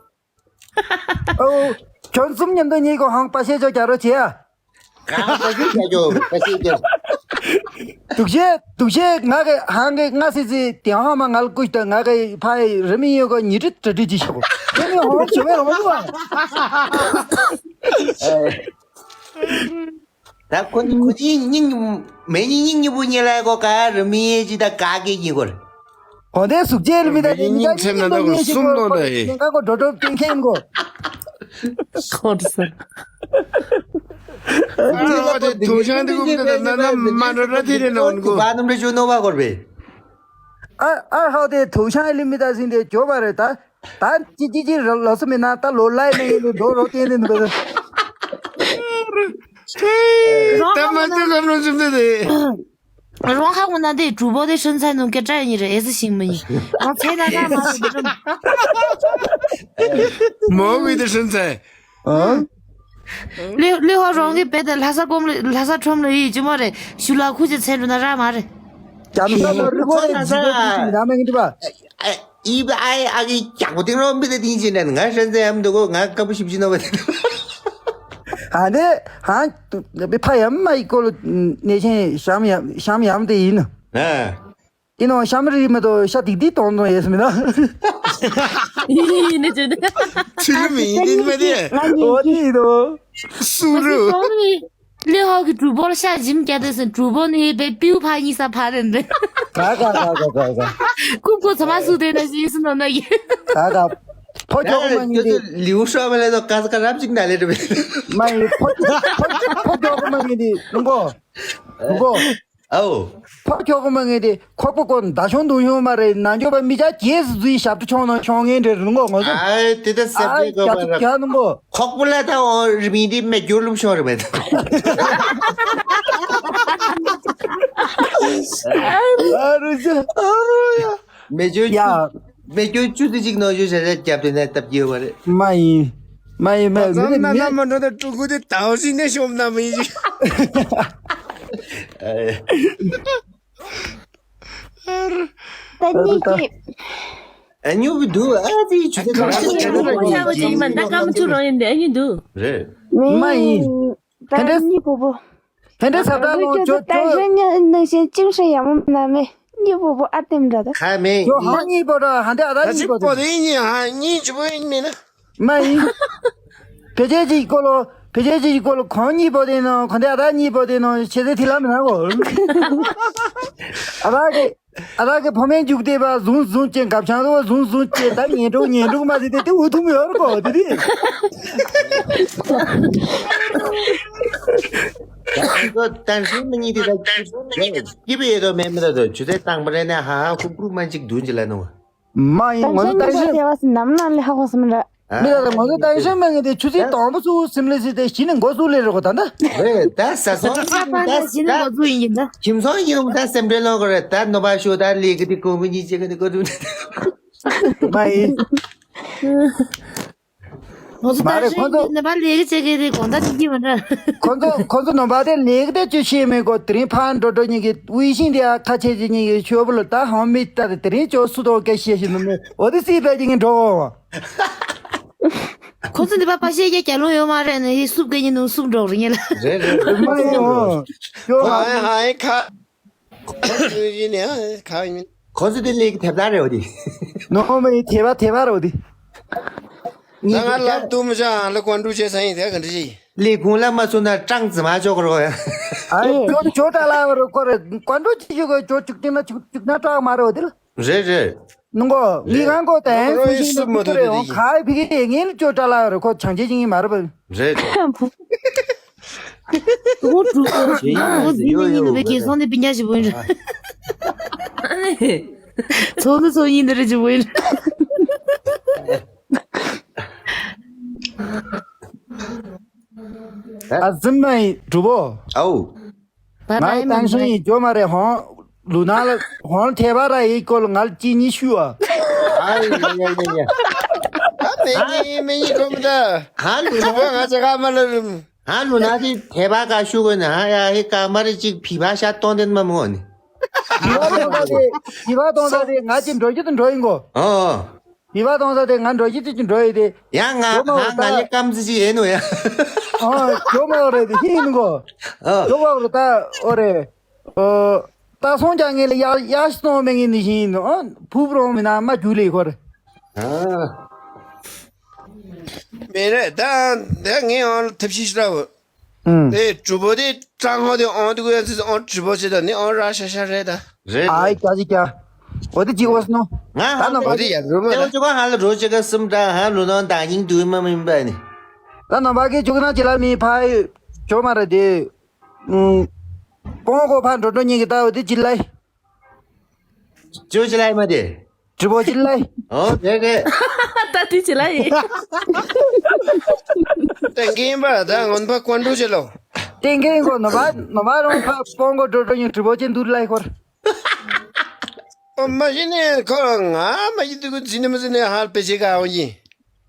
ཨོ། ཁྱོད་གསུམ་མཉམ་དུ་གཉིས་ཀོ་ཧང་པ་ཤེས་ཆོག་རྒྱ་རོ་བྱེད་ཨ། གང་པ་ཤེས་རྒྱ་ཆོག་པ་ཤེས་རྒྱ། དུག་ཤེས་དུག་ཤེས་ང་གི་ཧང་གི་ང་སི་སི་དེ་ཧང་མ་ང་ལ་ཀུཤ་ད་ང་གི་ཕ་ཡི་རི་མི་ཡོད་གོ་ཉི་ཁྲི་དྲི་དྲི་ཅི་ཤོག་དེ་ནི་ཧོང་ཆུ་བས་ཧོང་བ། ད་ཁོ་ནི་ཁོ་ཅི་སྙིང་མེ་ཉིན་སྙིང་གཉིས་པོ་ཉེ་ལ་གོ་ག་རི་མི་ཡེ་ཅི་ད་ག་གེ་ཉི་གོ་རེ། གོ་དེ་སུག་ཅེ་ལ་མི་ད་མེ་ཉིན་ཉིན་ཚེམ་ན་ད་གོ་གསུམ་ནོ་ད་ཡེ། ཁ་གོ་འགྲོ་འགྲོ་ཏིང་ཁེན་གོ། ཁོར་ས། ཨ་དེ་ཐུག་ཤང་དེ་གོ་མི་ད་ན་ན་མ་འགྲོ་ར་དེ་རེ་ནོ་གོ། བ་ནམ་རེ་ཅོ་ནོ་བ་གོ་རེ། ཨ་ཨ་ཧའོ་དེ་ཐུག་ཤང་ལ་མི་ད་སིན་དེ་ཅོ་བ་རེ་ད། ད་ཅི་ཅི་ཅི་ལོ་སུ་མི་ན་ད་ལོ་ལའི་ནས་ཡིན་དུ་འགྲོ་རོགས་བསྟན་ནས་འདུག་རང་ཧ་གོ་ན་རང་ཧ་གོ་ན་དེ་主播的身材 ནང་སྐད་གྲགས་ཡིན་རེད། ཨེ་ཟི་ཤིང་མི་ཡིན། རང་ཚེ་ན་ན་མ་ཟེར་དེ་རུང་མོ་གི་དེ་身材 ཨང་། ལི་ལི་ཧོ་རང་གི་བེད་དེ་ལྷ་ས་གོམ་ལ་ལྷ་ས་ཁྲོམ་ལ་ཡིད་ཅི་མོ་རེད། ཞུ་ལ་ཁུ་ཅི་ཚན་རུ་ན་ར་མ་རེད། ཀྱང་ས་ན་རི་ཁོ་རེ་ཇི་གོ་ཇི་ཅི་མི་ད་མེད་གི་འདུག་པ། ཨ་ཨི་བ་ཨའི་ཨ་གི་ཀྱག་པོ་ཏིང་རོ་མི་དེ་ཏིང་ཅི་ནན་ང་ཧྲན་ཙེ་ཡམ་འདུག་གོ། ང་ཀ་པོ་ཞིབ་ཅི་ནོ་བ་དེ། ཨ་ནེ་ཧང་ཕ་ཡམ་མ་ཡི་ཀོ་ལོ་ནེ་ཆེན་ཤམ་ཡམ་ཤམ་ཡམ་དེ་ཡིན་ནོ། ཨ། ཡིན་ནོ་ཤམ་རི་མེ་ཏོ་ཤ་ཏིག་ཏིག་ཏོང་ཏོང་ཡེ་སི་མི་ན། ཡིན་ནི་ཅི་ནི། ཚུལ་མི་ཡིན་ནི་མ་དེ། ང་ཉན་གི། འོ་དེ་ཡིན་ནོ། སུ་རུ། ལི་ཧོ་གི་主播ལ་ཤ་ཇིམ་རྒྱ་དེ་སེ་主播ནི་པའི་པིའུ་ཕ་གཉིས་ས་ཕ་རེད་འདི། ག་ག་ག་ག་ག་ག། ཀུབ་ཀོ་ཚ་མ་སུ་དེ་ན་ཞིག་སུ་ནོ་ན་ཡི། ག་ག། ཕོ་ཁྱོག་མ་ཡིན་ཏེ། ལིའུ་ཤོ་མ་ལེ་དོ་ཀ་ས་ཀ་རབ་ཅིག་ན་ལེ་རེ་བེ། མ་ཡིན་ཕོ་ཕོ་ཕོ་ཁྱོག་མ་ཡིན་ཏེ་ལུང་གོ། ལུང་གོ། ཨའོ། ཕོ་ཁྱོ་གོ་མ་ངེས་ཏེ་ཁོག་པོ་ཀོ་མདའ་ཤོང་དུང་ཤོང་མ་རེད། ནང་འཇོག་པ་མི་ཅག་རྗེས་སུ་འཛུལ་ཞབས་ཏུ་ཆོང་ནང་ཤོང་ངེས་འདྲེ་རུང་གོ་ངོ་ཚོ། ཨའི་དེ་ད་སེམས་ཨའི་ཅན་གོ་མ་ར། རྒྱ་ནང་གོ། ཁོག་པོ་ལ་ད་འོ་རི་མིན་དེ་མེ་སྒྱུར་ལུམ་ཤོང་རེ་མེད། ཨ་རུ་ཟ། ཨ་རུ་ཡ། མེ་སྒྱུར་ཡ། མེ་སྒྱུར་བཅུ་དེ་གཅིག་ནང་བཞིན་རེ་རེ་རྒྱབ་དེ་ནས་སྟབས་ཀྱི་ཡོད་པ་རེད། མ་ཡིན། མ་ཡིན་མ་ཡིན་མི་ནི་མི། ན་མ་འགྲོ་ད་ཕྲུ་གུ་དེ་ད་འོ་ཟིན་ནས་ཤོམ་ན་མི་ཡིན། ད་ནི་ཀྱི། ཨ་ཉུ་བི་དུ་ཨ་ཙི་ཆུ་ཚོད་གང་ཞིག་ཆ་བ་ཅིག་མ་ད་ཀམ་ཆུ་རོ་ཡིན་དེ་ཨ་ཉུ་དུ། རེད། མ་ཡིན། ད་ནི་པོ་པོ། ཧན་ཏེ་ས་ཏ་ལོ་ཅོ་ཅོ། ཏན་ཧྲན་ནང་བཞིན་ཅིང་ཧྲན་ཡ་མོ་ན་མེ། ཉི་པོ་པོ་ཨ་ཏེམ་འདྲ་ད། ཁ་མེད། ཅོ་ཧང་ཉི་པོ་ར་ཧན་ཏེ་ཨ་ད་ད་ཉི་ཅི་པོ་པོ་དེ། དེ་ཡིན་ཧ་ཉི་ཅི་པོ་ཡིན་མིན་ན། མ་ཡིན། བེ་ཅེ་ཅི་ཀོ་ལོ། བེ་ཅེ་ཅི་ཀོ་ལོ་ཁོང་ཉི་པོ་དེ་ནོ་ཁོང་དེ་ཨ་ད་ཉི་པོ་དེ་ནོ་ཆེ་ཚེ་ཐི་ལ་མི་ན་གོ། ཨ་ད་གི། ཨ་ད་གི་ཕོ་མེན་འཇུག་དེ་བ་ཟུང་ཟུང་ཅན་གབ་ཆང་རོ་ཟུང་ཟུང་ཅན་ད་ཉན་འགྲོ་ཉན་འགྲོ་མ་ཟི་དེ་དེ་འུ་ཐུམ་ཡོར་གོ་དེ་དེ། ད་ཁོ་ཚོ་ཏན་ཧྲན་མི་གཉིས་དེ་ད་སྐྱིད་པའི་ཡོད་དོ་མེད་མི་ད་དོ་ཇུ་ཚེ་བཏང་པ་རེད་ན་ཧ་ཧ་ཁུག་ཁུག་མ་ཅིག་འདུག་ཅི་ལ་ནོ། མ་ཡིན་ང་ཚོ་ཏན་ཧྲན་ནམ་ན་ལེ་ཧ་ཧོ་སམ་ར། མི་ལ་ལ་ང་ཚོ་ཏན་ཧྲན་མ་ངེས་དེ་ཆུ་ཚིག་དང་པོ་ཚུགས་སིམ་ལེ་སི་དེ་གཞི་ནས་མགོ་ཚུགས་ལེ་རོ་གོ་ད་ད། རེད་ད་ས་སོང་ད་གཞི་ནས་མགོ་ཚུགས་ཡིན་གྱི་ད། ཁྱིམ་ཚང་ཡིན་ད་སེམས་ཁྲལ་ལོག་གི་རེད་ད་ནོ་བ་ཤོ་ད་ལེ་གི་དེ་ཀོ་མི་གཉིས་ཅེ་གི་དེ་ཀོ་དུ། མ་ཡིན། ང་ཚོ་མ་རེད་ཁོ་ཚོ། ད་ནས་པ་ལས་ཀ་བྱེད་མཁན་དེ་དགོང་དག་ཅིག་ཅིག་མ་འདྲ། ཁོ་ཚོ་ཁོ་ཚོ་ནང་པ་དེ་ལས་ཀ་དེ་བཅུ་ཤེས་མེད་གོ་དེ་རིང་ཕར་འགྲོ་འགྲོ་གཉིས་ཀྱི་དབུལ་ཞིང་དེ་ཡ་ཁ་ཆེ་ཆེ་གཉིས་ཀྱི་ཆོས་པོ་ལ་ད་ཧང་མི་ལྟ་དེ་དེ་རིང་ཅོ་སུ་དོ་སྐད་བཤད་ཤེས་མི་མེད་འོ་དེ་སྲིད་པའི་གཉིས་འགྲོ་གོ། ཁོ་ཚོ་འདི་པ་པ་ཤེས་ཀྱི་རྒྱ་ལོ་ཡོད་མ་རེད་ནས་ཡི་སུབ་ཀྱི་ཉིན་ནུ་སུབ་འགྲོ་རིང་ཡིན་ལ། རེད་རེད། མ་ཡིན་འོ། ཡོད་མ་ཧའི་ཧའི་ཁ། ཁོ་ཚོ་ཡིན་ནས་ཨ་གང་ཡིན། ཁོ་ཚོ་དེ་ལས་ཀྱི་ཐེབས་རྩ་རེད་བ་དེ། ནོ་མ་ཡིན་ཐེབས་པ་ཐེབས་པ་རེད་བ་དེ། ད་ང་ལབ་ཏུ་མི་བྱ་ཨང་ལ་ཀོན་ཀྲུ་བྱེད་ས་ཡིན་དེ་ག་འདྲ་ཞིག་ལས་ཁུངས་ལ་མ་སོང་ན་ཀྲང་ཙི་མ་ཆོག་གི་རོ་ཡ། ཨ་ཡེ་ཇོ་ཇོ་ཏྲ་ལ་བ་རོ་ཁོ་རེ་ཀོན་ཀྲུ་ཅི་ཞུ་གི་ཇོ་བཅུག་སྟེང་ན་བཅུག་བཅུག་ན་ཀྲག་མ་རེད་བ་དེ་ལ། རེད་རེད། ནང་གོ་ངའི་ང་གོ་ད་ཡང་སུ་ཞིག་ནས་ཐུག་རེད་འོང་ཁ་བི་གི་ངའི་ལ་ཅོ་ཏྲ་ལ་རེད་ཁོ་བྱང་ཆེ་ཅིང་མ་རེད་པ། རེད། ཨོ་ཀྲུ་ཀོ་ཨོ་ཟི་ནི་ཡིན་ནི་རེད་གེ་སོང་ནི་པིན་ཅ་ཞིག་བོ་ཡིན་རེད། ཚོ་ནི་ཚོ་ཡིན་ནི་རེད་ཅིག་བོ་ཡིན་རེད། ཨ་ཟིན་མ་ཡིན་གྲུ་བོ། ཨའོ། ང་ཡི་ཏང་ཤིང་ཡི་ཇོ་མ་རེ་ཧོང་། ལུ་ན་ལ་ཧོང་ཐེ་བ་ར་ཡི་སྐོར་ང་ལ་ཅི་ཉི་ཤུ་ཨ། ཨ་ཡ་ཡ་ཡ་ཡ། ཨ་མེ་ཉི་མེ་ཉི་གོམ་ད། ཧ་ལུ་ན། ང་ཅག་མ་ལ་རུམ། ཧ་ལུ་ན་དེ་ཐེ་བ་ཀ་ཤུ་གོ་ན་ཧ་ཡ་ཧི་ཀ་མ་རི་ཅིག་ཕི་བ་ཤ་ཏོང་དེན་མ་མོ་ནི། ཕི་བ་ཏོང་ས་དེ་ཕི་བ་ཏོང་ས་དེ་ང་ཅི་འགྲོ་རྒྱུ་དུ་འགྲོ་ཡིན་གོ། ཨོ། ཡི་བ་གཏོང་ས་དེ་ང་འགྲོ་ཤི་ཏི་ཅི་འགྲོ་ཡི་དེ། ཡང་ང་ང་ང་ལས་སྐམ་ཙི་ཅི་ཡིན་ནོ་ཡ། ཨ་ཇོ་མ་རེད་དེ་ཧི་ཡིན་གོ། ཨ། ཇོ་མ་རེད་ད་ཨོ་རེད། ཨོ། ད་སོང་ཀྱང་ངས་ལ་ཡ་ཡ་ཤི་སོང་མེད་ངས་ནི་ཤི་ཡིན་ནོ། ཨ་ཕུབ་རོང་མི་ན་མ་རྒྱུ་ལས་ཁོ་རེད། ཨ། མེད་རེད་ད་ད་ངས་ཨོ་ལ་ཐབས་ཤེས་ཤི་ར་བོ། ཨུམ། དེ་གྲུ་བོ་དེ་ཀྲང་ཧོ་དེ་ཨོང་དུ་གོ་ཡ་ཚེ་ཨོང་གྲུ་བོ་ཆེ་ད་ནི་ཨོང་ར་ཤ་ཤ་རེད་ད། རེད་ཨའི་རེད། ཀྱ་ཅི་ཀྱ། འོ་དེ་ཅི་འོ་སི་ནོ། ང་ད་ཧ་ནོ་ལོ་འོ་དེ་ཡ་རུ་མ་ལྟེ་བ་ད། ཅོ་ག་ཧ་ལ་རོ་ཅི་ག་སུམ་ཀྲ་ཧ་ལུ་ནོ་ད་ཉིང་དུ་མ་མིན་པ་ནི། ད་ནོ་བ་གི་ཅུ་ག་ན་ཅི་ལ་མི་ཕ་ཡུ་ཅོ་མ་རེད་དེ། ཨུམ། ཀོང་ཀོ་ཕ་འགྲོ་འགྲོ་ཉིང་གི་ད་འོ་དེ་ཅི་ལ། ཅོ་ཅི་ལ་མ་དེ། གྲུ་བོ་ཅི་ལ། ཨོ་དེ་དེ། ད་དེ་ཅི་ལ་ཡིན། ད་རྒན་པ་ད་སྔོན་པ་ཀོན་ཀྲུ་ཅི་ལོ། ཏན་ཁེ་གོ་ནོ་བ་ནོ་བ་རོང་ཕ་སྤོང་གོ་འགྲོ་འགྲོ་ཉུ་གྲི་བོ་ཅན་དུ་ལ་ཁོར། ཨོ་མ་གཞི་ནས་ཁོ་ང་མ་གཞི་དུ་གུ་ཛི་ནི་མ་ཛི་ནི་ཧར་པེ་ཆེ་ག་འོ་ཡིན།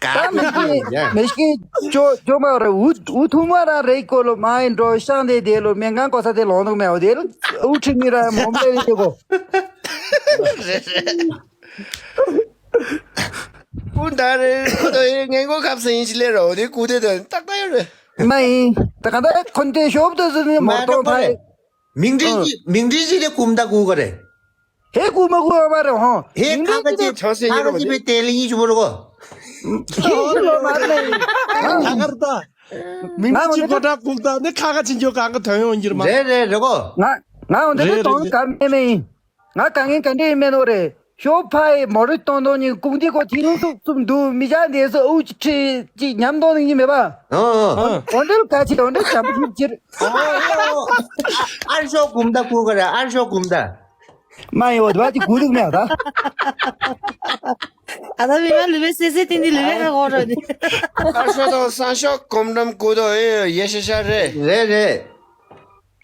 ག་ད་མི་ཤེས་མི་ཤེས་ཅོ་ཅོ་མ་རེ་འུ་འུ་ཐུ་མ་ར་རེ་ཀོ་ལོ་མ་ཡིན་འགྲོ་ཤང་དེ་དེ་ལོ་མེ་ངང་གོ་ས་དེ་ལོང་དུ་མེ་འོ་དེ་ལ་འུ་ཁྲི་མི་ར་མོམ་ལེ་ཡིན་ཅེ་གོ། ཀུན་ད་རེ་ཁོ་ད་ཡེ་ངན་གོ་ཁབ་སེ་ཡིན་ཅི་ལེ་རོ་དེ་ཀུ་དེ་དོན་ཏག་ཏག་ཡོད་རེད། མ་ཡིན་ད་ག་ད་ཁོན་ཏེ་ཤོབ་ཏུ་ཟི་ནི་མོར་ཏོང་ཕ་ཡེ། མིང་འདྲི་ཅི་མིང་འདྲི་ཅི་དེ་ཀུམ་ད་ཀུ་ག་རེ། ཧེ་ཀུ་མ་ཀུ་ཨ་མ་རེ་ཧོ། ཧེ་ཁ་ཁ་ཅི་ཁ་ཁ་ཅི་པེ་ཏེ་ལི་ཡིན་ཅི་བོ་རོ་གོ། ཧེ་ཀུ་ལོ་མ་རེ། ཁ་ཁར་ད། མིང་འདྲི་ཅི་གོ་ད་ཀུམ་ད་ནི་ཁ་ཁ་ཅི་འཇོ་གང་ག་དོན་ཡོང་གྱིར་མ། རེ་རེ་རེ་གོ། ང་ང་འོན་ཏེ་དོང་ག་མེ་མེ་ཡིན། ང་དཀའ་ངལ་ག་འདྲ་ཡིན་མེད་ནོ་རེད། ཞོ་ཕ་ཡི་མོ་རི་གཏོང་གཏོང་ཉིན་ཀུང་ཏི་ཀོ་ཐི་ལུང་ཐུག་ཙུམ་འདུག་མི་ཅག་འདས་སུ་ཨུ་ཅི་ཁྲི་ཅི་ཉམས་གཏོང་ནི་མེད་པ། ཨོ་འདྲེལ་ག་ཅི་འོ་འདྲེལ་བྱམས་པོ་ཞིབ་ཅིར། ཨར་ཤོག་གུམ་ད་ཁུ་ག་ར་ཨར་ཤོག་གུམ་ད། མ་ཡི་འོ་དེ་བ་ཅི་གུ་འདུག་མེད་ད། ཨ་ད་མི་མ་ལུས་པའི་སེ་སེ་ཏིན་ཏིན་ལུས་པའི་ཁ་གོ་ར་ནི། ཨར་ཤོག་དང་སང་ཤོག་གོམ་རམ་གུ་དོ་ཨེ་ཡེ་ཤ་ཤ་རེད། རེད་རེད།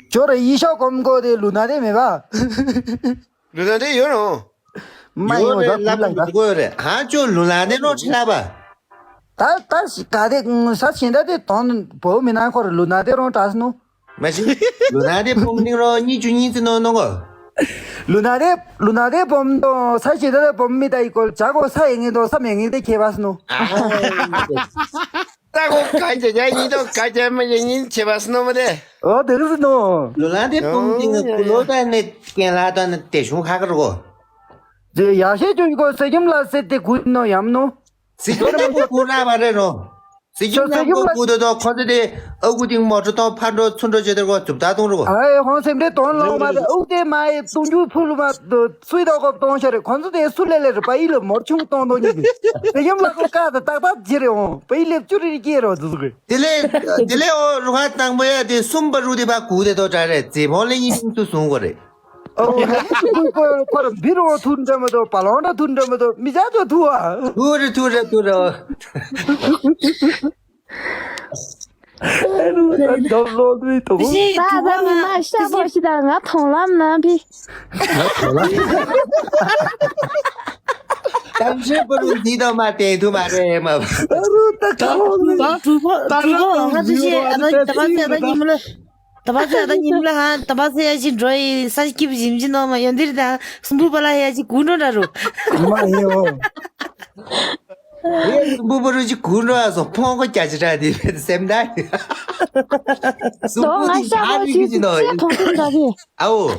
ཇོ་ར་ཡི་ཤོག་གོམ་གོ་དེ་ལུ་ན་དེ་མེད་པ། ལུ་ན་དེ་ཡོད་རུང་། མ་ཡོད་ཡོད་རེད་ལབ་དགོས་རེད་ཧ་ཅོ་ལུ་ན་དེ་རོ་ཁྲི་ལ་བ། ད་ད་ག་དེ་ས་ཆེན་ད་དེ་དོན་བོ་མི་ན་ཁོ་ར་ལུ་ན་དེ་རོང་དྲག་སི་ནུ། མ་གཞི་ལུ་ན་དེ་བོ་མི་ནིང་རོ་གཉིས་བཅུ་གཉིས་ཙི་ནོ་ནོ་གོ། ལུ་ན་དེ་ལུ་ན་དེ་བོ་མི་དོ་ས་ཆེན་ད་དེ་བོ་མི་ད་ཡི་ཀོལ་ཇ་གོ་ས་ཡེ་ངེ་དོ་ས་མེ་ངེ་དེ་ཁེ་བ་སི་ནུ། ད་གོ་ག་ཇ་ཇ་ཡིན་དོ་ག་ཇ་མ་ཇ་ཡིན་ཁེ་བ་སི་ནོ་མ་དེ། ཨོ་དེ་རུ་སི་ནོ། ལོ་ལ་དེ་ཕུང་ཏིང་ངི་ཀུ་ལོ་ད་ནི་རྐྱེན་ལ་ད་ནི་དེ་བྱུང་ཁ་ཁར་གོ། ཡ་ཤེ་ཅུ་ཡི་གོ་སེ་ཁྱིམ་ལ་སེ་དེ་གུ་ནོ་ཡམ་ནོ། སེ་ཁྱིམ་ལ་ཀུ་ཀུ་ར་བ་རེ་ནོ། སེ་ཁྱིམ་ལ་ཀུ་ཀུ་དོ་དོ་ཁོ་ཚེ་དེ་ཨ་ཀུ་ཏིང་མོ་ཊ་ཐོག་ཕར་འགྲོ་ཚུར་འགྲོ་བྱེད་དེ་གོ་ཙུབ་ད་གཏོང་རུ་གོ། ཨ་ཧོང་སེམས་དེ་དོན་ལོ་མ་རེ་ཨུ་དེ་མ་ཡི་ཏུང་ཅུ་ཕུ་ལུ་མ་སུས་ད་གོ་གཏོང་ཤ་རེ་ཁོ་ཚོ་དེ་སུ་ལེ་ལེ་རེ་པ་ཡི་ལ་མོ་ཆུང་གཏོང་གཏོང་གི་སེ་ཁྱིམ་ལ་ཀུ་ཀ་ད་ཏག་ཏག་ཇི་རེ་འོང་པ་ཡི་ལེབ་ཅུ་རེ་རེ་སྐྱེ་རོ་དུ་གི། དེ་ལས་དེ་ལས་ཨོ་རུ་ཁ་དང་པོ་ཡ་དེ་གསུམ་པ་རུ་དེ་བ་གུ་དེ་དོ་གྲ་རེད་རྫི་བོང་ལེ་ཡིན་ཤིང་དུ་བཟུང་གོ་རེད། ཨོ་ཧ་ལས་སུ་གུ་ཀོ་ཁོ་ར་འབི་རོ་ཐུར་འདྲ་མ་དོ་པ་ལོང་འདྲ་ཐུར་འདྲ་མ་དོ་མི་ཇག་ཅོ་ཐུ་ཨ། ཐུ་རེ་ཐུ་རེ་ཐུ་རེ། ཨ་རུ་ད་འདབ་ལོ་དུ་ཡི་དོ། ཞེས་ད་ད་མི་མ་ཤ་པོ་ཞིག་དང་ང་མཐོང་ལམ་ན་བི། གཏམ་བཤད་པ་རུ་འདི་དང་མ་བསྟན་ཐུབ་མ་རེད་མ། ཨ་རུ་ད་ག་ལོ་ནི། གྲུ་པོ་གྲུ་པོ་ང་ཚོ་ཞེས་ཨ་ད་ད་པ་ཚེ་ད་ཉིན་མོ་ལ། ད་པ་ཚེ་ཨ་ད་ཉིན་མོ་ལ་ཧ་ད་པ་ཚེ་ཡ་ཞིག་འགྲོ་ཡི་ས་སྐྱིབས་ཞིམ་ཞིམ་ནོ་མ་ཡོན་དིར་ད་སུམ་བུ་པ་ལ་ཡ་ཞིག་གུ་འགྲོ་འདྲ་རུ། མ་ཡོ། ཨེ་སུམ་བུ་པ་རུ་ཅི་གུ་འགྲོ་ཨ་སོ་ཕོང་གོ་སྐྱ་ཅི་འདྲ་དེ་སེམས་ད། སུམ་བུ་ཅི་ད་རུ་ཅི་ཅི་ནོ། ཨའོ།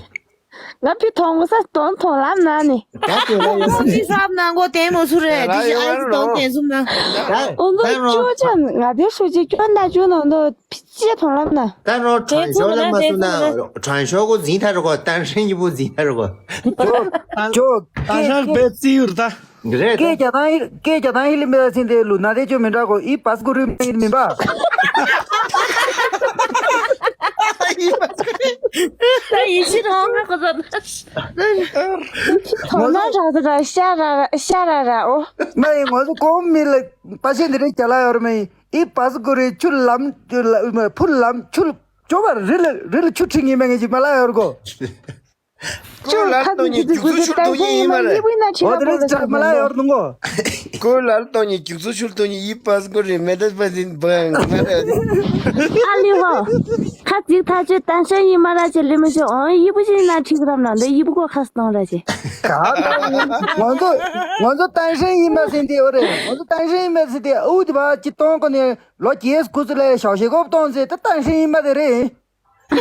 ང་ཕི་ཐོང་གོ་ས་དོན་ཐོང་ལམ་ན་ནི། ད་དེ་ལ་ཡོད་ས་ཅི་ས་ནང་གོ་དེ་མོ་སུ་རེད་དེ་ཞིག་ཨ་ཅི་དོན་དེ་སུམ་ན། ད་ཨོ་ནོ་ད་རོ་ཅོ་ཅན་ང་དེ་སུ་ཅི་ཅོ་ན་ཅོ་ནོ་ནོ་ཕི་ཅི་ཐོང་ལམ་ན། ད་རོ་དྲན་ཤོག་ལ་མ་སུ་ན་དྲན་ཤོག་གོ་འཛིན་ཐར་གོ་ད་རིང་གི་བུ་འཛིན་ཐར་གོ། ཅོ། ད་ཤར་བེ་ཙི་ཡུར་ད། རེད་ད། སྐད་རྒྱག་སྟངས་ཧི་སྐད་རྒྱག་སྟངས་ཧི་ལི་མི་ལ་ཚིན་དེ་ལུ་ན་དེ་ཅོ་མི་འདྲ་གོ་ཨི་པ་སི་གོ་རུ་མི་མི་འབའ། ད་ཡིན་ཕྱིར་འོང་ན་ཁོ་ཚོ། ཐོག་མ་རག་ཏུ་ར་ཤ་ར་ར་ཤ་ར་ར་ཨོ། མ་ཡིན་ང་ཚོ་གོང་མི་ལ་པ་ཤེ་འདི་རེ་རྒྱ་ལ་ཡོར་མ་ཡིན་ཨི་པ་སི་གོ་རུ་ཆུ་ལམ་ཕུ་ལམ་ཆུ་ཅོ་བར་རི་ལ་རི་ལ་ཆུ་ཁྲི་ངེས་མེད་ངེས་ཅིག་མ་ལ་ཡོར་གོ། ཀོ་ལར་གཏོང་ཉིན་རྒྱུག་ཚུལ་ཆུར་གཏོང་ཉིན་ཡིན་མ་རེད། འོ་དེ་རིང་ཅག་མ་ལ་ཡོར་འདུག་གོ། ཀོ་ལར་གཏོང་ཉིན་རྒྱུག་ཚུལ་ཆུར་གཏོང་ཉིན་ཡིབ་པ་སི་ཀོ་རེ་མེ་ཏ་པ་ཟིན་བང་ང་རེད། ཨ་ལི་ཧོ། ཁ་ཅིག་ཐག་ཆོད་ཏན་ཧྲན་ཡིན་མ་ར་ཅེ་ལི་མི་ཆོད་ཨོང་ཡིབ་བུ་ཅིག་ན་ཁྲིག་རམ་ན་འདི་ཡིབ་གོ་ཁ་སྟོང་ར་ཅེ། ག་ང་ཚོ་ང་ཚོ་ཏན་ཧྲན་ཡིན་མ་ཟིན་དེ་འོ་རེད། ང་ཚོ་ཏན་ཧྲན་ཡིན་མ་ཟིན་དེ་ཨུ་དི་བ་ཅི་གཏོང་གོ་ནས་ལོ་རྒྱས་སྐུ་ཚུལ་ལ་ཞའོ་ཞེ་གོ་གཏོང་ཟེར་ད་ཏན་ཧྲན་ཡིན་མ་དེ་རེད། ཨ་ད་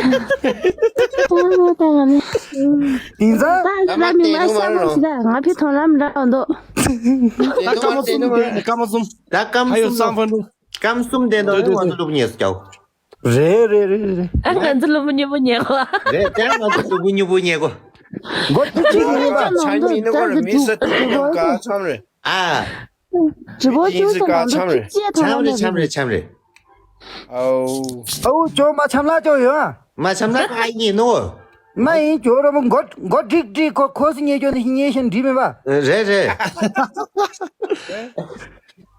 ང་ནི། དེང་སང་། ད་ལ་མི་ང་ཤ་མོ་ཞིག་ད་ང་ཕི་ཐོང་ལམ་འདྲ་འོང་འདུག་ད་སྐར་མ་གསུམ་ལྡན་ནི་སྐར་མ་གསུམ། ད་སྐར་མ་ཧ་ཡོ་གསུམ་སང་ཕ་ནུ། སྐར་མ་གསུམ་ལྡན་འདུག་འདུག་ང་ཚོ་འདུག་ཉེས་སུ་རྒྱག་རེད་རེད་རེད་རེད། ཨ་ང་ཚོ་ལུ་མི་ཉུ་བོ་ཉེ་གོ། རེད་དེ་ང་ཚོ་ལུ་མི་ཉུ་བོ་ཉེ་གོ། མགོ་ཐུག་ཅིག་ཡིན་པ། ཆ་མི་ནུ་གོ་རེ་མི་ས་ཐུག་ག་ཚང་རེད། ཨ། ཇི་བོ་ཅུ་ཚོ་ནང་དུ་ཅི་ཅེ་ཐོང་ལ་འཆམ་རེད་འཆམ་རེད་འཆམ་རེད། ཨའུ། ཨའུ་ཇོ་མ་འཆམ་ལ་ཇོ་ཡོད་ཨ། མ་འཆམ་ལ་ཨ་ཡིན་ནོ། མ་ཡིན་ཇོ་རོ་མོ་མགོ་མགོ་འགྲིག་འགྲིག་ཁོ་ཁོ་སི་ཉེ་ཇོ་ནི་ཉེ་ཤན་འདྲི་མེད་པ། རེད་རེད།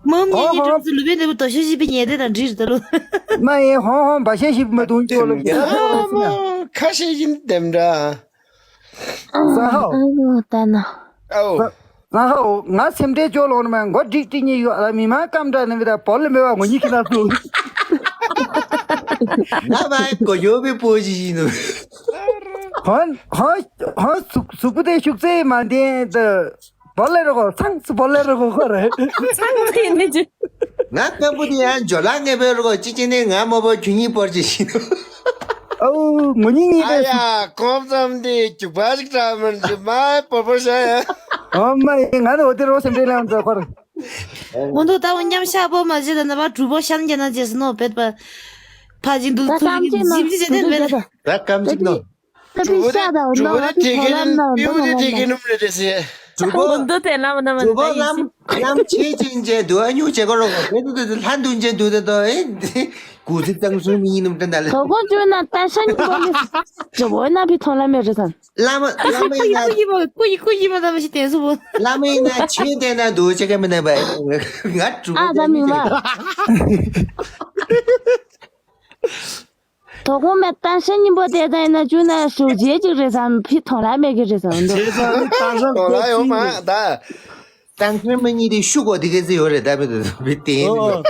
མོ་ངེད་ཀྱི་ཧོ་ཧོ། གྲོགས་ཚོ་ལུ་བེ་འདེབས་དོ་ཤ་ཞིབ་པའི་ཉེ་དེ་དང་འདྲིས་རེད་ད་ལོ། མ་ཡིན་ཧོང་ཧོང་བ་ཤ་ཞིབ་མ་དུང་ཅོ་ལོ་གི། ཨ་མོ་ཁ་ཤས་ཡིན་དེམ་འདྲ། ས་ཧོ། ཨ་ད་ན། ཨོ། ས་ཧོ། ང་སེམས་ཁྲལ་ཅོ་ལོ་ནི་མ་མགོ་འགྲིག་འགྲིག་ཉེ་ཡོད་ཨ། མི་མང་སྐམ་དྲག་ནི་མི་ད་བོ་ལ་མེ་བ་ངོ་ཉིད་ཁྱི་ན་སུ། ང་མ་གོ་ཡོ་བི་པོ་ཞིག་ཡིན་ནོ། ཧོན་ཧོན་ཧོན་སུག་སུག་པོ་དེ་ཤུག་ཚེ་མ་དེ་ད། བོ་ལེ་རོ་གོ་ཚང་སུ་བོ་ལེ་རོ་གོ་ཁོ་རེད། ཚང་ཚེ་ནི་ཅི། ང་སྐམ་པོ་དེ་ཡང་ཇོ་ལགས་ངེས་པའི་རོ་གོ་ཅི་ཅི་ནི་ང་མོ་བོ་ཁྱུ་གཉིས་པོར་ཅི་ཤི་ནོ། ཨོ་ངོ་གཉིས་གཉིས་ཨ་རེད་སུ། ཡ་ཁོང་ཙམ་དེ་རྒྱུག་པ་ཞིག་གྲག་མིན་གྱི་མ་པོ་པོ་ཤ་ཡ། ཨོ་མ་ཡིན་ང་ནི་འོ་དེ་རོ་སེམས་ཁྲལ་ལ་ཡང་འགྲོ་ཁོ་རེད། མོ་འདུག་ད་འོ་མཉམ་ཤག་པོ་མ་བྱེད་ད་ན་བ་གྲུ་པོ་ཤན་རྒྱ་ན་རྗེས་སུ་ནོ་བེད་པ། ཕ་ཅིག་འདུག་ད་ཚུར་སྐམ་ཅིག་ཅིག་ནོ་ཟིབ་ཅིག་བྱེད་དེ་མེད། ད་སྐམ་ཅིག་ནོ། གྲུ་པོ་དེ་གྲུ་པོ་དེ་ཐེ་གེ་ནུམ་གྲུ་པོ་དེ་ཐེ་གེ་ནུམ་རེད་དེ་སེ། གྲུ་པོ་ལམ་གྲུ་པོ་ལམ་ལམ་ཆེ་ཅན་ཅན་དུ་ཨ་ཉུ་ཅེ་གོ་རོ་གོ་དེ་དུ་དེ་ལྷ་འདུན་ཅན་དུ་དེ་དོ་ཨེ། གུ་ཚི་ཙང་སུ་མི་ནུམ་ཏན་ད་ལེ། གོ་གོ་ཅུ་ན་ད་ཤ་ཉི་པོ་ནི་གྲུ་པོ་ན་ཕི་ཐོང་ལ་མེ་རེ་ཐང་། ལམ་ལམ་ཡིན་ན་ཀུ་ཡི་ཀུ་ཡི་མ་ད་མ་ཤི་ཏེ་སུ་བོ། ལམ་ཡིན་ན་ཆེ་ཏན་ན་དུ་ཅེ་ག་མི་ན་བ་ང་གྲུ་པོ་ཨ་ད་མི་མ། དོ་དགོང་མེད་ཏང་ཤ་སྙིང་པོ་དེ་ད་ཡིན་ན་བཅུ་ན་ཞོགས་ཇེ་གཅིག་རེད་ཙང་ཕི་ཐོང་ལ་མེད་གི་རེད་ཙང་འདུག་བྱས་ཙང་ནི་ཏང་ཤ་ཐོང་ལ་ཡོང་མ་ད། ཏང་ཤ་མ་གཉིས་དེ་ཤུ་གོ་དེ་ག་ཚེ་ཡོད་རེད་ད་བི་དུ་བི་དེ་ཡིན་ནོ།